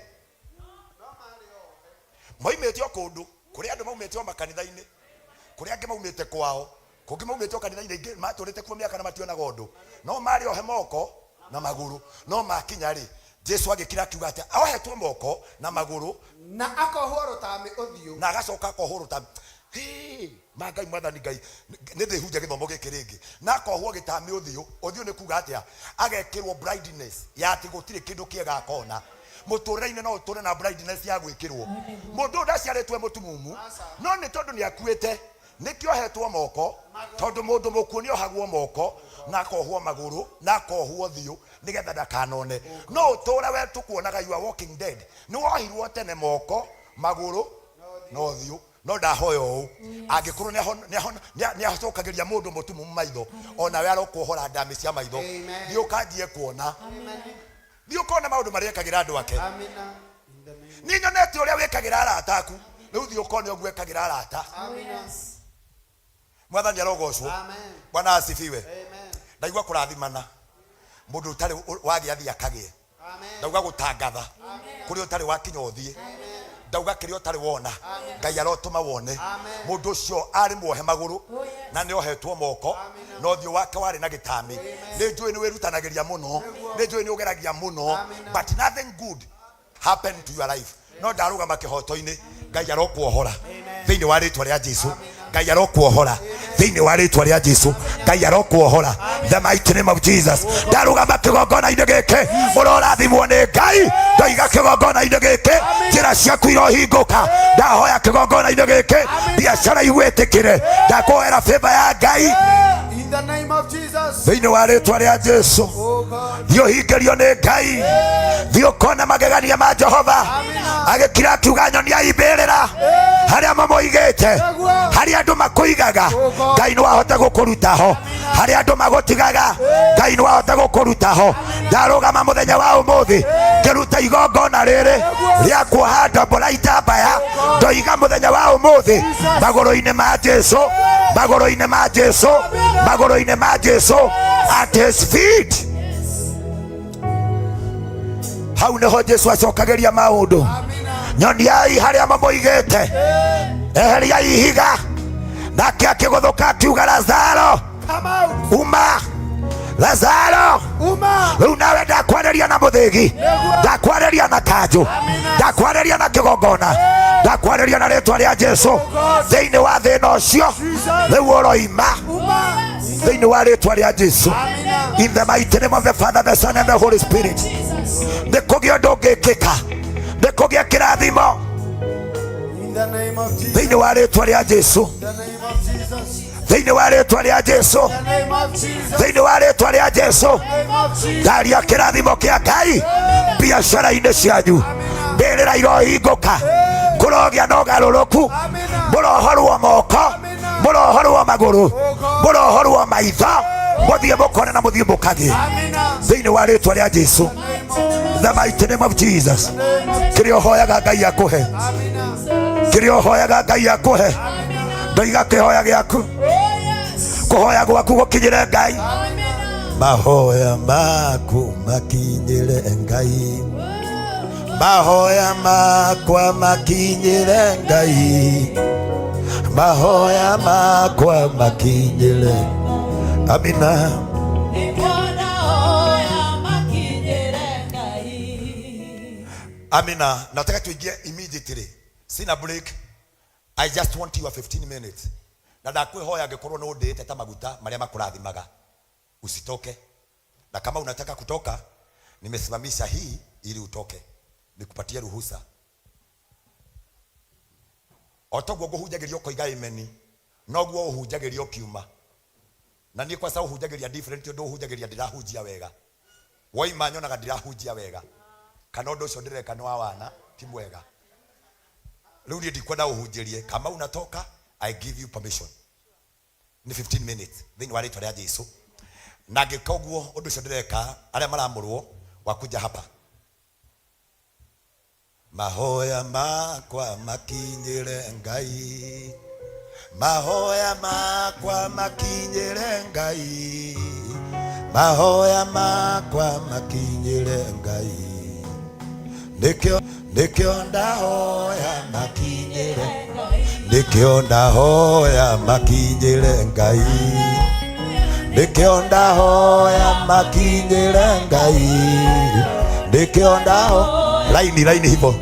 moimĩte o kũndũ kũrĩ andũ maumĩte o makanitha-inĩ, kũrĩ angĩ maumĩte kwao, kũngĩ maumĩte o kanitha-inĩ, ingĩ matũrĩte kuo mĩaka na mationaga ũndũ, no marĩ ohe moko na magũrũ. No makinya rĩ, Jesu agĩkira akiuga atĩ ohetwo moko na magũrũ na akohwo rũtamĩ ũthiũ, na agacoka akohwo rũtamĩ. Hĩ, ma Ngai, Mwathani Ngai, nĩ ndĩhunja gĩthomo gĩkĩ rĩngĩ. Na akohwo gĩtamĩ ũthiũ. Ũthiũ nĩ kuga atĩa? Agekĩrwo blindness ya atĩ gũtirĩ kĩndũ kĩega akona mũtũrĩre-inĩ. No ũtũre na blindness ya gwĩkĩrwo. Mũndũ ũyũ ndaciarĩtwo e mũtumumu, no nĩ tondũ nĩ akuĩte nĩkĩo ohetwo moko, tondũ mũndũ mũkuũ nĩ ohagwo moko na akohwo magũrũ na akohwo ũthiũ nĩgetha ndakanone. No ũtũre we tũkuonaga you are walking dead, nĩ wohirwo tene moko, magũrũ na ũthiũ. No ndahoya ũũ, angĩkorwo nĩ acokagĩria mũndũ mũtumumu maitho, onawe arokuohora ndamĩ cia maitho. Amen. Thiĩ ũkanjie kuona, thiĩ ũkona maũndũ marĩa ekagĩra andũ ake. Amina. In the name. Nĩ nyonete ũrĩa wĩkagĩra arata aku, rĩu thiĩ ũkone ũguo ekagĩra arata. Amina. Mwathani arogocwo. Amen. Bwana asifiwe. Amen. Ndaigua kũrathimana mũndũ ũtarĩ wagĩa thiĩ akagĩe. Amen. Ndauga gũtangatha kũrĩa ũtarĩ wakinya ũthiĩ. Ndauga kĩrĩa ũtarĩ wona, Ngai arotũma wone. Mũndũ ũcio arĩ muohe magũrũ na nĩ ohetwo moko na ũthiũ wake warĩ na gĩtamĩ. Nĩ njũĩ nĩ wĩrutanagĩria mũno, nĩ njũĩ nĩ ũgeragia mũno, but nothing good happen to your life. No ndarũgama kĩhoto-inĩ, Ngai arokuohora thĩinĩ wa rĩtwa rĩa Jesu. Ngai arokuohora thĩinĩ wa rĩtwa rĩa Jesu. Ngai arokuohora the mighty name of Jesus. Ndarũgama kĩgongona-inĩ gĩkĩ, ũrorathimwo nĩ Ngai. Ndoiga kĩgongona-inĩ gĩkĩ, njĩra ciaku irohingũka. Ndahoya kĩgongona-inĩ gĩkĩ, biacara igwĩtĩkĩre. Ndakũhoera favor ya Ngai In the name of Jesus. thĩinĩ wa rĩtwa rĩa Jesu. Oh God. Thiĩ ũhingĩrio nĩ Ngai, thiĩ ũkone magegania ma Jehova. Agĩkira akiuga nyonia imbĩrĩra harĩa mamũigĩte, harĩa andũ makũigaga, Ngai nĩ wahota gũkũruta ho. Harĩa andũ magũtigaga, Ngai nĩ wahota gũkũruta ho. Ndarũgama mũthenya wa ũmũthĩ ngĩruta igongona rĩrĩ rĩa kuoha ndombora itambaya, ndoiga mũthenya wa ũmũthĩ magũrũ-inĩ ma Jesu, magũrũ-inĩ ma Jesu, magũrũ-inĩ ma Jesu, at his feet. Hau nĩho Jesu acokagĩria maũndũ. Nyoniai harĩa mamũigĩte, eheriai ihiga. Nake akĩgũthũka akiuga, Lazaro, Come out. uma. Lazaro, Uma. rĩu nawe ndakwarĩria na mũthĩgi, ndakwarĩria na kanjũ, ndakwarĩria na kĩgongona, ndakwarĩria na rĩtwa rĩa Jesu. Thĩinĩ wa thĩna ũcio rĩu ũroima Uma. thĩinĩ wa rĩtwa rĩa Jesu. In the mighty name of the Father, the Son and the Holy Spirit. Nĩ kũgĩa ũndũ ũngĩkĩka, nĩ kũgĩa kĩrathimo In the name of Jesus. thĩinĩ wa rĩtwa rĩa Jesu, In the name of Jesus. thĩinĩ wa rĩtwa rĩa Jesu, In the name of Jesus. thĩinĩ wa rĩtwa rĩa Jesu. In the name of Jesus. Ndaria kĩrathimo kĩa Ngai biacara-inĩ cianyu, mbĩrĩra irohingũka, kũrogĩa na ũgarũrũku, mũrohorwo moko, mũrohorwo magũrũ, mũrohorwo maitho, mũthiĩ mũkone na mũthiĩ mũkagĩe Amina. thĩinĩ wa rĩtwa rĩa Jesu. The mighty name of Jesus. Kĩrĩa ũhoyaga Ngai akũhe, kĩrĩa ũhoyaga Ngai akũhe. Ndoiga kĩhoya gĩaku, kũhoya gwaku gũkinyĩre Ngai. Mahoya maku makinyĩre Ngai, mahoya makwa makinyĩre Ngai, mahoya makwa makinyĩre. Amina. Amina. Nataka tuingie immediately, sina break. I just want your 15 minutes. Na ndakwihoya angĩkorwo nĩ ũndĩĩte ta maguta marĩa makũrathimaga, usitoke. Na kama unataka kutoka, nimesimamisha hii ili utoke, nikupatie ruhusa. O toguo ngũhunjagĩria ũkoiga amen, noguo ũhunjagĩria ũkiuma. Na niĩ kwaca ũhunjagĩria different, ũndũ ũhunjagĩria ndirahunjia wega. Woima nyonaga ndirahunjia wega, kana ũndũ ũcio ndĩreka nĩ wa wana ti mwega. Rĩu niĩ ndikwenda ũhunjĩrie. Kama unatoka, I give you permission. Nĩ 15 minutes thĩinĩ wa rĩtwa rĩa Jesu. Na ngĩka ũguo ũndũ ũcio ndĩreka, arĩa maramũrwo wakuja hapa. Mahoya makwa makinyĩre Ngai, mahoya makwa makinyĩre Ngai, mahoya makwa makinyĩre Ngai. Nĩkĩo nĩkĩo ndahoya makinyĩre, nĩkĩo ndahoya makinyĩre Ngai, nĩkĩo ndahoya makinyĩre Ngai, nĩkĩo ndaho laini laini hivyo.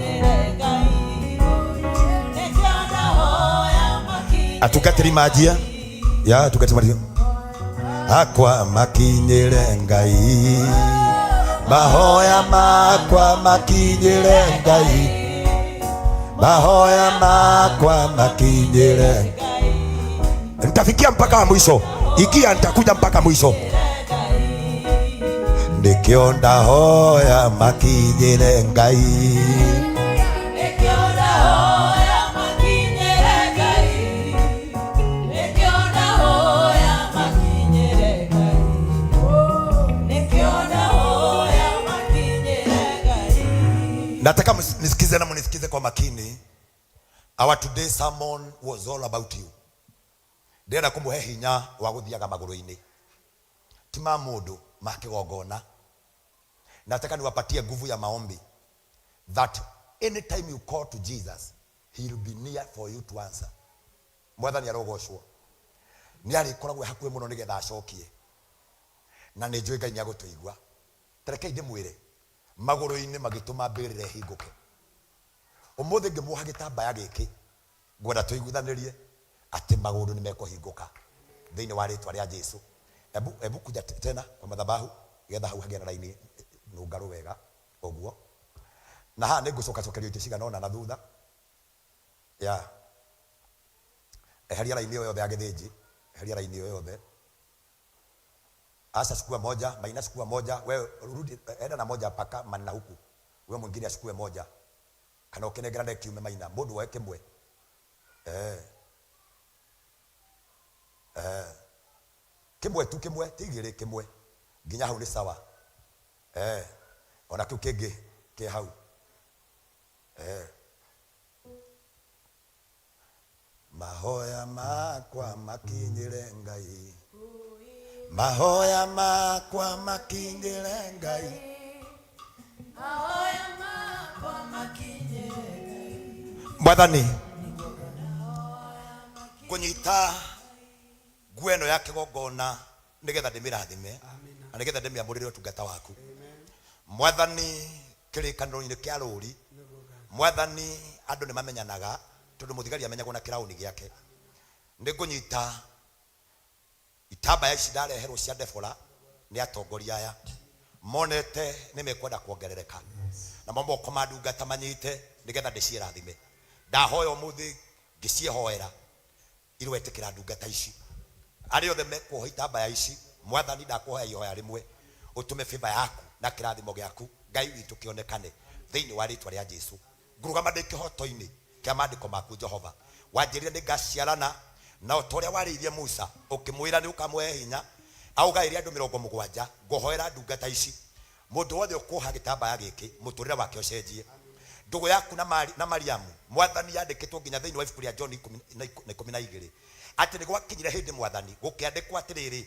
Atungatĩri manjia ya atungatĩri manjia akwa makinyĩre Ngai, mahoya makwa makinyĩre Ngai, mahoya makwa makinyĩre. Nitafikia mpaka wa mwisho, ikia nitakuja mpaka mwisho. Nĩkĩo ndahoya makinyĩre Ngai. Nataka nisikize na munisikize kwa makini. Our today sermon was all about you. Ndĩrenda kũmũhe hinya wa gũthiaga magũrũ-inĩ, ti ma mũndũ, ma kĩgongona. Nataka niwapatie nguvu ya maombi, that anytime you call to Jesus, he will be near for you to answer. Mwathani arogocwo. Nĩ arĩkoragwo hakuhĩ mũno nĩgetha acokie, na nĩ njũĩ Ngai nĩ agũtũigua. Tarekei ndĩmwĩre, magũrũ-inĩ magĩtũma mbĩrĩra ĩhingũke. Ũmũthĩ ngĩmuoha gĩtambaya gĩkĩ, ngwenda tũiguithanĩrie. Atĩ maũndũ nĩ mekũhingũka thĩinĩ wa rĩtwa rĩa Jesu. Ebu, ebu kuja tena kwa madhabahu getha hau hagĩe na raini nũngarũ wega ũguo. Na haha nĩ ngũcokacokerio itĩ cigana ũna na thutha. Ya. Eheria raini ĩyo yothe ya gĩthĩnji. Eheria raini ĩyo yothe. Asha chukua moja, Maina chukua moja, wewe rudi enda na moja paka manna huku. Wewe mwingine achukue moja. Kana ũkĩnengerane kiume Maina, mũndũ woe kĩmwe. Eh. Eh. Kĩmwe tu kĩmwe, ti igĩrĩ kĩmwe. Nginya hau nĩ sawa. Eh. Ona kĩu kĩngĩ kĩ hau. Eh. Mahoya makwa makinyĩre Ngai. Mahoya makwa makinyĩre Ngai. Mwathani, ngũnyita nguo ĩno ya kĩgongona nĩgetha ndĩmĩrathime na nĩgetha ndĩmĩamũrĩre ũtungata waku. Mwathani, kĩrĩkanĩro-inĩ kĩa rũri, Mwathani, andũ nĩ mamenyanaga tondũ mũthigari amenyagwo na kĩraũni gĩake. Nĩ ngũnyita itambaya ici ndareherwo cia Debora nĩ atongoria aya monete nĩ mekwenda kuongerereka, namo moko ma ndungata manyite nĩgetha ndĩciĩrathime. Ndahoya ũmũthĩ ngĩciĩhoera iroetĩkĩra ndungata ici arĩa othe mekuoha itambaya ici. Mwathani, ndakũhoya ihoya rĩmwe, ũtũme favor yaku na kĩrathimo gĩaku Ngai witũ kĩonekane thĩinĩ wa rĩtwa rĩa Jesu. Ngũrũgama ndĩ kĩhoto-inĩ kĩa maandĩko maku Jehova. Wanjĩrire nĩngaciarana na o ta ũrĩa warĩirie Musa, ũkĩmwĩra nĩũkamũhe hinya aũgaĩre andũ 70. Ngũhoera ndungata ici, mũndũ wothe ũkuoha gĩtambaya gĩkĩ, mũtũrĩre wake ũcenjie. Ndũgũ yaku na Mari, na Mariamu, Mwathani, yandĩkĩtwo nginya thĩinĩ wa ibuku rĩa John 12, atĩ nĩgwakinyire hĩndĩ, Mwathani, gũkĩandĩkwo atĩrĩrĩ,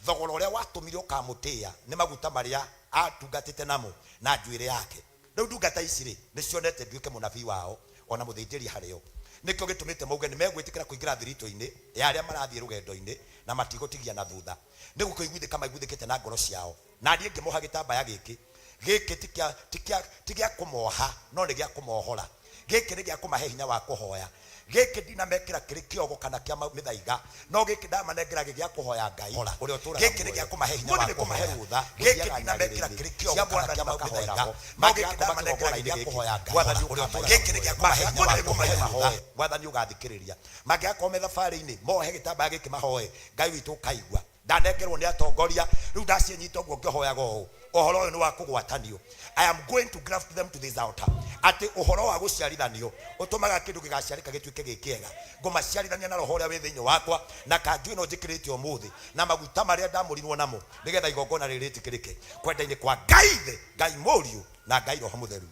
thogora ũrĩa watũmire ũkamũtĩĩa nĩ maguta marĩa aatungatĩte namo na njuĩrĩ yake. Rĩu ndungata ici-rĩ, nĩcionete nduĩke mũnabii wao, o na mũthĩnjĩri harĩ o. Nĩkĩo gĩtũmĩte mauge nĩmegwĩtĩkĩra kũingĩra thiritũ-inĩ ya arĩa marathiĩ rũgendo-inĩ, na matigũtigia na thutha. Nĩ gũkĩiguithĩka maiguithĩkĩte na ngoro ciao. Na niĩ ngĩmoha gĩtambaya gĩkĩ. Gĩkĩ ti kĩa, ti kĩa, ti gĩa kũmoha, no nĩ gĩa kũmohora. Gĩkĩ nĩ gĩa kũmahe hinya wa kũhoya. Gĩkĩ ndinamekĩra kĩrĩ kĩogo kana kĩa mĩthaiga, no gĩkĩ ndamanengera gĩ gĩa kũhoya Ngai ũrĩa ũtũũraga Gĩkĩ nĩ gĩa muoyo. kũmahe hinya Mũndũ wa nĩ kũmahe kũhoya. rũtha Gĩkĩ gũthiaga ndinamekĩra nyarĩrĩ-inĩ kĩrĩ kĩogo cia kana Mwathani kĩa makahoera mĩthaiga, ho. no gĩkĩ Mangĩgakoma ndamanengera gĩ kĩgongona-inĩ gĩa gĩkĩ, kũhoya Ngai Mwathani ũrĩa ũtũũraga ũkamahe. Gĩkĩ nĩ gĩa kũmahe hinya Mũndũ wa nĩ kũmahe kũhoya. mahoe, Mwathani ũgathikĩrĩria. Mangĩgakorwo me thabarĩ-inĩ, mohe gĩtambaya gĩkĩ mahoe, Ngai witũ ũkaigua. Ndanengerwo nĩ atongoria, rĩu ndaciĩnyita ũguo ngĩhoyaga ũũ, ũhoro ũyũ nĩ wa kũgwatanio. I am going to graft them to this altar. Atĩ ũhoro wa gũciarithanio ũtũmaga kĩndũ gĩgaciarĩka gĩtuĩke gĩ kĩega. Ngũmaciarithania na roho ũrĩa wĩ thĩinĩ wakwa, na kanjũ ĩno njĩkĩrĩte ũmũthĩ, na maguta marĩa ndamũrirwo namo, nĩgetha igongona rĩrĩ rĩtĩkĩrĩke kwenda-inĩ kwa Ngai Ithe, Ngai Mũriũ, na Ngai Roho Mũtheru.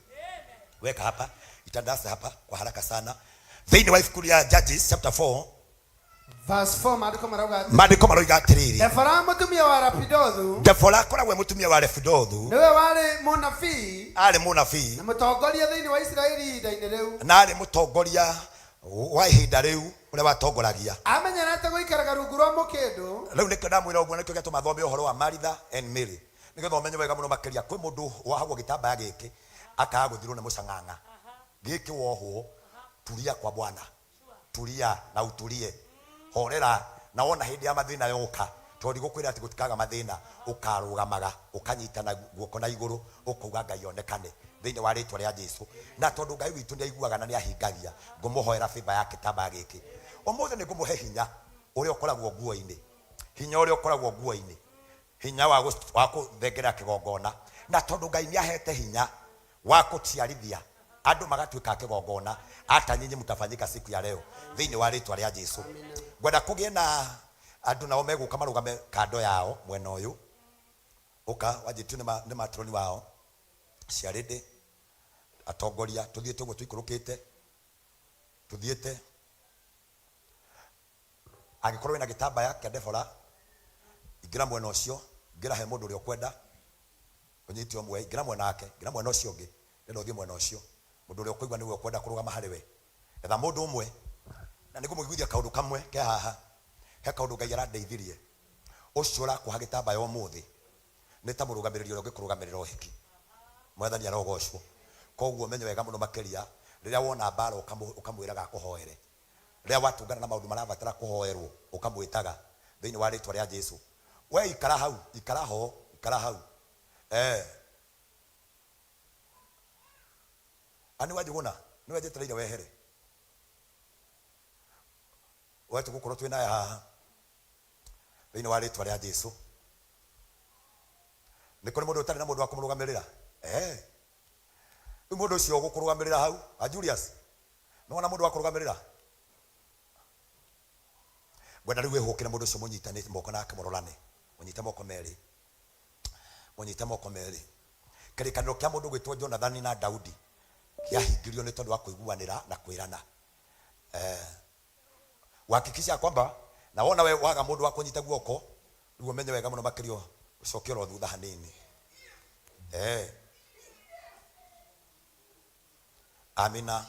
Weka hapa, itandasa hapa kwa haraka sana. Thĩinĩ wa ibuku rĩa Judges chapter 4 Verse 4 maandĩko marauga atĩ Maandĩko maroiga atĩrĩrĩ, Debora mũtumia wa Lapidothu Debora akoragwo e mũtumia wa Lefidothu, nĩwe warĩ mũnabii arĩ mũnabii na mũtongoria thĩinĩ wa Isiraeli ihinda-inĩ rĩu. Na arĩ mũtongoria wa ihinda rĩu ũrĩa watongoragia. Amenyerete gũikaraga rungu rwa mũkĩndũ. Rĩu nĩkĩo ndamwĩra ũguo, nĩkĩo gĩatũma thome ũhoro wa Maritha and Mary, nĩgetha ũmenye wega mũno makĩria. Kwĩ mũndũ wohagwo gĩtambaya gĩkĩ akaga gũthirwo nĩ mũcang'ang'a. Gĩkĩ wohwo, tulia kwa Bwana, tulia na utulie, horera, na wona hĩndĩ ya mathĩna yoka, tondũ ndigũkwĩra atĩ gũtikaga mathĩna, ũkarũgamaga ũkanyitana guoko na igũrũ, ũkauga Ngai onekane thĩinĩ wa rĩtwa rĩa Jesu. Na tondũ Ngai witũ nĩ aiguaga na nĩ ahingagia, ngũmũhoera favor ya gĩtambaya gĩkĩ ũmũthĩ. Nĩ ngũmũhe hinya ũrĩa ũkoragwo nguo-inĩ, hinya ũrĩa ũkoragwo nguo-inĩ, hinya wa wa kũthengerera kĩgongona. Na tondũ Ngai nĩ ahete hinya wa kũciarithia andũ magatuĩka a kĩgongona, hata nyinyi mtafanyika siku ya leo thĩinĩ wa rĩtwa rĩa Jesu. Ngwenda kũgĩe na andũ nao megũka marũgame kando yao mwena ũyũ. Ũka wanjĩtio nĩ matroni wao ciarĩndĩ atongoria. Tũthiĩte ũguo tũikũrũkĩte, tũthiĩte. Angĩkorwo wĩna gĩtambaya kĩa Debora, ingĩra mwena ũcio, ingĩra he mũndũ ũrĩa ũkwenda ũnyite ũmwe, ingĩra mwena wake, ingĩra mwena ũcio ũngĩ, ndĩrenda ũthiĩ mwena ũcio. Mũndũ ũrĩa ũkũigua nĩwe ũkwenda kũrũgama harĩ we, etha mũndũ ũmwe. Na nĩngũmũiguithia kaũndũ kamwe ke haha. He kaũndũ Ngai arandeithirie. Ũcio ũrakuoha gĩtambaya ũmũthĩ nĩ ta mũrũgamĩrĩri ũrĩa ũngĩkũrũgamĩrĩra ũhiki. Mwathani arogocwo. Koguo ũmenye wega mũno makĩria, rĩrĩa wona mbara ũkamwĩraga akũhoere. Rĩrĩa watũngana na maũndũ marabatara kũhoerwo, ũkamwĩtaga thĩinĩ wa rĩtwa rĩa Jesu. We ikara hau, ikara ho, ikara hau. Eh. Ani Wanjũgũna, nĩwe njetereire wehere. We tũgũkorwo twĩ naye haha thĩinĩ wa rĩtwa rĩa Jesu. Nĩ kũrĩ mũndũ ũtarĩ na mũndũ wa kũmũrũgamĩrĩra? Eh. Rĩu mũndũ ũcio ũgũkũrũgamĩrĩra hau, a Julius, nĩwona mũndũ wa kũrũgamĩrĩra? Ngwenda rĩu wĩhũkĩre mũndũ ũcio mũnyitane moko nake mũrorane. Mũnyite moko merĩ. Mũnyite moko merĩ. Kĩrĩkanĩro kĩa mũndũ gwĩtwo Jonathani na Daudi kĩahingirio nĩ tondũ wa kũiguanĩra na kwĩrana. Eh, uhakikisha kwamba na wona we waga mũndũ wa kũnyita guoko rĩu ũmenye wega mũno makĩria ũcoke oro thutha hanini. Eh. Amina.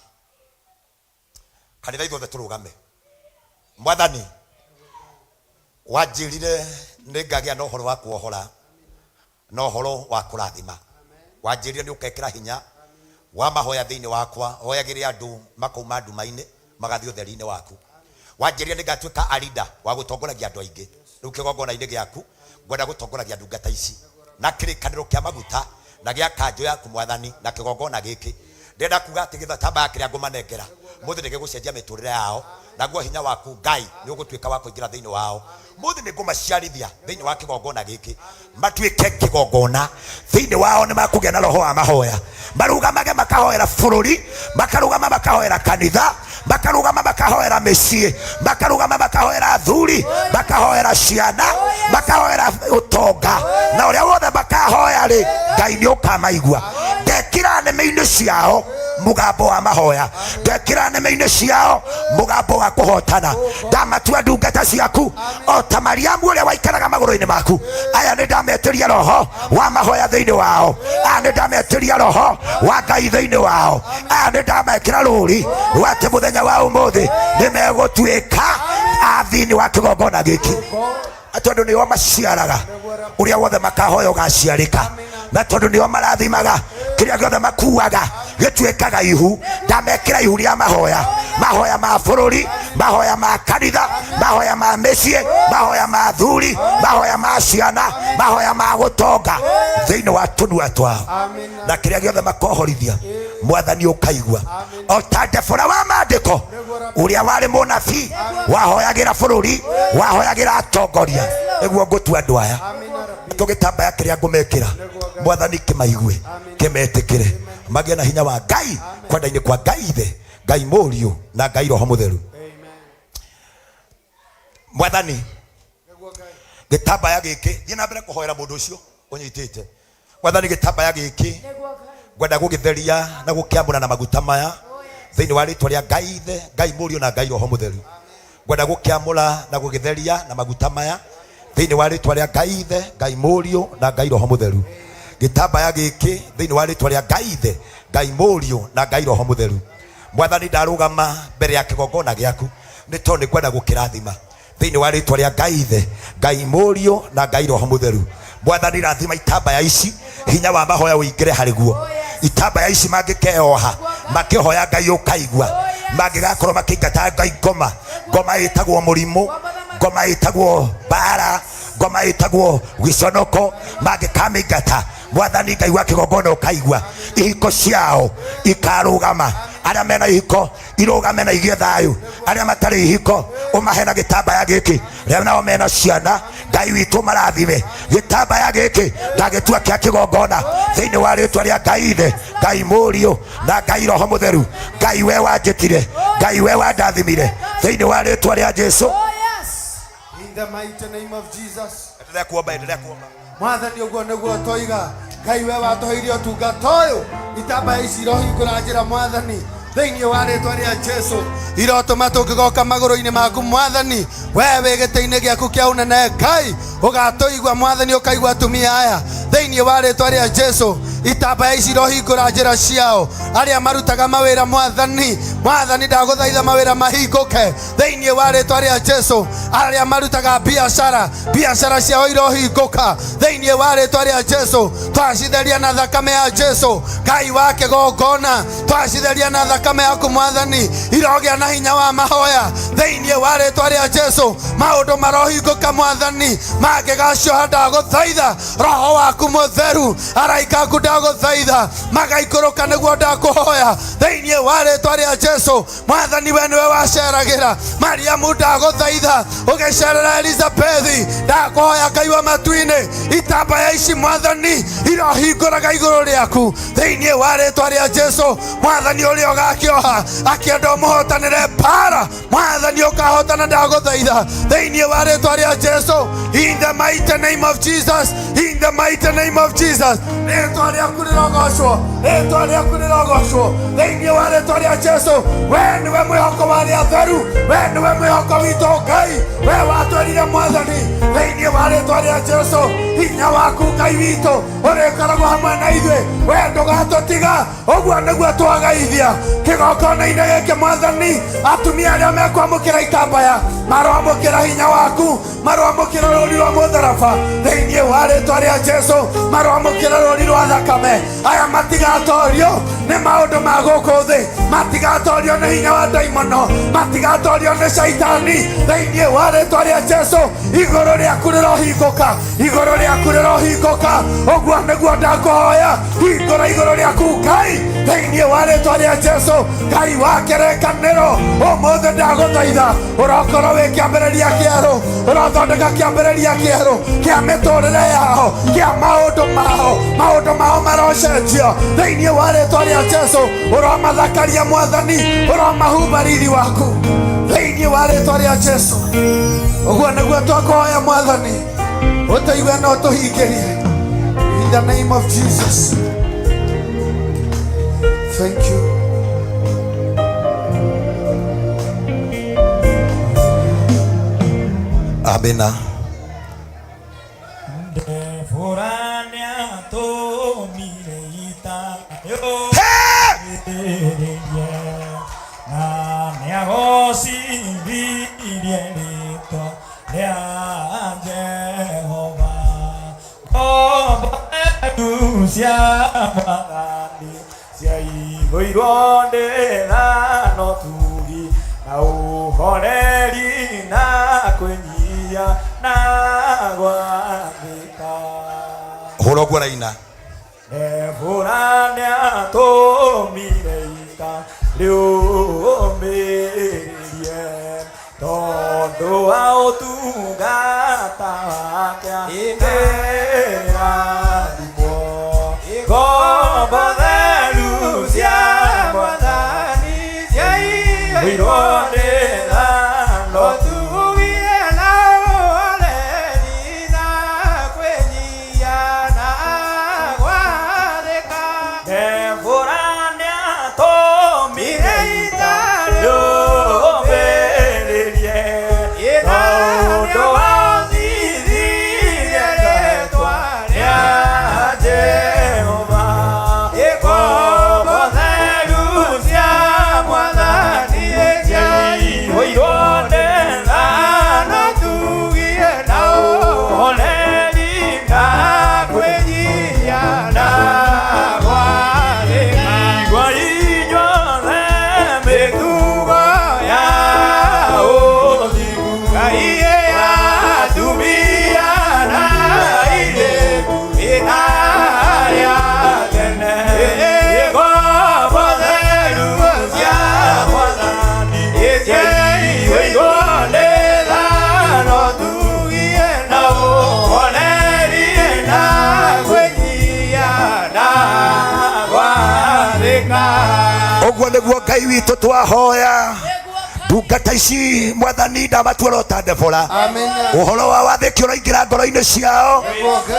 Kanitha ithuothe tũrũgame. Mwathani, wanjĩrire nĩ ngagĩa na ũhoro wa kuohora na ũhoro wa kũrathima. Wanjĩrire nĩ ũkekĩra hinya wa mahoya thĩinĩ wakwa, hoyagĩre andũ makauma nduma-inĩ magathiĩ ũtheri-inĩ waku. Wanjĩrire nĩ ngatuĩka a leader wa gũtongoragia andũ aingĩ. Rĩu kĩgongona-inĩ gĩaku ngwenda gũtongoragia ndungata ici na kĩrĩkanĩro kĩa maguta na gĩa kanjũ yaku Mwathani, na kĩgongona gĩkĩ. Ndĩrenda kuga atĩ gĩtambaya kĩrĩa ngũmanengera mũthĩ nĩ gĩgũcenjia mĩtũrĩre yao, naguo hinya waku Ngai nĩ ũgũtuĩka wa kũingĩra thĩinĩ wao. Mũthĩ nĩ ngũmaciarithia thĩinĩ wa kĩgongona gĩkĩ, matuĩke kĩgongona thĩinĩ wao. Nĩ makũgĩa na roho wa mahoya, marũgamage makahoera bũrũri, makarũgama makahoera kanitha, makarũgama makahoera mĩciĩ, makarũgama makahoera athuri, makahoera ciana, makahoera ũtonga, na ũrĩa wothe makahoya rĩ, Ngai nĩ ũkamaigua. Ndekĩra nĩmĩ-inĩ ciao mũgambo wa mahoya, ndekĩra nĩmĩ-inĩ ciao mũgambo wa kũhotana. Ndamatua ndungata ciaku o ta Mariamu ũrĩa waikaraga magũrũ-inĩ maku. Aya nĩ ndametĩria roho wa mahoya thĩinĩ wao, aya nĩ ndametĩria roho wa Ngai thĩinĩ wao, aya nĩ ndamekĩra rũri rwa atĩ mũthenya wa ũmũthĩ nĩ megũtuĩka a thĩinĩ wa kĩgongona gĩkĩ, tondũ nĩo maciaraga ũrĩa wothe makahoya ũgaciarĩka, na tondũ nĩo marathimaga kĩrĩa gĩothe makuaga gĩtuĩkaga ihu. Ndamekĩra ihu rĩa mahoya, mahoya ma bũrũri, mahoya ma kanitha, mahoya ma mĩciĩ, mahoya ma athuri, mahoya ma ciana, mahoya ma gũtonga thĩinĩ wa tũnua twao, na kĩrĩa gĩothe makohorithia Mwathani ũkaigua, o ta Debora wa maandĩko ũrĩa warĩ mũnabii wahoyagĩra bũrũri, wahoyagĩra atongoria. Nĩguo ngũtua andũ aya tũgĩtambaya kĩrĩa ngũmekĩra Mwathani kĩmaigue, kĩmetĩkĩre, magĩe na hinya wa Ngai kwenda-inĩ kwa Ngai Ithe, Ngai Mũriũ na Ngai Roho Mũtheru. Mwathani, gĩtambaya gĩkĩ, thiĩ na mbere kũhoera mũndũ ũcio ũnyitĩte. Mwathani, gĩtambaya gĩkĩ ngwenda gũgĩtheria na gũkĩamũra na maguta maya thĩinĩ wa rĩtwa rĩa Ngai Ithe, Ngai Mũriũ na Ngai Roho Mũtheru. Ngwenda gũkĩamũra na gũgĩtheria na maguta maya thĩinĩ wa rĩtwa rĩa Ngai Ithe, Ngai Mũriũ na Ngai Roho Mũtheru. Gĩtambaya gĩkĩ thĩinĩ wa rĩtwa rĩa Ngai Ithe, Ngai Mũriũ na Ngai Roho Mũtheru. Mwathani, ndarũgama mbere ya kĩgongona gĩaku nĩ tondũ nĩ ngwenda gũkĩrathima thĩinĩ wa rĩtwa rĩa Ngai Ithe, Ngai Mũriũ na Ngai Roho Mũtheru. Mwathani, rathima itambaya ici, hinya wa mahoya ũingĩre harĩ guo. Itambaya ici mangĩkeoha makĩhoya Ngai ũkaigua, mangĩgakorwo makĩingata Ngai ngoma, ngoma ĩtagwo mũrimũ, ngoma ĩtagwo mbara, ngoma ĩtagwo gĩconoko, mangĩkamĩingata Mwathani Ngai wa kĩgongona ũkaigua, ihiko ciao ikarũgama. Arĩa mena ihiko irũgame na igĩe thayũ, arĩa matarĩ ihiko ũmahe na gĩtambaya gĩkĩ. Rĩa nao mena ciana, Ngai witũ marathime. Gĩtambaya gĩkĩ ndagĩtua kĩa kĩgongona thĩinĩ wa rĩtwa rĩa Ngai Ithe, Ngai Mũriũ na Ngai Roho Mũtheru. Ngai we wanjĩtire, Ngai we wandathimire thĩinĩ wa rĩtwa rĩa Jesu. Oh yes. In the mighty name of Jesus. Endelea kuomba, endelea kuomba. Mwathani, ũguo nĩguo twoiga. Ngai we watũheire ũtungata ũyũ, itambaya ici irohingũra njĩra Mwathani thĩinĩ wa rĩtwa rĩa Jesu. Irotũma tũngĩgoka magũrũ-inĩ maku Mwathani, we wĩ gĩtĩ-inĩ gĩaku kĩa ũnene Ngai, ũgatũigua Mwathani, ũkaigua atumia aya thĩinĩ wa rĩtwa rĩa Jesu. Itambaya ici irohingũra njĩra ciao. Arĩa marutaga mawĩra mwathani, mwathani ndagũthaitha mawĩra mahingũke thĩinĩ wa rĩtwa rĩa Jesu. Arĩa marutaga biacara, biacara ciao irohingũka thĩinĩ wa rĩtwa rĩa Jesu. Twacitheria na thakame ya Jesu. Ngai wa kĩgongona, twacitheria na thakame yaku mwathani, irogĩa na hinya wa mahoya thĩinĩ wa rĩtwa rĩa Jesu. Maũndũ marohingũka mwathani, mangĩgacioha ndagũthaitha roho waku mũtheru, araika aku ndagũthaitha magaikũrũka nĩguo ndakũhoya thĩinĩ wa rĩtwa rĩa Jesu. Mwathani we nĩwe waceragĩra Mariamu, ndagũthaitha ũgĩcerera Elizabethi, ndakũhoya Ngai wa matu-inĩ, itambaya ici mwathani irohingũraga igũrũ rĩaku thĩinĩ wa rĩtwa rĩa Jesu. Mwathani ũrĩa ũgakĩoha akĩenda ũmũhotanĩre mbara, mwathani ũkahotana, ndagũthaitha thĩinĩ wa rĩtwa rĩa Jesu. In the mighty name of Jesus, in the mighty name of Jesus, rĩtwa rĩaku rĩrogocwo, rĩtwa rĩaku rĩrogocwo thĩinĩ wa rĩtwa rĩa Jesu. We nĩwe mwĩhoko wa arĩa atheru, we nĩwe mwĩhoko witũ Ngai, we watwĩrire mwathani thĩinĩ wa rĩtwa rĩa Jesu, hinya waku Ngai witũ ũrĩkoragwo hamwe na ithuĩ, we ndũgatũtiga. Ũguo nĩguo twagaithia kĩgongona-inĩ gĩkĩ mwathani, atumia arĩa mekwamũkĩra itambaya maroamũkĩra hinya waku, maroamũkĩra rũri rwa mũtharaba thĩinĩ wa rĩtwa rĩa Jesu, maroamũkĩra rũri rwa thakame. Aya matigatorio nĩ maũndũ ma gũkũ thĩ, matigatorio nĩ hinya wa ndaimono, matigatorio nĩ caitani thĩinĩ wa rĩtwa rĩa Jesu. Igũrũ rĩaku rĩrohingũka, igũrũ rĩaku rĩrohingũka. Ũguo nĩguo ndakũhoya, hingũra igũrũ rĩaku Ngai thĩinĩ wa rĩtwa rĩa Jesu. Ngai wa kĩrĩkanĩro, ũmũthĩ ndagũthaitha ũrokorwo wĩ kĩambĩrĩria kĩerũ, ũrothondeka kĩambĩrĩria kĩerũ kĩa mĩtũrĩre yao, kĩa maũndũ mao, maũndũ mao marocenjio thĩinĩ wa rĩtwa rĩa Jesu. Ũromathakaria mwathani, ũromahumba riri waku thĩinĩ wa rĩtwa rĩa Jesu. Ũguo nĩguo twakũhoya mwathani, ũtũigue na ũtũhingĩrie. In the name of Jesus. Thank you. Amina. Ndebora nĩatũmire ita yũmĩrĩrie na nĩagocithirie rĩtwa rĩa Jehova. Ngombo theru cia mwathani ciaihũirwo nĩ tha na ũtugi na ũhoreri na kwĩnyihia na gwathĩka. Hũra ũguo raina. Debora nĩatũmire ita rĩũmĩrĩrie tondũ wa ũtungata wake akĩrathimwo. Ngombo theru cia mwathani ciaihũirwo nĩ tha na ũtugi na ũhoreri na kwĩnyihia na gwathĩka. Debora nĩatũmire ita rĩũmĩrĩrie tondũ wa ũthithirie rĩtwa rĩa Jehova. Ngombo theru cia mwathani ciaihũirwo nĩ tha na ũtugi na ũhoreri na kwĩnyihia na gwathĩka. Igua inyuothe mĩtugo ya ũthingu, Ngai atumia na airĩtu arĩa tene. Ngombo theru cia mwathani ciaihũirwo nĩ tha na ũtugi na ũhoreri na kwĩnyihia na gwathĩka. Ũguo nĩguo Ngai witũ twahoya. Ndungata ici mwathani ndamatuora ta Debora. Amen. Ũhoro wa wathĩki ũroingĩra ngoro-inĩ ciao,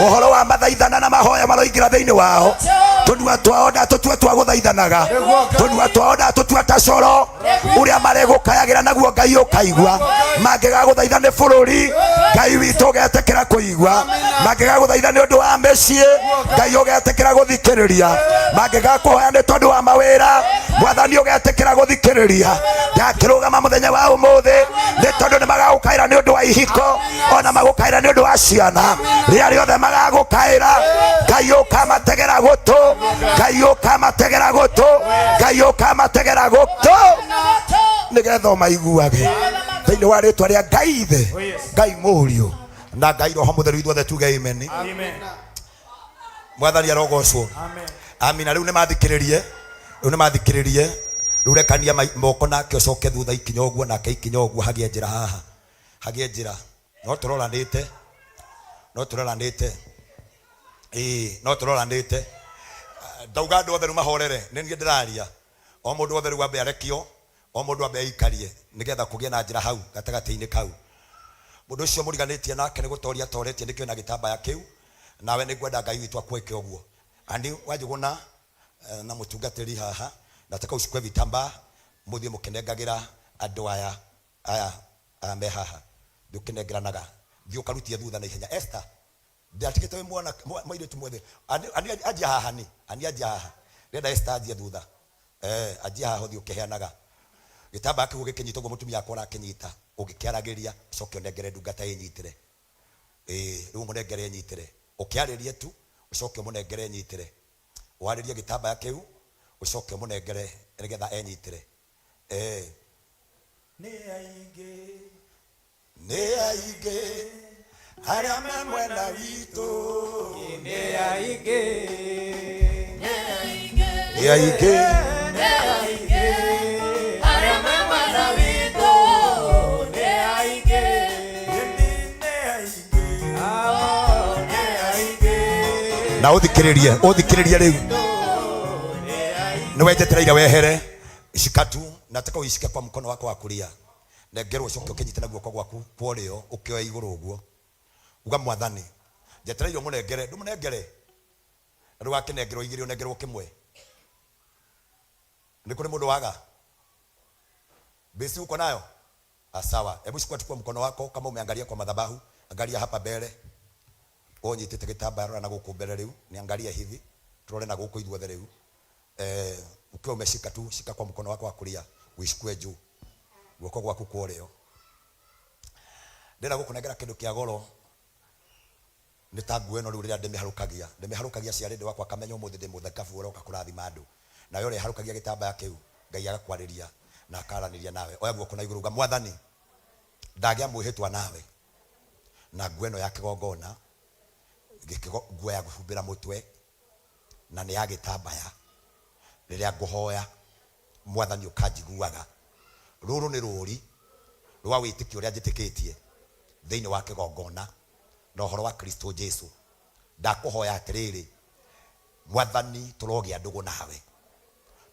ũhoro wa mathaithana na mahoya maroingĩra thĩinĩ wao. Tũnua twao ndatũtua twa gũthaithanaga, tũnua twao ndatũtua ta coro ũrĩa maregũkayagĩra naguo Ngai ũkaigua. Mangĩgagũthaitha nĩ bũrũri, Ngai witũ ũgetĩkĩra kũigua. Mangĩgagũthaitha nĩ ũndũ wa mĩciĩ, Ngai ũgetĩkĩra gũthikĩrĩria. Mangĩgakũhoya nĩ tondũ wa mawĩra, Mwathani ũgetĩkĩra gũthikĩrĩria. Ndakĩrũgama mũthenya wa ũmũthĩ nĩ tondũ nĩ magagũkaĩra nĩ ũndũ wa ihiko, ona magũkaĩra nĩ ũndũ wa ciana. Rĩrĩa rĩothe magagũkaĩra, Ngai ũkamategera gũtũ, Ngai ũkamategera gũtũ, Ngai ũkamategera gũtũ, nĩgetha ũmaiguage thĩinĩ wa rĩtwa rĩa Ngai Ithe, Ngai Mũriũ na Ngai Roho Mũtheru. Ithuothe tuge amen. Mwathani arogocwo. Amina. Rĩu nĩmathikĩrĩrie, rĩu nĩmathikĩrĩrie. Rĩu rekania moko nake ũcoke thutha ikinya ũguo, nake ikinya ũguo, hagĩe njĩra haha, hagĩe njĩra. No tũroranĩte, no tũroranĩte, ĩĩ no tũroranĩte. Ndauga andũ othe rĩu mahorere, nĩ niĩ ndĩraria. O mũndũ wothe rĩu ambe arekio, o mũndũ ambe aikarie, nĩgetha kũgĩe na njĩra hau gatagatĩ-inĩ kau. Mũndũ ũcio mũriganĩtie nake nĩ gũtoria atoretie, nĩkĩo ena gĩtambaya kĩu. Nawe nĩngwenda Ngai witũ akwĩke ũguo. Andy Wanjũgũna na mũtungatĩri haha, nataka uchukue vitambaa mũthiĩ mũkĩnengagĩra andũ aya aya aya me haha. Thiĩ ũkĩnengeranaga, thiĩ ũkarutie thutha na ihenya. Esther, ndatigĩte wĩ mwana mũirĩtu mwĩthĩ. Ani ani anjia haha ni, ani anjia haha. Ndĩrenda Esther anjie thutha. Eh, anjia haha ũthiĩ ũkĩheanaga. Gĩtambaya kĩu ũgĩkĩnyita ũguo mũtumia wakwa ũrakĩnyita, ũgĩkĩaragĩria, ũcoke ũnengere ndungata ĩnyitĩre. Ĩĩ, rĩu ũmũnengere enyitĩre. Ũkĩarĩrie tu, ũcoke ũmũnengere enyitĩre. Warĩrie gĩtambaya kĩu, ũcoke ũmũnengere nĩgetha enyitĩre. Ĩĩ. Nĩ aingĩ. Nĩ aingĩ arĩa me mwena witũ. Nĩ aingĩ. Nĩ aingĩ. Nĩ aingĩ arĩa me mwena witũ. Nĩ aingĩ. Nĩ aingĩ. Nĩ aingĩ. Na ũthikĩrĩrie, ũthikĩrĩrie rĩu. Nĩ wenjetereire wehere. Shika tu, nataka uishike kwa mkono wako wa kulia. Nengerwo ũcoke ũkĩnyite na guoko gwaku kwa ũrĩo ũkĩoe igũrũ ũguo. Uga Mwathani, njetereire ũmũnengere, ndũmũnengere. Na ndũgakĩnengerwo igĩrĩ ũnengerwo kĩmwe. Nĩ kũrĩ mũndũ waga? Besi uko nayo? Ah, sawa. Hebu chukua tu kwa mkono wako kama umeangalia kwa madhabahu, angalia hapa mbele. Ũnyitĩte gĩtambaya rora na gũkũ mbere rĩu, niangalie hivi. Turore na gũkũ ithuothe rĩu. Eh, ukiwa umeshika tu, shika kwa mkono wako wa kulia, uichukue juu. Guoko gwaku kwa ũrĩo. Ndĩrenda gũkũnengera kĩndũ kĩa goro nĩ ta nguo ĩno rĩu rĩrĩa ndĩmĩharũkagia, ndĩmĩharũkagia ciarĩ wakwa akamenya ũmũthĩ ndĩ mũthekabu ũroka kũrathima andũ. Nawe ũrĩa ĩharũkagia gĩtambaya kĩu, Ngai agakwarĩria na akaranĩria nawe. Oya guoko na igũrũ uga, Mwathani, ndagĩa mwĩhĩtwa nawe na nguo ĩno ya kĩgongona, nguo ya kũhumbĩra mũtwe na nĩ ya gĩtambaya. Rĩrĩa ngũhoya, Mwathani ũkanjiguaga. Rũrũ nĩ rũri rwa wĩtĩkio ũrĩa njĩtĩkĩtie thĩinĩ wa kĩgongona na ũhoro wa Kristo Jesu. Ndakũhoya atĩrĩrĩ, Mwathani, tũrogĩa ndũgũ nawe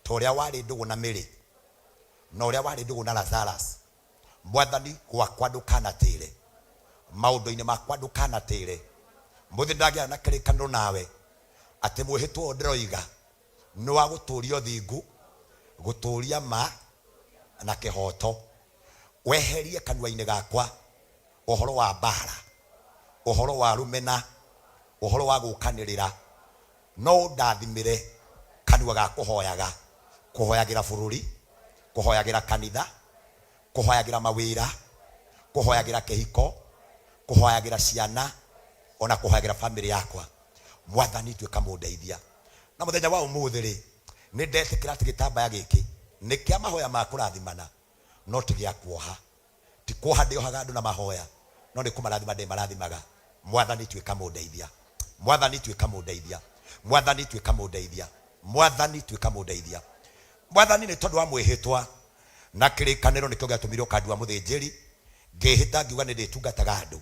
ta ũrĩa warĩ ndũgũ na Mary na ũrĩa warĩ ndũgũ na Lazarus. Mwathani, gwakwa ndũkanatĩre, maũndũ-inĩ makwa ndũkanatĩre. Mũthĩ ndagĩa na kĩrĩkanĩro nawe atĩ mwĩhĩtwa ũyũ ndĩroiga nĩ wa gũtũria ũthingu, gũtũria ma na kĩhoto. Weherie kanua-inĩ gakwa ũhoro wa mbara, ũhoro wa rũmena, ũhoro wa gũkanĩrĩra, no ũndathimĩre kanua ga kũhoyaga, kũhoyagĩra bũrũri, kũhoyagĩra kanitha, kũhoyagĩra mawĩra, kũhoyagĩra kĩhiko, kũhoyagĩra ciana, ona kũhoyagĩra famĩlĩ yakwa. Mwathani tuĩka mũndeithia. Na mũthenya wa ũmũthĩ rĩ, nĩ ndetĩkĩra atĩ gĩtambaya gĩkĩ nĩ kĩa mahoya ma kũrathimana, no ti gĩa kuoha. Ti kuoha ndĩohaga andũ na mahoya, no nĩ kũmarathima ndĩmarathimaga. Mwathani tuĩka mũndeithia. Mwathani tuĩka mũndeithia. Mwathani tuĩka mũndeithia. Mwathani tuĩka mũndeithia. Mwathani nĩ tondũ wa mwĩhĩtwa na kĩrĩkanĩro nĩkĩo gĩatũmire ũkandua mũthĩnjĩri, ngĩĩhĩta ngiuga nĩ ndĩtungataga andũ,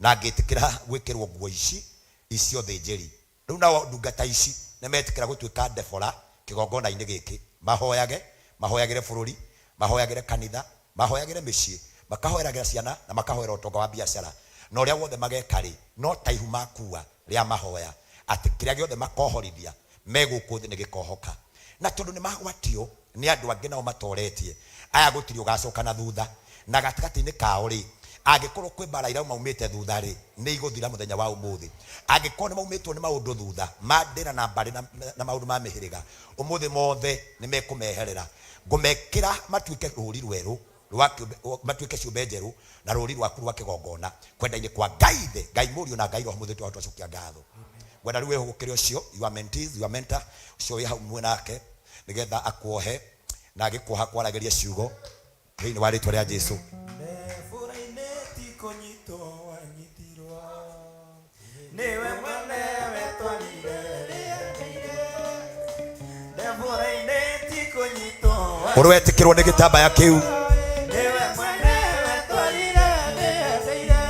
na ngĩtĩkĩra gwĩkĩrwo nguo ici cia ũthĩnjĩri. Rĩu nao ndungata ici nĩmetĩkĩra gũtuĩka Debora kĩgongona-inĩ gĩkĩ, mahoyage, mahoyagĩre bũrũri, mahoyagĩre kanitha, mahoyagĩre mĩciĩ, makahoeragĩra ciana na makahoera ũtonga wa biacara. Na ũrĩa wothe mageka-rĩ, no ta ihu makua rĩa mahoya, atĩ kĩrĩa gĩothe makohorithia Me gũkũ thĩ nĩ gĩkohoka. Na tondũ nĩ magwatio nĩ andũ angĩ nao matoretie, aya gũtirĩ ũgacoka na thutha. Na gatagatĩ-inĩ kao rĩ, angĩkorwo kwĩ mbara iramaumĩte thutha rĩ, nĩ igũthira mũthenya wa ũmũthĩ. Angĩkorwo nĩ maumĩtwo nĩ maũndũ thutha ma ndĩra na mbarĩ na, na maũndũ ma mĩhĩrĩga, ũmũthĩ mothe nĩ mekũmeherera. Ngũmekĩra matuĩke rũri rwerũ rwa kĩũmbe, matuĩke ciũmbe njerũ na rũri rwaku rwa kĩgongona kwenda-inĩ kwa Ngai Ithe, Ngai Mũriũ na Ngai Roho Mũtheru. Twahota twacokia ngatho. Ngwenda rĩu wĩhũgũkĩre ũcio your mentees, your mentor, ũcio wĩ hau mwĩ nake nĩgetha akuohe na agĩkuoha kwaragĩrie ciugo thĩinĩ wa rĩtwa rĩa Jesu. Ndebũra-inĩ ti kũnyitwo wanyitirwo, nĩwe mwene wetwarire rĩendeire. Ndebũra-inĩ ti kũnyitwo Ũrwetĩkĩrwo nĩ gĩtambaya kĩu. Nĩwe mwene wetwarire rĩendeire.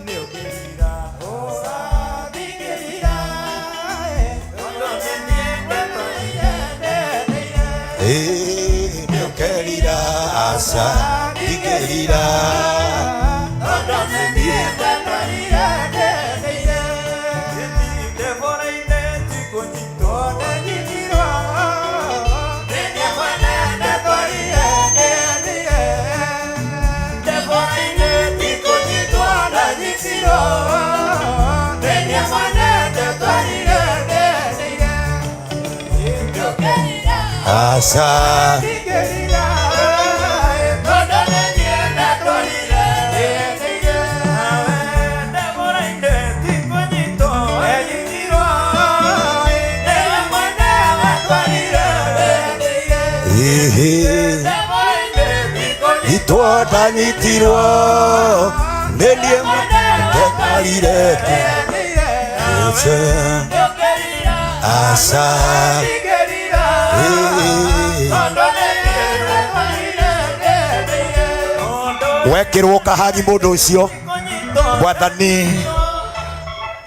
Nĩũngĩrira, ũcandingĩrira, tondũ nĩ niĩ ndetwarire rĩendeire. Ĩĩ, nĩũkerira aca ndingĩrira. Tondũ nĩ niĩ ndetwarire rĩendeire. Ndebũra-inĩ ti kũnyitwo ndanyitirwo, nĩ niĩ mwene ndetwarire rĩendeire. Ndebũra-inĩ ti kũnyitwo ndanyitirwo, nĩ niĩ mwene ndetwarire rĩendeire. Nĩũkerira, aca ndingĩrira, tondũ nĩ niĩ ndetwarire rĩendeire. Ndebũra-inĩ ti kũnyitwo ndanyitirwo, nĩwe mwene wetwarire rĩendeire. Ĩhĩ, Ndebũra-inĩ ti kũnyitwo itwo ndanyitirwo nĩ niĩ ndetwarire rĩendeire. Nĩũkerira, aca ndingĩrira, Ĩĩ. tondũ nĩ niĩ ndetwarire rĩendeire. Wekĩrwo kahanyi mũndũ ũcio. Kũnyitwo Mwathani,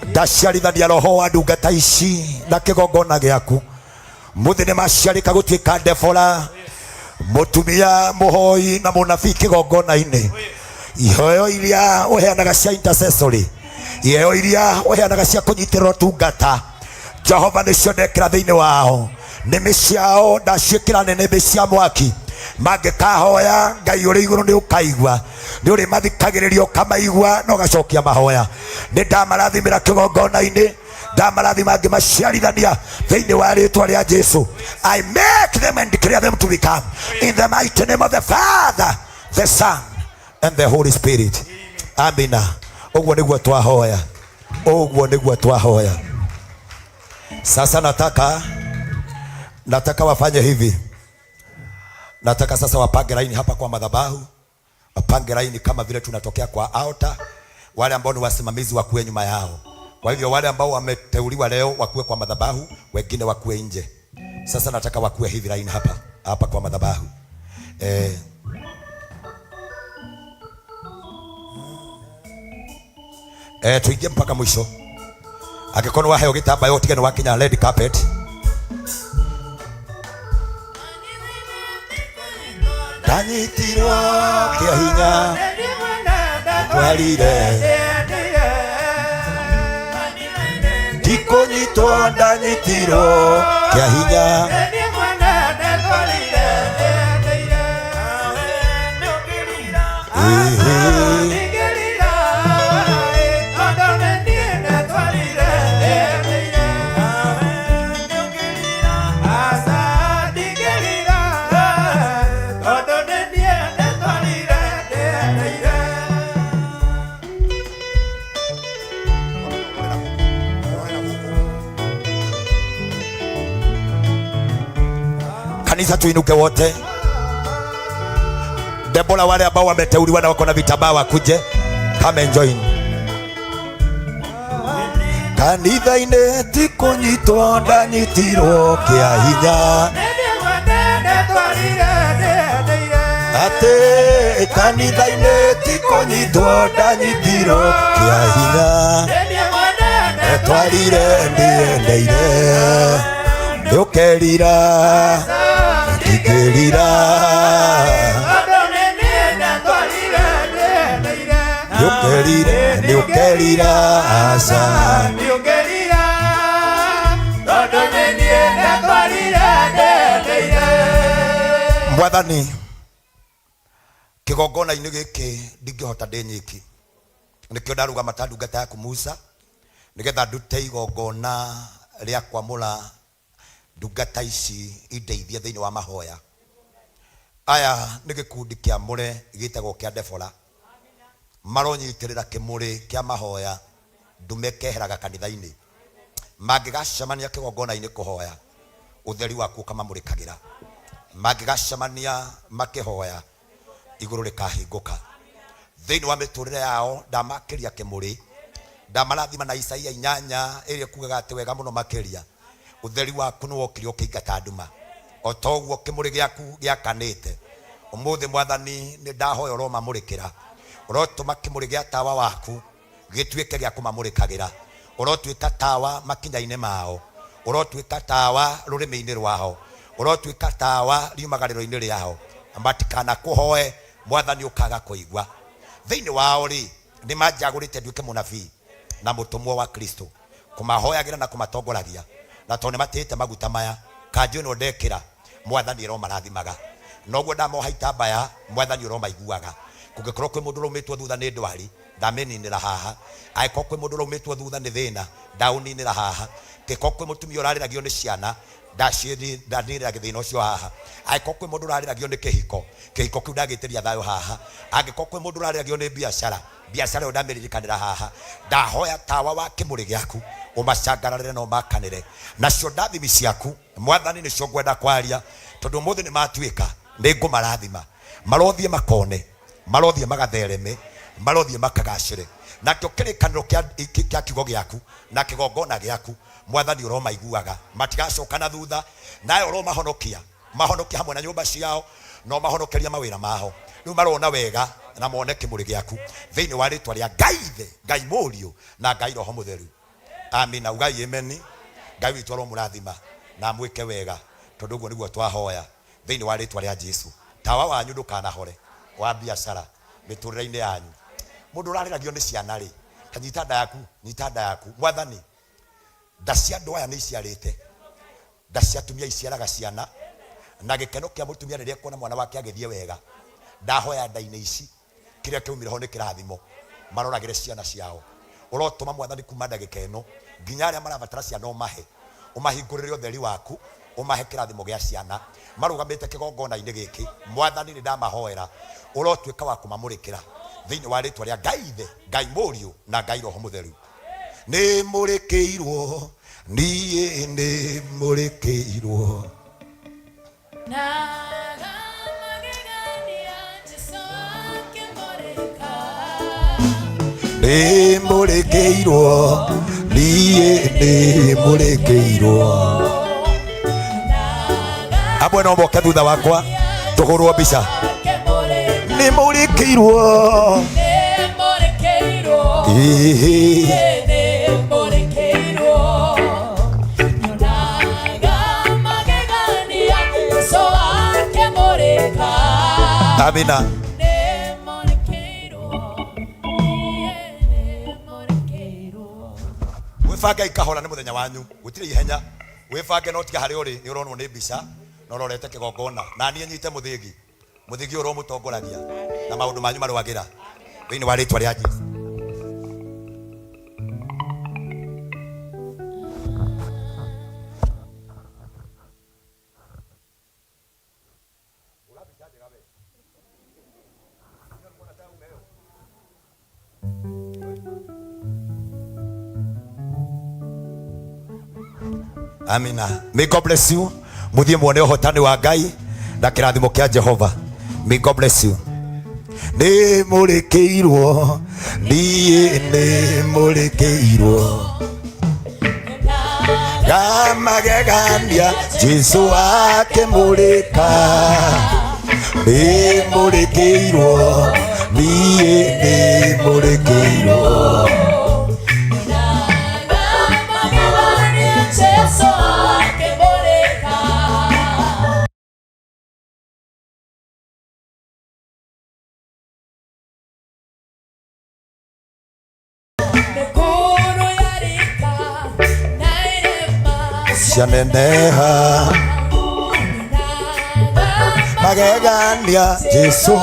ndaciarithania roho wa ndungata ici na kĩgongona gĩaku. Mũthĩ nĩ maciarĩka gũtuĩka Debora, mũtumia mũhoi na mũnabii kĩgongona-inĩ. Iheo iria ũheanaga cia intercessory, iheo iria ũheanaga cia kũnyitĩrĩra ũtungata, Jehova, nĩcio ndekĩra thĩinĩ wao. Nĩmĩ ciao ndaciĩkĩra nĩnĩmbĩ cia mwaki. Mangĩkahoya, Ngai ũrĩ igũrũ nĩ ũkaigua, nĩ ũrĩ mathikagĩrĩria ũkamaigua na ũgacokia mahoya. Nĩ ndamarathimĩra kĩgongona-inĩ, ndamarathima ngĩmaciarithania thĩinĩ wa rĩtwa rĩa Jesu. I make them and declare them to become in the mighty name of the Father, the Son and the Holy Spirit. Amina. Ũguo nĩguo twahoya, ũguo nĩguo twahoya. Sasa nataka wafanye hivi. Nataka sasa wapange laini hapa kwa madhabahu, wapange laini kama vile tunatokea kwa altar. Wale ambao ni wasimamizi wakuwe nyuma yao. Kwa hivyo wale ambao wameteuliwa leo wakuwe kwa madhabahu, wengine wakuwe nje. Sasa nataka wakuwe hivi laini hapa hapa kwa madhabahu. Tuingie mpaka mwisho. Angĩkorwo nĩ waheo gĩtambaya ũtige nĩ wakinya red carpet. Ndanyitirwo kĩa hinya twarire, ndikũnyitwo ndanyitirwo kĩa hinya. Ĩhĩ. Kanisa, tuinuke wote. Debora, wale ambao wameteuliwa na wako na vitambaa wakuje. Come and join. Kanitha-inĩ ti kũnyitwo ndanyitirwo kĩa hinya, atĩ kanitha-inĩ ti kũnyitwo ndanyitirwo kĩa hinya, etwarire ndiendeire. Nĩũkerira, ndingĩrira, nĩũkerire, nĩũkerira aca. Nĩũkerira, tondũ Mwathani, kĩgongona-inĩ gĩkĩ ndingĩhota ndĩ nyiki, nĩkĩo ndarũgama ta ndungata yaku Musa, nĩgetha ndute igongona rĩa kwamũra ndungata ici indeithie thĩinĩ wa mahoya. Aya nĩ gĩkundi kĩamũre gĩtagwo kĩa Debora, maronyitĩrĩra kĩmũrĩ kĩa mahoya ndume keheraga kanitha-inĩ, mangĩgacemania kĩgongona-inĩ kũhoya, ũtheri waku ũkamamũrĩkagĩra, mangĩgacemania makĩhoya, igũrũ rĩkahingũka thĩinĩ wa mĩtũrĩre yao. Ndamakĩria kĩmũrĩ, ndamarathima na Isaia 8 ĩrĩa ĩkugaga atĩ wega mũno makĩria ũtheri waku nĩ wokire ũkĩingata nduma, o ta ũguo kĩmũrĩ gĩaku gĩakanĩte ũmũthĩ. Mwathani, nĩ ndahoya ũromamũrĩkĩra, ũrotũma kĩmũrĩ gĩa tawa waku gĩtuĩke gĩa kũmamũrĩkagĩra, ũrotuĩka tawa makinya-inĩ mao, ũrotuĩka tawa rũrĩmĩ-inĩ rwao, ũrotuĩka tawa riumagarĩro-inĩ rĩao, na matikana kũhoe Mwathani ũkaga kũigua. Thĩinĩ wao rĩ, nĩ manjagũrĩte nduĩke mũnabii na mũtũmwo wa Kristo, kũmahoyagĩra na kũmatongoragia, na tondũ nĩ matĩĩte maguta maya, kanjũ ĩno ndekĩra, Mwathani ĩromarathimaga. Noguo ndamoha itambaya, Mwathani ũromaiguaga. Kũngĩkorwo kwĩ mũndũ ũraumĩtwo thutha nĩ ndwari, ndamĩninĩra haha. Angĩkorwo kwĩ mũndũ ũraumĩtwo thutha nĩ thĩna, ndaũninĩra haha. Angĩkorwo kwĩ mũtumia ũrarĩragio nĩ ciana, ndaninĩra thĩna ũcio haha. Angĩkorwo kwĩ mũndũ ũrarĩragio nĩ kĩhiko, kĩhiko kĩu ndagĩtĩria thayũ haha. Angĩkorwo kwĩ mũndũ ũrarĩragio nĩ biacara, biacara ĩyo ndamĩririkanĩra haha. Ndahoya tawa wa kĩmũrĩ gĩaku ũmacangararĩre na ũmakanĩre nacio ndathimi ciaku. Mwathani, nĩcio ngwenda kwaria, tondũ ũmũthĩ nĩ matuĩka nĩ ngũmarathima. Marothiĩ makone, marothiĩ magathereme, marothiĩ makagacĩre. Nakĩo kĩrĩkanĩro kĩa kiugo gĩaku na kĩgongona gĩaku, Mwathani, ũromaiguaga, matigacoka na thutha. Nawe ũromahonokia, mahonokia hamwe na nyũmba ciao, na ũmahonokeria mawĩra mao. Rĩu marona wega na mone kĩmũrĩ gĩaku, thĩinĩ wa rĩtwa rĩa Ngai Ithe, Ngai Mũriũ na Ngai Roho Mũtheru, amina. Ugai ameni. Ngai witũ aromũrathima na amwĩke wega, tondũ ũguo nĩguo twahoya thĩinĩ wa rĩtwa rĩa Jesu. Tawa wanyu ndũkanahore wa biacara mĩtũrĩre-inĩ yanyu. Mũndũ ũrarĩragio nĩ ciana rĩ, ta nyita nda yaku, nyita nda yaku. Mwathani, nda cia andũ aya nĩ iciarĩte, nda cia atumia iciaraga ciana, na gĩkeno kĩa mũtumia rĩrĩa ekuona mwana wake agĩthiĩ wega. Ndahoya nda-inĩ ici, kĩrĩa kĩaumire ho nĩ kĩrathimo, maroragĩre ciana ciao. Ũrotũma, Mwathani, kuma ndagĩka ĩno nginya arĩa marabatara ciana ũmahe, ũmahingũrĩre ũtheri waku, ũmahe kĩrathimo gĩa ciana. Marũgamĩte kĩgongona-inĩ gĩkĩ, Mwathani, nĩ ndamahoera, ũrotuĩka wa kũmamũrĩkĩra thĩinĩ wa rĩtwa rĩa Ngai Ithe, Ngai Mũriũ na Ngai Roho Mũtheru. Nĩ mũrĩkĩirwo, niĩ nĩ mũrĩkĩirwo. Naga magegania Jesu akĩmũrĩka. Nĩ mũrĩkĩirwo, niĩ nĩ mũrĩkĩirwo. Naga Amwe no moke thutha wakwa tũhũrwo mbica. akĩmũrĩka. Nĩ mũrĩkĩirwo. Nĩmũrĩkĩirwo. Ĩhĩ. Nĩmũrĩkĩirwo. Nyonaga magegania Jesu akĩmũrĩka. Amina. Nĩmũrĩkĩirwo. Niĩ nĩmũrĩkĩirwo. Wĩbange kahora, nĩ mũthenya wanyu, gũtirĩ ihenya. Wĩbange, no tiga harĩa ũrĩ nĩ ũronwo nĩ mbica na ũrorete kĩgongona. Na niĩ nyite mũthĩgi, mũthĩgi ũyũ ũromũtongoragia na maũndũ manyu marwagĩra thĩinĩ wa rĩtwa rĩa Jesu. Amina. May God bless you. Muthie muone ũhotani wa Ngai na kĩrathimo kĩa Jehova. May God bless you. Nĩ mũrĩkĩirwo, niĩ nĩ mũrĩkĩirwo. Gamagegania Jesu akĩmũrĩka. Nĩ mũrĩkĩirwo, niĩ nĩ mũrĩkĩirwo. Nyonaga magegania Jesu akĩmũrĩka. Mĩkuru yarika na irĩma Cianeneha. Nyonaga. Magegania Jesu.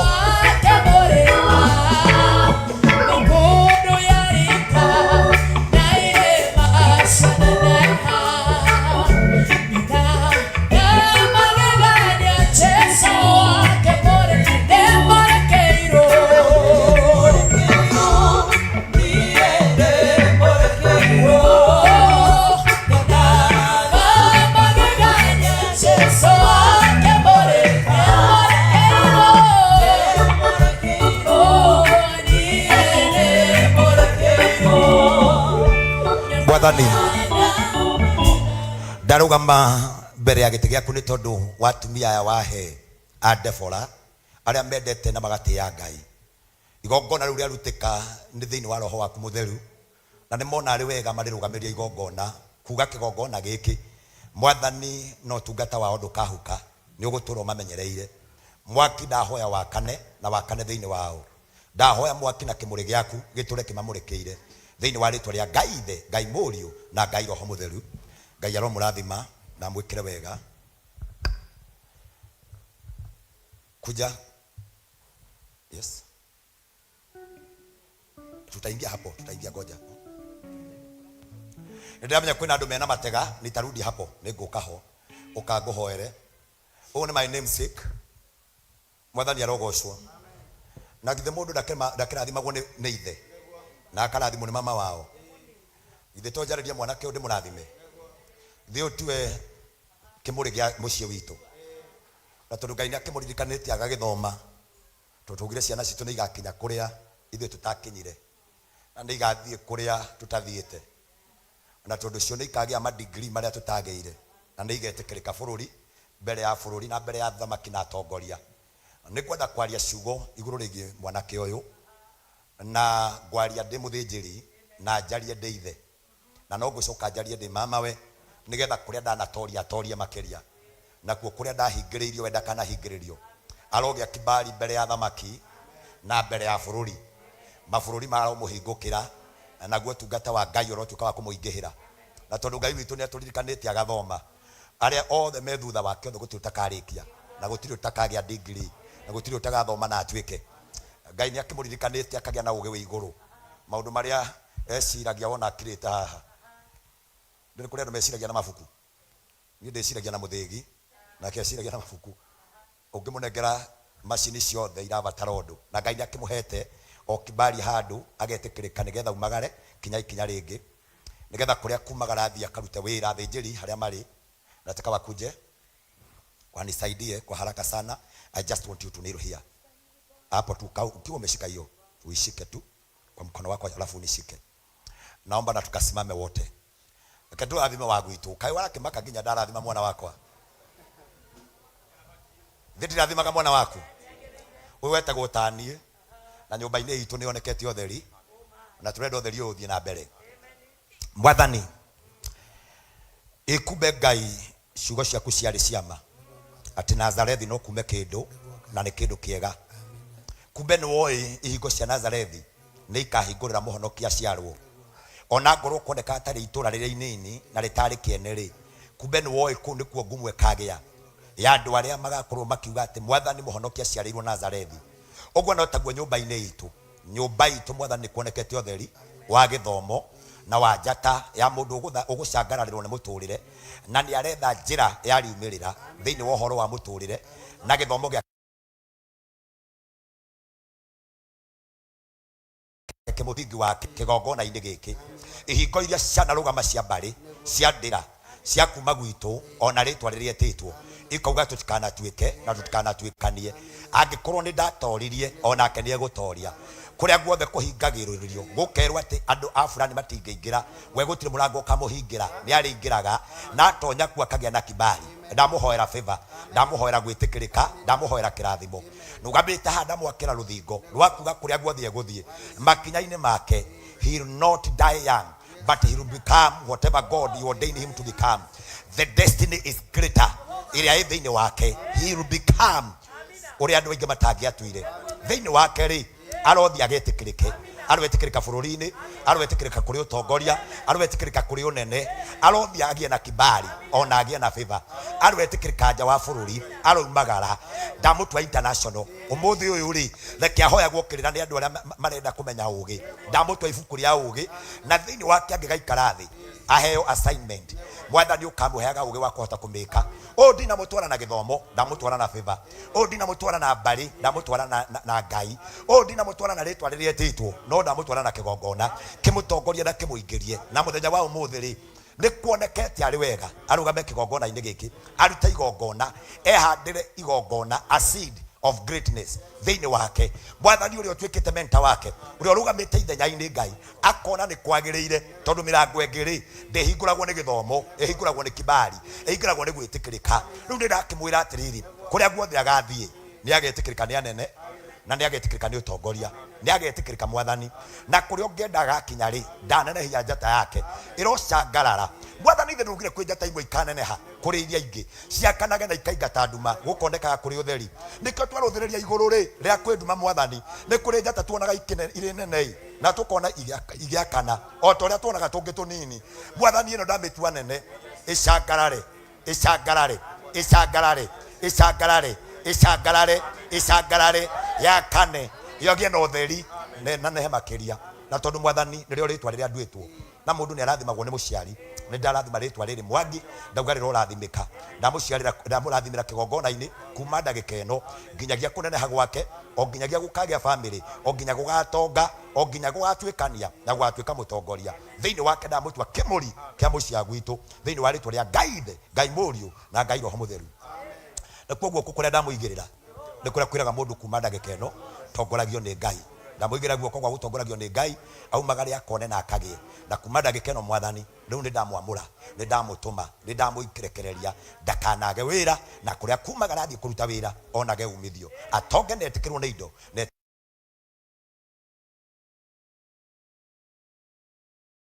Mwathani, ndarũgama mbere ya gĩtĩ gĩaku nĩ tondũ wa atumia aya wahe a Debora arĩa mendete na magatĩĩa Ngai. Igongona rĩu rĩarutĩka nĩ thĩinĩ wa roho waku mũtheru, na nĩ mona arĩ wega marĩrũgamĩrie igongona, kuga kĩgongona gĩkĩ Mwathani na ũtungata wao ndũkahuka, nĩ ũgũtũra ũmamenyereire. Mwaki ndahoya wakane na wakane thĩinĩ wao. Ndahoya mwaki na kĩmũrĩ gĩaku gĩtũre kĩmamũrĩkĩire thĩinĩ wa rĩtwa rĩa Ngai Ithe, Ngai Mũriũ na Ngai Roho Mũtheru. Ngai aromũrathima na amwĩkĩre wega. Kuja. Yes. Tutaingia hapo, tutaingia ngoja. Nĩndĩramenya kwĩna andũ mena matega, nitarudi hapo, nĩngũka ho. Ũka ngũhoere. Ũyũ nĩ my namesake. Mwathani arogocwo. Na githĩ mũndũ ndakĩrathimagwo nĩ ithe na akarathimwo nĩ mama wao? Githĩ to njarĩrie mwanake ũyũ ndĩmũrathime? Githĩ ũyũ tiwe kĩmũrĩ gĩa mũciĩ witũ? Na tondũ Ngai nĩakĩmũririkanĩtie agagĩthoma, tondũ twaugire ciana citũ nĩigakinya kũrĩa ithuĩ tũtakinyire, na nĩigathiĩ kũrĩa tũtathiĩte. Na tondũ cio nĩikagĩa ma degree marĩa tũtagĩire, na nĩigetĩkĩrĩka bũrũri, mbere ya bũrũri na mbere ya athamaki na atongoria. Nĩngwenda kwaria ciugo igũrũ rĩgiĩ mwanake ũyũ, na ngwaria ndĩ mũthĩnjĩri, na njarie ndĩ ithe, na no ngũcoka njarie ndĩ mamawe, nĩgetha kũrĩa ndanatoria atorie makĩria, nakuo kũrĩa ndahingĩrĩirio we ndakanahingĩrĩrio. Arogĩa kibali mbere ya athamaki na mbere ya bũrũri. Mabũrũri maromũhingũkĩra, na naguo ũtungata wa Ngai ũrotuĩka wa kũmũingĩhĩra. Na tondũ Ngai witũ nĩatũririkanĩtie agathoma, arĩa othe me thutha wake othe gũtirĩ ũtakarĩkia, na gũtirĩ ũtakagĩa degree, na gũtirĩ ũtagathoma na atuĩke. Ngai nĩakĩmũririkanĩtie akagĩa na ũgĩ wĩ igũrũ. Maũndũ marĩa eciragia wona akirĩte haha. Nĩ kũrĩ andũ meciragia na mabuku. Niĩ ndĩciragia na mũthĩgi, nake eciragia na mabuku. Ũngĩmũnengera macini ciothe irabatara ũndũ, na Ngai nĩakĩmũhete o kibali handũ agetĩkĩrĩka nĩgetha aumagare kinya ikinya rĩngĩ, nĩgetha kũrĩa kumagara athiĩ akarute wĩra. Athĩnjĩri harĩa marĩ, nataka wakuje wanisaidie kwa haraka sana. I just want you to kneel here hapo tu, ukiwa umeshika hiyo uishike tu kwa mkono wako, alafu unishike. Naomba na tukasimame wote. Reke ndũrathime wa gwitũ. Kaĩ warakĩmaka nginya ndarathima mwana wakwa? Thĩ ndirathimaga mwana waku. Ũyũ wetagwo taniĩ na nyũmba-inĩ itũ nĩ onekete ũtheri na tũrenda ũtheri ũyũ ũthiĩ na mbere. Mwathani, ĩkumbe Ngai ciugo ciaku ciarĩ ciama atĩ Nazarethi no kume kĩndũ na nĩ kĩndũ kĩega. Kumbe nĩ woĩ ihingo cia Nazarethi nĩ ikahingũrĩra mũhonokia aciarwo. Ona ngorwo kuoneka tarĩ itũra rĩrĩa inini na rĩtarĩ kĩene rĩ, kumbe nĩ woĩ kũu nĩkuo ngumo ĩkagĩa ya andũ arĩa magakorwo makiuga atĩ Mwathani mũhonokia aciarĩirwo Nazarethi. Ũguo no taguo nyũmba-inĩ itũ. Nyũmba itũ Mwathani nĩ kuonekete ũtheri wa gĩthomo na wa njata ya mũndũ ũgũcangararĩrwo nĩ mũtũrĩre na nĩ aretha njĩra ya riumĩrĩra thĩinĩ wa ũhoro wa mũtũrĩre na gĩthomo gĩa kĩmũthingi wa kĩgongona-inĩ gĩkĩ. Ihingo iria cianarũgama cia mbarĩ, cia ndĩra, cia kuma gwitũ, ona rĩtwa rĩrĩa etĩtwo, ikauga tũtikanatuĩke na tũtikanatuĩkanie. Angĩkorwo nĩ ndatoririe, onake nĩ egũtoria. Kũrĩa guothe kũhingagĩrĩrio, gũkerwo atĩ andũ a fulani matingĩingĩra, we gũtirĩ mũrango ũkamũhingĩra, nĩ arĩingĩraga, na atonya kuo akagĩa na kibali. Ndamũhoera favor, ndamũhoera gwĩtĩkĩrĩka, ndamũhoera kĩrathimo. Nũgamĩte haha ndamwakĩra rũthingo rwa kuga kũrĩa guothe egũthiĩ makinya-inĩ make, he will not die young but he will become whatever God you ordain him to become. The destiny is greater ĩrĩa ĩ thĩinĩ wake, he will become ũrĩa andũ aingĩ matangĩatuire. Thĩinĩ wake rĩ, arothiĩ agetĩkĩrĩke, aroetĩkĩrĩka bũrũri-inĩ, aroetĩkĩrĩka kũrĩ ũtongoria, aroetĩkĩrĩka kũrĩ ũnene, arothiĩ agĩe na kibali ona agĩe na favor. Aroetĩkĩrĩka nja wa bũrũri, aroumagara. Ndamũtua international. Ũmũthĩ ũyũ rĩ, reke ahoyagwo kĩrĩra nĩ andũ arĩa marenda kũmenya ũgĩ. Ndamũtua ibuku rĩa ũgĩ, na thĩinĩ wake angĩgaikara thĩ aheo assignment, Mwathani ũkamũheaga ũgĩ wa kũhota kũmĩka. Ũyũ ndinamũtwara na gĩthomo, ndamũtwara na favor. Ũyũ ndinamũtwara na mbarĩ, ndamũtwara na Ngai. Ũyũ ndinamũtwara na rĩtwa rĩrĩa etĩtwo, no ndamũtwara na kĩgongona kĩmũtongorie na kĩmũingĩrie. Na mũthenya wa ũmũthĩ rĩ, nĩ kuonekete arĩ wega arũgame kĩgongona-inĩ gĩkĩ, arute igongona, ehandĩre igongona, a seed of greatness thĩinĩ wake. Mwathani ũrĩa ũtuĩkĩte mentor wake, ũrĩa ũrũgamĩte ithenya-inĩ Ngai, akona nĩ kwagĩrĩire, tondũ mĩrango ĩngĩ rĩ, ndĩhingũragwo nĩ gĩthomo, ĩhingũragwo nĩ kibali, ĩhingũragwo nĩ gwĩtĩkĩrĩka. Rĩu nĩ ndakĩmwĩra atĩrĩrĩ, kũrĩa guothe agathiĩ, nĩ agetĩkĩrĩka nĩ anene, na nĩ agetĩkĩrĩka nĩ ũtongoria, nĩ agetĩkĩrĩka Mwathani. Na kũrĩa ũngĩenda agakinya rĩ, ndanenehia njata yake, ĩrocangarara. Mwathani ithe ndugire kwĩ njata imwe ikaneneha kũrĩ iria ingĩ, ciakanage na ikaingata nduma, gũkonekaga kũrĩ ũtheri. Nĩkĩo twarũthĩrĩria igũrũ rĩ, rĩa kwĩ nduma Mwathani, nĩ kũrĩ njata tuonaga irĩ nene ĩ, na tũkona igĩakana, o ta ũrĩa tuonaga tũngĩ tũnini. Mwathani ĩno ndamĩtua nene, ĩcangarare, ĩcangarare, ĩcangarare, ĩcangarare, ĩcangarare, ĩcangarare, yakane, yogĩe na ũtheri, na nehe makĩria. Na tondũ Mwathani nĩrĩo rĩtwa rĩrĩa nduĩtwo, na mũndũ nĩ arathimagwo nĩ mũciari, nĩ ndarathima rĩtwa rĩrĩ Mwangi, ndauga rĩrorathimĩka. Ndamũciarĩra, ndamũrathimĩra kĩgongona-inĩ kuma ndagĩka ĩno nginyagia kũneneha gwake, o nginyagia gũkagĩa famĩlĩ, o nginya gũgatonga, o nginya gũgatuĩkania na gũgatuĩka mũtongoria. Thĩinĩ wake ndamũtua kĩmũri kĩa mũciĩ gwitũ, thĩinĩ wa rĩtwa rĩa Ngai Ithe, Ngai Mũriũ na Ngai Roho Mũtheru. Nakuo guoko kũrĩa ndamũigĩrĩra nĩ kũrĩa kwĩraga mũndũ kuma ndagĩka ĩno tongoragio nĩ Ngai. Ndamũigĩrĩra guoko gwa gũtongoragio nĩ Ngai, aumagare akone na akagĩe. Na kuma ndagĩka ĩno Mwathani, rĩu nĩ ndamwamũra, nĩ ndamũtũma, nĩ ndamũrekereria ndakanage wĩra, na kũrĩa kumagara athiĩ kũruta wĩra onage umithio, atonge na etĩkĩrwo nĩ indo na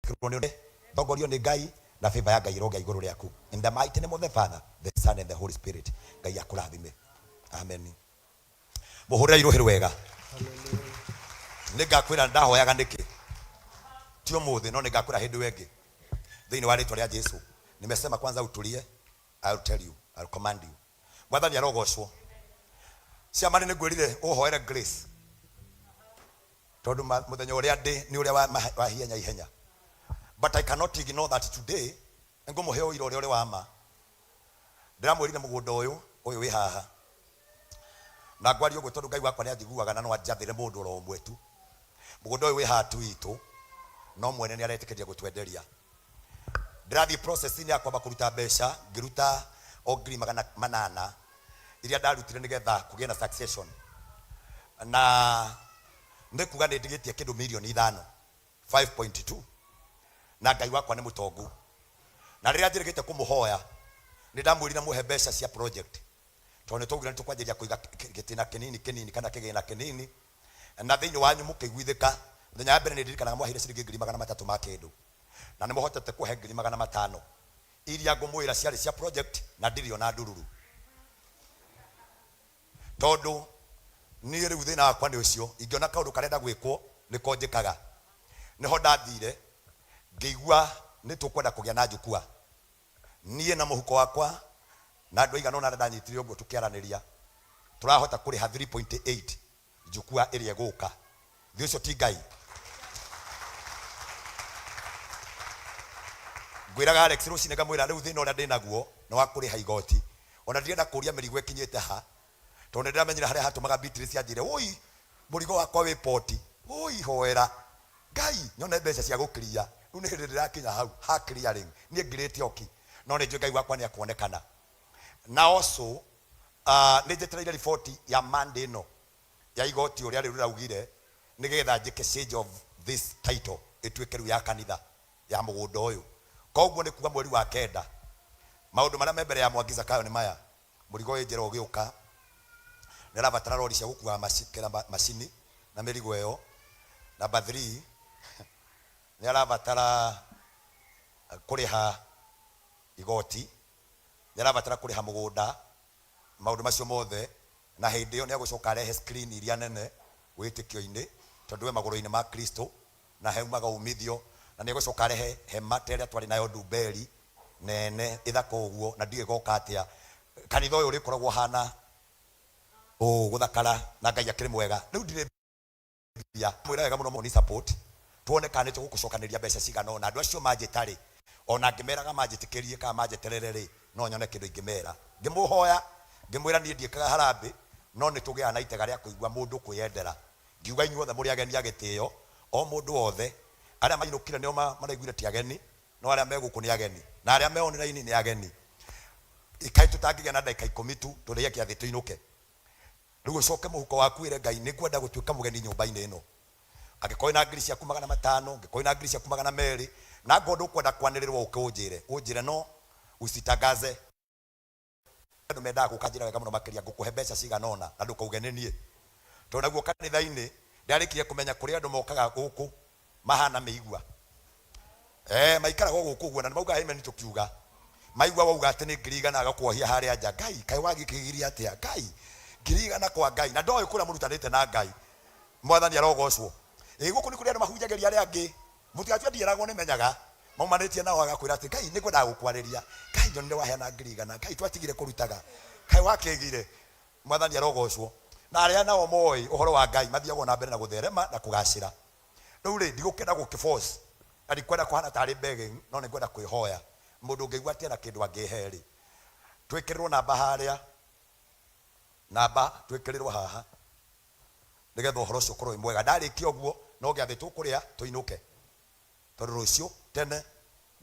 etĩkĩrwo nĩ tongorio nĩ Ngai, na favor ya Ngai ĩrogĩa igũrũ rĩaku. In the mighty name of the Father, the Son and the Holy Spirit. Ngai akũrathime. Amen. Mũhũrĩre irũhĩ rwega. Nĩ ngakwĩra ndahoyaga nĩkĩ, ti ũmũthĩ, no nĩ ngakwĩra hĩndĩ ĩyo ĩngĩ thĩinĩ wa rĩtwa rĩa Jesu. Nimesema kwanza utulie, I'll tell you, I'll command you. Mwathani arogocwo. Ciamani nĩ ngwĩrire ũhoere grace, tondũ mũthenya ũrĩa ndĩ nĩ ũrĩa wa ihenya ihenya, but I cannot ignore that today nĩngũmũhe ũira ũrĩa ũrĩ wa ma. Ndĩramwĩrire mũgũnda ũyũ ũyũ wĩ haha, na ngwaria ũguo tondũ Ngai wakwa nĩ anjiguaga na no anjathĩre mũndũ oro ũmwe tu. Mũgũnda ũyũ wĩ haha tu witũ, no mwene nĩ aretĩkĩria gũtwenderia. Ndĩrathiĩ process-inĩ ya kwamba kũruta mbeca, ngĩruta o ngiri magana manana iria ndarutire nĩgetha kũgĩe na succession, na nĩ kuga nĩ ndigĩtie kĩndũ mirioni ithano, 5.2, na Ngai wakwa nĩ mũtongu. Na rĩrĩa njĩrĩgĩte kũmũhoya, nĩ ndamwĩrire mũhe mbeca cia project, tondũ nĩ twaugire nĩ tũkwanjĩrĩria kũiga gĩtĩna kĩnini kĩnini kana kĩgĩna kĩnini, na thĩinĩ wanyu mũkĩiguithĩka. Mũthenya wa mbere nĩ ndirikanaga mwaheire ciringi ngiri magana matatũ ma kĩndũ, na nĩ mũhotete kũhe ngiri magana matano iria ngũmwĩra ciarĩ cia project, na ndirĩ ona ndururu, tondũ niĩ rĩu thĩna wakwa nĩ ũcio, ingĩona kaũndũ karenda gwĩkwo nĩko njĩkaga. Nĩho ndathire ngĩigua nĩ tũkwenda kũgĩa na njukua, niĩ na mũhuko wakwa na andũ aigana ũna arĩa ndanyitire ũguo tũkĩaranĩria, tũrahota kũrĩha 3.8 njukua ĩrĩa ĩgũka. Thĩ ũcio ti Ngai. Ngwĩraga Alex rũcinĩ ngamwĩra rĩu thĩna ũrĩa ndĩnaguo nĩ wa kũrĩha igoti. Ona ndirenda kũria mĩrigo ĩkinyĩte ha, tondũ nĩ ndĩramenyire harĩa hatũmaga Beatrice anjĩre, wũi mũrigo wakwa wĩ poti, wũi hoera Ngai nyone mbeca cia gũclear. Rĩu nĩ hĩndĩ ndĩrakinya hau ha clearing, niĩ ngirĩte oki, no nĩ njũĩ Ngai wakwa nĩ akuonekana. Na also nĩ njetereire riboti ya Monday ĩno ya igoti ũrĩa rĩu rĩraugire, nĩgetha njĩke change of this title ĩtuĩke rĩu ya kanitha ya mũgũnda ũyũ. Koguo nĩ kuga mweri wa kenda maũndũ marĩa me mbere ya Mwangi Zakayo nĩ maya: mũrigo wĩ njĩra ũgĩũka, nĩ arabatara rori cia gũkua macini na mĩrigo ĩyo. Number 3, nĩ arabatara kũrĩha igoti, nĩ arabatara kũrĩha mũgũnda, maũndũ macio mothe. Na hĩndĩ ĩyo nĩ agũcoka arehe screen iria nene wĩtĩkio-inĩ, tondũ we magũrũ-inĩ ma Kristo na haumaga umithio. Na nĩ egũcoka arehe hema ta ĩrĩa twarĩ nayo Ndumberi. Nene ĩthaka ũguo na ndiũĩ goka atĩa. Kanitha ũyũ ũrĩkoragwo ũhana ũũ gũthakara na Ngai akĩrĩ mwega. Rĩu ndirĩ mbia. Mwĩra wega mũno mũni support tuone kana nĩtũgũkũcokanĩria mbeca cigana ũna. Andũ acio manjĩta rĩ, ona ngĩmeraga manjĩtĩkĩrie kana manjeterere rĩ, no nyone kĩndũ ingĩmera. Ngĩmũhoya, ngĩmwĩra niĩ ndiĩkaga harambĩ, no nĩtũgĩaga na itega rĩa kũigua mũndũ kwĩyendera. Ngiuga inyuothe mũrĩ ageni a gĩtĩo, o mũndũ wothe. Arĩa mainũkire nĩo maraiguire ti ageni, no arĩa me gũkũ nĩ ageni, na arĩa me online nĩ ageni. Kaĩ tũtangĩgĩa na ndagĩka ikũmi tu tũrĩe kĩathĩ tũinũke? Rĩu ũcoke mũhuko waku wĩre Ngai, nĩ ngwenda gũtuĩka mũgeni nyũmba-inĩ ĩno. Angĩkorwo wĩna ngiri ciaku 500, angĩkorwo wĩna ngiri ciaku 200, na angĩkorwo ndũkwenda kwanĩrĩrwo ũke ũnjĩre, ũnjĩre no usitangaze. Andũ mendaga gũka njĩra wega mũno makĩria, ngũkũhe mbeca cigana ũna na ndũkauge nĩ niĩ. Tondũ naguo kanitha-inĩ ndarĩkirie kũmenya kũrĩ andũ mokaga gũkũ mahana mĩigua. Eh, maikaraga o gũkũ ũguo na nĩmaugaga amen tũkiuga. Maigua wauga atĩ nĩ 100,000 agakuohia harĩa nja. Ngai, kaĩ wagĩkĩgiria atĩa? Ngai, 100,000 kwa Ngai. Na ndoĩ kũrĩa mũrutanĩte na Ngai. Mwathani arogocwo. Ĩ gũkũ nĩ kũrĩ andũ mahunjagĩria arĩa angĩ. Mũtigatue ndieragwo nĩmenyaga. Maumanĩtie nao agakwĩra atĩ Ngai nĩngwendaga gũkwarĩria. Ngai nyonire waheana 100,000. Ngai twatigire kũrutaga. Kaĩ wakĩgire. Mwathani arogocwo. Na arĩa nao moĩ ũhoro wa Ngai mathiagwo na mbere na gũtherema na kũgacĩra. Rĩu rĩ, ndigũkĩenda gũkĩ force, na ndikwenda kũhana tarĩ begging, no nĩngwenda kwĩhoya. Mũndũ ũngĩigua atĩ ena kĩndũ angĩhe rĩ, twĩkĩrĩrwo namba harĩa, namba twĩkĩrĩrwo haha, nĩgetha ũhoro ũcio ũkorwo wĩ mwega. Ndarĩkia ũguo, no gĩathĩ tũkũrĩa tũinũke, tondũ rũciũ tene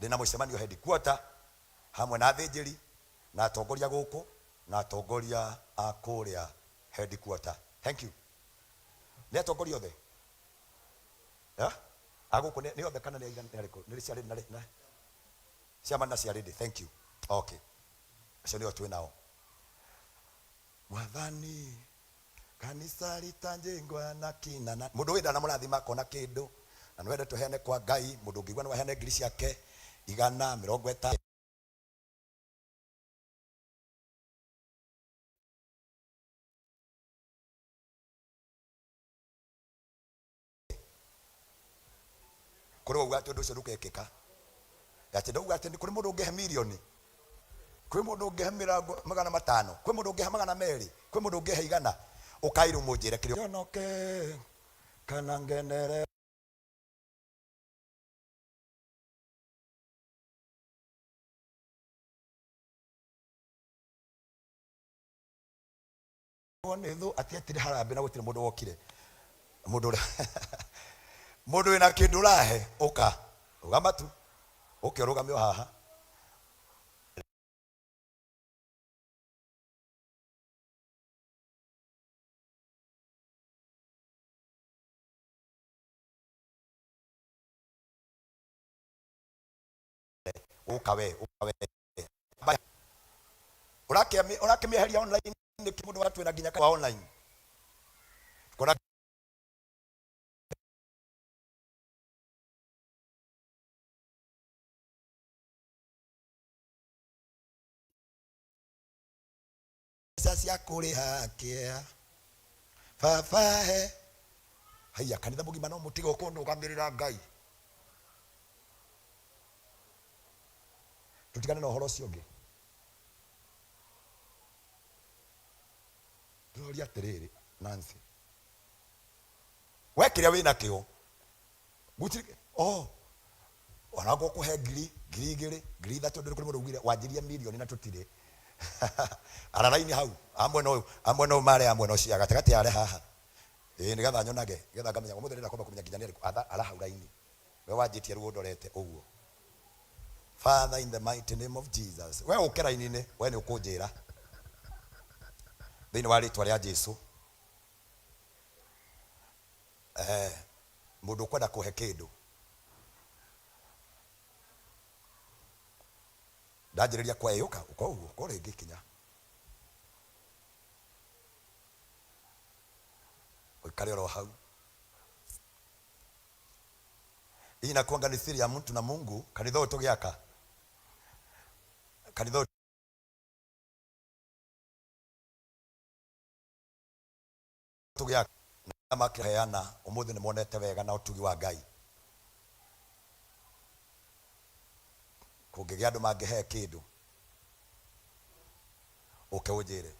ndĩna mũcemanio headquarter hamwe na athĩnjĩri na atongoria gũkũ na atongoria a kũrĩa headquarter. Thank you. Nĩ atongoria othe? Yeah? A gũkũ nĩ othe kana nĩ aigana nĩ arĩkũ? Nĩ cia na na chairman na cia lady. Thank you. Okay. Acio nĩo twĩ nao. Mwathani kanisa litajengwa na kina na mũndũ wĩ ndanamũrathima akona kĩndũ na nĩwende tũheane kwa Ngai mũndũ ũngĩigua no aheane ngiri ciake 150. Kũrĩ wauga atĩ ũndũ ũcio ndũgekĩka, atĩ ndauga atĩ kũrĩ mũndũ ũngĩhe mirioni, kwĩ mũndũ ũngĩhe 500,000, kwĩ mũndũ ũngĩhe 200, kwĩ mũndũ ũngĩhe 100. Ũkai rĩu mũnjĩre kĩrĩa njonoke kana ngenere. Nĩ thũ atietire harambĩ na gũtirĩ mũndũ wokire. Mũndũ ũrĩa mũndũ wĩna kĩndũ ũrahe ũka rũgama tu ũke ũrũgame o haha. Ũka we, ũka we. Ũrakĩmĩeheria online nĩkĩ mũndũ wa twĩna nginya wa online kona mbeca cia kũrĩha kĩa baba he haiya kanitha mũgima no mũtige ũkũnũgamĩrĩra Ngai tũtigane na ũhoro ũcio ũngĩ. Ndĩroria atĩrĩrĩ Nancy, we kĩrĩa wĩna kĩo gũtirĩ oh ona ngũkũhe ngiri, 2,000, 3,000 ndĩrĩ kũrĩ mũndũ ugire wanjirie mirioni na tũtirĩ ara raini hau a mwena ũyũ a mwena ũyũ mare a mwena ũcio gatagatĩ are haha ĩĩ nĩgetha nyonage nĩgetha ngamenya ũmũthĩ ndĩrenda kwamba kũmenya nginya nĩ arĩkũ ara hau raini we wanjĩtie rĩu ũndorete ũguo. Father, in the mighty name of Jesus, we ũke raini-inĩ, we nĩ ũkũnjĩra thĩinĩ wa rĩtwa rĩa Jesu. Eh, mũndũ ũkwenda kũhe kĩndũ ndanjĩrĩria kwa ĩũka ũka ũguo ũka rĩngĩ kinya ũikare oro hau. Hii inakuanga ni siri ya mtu na Mungu. Kanitha ũyũ tũgĩaka, kanitha ũyũ tũgĩaka na makĩheana ũmũthĩ nĩ monete wega na ũtugi wa Ngai. Kũngĩgĩa andũ mangĩhe kĩndũ, ũke ũnjĩre.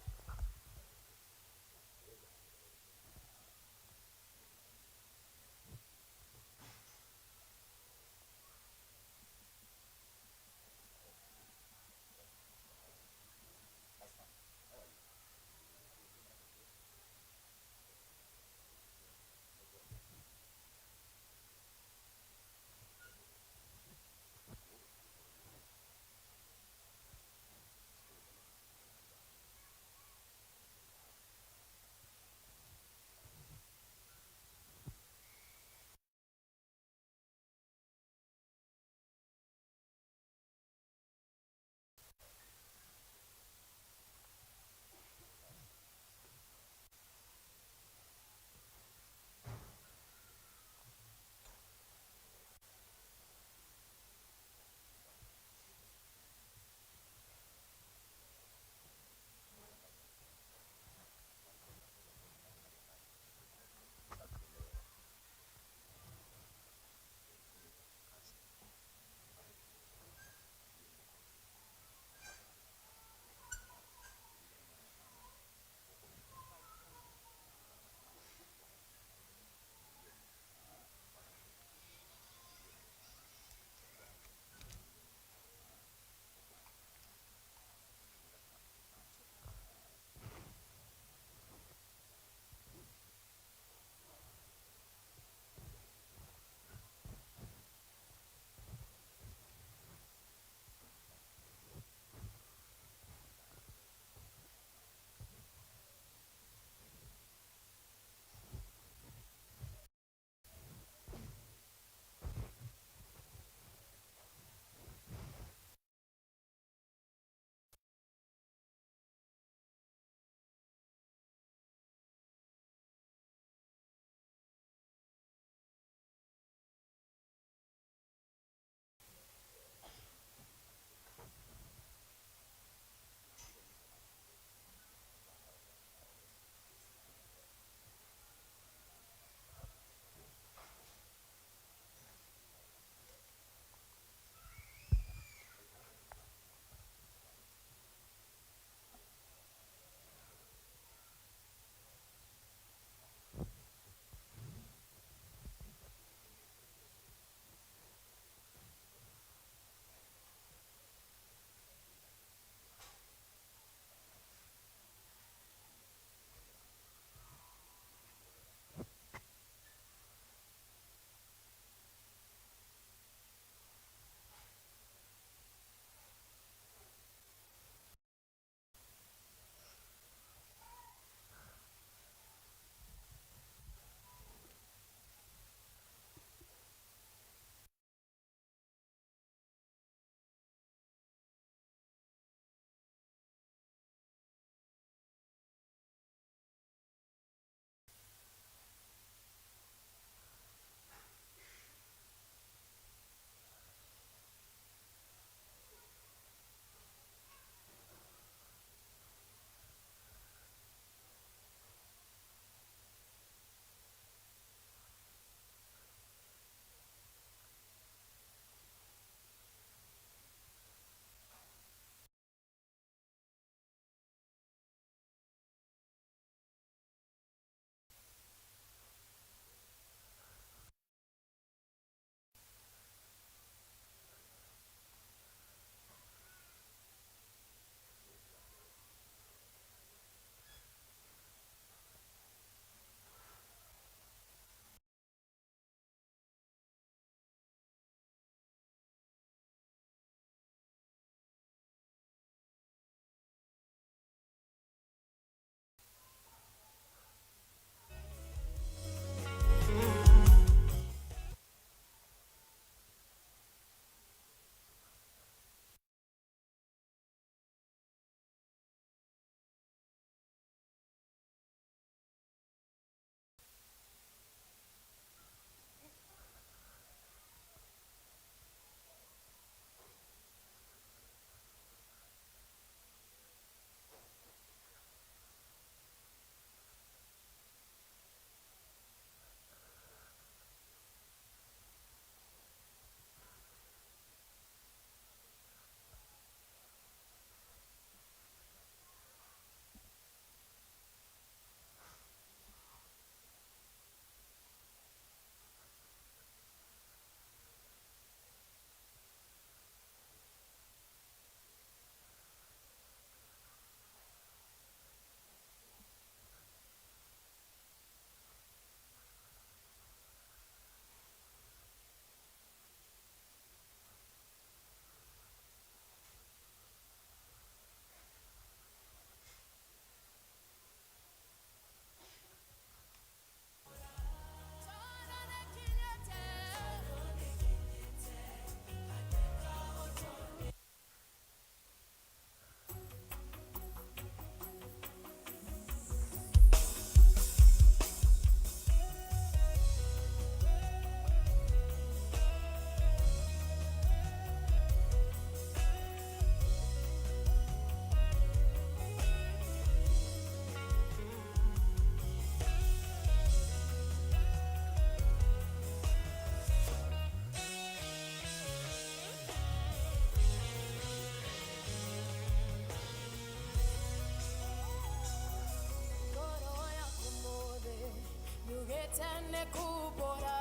Nĩkumbũra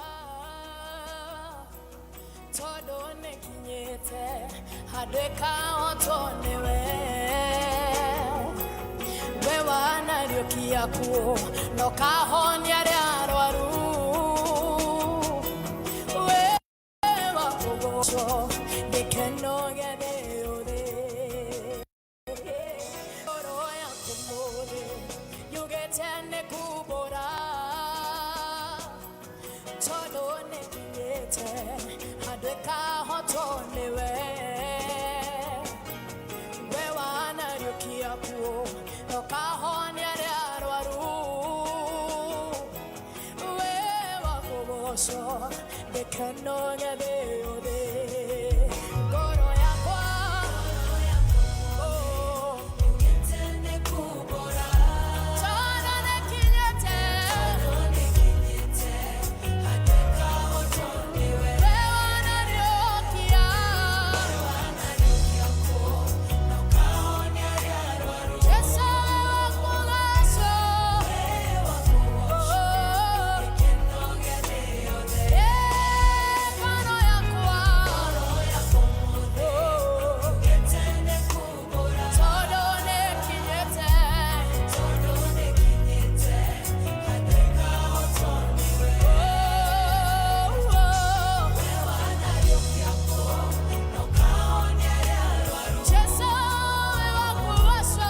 tondũ nĩkinyĩte handũ ĩkahotwo nĩwe we wanariũkia kuo na ũkahonia arĩa arwaru we wa kũgocwo gĩkeno gĩa thĩ yothe. Ngoro yaku mũthĩ yugĩte nĩkumbũra tondũ nĩkinyĩte handũ ĩkahotwo nĩwe we wanariũkia kuo na ũkahonia arĩa arwaru we wa kũgocwo gĩkeno gĩa thĩ yothe. Ngoro yakwa oh, tondũ nĩkinyĩte we wanariũkia Jesu we wa kũgocwo oh, ngoro yakwa oh, tondũ nĩkinyĩte oh, oh. Jesu we wa kũgocwo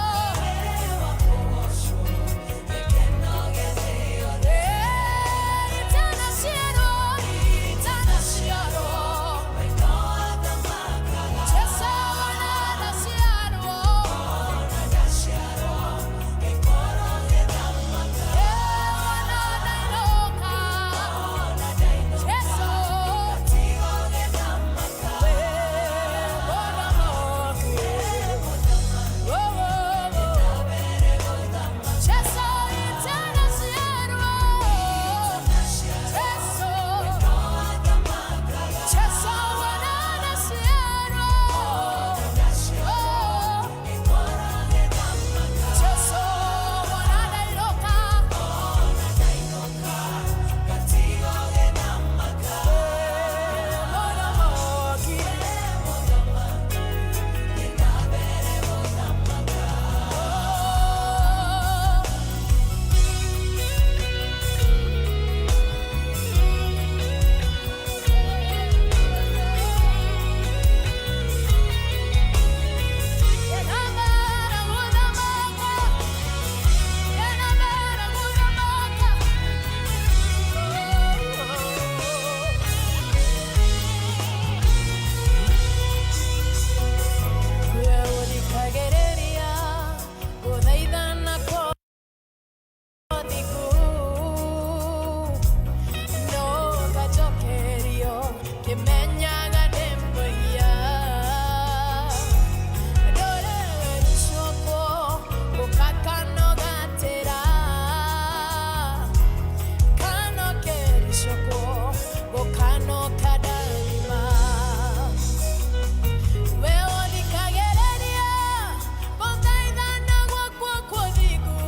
Ũthikagĩrĩria gũthaithana kwa ũthingu no ngacokerio ngĩmenyaga ndĩ mwĩhia ndũrĩ wĩricũkwo gũkakanogatĩra kano kericũkwo gũkanoka ndarima we ũthikagĩrĩria gũthaithana gwakwa kwa ũthingu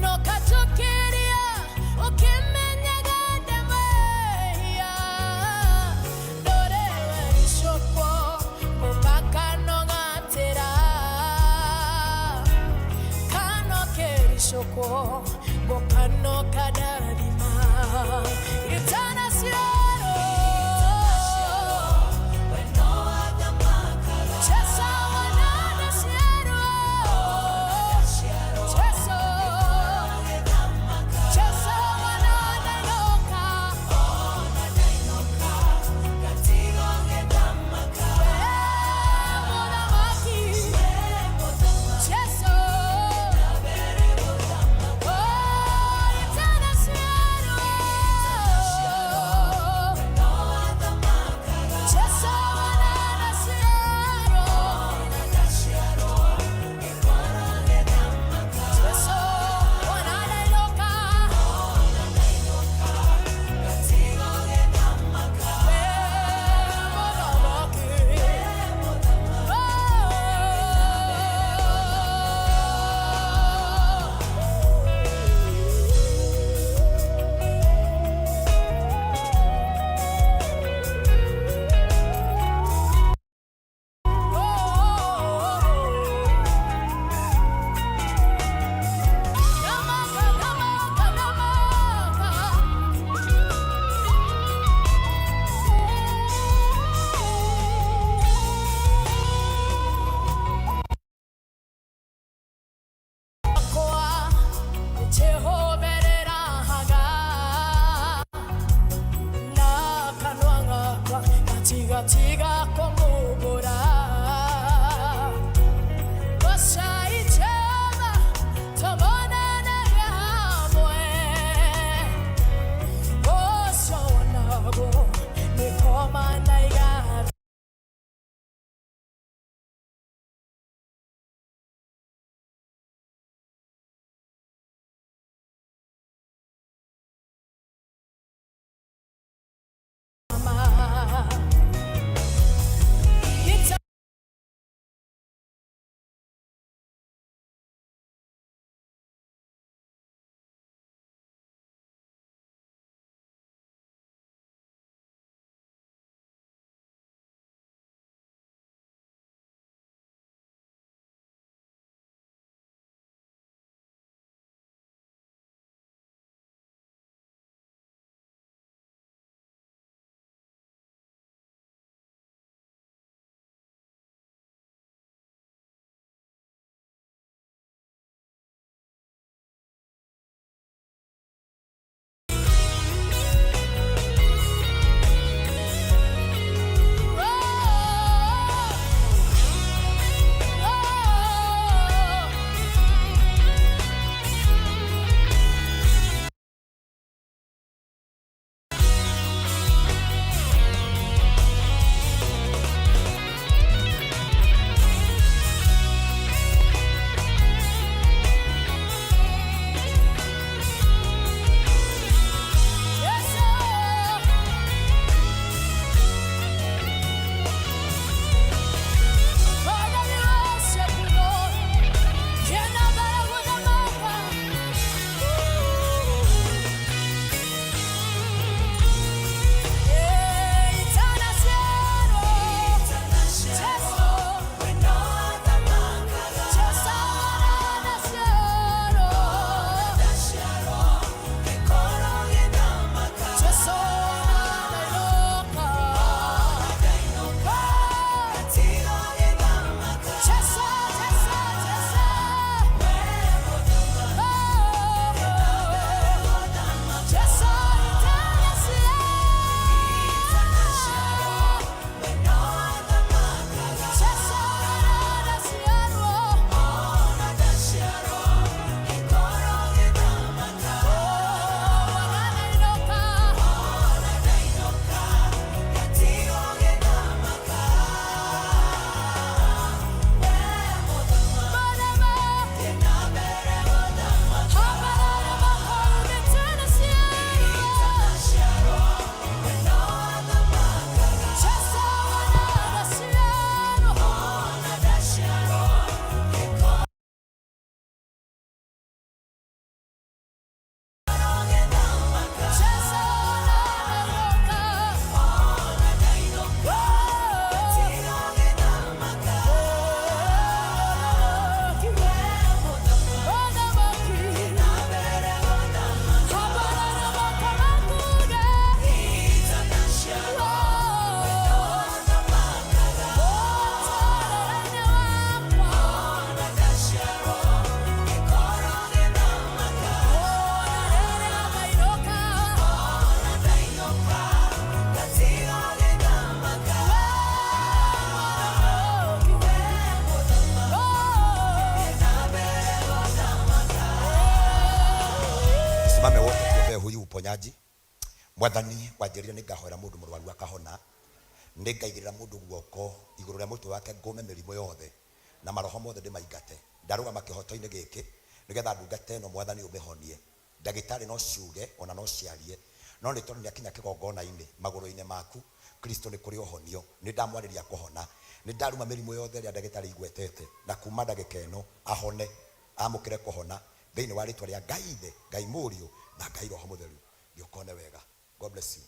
no kacokeria ũkĩmenyaga ndamehia ndũrĩ wericũkwo gũkakanogatĩra kano kericũkwo gũkanoka ndarima itanaciarwo Jesu wanadaciarwo Jesu Jesu wanadainoka we mũthamaki Jesu oh. Tiga kũmumbũra. Gocaai Jehova, tũmonane hamwe. Ũcio wonagwo nĩ koma na igatho. It's Yes, sir. Father, we worship you, Lord. Kena bara gudamaka. Eh, itana siero. Jesu. Jesu wana siero. Jesu wana iloka. Jesu, Jesu, Jesu. Jesu, itana siero. Jesu wana siero. Tusimame wote tuombee huyu uponyaji. Mwathani wanjĩrire nĩngahoera mũndũ mũrwaru akahona, nĩngaigĩrĩra mũndũ guoko igũrũ rĩa mũtwe wake ngũme mĩrimũ yothe na maroho mothe ndĩmaingate. Ndarũgama kĩhoto-inĩ gĩkĩ nĩgetha ndungata ĩno Mwathani ũmĩhonie. Ndagĩtarĩ no ciuge ona no ciarie, no nĩ tondũ nĩakinya kĩgongona-inĩ magũrũ-inĩ maku Kristo nĩ kũrĩ ũhonio. Nĩ ndamwarĩria kũhona, nĩ ndaruma mĩrimũ yothe ĩrĩa ndagĩtarĩ igwetete, na kuma ndagĩka ĩno ahone, amũkĩre kũhona thĩinĩ wa rĩtwa rĩa Ngai Ithe, Ngai Mũriũ na Ngai Roho Mũtheru. Nĩũkone wega. God bless you.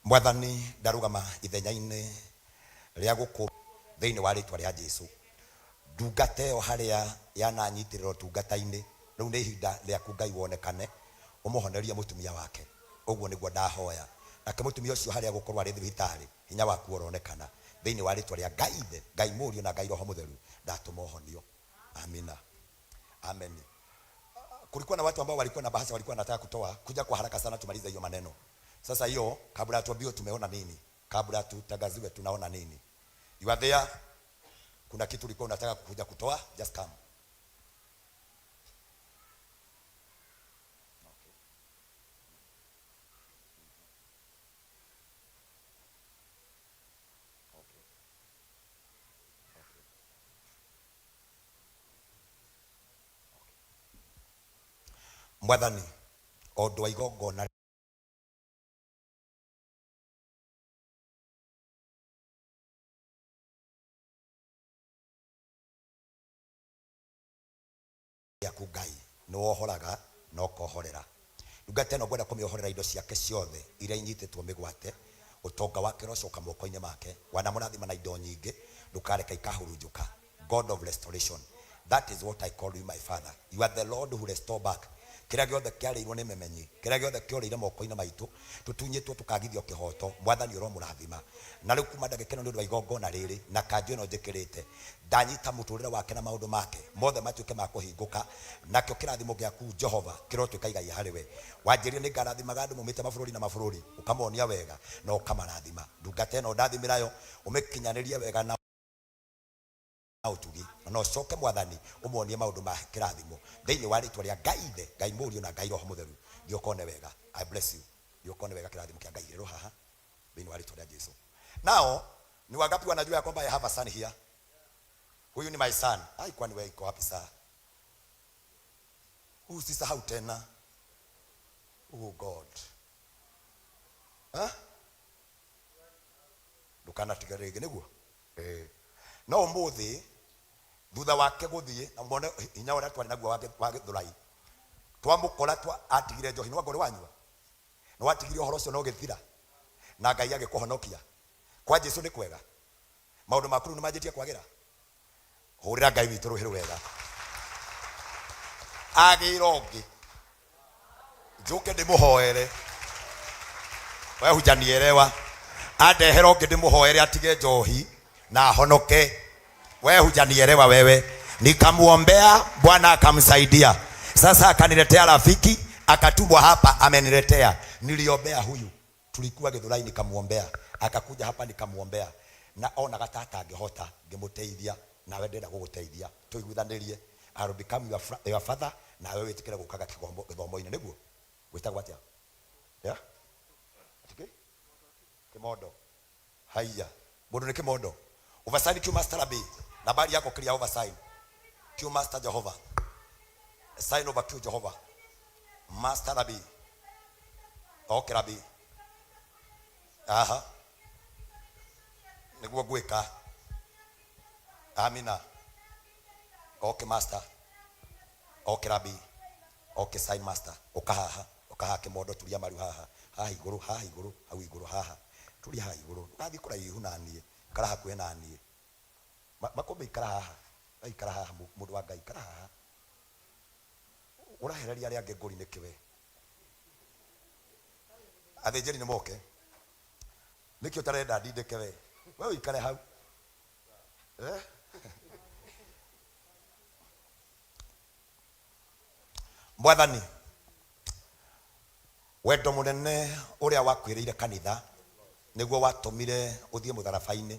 Mwathani ndarũgama ithenya-inĩ rĩa gũkũ thĩinĩ wa rĩtwa rĩa Jesu. Ndungata ĩyo harĩa yananyitĩrĩra ũtungata-inĩ, rĩu nĩ ihinda rĩaku Ngai wonekane, Ũmũhonerie mũtumia wake. Ũguo nĩguo ndahoya. Nake mũtumia ũcio harĩa egũkorwo arĩ thibitarĩ, hinya waku ũronekana. Thĩinĩ wa rĩtwa rĩa Ngai Ithe, Ngai Mũriũ na Ngai Roho Mũtheru, ndatũma ũhonio. Amina. Amen. Kulikuwa na watu ambao walikuwa na bahasha, walikuwa wanataka kutoa, kuja kwa haraka sana tumalize hiyo maneno. Sasa hiyo kabla tuambiwe tumeona nini, kabla tutangaziwe tunaona nini. You are there, kuna kitu ulikuwa unataka kuja kutoa, just come. Mwathani, o ũndũ wa igongona rĩaku Ngai, nĩ wohoraga na ũkohorera. Ndungata ĩno ngwenda kũmĩohorera indo ciake ciothe iria inyitĩtwo mĩgwate, ũtonga wake ũrocoka moko-inĩ make. Wanamũrathima na indo nyingĩ, ndũkareke ikahurunjũka. God of restoration. That is what I call you my father. You are the Lord who restore back. Kĩrĩa gĩothe kĩarĩirwo nĩ memenyi, kĩrĩa gĩothe kĩorĩire moko-inĩ maitũ, tũtunyĩtwo tũkagithio kĩhoto, Mwathani ũromũrathima. Na rĩu kuma ndagĩka ĩno nĩ ũndũ wa igongona rĩrĩ na kanjũ ĩno njĩkĩrĩte, ndanyita mũtũrĩre wake na maũndũ make mothe matuĩke ma kũhingũka, nakĩo kĩrathimo gĩaku Jehova kĩrotuĩka igai harĩ we. Wanjĩrire nĩngarathimaga andũ maumĩte mabũrũri na mabũrũri, ũkamonia wega na ũkamarathima. Ndungata ĩno ndathimĩra yo, ũmĩkinyanĩrie wega na ũtugi, na ũcoke Mwathani ũmonie maũndũ ma kĩrathimo thĩinĩ wa rĩtwa rĩa Ngai Ithe, Ngai Mũriũ na Ngai Roho Mũtheru. Thiĩ ũkone wega. I bless you. Thiĩ ũkone wega kĩrathimo kĩa Ngai igĩrĩrwo haha thĩinĩ wa rĩtwa rĩa Jesu. Now, ni wangapi wanajua ya kwamba I have a son here? Huyu ni my son. Ai, kwani wewe iko wapi saa? Usisahau tena. Oh God. Huh? Ndũkanatige rĩngĩ nĩguo? Eh. No ũmũthĩ thutha wake gũthiĩ na muone hinya ũrĩa twarĩ naguo wa Gĩthũrai, twamũkora twa atigire njohi, nĩwanga ũrĩ wanyua? Nĩwatigire ũhoro ũcio na ũgĩthira na Ngai agĩkũhonokia. Kwa Jesu nĩ kwega? Maũndũ maku rĩu nĩmanjĩtie kwagĩra? Hũrĩra Ngai witũ rũhĩ rwega. Agĩra ũngĩ njũke ndĩmũhoere. We hujanielewa. Andehera ũngĩ ndĩmũhoere atige njohi na ahonoke. We hujanielewa wewe. Nikamuombea Bwana akamsaidia. Sasa akaniletea rafiki akatumwa hapa ameniletea. Niliombea huyu. Tulikuwa Githurai nikamuombea. Akakuja hapa nikamuombea. Na onaga ta atangĩhota ngĩmũteithia nawe ndĩrenda gũgũteithia tũiguithanĩrie. I'll become your father nawe wĩtĩkĩre gũkaga gĩthomo-inĩ nĩguo gwĩtagwo atĩa? Yeah? Atĩ kĩmondo. Haiya, mũndũ nĩ kĩmondo. Oversign Q Master Rabbi. Nambari yako clear oversign. Q Master Jehovah. Sign over Q Jehovah. Master Rabbi. Okay Rabbi. Aha. Nĩguo ngwĩka. Amina. Okay Master. Okay Rabbi. Okay sign master. Ũka haha. Ũka haha kĩmondo turia maru haha. Haha igũrũ, haha igũrũ, hau igũrũ haha. Turia haha igũrũ. Ndũgathiĩ kũraihu na niĩ. Ikara hakuhĩ na niĩ. Makũmbĩ ikara haha. We ikara haha mũndũ wa Ngai ikara haha. Ũrahereria arĩa angĩ ngũri nĩkĩ we? Athĩnjĩri nĩ moke. Nĩkĩ ũtarenda ndindĩke we? We ũikare hau. Eh? Mwathani, wendo mũnene ũrĩa wakwĩrĩire kanitha nĩguo watũmire ũthiĩ mũtharaba-inĩ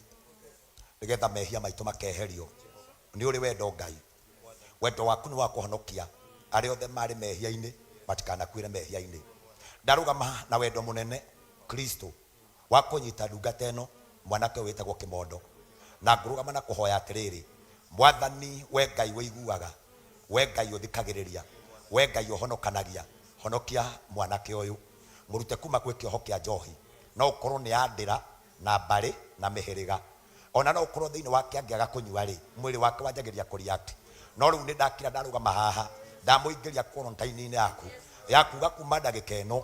nĩgetha mehia maitũ makeherio. Nĩ ũrĩ wendo Ngai. Wendo waku nĩ wa kũhonokia arĩa othe marĩ mehia-inĩ matikanakuĩre mehia-inĩ. Ndarũgama na wendo mũnene Kristo wa kũnyita ndungata ĩno mwanake ũyũ wĩtagwo Kĩmondo na ngũrũgama na kũhoya atĩrĩrĩ, Mwathani we Ngai ũiguaga, we Ngai ũthikagĩrĩria, we Ngai ũhonokanagia, honokia mwanake ũyũ, mũrute kuma gwĩ kĩoho kĩa njohi. No ũkorwo nĩ ya ndĩra na mbarĩ na mĩhĩrĩga. Ona no ũkorwo thĩinĩ wake angĩaga kũnyua-rĩ, mwĩrĩ wake wanjagĩrĩria kũ react. No rĩu nĩ ndakira ndarũgama haha, ndamũingĩria quarantine-inĩ yaku, ya kuga kuma ndagĩka ĩno,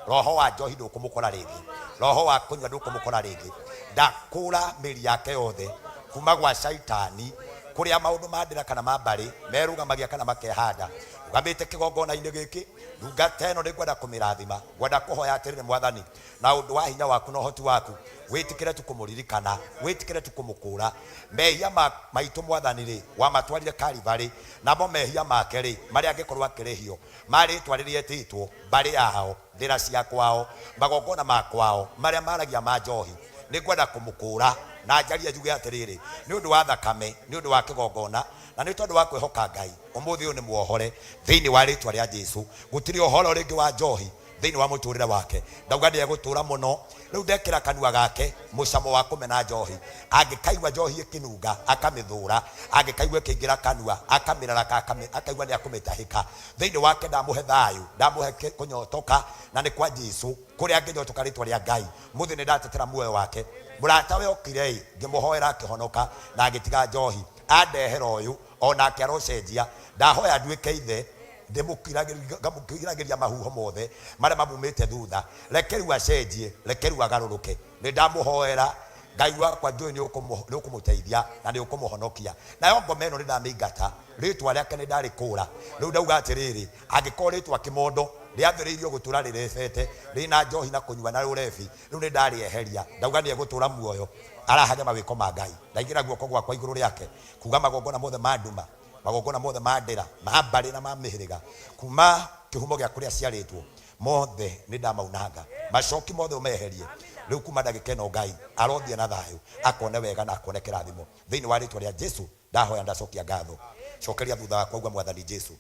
roho wa njohi ndũkũmũkora rĩngĩ, roho wa kũnyua ndũkũmũkora rĩngĩ. Ndakũra mĩri yake yothe kuma gwa shaitani Kũrĩa maũndũ ma ndĩra kana ma mbarĩ merũgamagia kana makehanda. Rũgamĩte kĩgongona-inĩ gĩkĩ, ndungata ĩno nĩngwenda kũmĩrathima. Ngwenda kũhoya atĩrĩrĩ Mwathani, na ũndũ wa hinya waku na ũhoti waku, wĩtĩkĩre tu kũmũririkana, wĩtĩkĩre tu kũmũkũũra. Mehia ma maitũ Mwathani-rĩ, wamatwarire Kalivarĩ, namo mehia make-rĩ, marĩa angĩkorwo akĩrĩhio, ma rĩtwa rĩrĩa etĩtwo, mbarĩ yao, ndĩra cia kwao, magongona ma kwao, marĩa maragia ma njohi. Nĩngwenda kũmũkũũra, na njarie njuge atĩrĩrĩ, nĩ ũndũ wa thakame, nĩ ũndũ wa kĩgongona, na nĩ tondũ wa kwĩhoka Ngai, ũmũthĩ ũyũ nĩ muohore, thĩinĩ wa rĩtwa rĩa Jesu. Gũtirĩ ũhoro rĩngĩ wa njohi thĩinĩ wa mũtũrĩre wake. Ndauga nĩegũtũra mũno. Rĩu ndekĩra kanua gake mũcamo wa kũmena njohi. Angĩkaigua njohi ĩkĩnunga, akamĩthũra. Angĩkaigua ĩkĩingĩra kanua, akamĩraraka, akaigua nĩakũmĩtahĩka. Thĩinĩ wake ndamũhe thayũ, ndamũhe kũnyotoka, na nĩ kwa Jesu. Kũrĩa angĩnyotoka rĩtwa rĩa Ngai, mũthĩ nĩndatetera muoyo wake. Mũratawe okire-ĩ, ngĩmũhoera akĩhonoka, na agĩtiga njohi. Andehera ũyũ, o nake arocenjia. Ndahoya nduĩke ithe, ngamũkiragĩria mahuho mothe marĩa mamumĩte thutha. Reke rĩu acenjie, reke rĩu agarũrũke. Nĩndamũhoera, Ngai wakwa njũĩ nĩũkũmũteithia na nĩũkũmũhonokia. Nayo ngoma ĩno nĩndamĩingata, rĩtwa rĩake nĩndarĩkũũra. Rĩu ndauga atĩrĩrĩ, angĩkorwo rĩtwa Kĩmondo rĩambĩrĩirio gũtũra rĩrebete, rĩna njohi na kũnyua na ũrebi, rĩu nĩndarĩeheria. Ndauga nĩegũtũra muoyo arahage mawĩko ma Ngai. Ndaigĩrĩra guoko gwakwa igũrũ rĩake, kuga magongona mothe ma nduma, magongona mothe ma ndĩra, ma mbarĩ na ma mĩhĩrĩga, kuma kĩhumo gĩa kũrĩa aciarĩtwo, mothe nĩndamaunanga. Macoki mothe ũmeherie. Rĩu kuma ndagĩka ĩno Ngai arothiĩ na thayũ, akone wega na akone kĩrathimo. Thĩinĩ wa rĩtwa rĩa Jesu ndahoya ndacokia ngatho. Cokeria thutha wakwa uga Mwathani Jesu,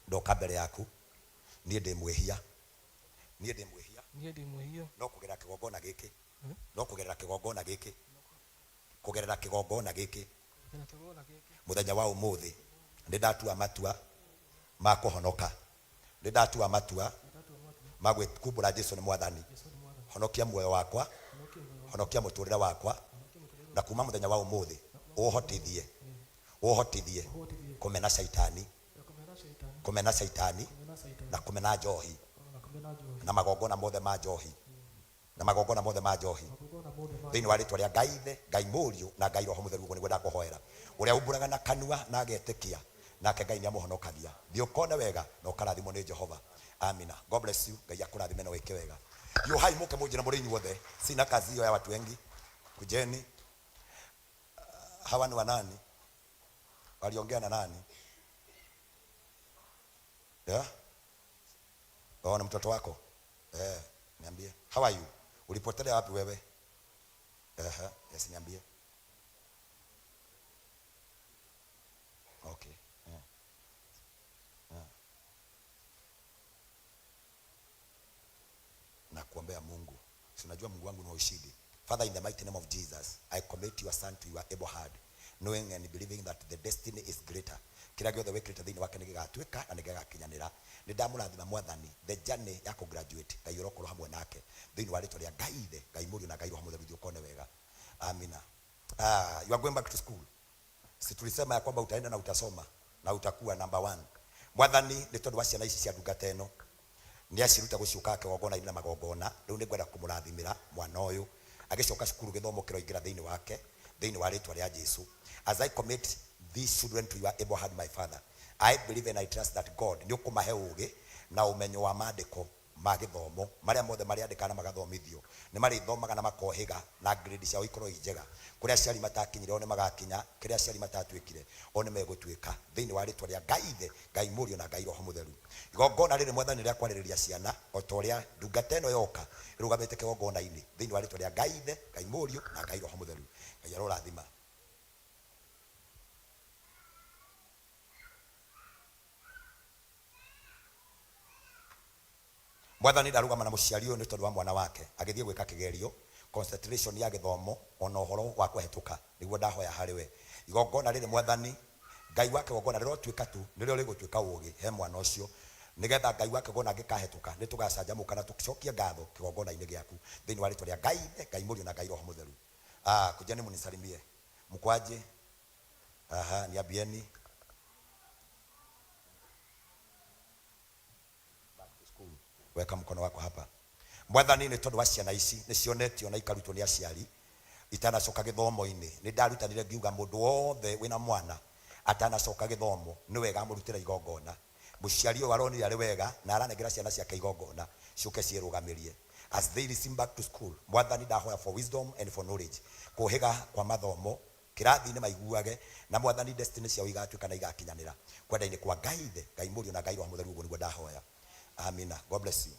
ndoka mbere yaku, niĩ ndĩ mwĩhia. Niĩ ndĩ mwĩhia. Niĩ ndĩ mwĩhia. No kũgerera kĩgongona gĩkĩ, no kũgerera kĩgongona gĩkĩ, kũgerera kĩgongona gĩkĩ, mũthenya wa ũmũthĩ nĩ ndatua matua ma kũhonoka. Nĩ ndatua matua ma kumbũra Jesu nĩ Mwathani. Honokia muoyo wakwa, honokia mũtũrĩre wakwa, na kuma mũthenya wa ũmũthĩ ũhotithie, ũhotithie kũmena caitani, kũmena caitani na kũmena njohi na magongona mothe ma njohi na magongona mothe ma njohi thĩinĩ wa rĩtwa rĩa Ngai Ithe, Ngai Mũriũ na Ngai Roho Mũtheru. Ũguo nĩguo ndakũhoera. Ũrĩa umbũraga na kanua na agetĩkia, nake Ngai nĩamũhonokagia. Thiĩ ũkone wega na ũkarathimwo nĩ Jehova. Amina. God bless you. Ngai akũrathime na wĩke wega. Hiũhai mũke mũnjĩre mũrĩ inyuothe. Sina kazi hiyo ya watu wengi. Kujeni. Hawa ni wanani? Waliongea na nani? Yeah? Oh, ni mtoto wako? Eh, niambie. How are you? Ulipotelea wapi wewe? Ehe, yes, niambie. Okay. Yeah. Yeah. Na kuombea Mungu. Si unajua Mungu wangu ni wa ushindi. Father, in the mighty name of Jesus, I commit your son to your able hand, knowing and believing that the destiny is greater. Kĩrĩa gĩothe wĩkĩrĩte thĩinĩ wake nĩ gĩgatuĩka na nĩ gĩgakinyanĩra. Nĩ ndamũrathima Mwathani, the journey ya kũ graduate, Ngai ũrokorwo hamwe nake. Thĩinĩ wa rĩtwa rĩa Ngai Ithe, Ngai Mũriũ na Ngai Roho Mũtheru, thiĩ ũkone wega. Amina. Ah, you are going back to school. Si tulisema ya kwamba utaenda na utasoma na utakuwa number one. Mwathani, nĩ tondũ wa ciana ici cia ndungata ĩno, nĩ aciruta gũciũkaga kĩgongona-inĩ na magongona. Rĩu nĩ ngwenda kũmũrathimĩra mwana ũyũ agĩcoka cukuru, gĩthomo kĩroingĩra thĩinĩ wake, thĩinĩ wa rĩtwa rĩa Jesu. As I commit these children to your able hand, my Father, I believe and I trust that God nĩ ũkũmahe ũgĩ na ũmenyo wa maandĩko ma gĩthomo marĩa mothe marĩandĩkaga na magathomithio. Nĩ marĩthomaga na makohĩga na grade ciao ikorwo i njega. Kũrĩa aciari matakinyire o nĩ magakinya, kĩrĩa aciari matatuĩkire o nĩ megũtuĩka, thĩinĩ wa rĩtwa rĩa Ngai Ithe, Ngai Mũriũ na Ngai Roho Mũtheru. Igongona rĩrĩ Mwathani rĩa kwarĩrĩria ciana o ta ũrĩa ndungata ĩno yoka ĩrũgamĩte kĩgongona-inĩ, thĩinĩ wa rĩtwa rĩa Ngai Ithe, Ngai Mũriũ na Ngai Roho Mũtheru. Ngai arorathima. Mwathani ndarũgama na mũciari ũyũ nĩ tondũ wa mwana wake agĩthiĩ gwĩka kĩgerio, concentration ya gĩthomo ona ũhoro wa kũhetũka nĩguo ndahoya harĩ we. Igongona rĩrĩ Mwathani Ngai wa kĩgongona rĩrotuĩka tu nĩrĩo rĩgũtuĩka ũgĩ he mwana ũcio nĩgetha Ngai wa kĩgongona angĩkahetũka nĩtũgacanjamũka na tũcokie ngatho kĩgongona-inĩ gĩaku thĩinĩ wa rĩtwa rĩa Ngai Ithe, Ngai Mũriũ na Ngai Roho Mũtheru. Ah, kujeni munisalimie. Mkwaje? Aha, niambieni. Back to school. Weka mkono wako hapa. Mwathani nĩ tondũ wa ciana ici nĩ cionetio na ikarutwo nĩ aciari. Itanacoka gĩthomo-inĩ nĩ ndarutanire ngiuga mũndũ wothe wĩna mwana atanacoka gĩthomo nĩ wega amũrutĩra igongona. Mũciari ũyũ aronire arĩ wega na aranengera ciana ciake igongona ciũke ciĩrũgamĩrie as they resume back to school. Mwathani, ndahoya for wisdom and for knowledge, kũhĩga kwa mathomo kĩrathi-inĩ maiguage, na Mwathani, destiny ciao igatuĩka na igakinyanĩra kwenda-inĩ kwa Ngai Ithe, Ngai Mũriũ na Ngai Roho Mũtheru. Ũguo nĩguo ndahoya, amina. God bless you.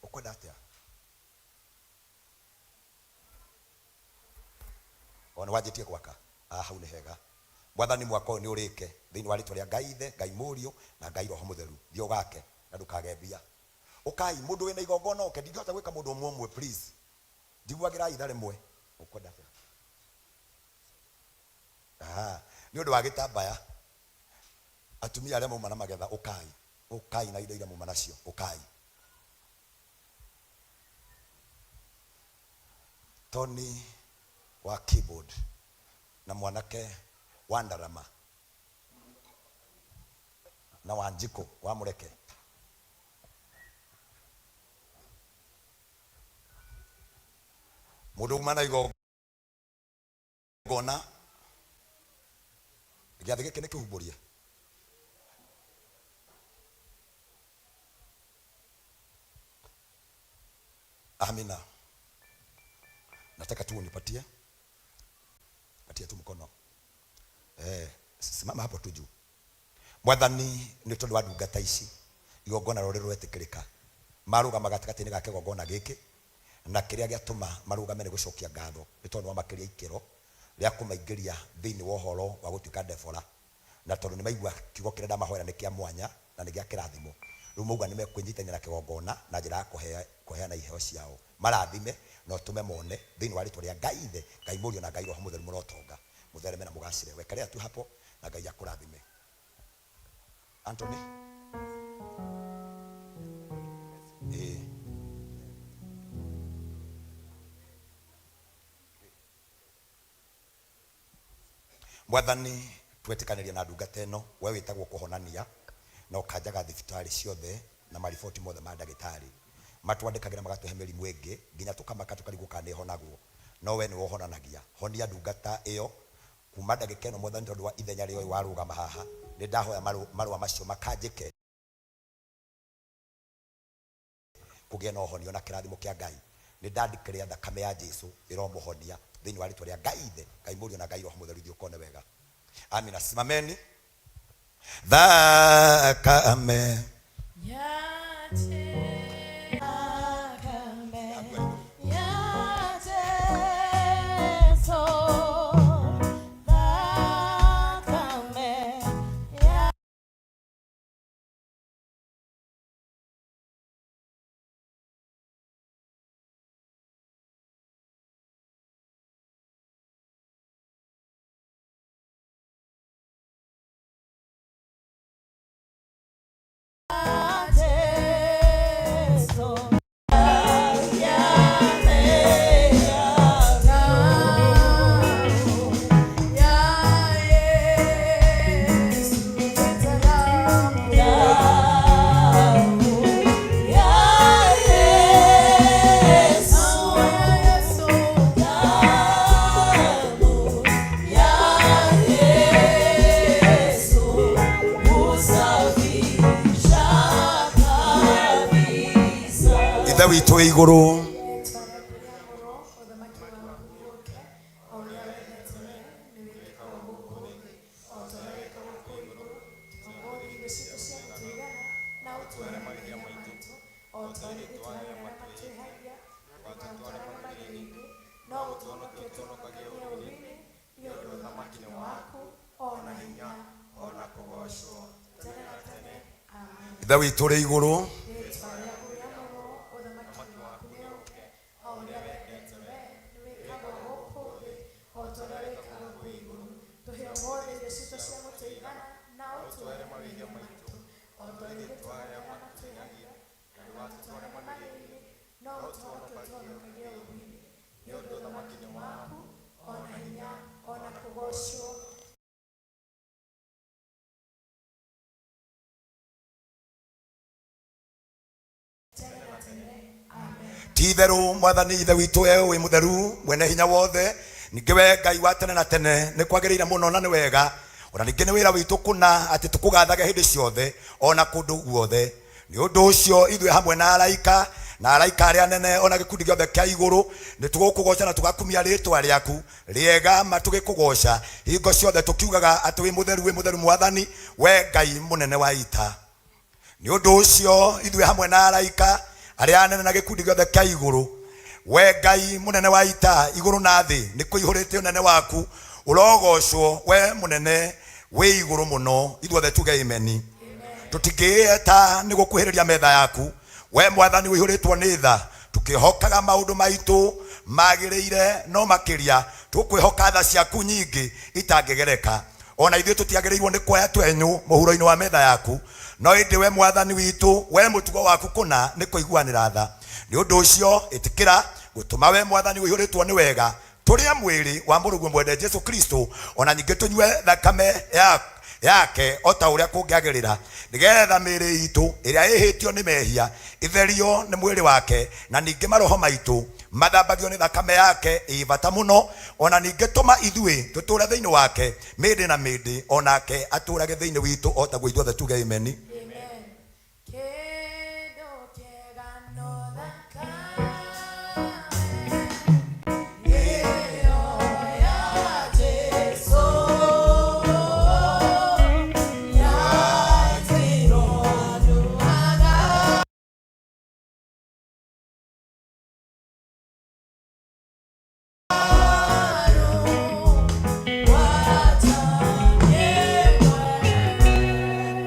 Ũkwenda atĩa? O nĩ wanjĩtie gwaka. Ah, hau nĩ hega. Mwathani, mwaka ũyũ nĩ ũrĩke thĩinĩ wa rĩtwa rĩa Ngai Ithe, Ngai Mũriũ na Ngai Roho Mũtheru. Thiĩ ũgake na ndũkage mbia. Ũkai, mũndũ wĩna igongona oke. Ndingĩhota gwĩka mũndũ ũmwe ũmwe, please. Njiguagĩrai itha rĩmwe. Ũkwenda atĩa? Ah, nĩ ũndũ wa gĩtambaya, atumia arĩa mauma na magetha, ũkai, ũkai na indo iria muma nacio, ũkai. Tony wa keyboard na mwanake wa ndarama na Wanjikũ wa Mũreke. Mũndũ uma na igongona, gĩathĩ gĩkĩ nĩ kĩhumbũrie. Amina. Nataka tu unipatie, patia tu mkono. Simama hapo tu juu. Mwathani, nĩ tondũ wa ndungata ici, igongona rĩo rĩroetĩkĩrĩka. Marũgama gatagatĩ-inĩ ga kĩgongona gĩkĩ, na kĩrĩa gĩatũma marũgame nĩ gũcokia ngatho nĩ tondũ nĩwamakĩria ikĩro rĩa kũmaingĩria thĩinĩ wa ũhoro wa gũtuĩka Debora, na tondũ nĩmaigua kiugo kĩrĩa ndamahoera nĩ kĩa mwanya na nĩ gĩa kĩrathimo, rĩu mauga nĩmekwĩnyitania na kĩgongona na njĩra ya kũheana iheo ciao. Marathime na ũtũme mone thĩinĩ wa rĩtwa rĩa Ngai Ithe, Ngai Mũriũ na Ngai Roho Mũtheru. Mũrotonga, mũthereme na mũgacĩre. Wekelea tu hapo na Ngai akũrathime. Anthony. Ĩĩ. Mwathani, twetĩkanĩria na ndungata ĩno, we wĩtagwo kũhonania na ũkanjaga thibitarĩ ciothe na mariboti mothe ma ndagĩtarĩ. Matwandĩkagĩra magatũhe mĩrimũ ĩngĩ nginya tũkamaka tũkarigwo kana nĩ ĩhonagwo, no we nĩwe ũhonanagia. Honia ndungata ĩyo kuma ndagĩka ĩno, Mwathani, tondũ wa ithenya rĩa ũyũ warũgama haha. Nĩ ndahoya marũa macio makanjĩke, kũgĩe na ũhonio na kĩrathimo kĩa Ngai. Nĩ ndandĩkĩrĩa thakame ya Jesu ĩromũhonia thĩinĩ wa rĩtwa rĩa Ngai Ithe, Ngai Mũriũ na Ngai Roho Mũtheru. Thiĩ ũkone wega. Amina. Simameni. Thakame Ithe witũ wĩ igũrũ. Rĩĩtwa rĩaku rĩamũrwo, ũthamaki waku ũũke, o ũrĩa wendete we nĩ wĩkagwo gũkũ thĩ o ta ũrĩa wĩkagwo kũu igũrũ. Ũmũthĩ irio citũ cia gũtũigana, na ũtuohere mahĩtia maitũ o ta ũrĩa ithuĩ tuohagĩra arĩa matwĩhagia, ndũgatũtware magerio-inĩ, no ũtũhonokie ũtũhonokagie ũũru-inĩ, nĩ ũndũ ũthamaki nĩ waku, o na hinya, o na kũgoocwo tene na tene. Amen. Ithe witũ ũrĩ igũrũ. Rĩĩtwa rĩaku rĩamũrwo, ũthamaki waku nĩ ũũke, o ũrĩa wendete we nĩ wĩkagwo gũkũ thĩ o ta ũrĩa wĩkagwo kũu igũrũ. Tũhe ũmũthĩ irio citũ cia gũtũigana, na ũtuohere mahĩtia maitũ o ta ũrĩa ithuĩ tuohagĩra arĩa matwĩhagia, na ndũgatũtware magerio-inĩ, no ũtũhonokie ũtũhonokagie ũũru-inĩ, nĩ ũndũ ũthamaki nĩ waku, o na hinya, o na kũgoocwo tene na tene. Ti itherũ Mwathani Ithe witũ, we wĩ mũtheru, mwene hinya wothe, ningĩ we Ngai wa tene na tene, nĩ kwagĩrĩire mũno na nĩ wega, ona ningĩ nĩ wĩra witũ kũna atĩ tũkũgathage hĩndĩ ciothe ona kũndũ guothe. Nĩ ũndũ ũcio ithuĩ hamwe na araika na araika arĩa anene ona gĩkundi gĩothe kĩa igũrũ nĩ tũgũkũgoca na tũgakumia rĩtwa rĩaku rĩega ma, tũgĩkũgoca hingo ciothe tũkiugaga atĩ wĩ mũtheru, wĩ mũtheru Mwathani, we Ngai mũnene wa ita. Nĩ ũndũ ũcio ithuĩ hamwe na araika arĩa anene na gĩkundi gĩothe kĩa igũrũ, we Ngai mũnene wa ita, igũrũ na thĩ nĩ kũihũrĩte ũnene waku, ũrogocwo we mũnene wĩ igũrũ mũno. Ithuothe tuge imeni. Tũtingĩĩta nĩ gũkuhĩrĩria metha yaku, we Mwathani ũihũrĩtwo nĩ tha, tũkĩhokaga maũndũ maitũ magĩrĩire, no makĩria tũkwĩhoka tha ciaku nyingĩ itangĩgereka. Ona ithuĩ tũtiagĩrĩirwo nĩ kuoya twenyũ mũhuro-inĩ wa metha yaku, no ĩndĩ we Mwathani witũ, we mũtugo waku kũna nĩ kũiguanĩra tha. Nĩ ũndũ ũcio ĩtĩkĩra gũtũma we Mwathani ũihũrĩtwo nĩ wega tũrĩe mwĩrĩ wa mũrũguo mwende Jesu Kristo, ona ningĩ tũnyue thakame yake o ta ũrĩa kũngĩagĩrĩra, nĩgetha mĩĩrĩ itũ ĩrĩa ĩhĩtio nĩ mehia ĩtherio nĩ mwĩrĩ wake, na ningĩ maroho maitũ mathambagio nĩ thakame yake ĩ bata mũno. Ona ningĩ tũma ithuĩ tũtũũre thĩinĩ wake mĩndĩ na mĩndĩ, onake atũũrage thĩinĩ witũ o taguo. Ithuothe tuge imeni. Kĩndũ kĩega no thakame ĩyo ya Jesũ yaitirwo nduaga.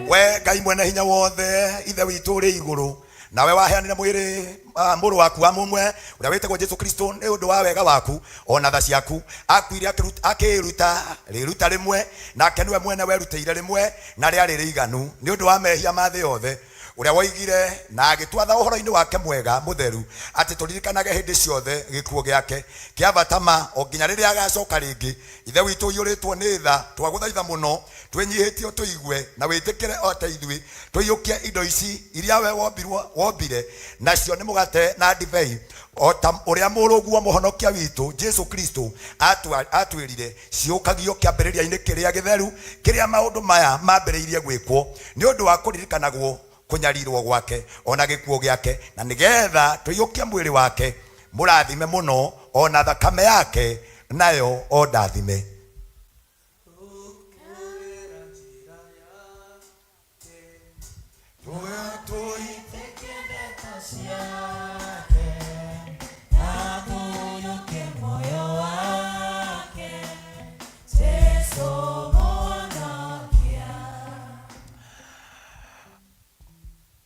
We Ngai mwene hinya wothe, Ithe witũ ũrĩ igũrũ, nawe waheanire mwĩrĩ mũrũ waku wa mũmwe ũrĩa wĩtagwo Jesu Kristo nĩ ũndũ wa wega waku ona tha ciaku. Akuire akĩĩruta rĩruta rĩmwe, nake nĩwe mwene werutĩire rĩmwe na rĩarĩ rĩiganu nĩ ũndũ wa mehia ma thĩ yothe, ũrĩa woigire na agĩtwatha ũhoro-inĩ wake mwega mũtheru atĩ tũririkanage hĩndĩ ciothe gĩkuũ gĩake kĩa bata ma, o nginya rĩrĩa agacoka rĩngĩ. Ithe witũ ũiyũrĩtwo nĩ tha, twagũthaitha mũno twĩnyihĩtie ũtũigue na wĩtĩkĩre o ta ithuĩ tũiyũkie indo ici iria we wombire, nacio nĩ mũgate na ndibei, o ta ũrĩa mũrũguo mũhonokia witũ Jesu Kristo atwĩrire ciũkagio kĩambĩrĩria-inĩ kĩrĩa gĩtheru kĩrĩa maũndũ maya mambĩrĩirie gwĩkwo, nĩ ũndũ wa kũririkanagwo kũnyarirwo gwake ona gĩkuũ gĩake, na nĩgetha tũiyũkie mwĩrĩ wake mũrathime mũno ona thakame yake nayo o ndathime.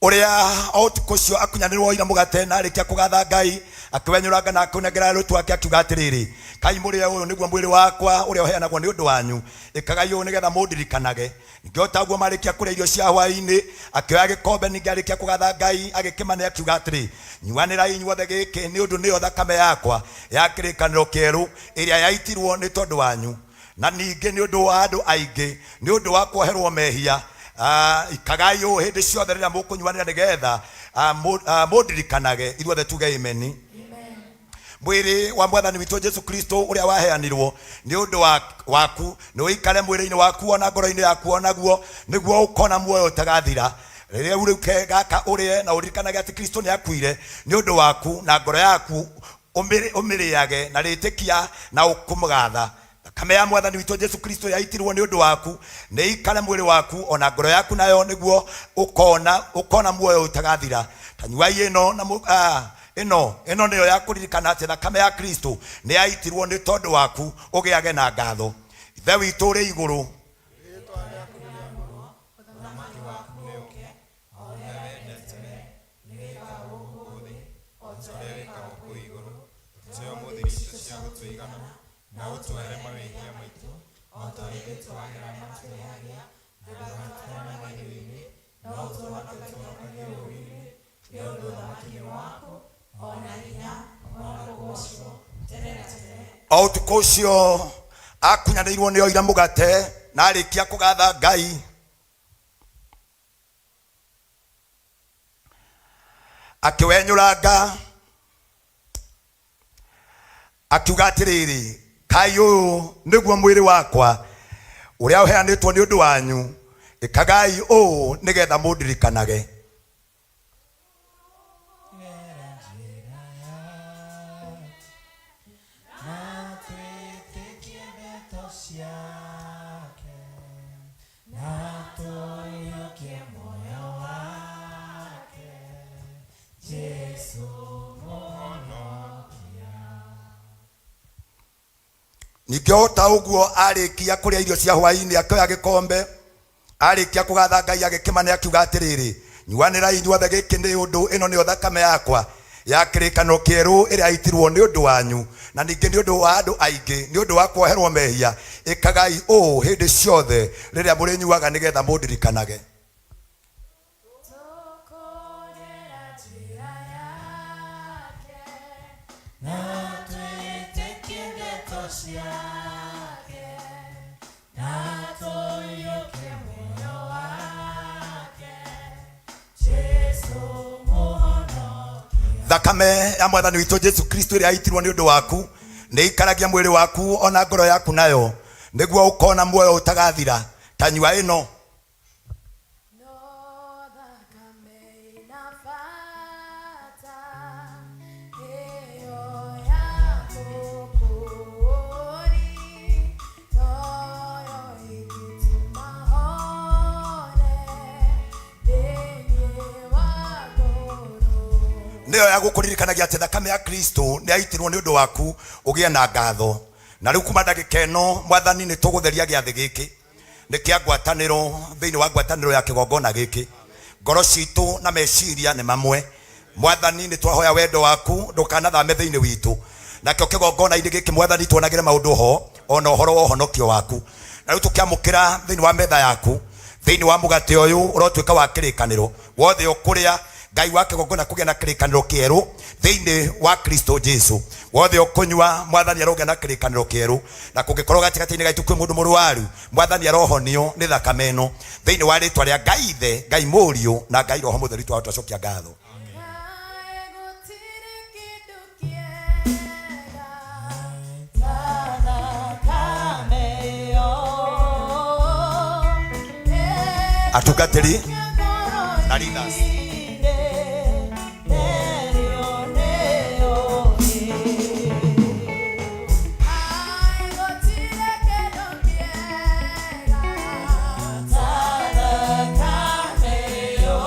Ũrĩa o ũtukũ ũcio akunyanĩrwo oire mũgate, na arĩkia kũgatha Ngai akĩwenyũranga na akĩũnengera arutwo ake, akiuga atĩrĩrĩ, "Kai mũrĩe, ũyũ nĩguo mwĩrĩ wakwa ũrĩa ũheanagwo nĩ ũndũ wanyu. Ĩkagai ũũ nĩgetha mũndirikanage." Ningĩ o taguo, marĩkia kũrĩa irio cia hwaĩ-inĩ, akĩoya gĩkombe, ningĩ arĩkia kũgatha Ngai agĩkĩmane, akiuga atĩrĩ, "Nyuanĩrai inyuothe gĩkĩ, nĩ ũndũ nĩyo thakame yakwa ya kĩrĩkanĩro kĩerũ, ĩrĩa yaitirwo nĩ tondũ wanyu na ningĩ nĩ ũndũ wa andũ aingĩ nĩ ũndũ wa kuoherwo mehia. Ikagai ũũ hĩndĩ ciothe rĩrĩa mũkũnyuanĩra nĩgetha mũndirikanage." Ithuothe tuge imeni. Mwĩrĩ wa Mwathani witũ Jesu Kristo ũrĩa waheanirwo nĩ ũndũ waku nĩ ũikare mwĩrĩ-inĩ waku ona ngoro-inĩ yaku, onaguo nĩguo ũkona muoyo ũtagathira. Rĩrĩa ũrĩuke gaka ũrĩe na ũririkanage atĩ Kristo nĩ akuire nĩ ũndũ waku, na ngoro yaku ũmĩrĩage na rĩtĩkia na ũkũmũgatha. Thakame ya Mwathani witũ Jesu Kristo yaitirwo nĩ ũndũ waku nĩ ikare mwĩrĩ waku ona ngoro yaku nayo, nĩguo ũkona muoyo ũtagathira. Tanyuai ĩno na ĩno nĩyo ya kũririkana atĩ thakame ya Kristo nĩ yaitirwo nĩ tondũ waku, ũgĩage na ngatho. Ithe witũ ũrĩ igũrũ. Rĩĩtwa rĩaku rĩamũrwo, ũthamaki waku nĩũke, o ũrĩa wendete we nĩwĩkaga gũkũ thĩ o ta ũrĩa wĩkaga kũu igũrũ. Tũhe ũmũthĩ irio citũ cia gũtũigana, na ũtũohere mawĩhia maitũ, o ta ũrĩa ithuĩ tũohagĩra arĩa matwĩhagia, na ndũgatũtware magerio-inĩ, no ũtũhonokie tũhonokagie ũũru-inĩ, nĩ ũndũ ũthamaki nĩ waku, o na hinya, o na kũgoocwo, tene na tene. O ũtukũ ũcio akunyanĩirwo nĩ oire mũgate, na arĩkia kũgatha Ngai akĩwenyũranga. Akiuga atĩrĩrĩ, kai ũyũ nĩguo mwĩrĩ wakwa ũrĩa ũheanĩtwo nĩ ũndũ wanyu, ĩkagai ũũ nĩgetha mũndirikanage. Ningĩ o ta ũguo arĩkia kũrĩa irio cia hwaĩ-inĩ, akĩoya gĩkombe, arĩkia kũgatha Ngai agĩkĩmane, akiuga atĩrĩrĩ, nyuanĩrai inyuothe gĩkĩ, nĩ ũndũ ĩno nĩyo thakame yakwa ya kĩrĩkanĩro kĩerũ ĩrĩa yaitirwo nĩ ũndũ wanyu na ningĩ nĩ ũndũ wa andũ aingĩ nĩ ũndũ wa kuoherwo mehia. Ĩkagai ũũ hĩndĩ ciothe rĩrĩa mũrĩnyuaga nĩgetha mũndirikanage. Thakame ya mwathani witũ Jesu Kristo ĩrĩa yaitirwo nĩ ũndũ waku nĩ ikaragia mwĩrĩ waku ona ngoro yaku nayo nĩguo ũkona muoyo ũtagathira. Ta nyua ĩno. No thakame ina bata ĩyo ya mũkũũri, noyo ĩngĩtũma hone thĩinĩ wa ngoro. Nĩyo ya gũkũririkanagia atĩ thakame ya Kristo nĩ yaitirwo nĩ ũndũ waku ũgĩe na ngatho. Na rĩu kuma ndagĩka ĩno, mwathani, nĩ tũgũtheria gĩathĩ gĩkĩ nĩ kĩa ngwatanĩro thĩinĩ wa ngwatanĩro ya kĩgongona gĩkĩ. Ngoro citũ na meciria nĩ mamwe. Mwathani, nĩ twahoya wendo waku ndũkanathame thĩinĩ witũ, nakĩo kĩgongona-inĩ gĩkĩ, mwathani, tuonagĩre maũndũ ho ona ũhoro wa ũhonokio waku. Na rĩu tũkĩamũkĩra thĩinĩ wa metha yaku, thĩinĩ wa mũgate ũyũ ũrotuĩka wa kĩrĩkanĩro wothe ũkũrĩa, Ngai wa kĩgongona kũgĩa na kĩrĩkanĩro kĩerũ thĩinĩ wa Kristo Jesu. Wothe ũkũnyua, mwathani arogĩa na kĩrĩkanĩro kĩerũ. Na kũngĩkorwo gatagatĩ-inĩ gaitũ kwĩ mũndũ mũrwaru, mwathani arohonio nĩ thakame ĩno thĩinĩ wa rĩtwa rĩa Ngai Ithe, Ngai Mũriũ na Ngai Roho Mũtheru. Twacokia ngatho. Kaĩ gũtirĩ kĩndũ kĩega ta thakame ĩyo. Atungatĩri na leaders. Kaĩ gũtirĩ kĩndũ kĩega ta thakame ĩyo.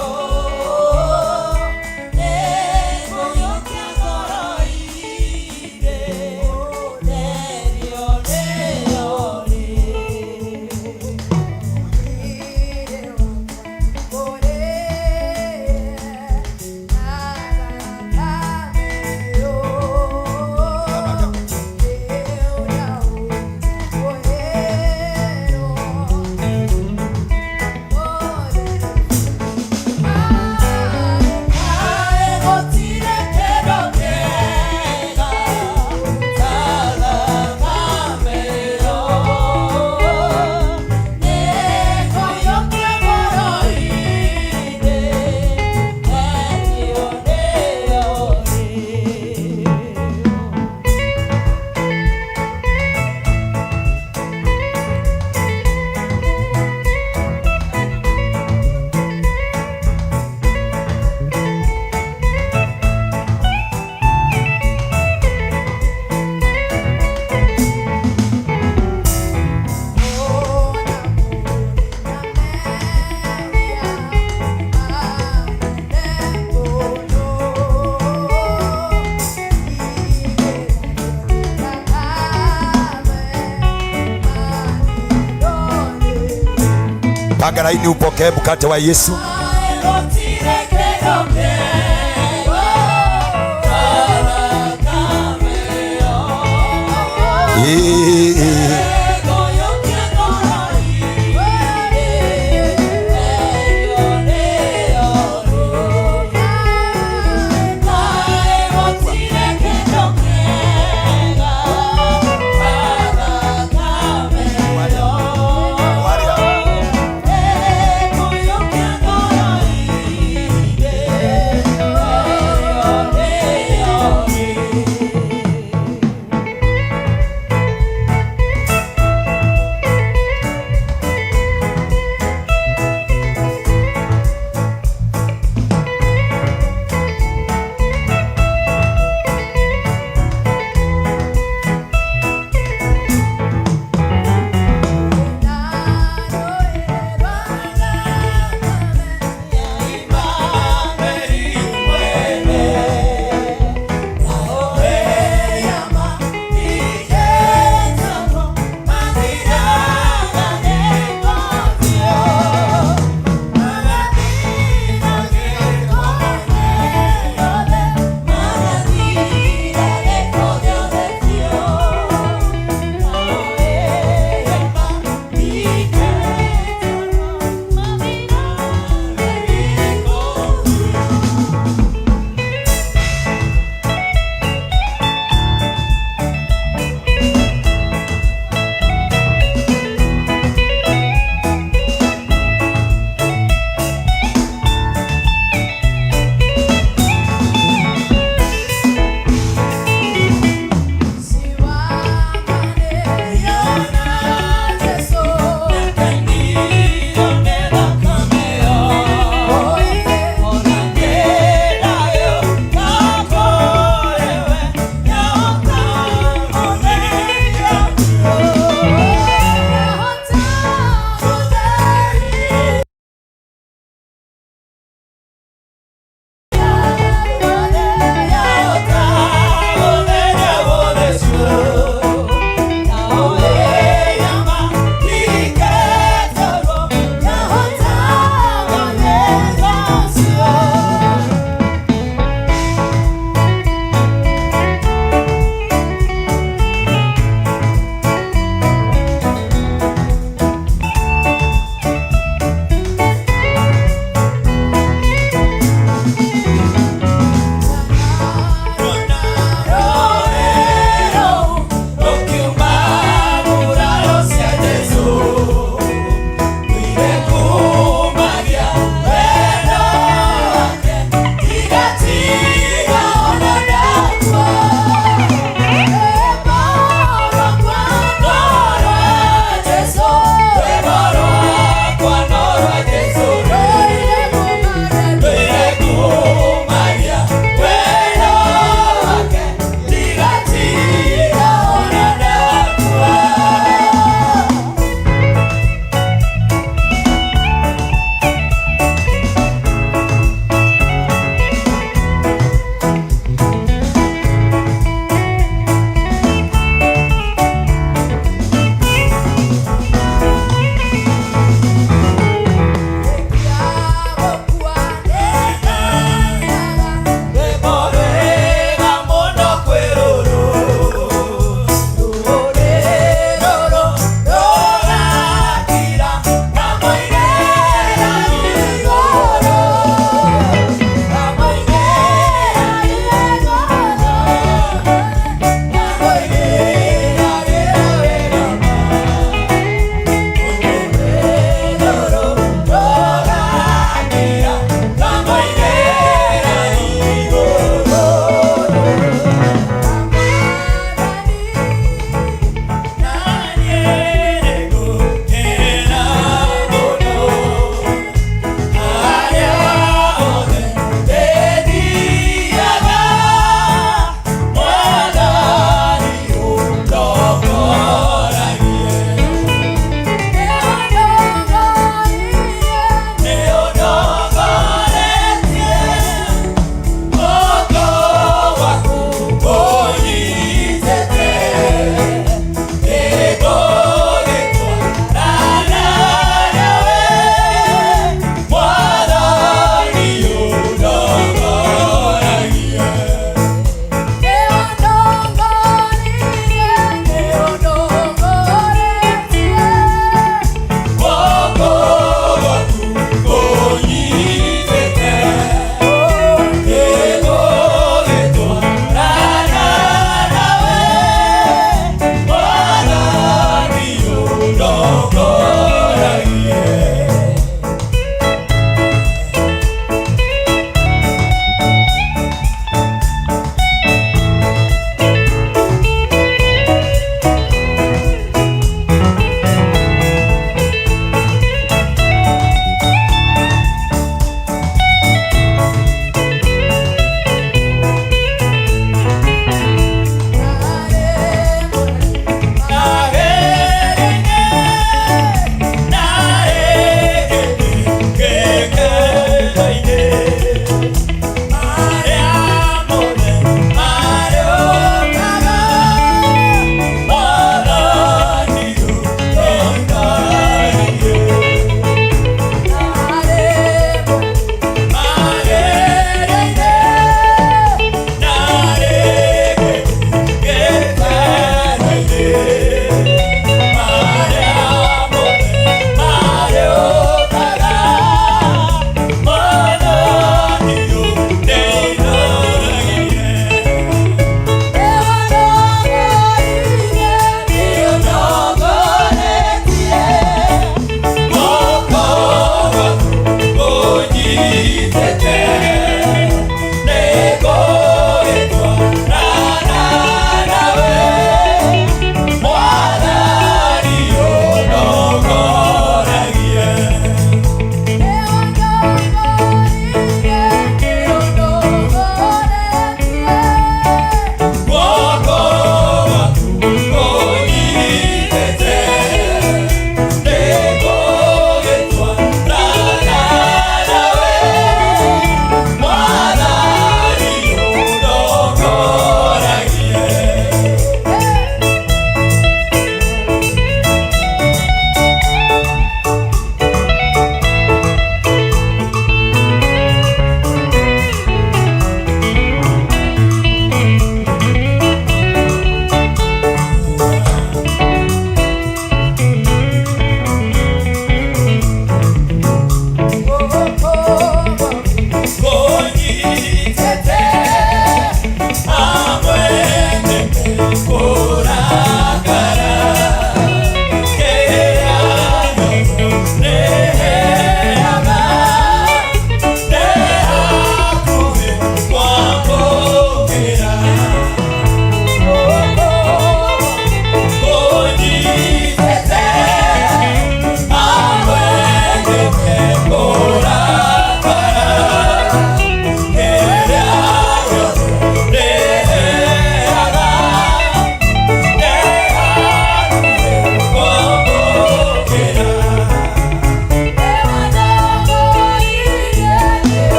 Panga laini upokee mkate wa Yesu. Ee.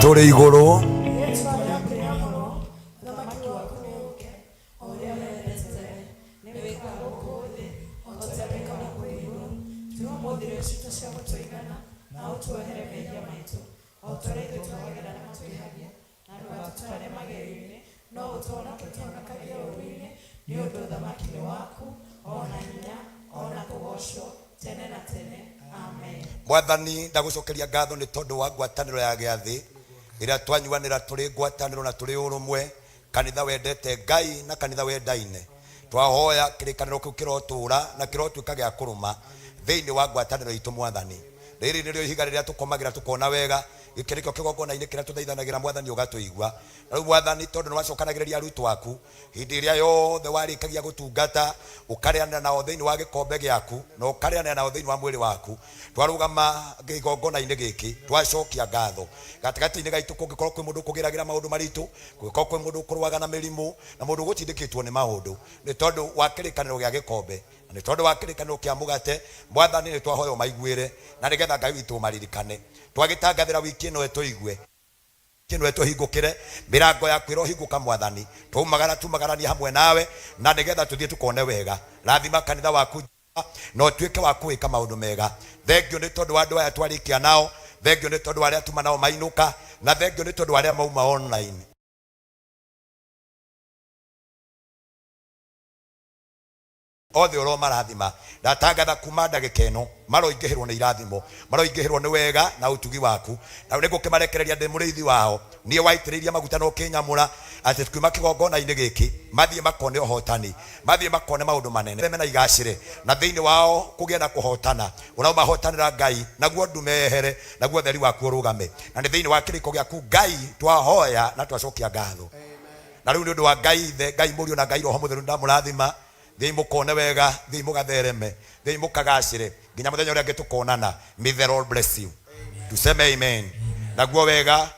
Witũ ũrĩ igũrũ. Rĩĩtwa rĩaku rĩamũrwo, ũthamaki waku nĩ ũũke, o ũrĩa wendete we nĩ wĩkaga gũkũ thĩ o ta ũrĩa wĩkaga kũu igũrũ. Tũhe ũmũthĩ irio citũ cia gũtũigana, na ũtuohere mehia maitũ, o ta ũrĩa ithuĩ tuohagĩra arĩa matwĩhagia, na ndũgatũtware magerio-inĩ, no ũtũhonokie ũtũhonokagie ũũru-inĩ, nĩ ũndũ ũthamaki nĩ waku, o na hinya, o na kũgoocwo, tene na tene. Amen. Mwathani, ndagũcokeria ngatho nĩ tondũ wa ngwatanĩro ya gĩathĩ ĩrĩa twanyuanĩra tũrĩ ngwatanĩro na tũrĩ ũrũmwe, kanitha wendete Ngai na kanitha wendaine. Twahoya kĩrĩkanĩro kĩu kĩrotũũra na kĩrotuĩka gĩa kũrũma thĩinĩ wa ngwatanĩro itũ Mwathani. Rĩrĩ nĩrĩo ihiga rĩrĩa tũkomagĩra tũkona wega, gĩkĩ nĩkĩo kĩgongona-inĩ kĩrĩa tũthaithanagĩra Mwathani ũgatũigua. Na rĩu Mwathani, tondũ nĩwacokanagĩrĩria arutwo aku hĩndĩ ĩrĩa yothe warĩkagia gũtungata, ũkarĩanĩra nao thĩinĩ wa gĩkombe gĩaku na ũkarĩanĩra nao thĩinĩ wa mwĩrĩ waku, twarũgama kĩgongona-inĩ gĩkĩ twacokia ngatho. Gatagatĩ-inĩ gaitũ kũngĩkorwo kwĩ mũndũ ũkũgeragĩra maũndũ maritũ, kũngĩkorwo kwĩ mũndũ ũkũrũaga na mĩrimũ, na mũndũ ũgũtindĩkĩtwo nĩ maũndũ, nĩ tondũ wa kĩrĩkanĩro gĩa gĩkombe na nĩ tondũ wa kĩrĩkanĩro kĩa mũgate, Mwathani nĩ twahoya ũmaiguĩre, na nĩgetha Ngai witũ ũmaririkane. Twagĩtangathĩra wiki ĩno ĩtũigue. Wiki ĩno ĩtũhingũkĩre, mĩrango yaku ĩrohingũka Mwathani, twaumagara tumagaranie hamwe nawe, na nĩgetha tũthiĩ tũkone wega. Rathima kanitha waku Jehova, na ũtuĩke wa kũwĩka maũndũ mega. Thengio nĩ tondũ wa andũ aya twarĩkia nao, thengio nĩ tondũ wa arĩa tuma nao mainũka, na thengio nĩ tondũ wa arĩa mauma online. Othe ũromarathima. Ndatangatha kuma ndagĩka ĩno maroingĩhĩrwo nĩ irathimo, maroingĩhĩrwo nĩ wega na ũtugi waku. Na rĩu nĩngũkĩmarekereria ndĩ mũrĩithi wao, niĩ waitĩrĩirie maguta na ũkĩnyamũra, atĩ tukiuma kĩgongona-inĩ gĩkĩ mathiĩ makone ũhotani, mathiĩ makone maũndũ manene na igacĩre, na thĩinĩ wao kũgĩe na kũhotana. Ũromahotanĩra Ngai, naguo ndume yehere, naguo ũtheri waku ũrũgame. Na nĩ thĩinĩ wa kĩrĩko gĩaku Ngai twahoya na twacokia ngatho. Na rĩu nĩ ũndũ wa Ngai Ithe, Ngai Mũriũ na Ngai Roho Mũtheru nĩndamũrathima. Thiĩi mũkone wega, thiĩi mũgathereme, thiĩi mũkagacĩre nginya mũthenya ũrĩa ũngĩ tũkonana. May the Lord bless you. Tuseme amen. Naguo wega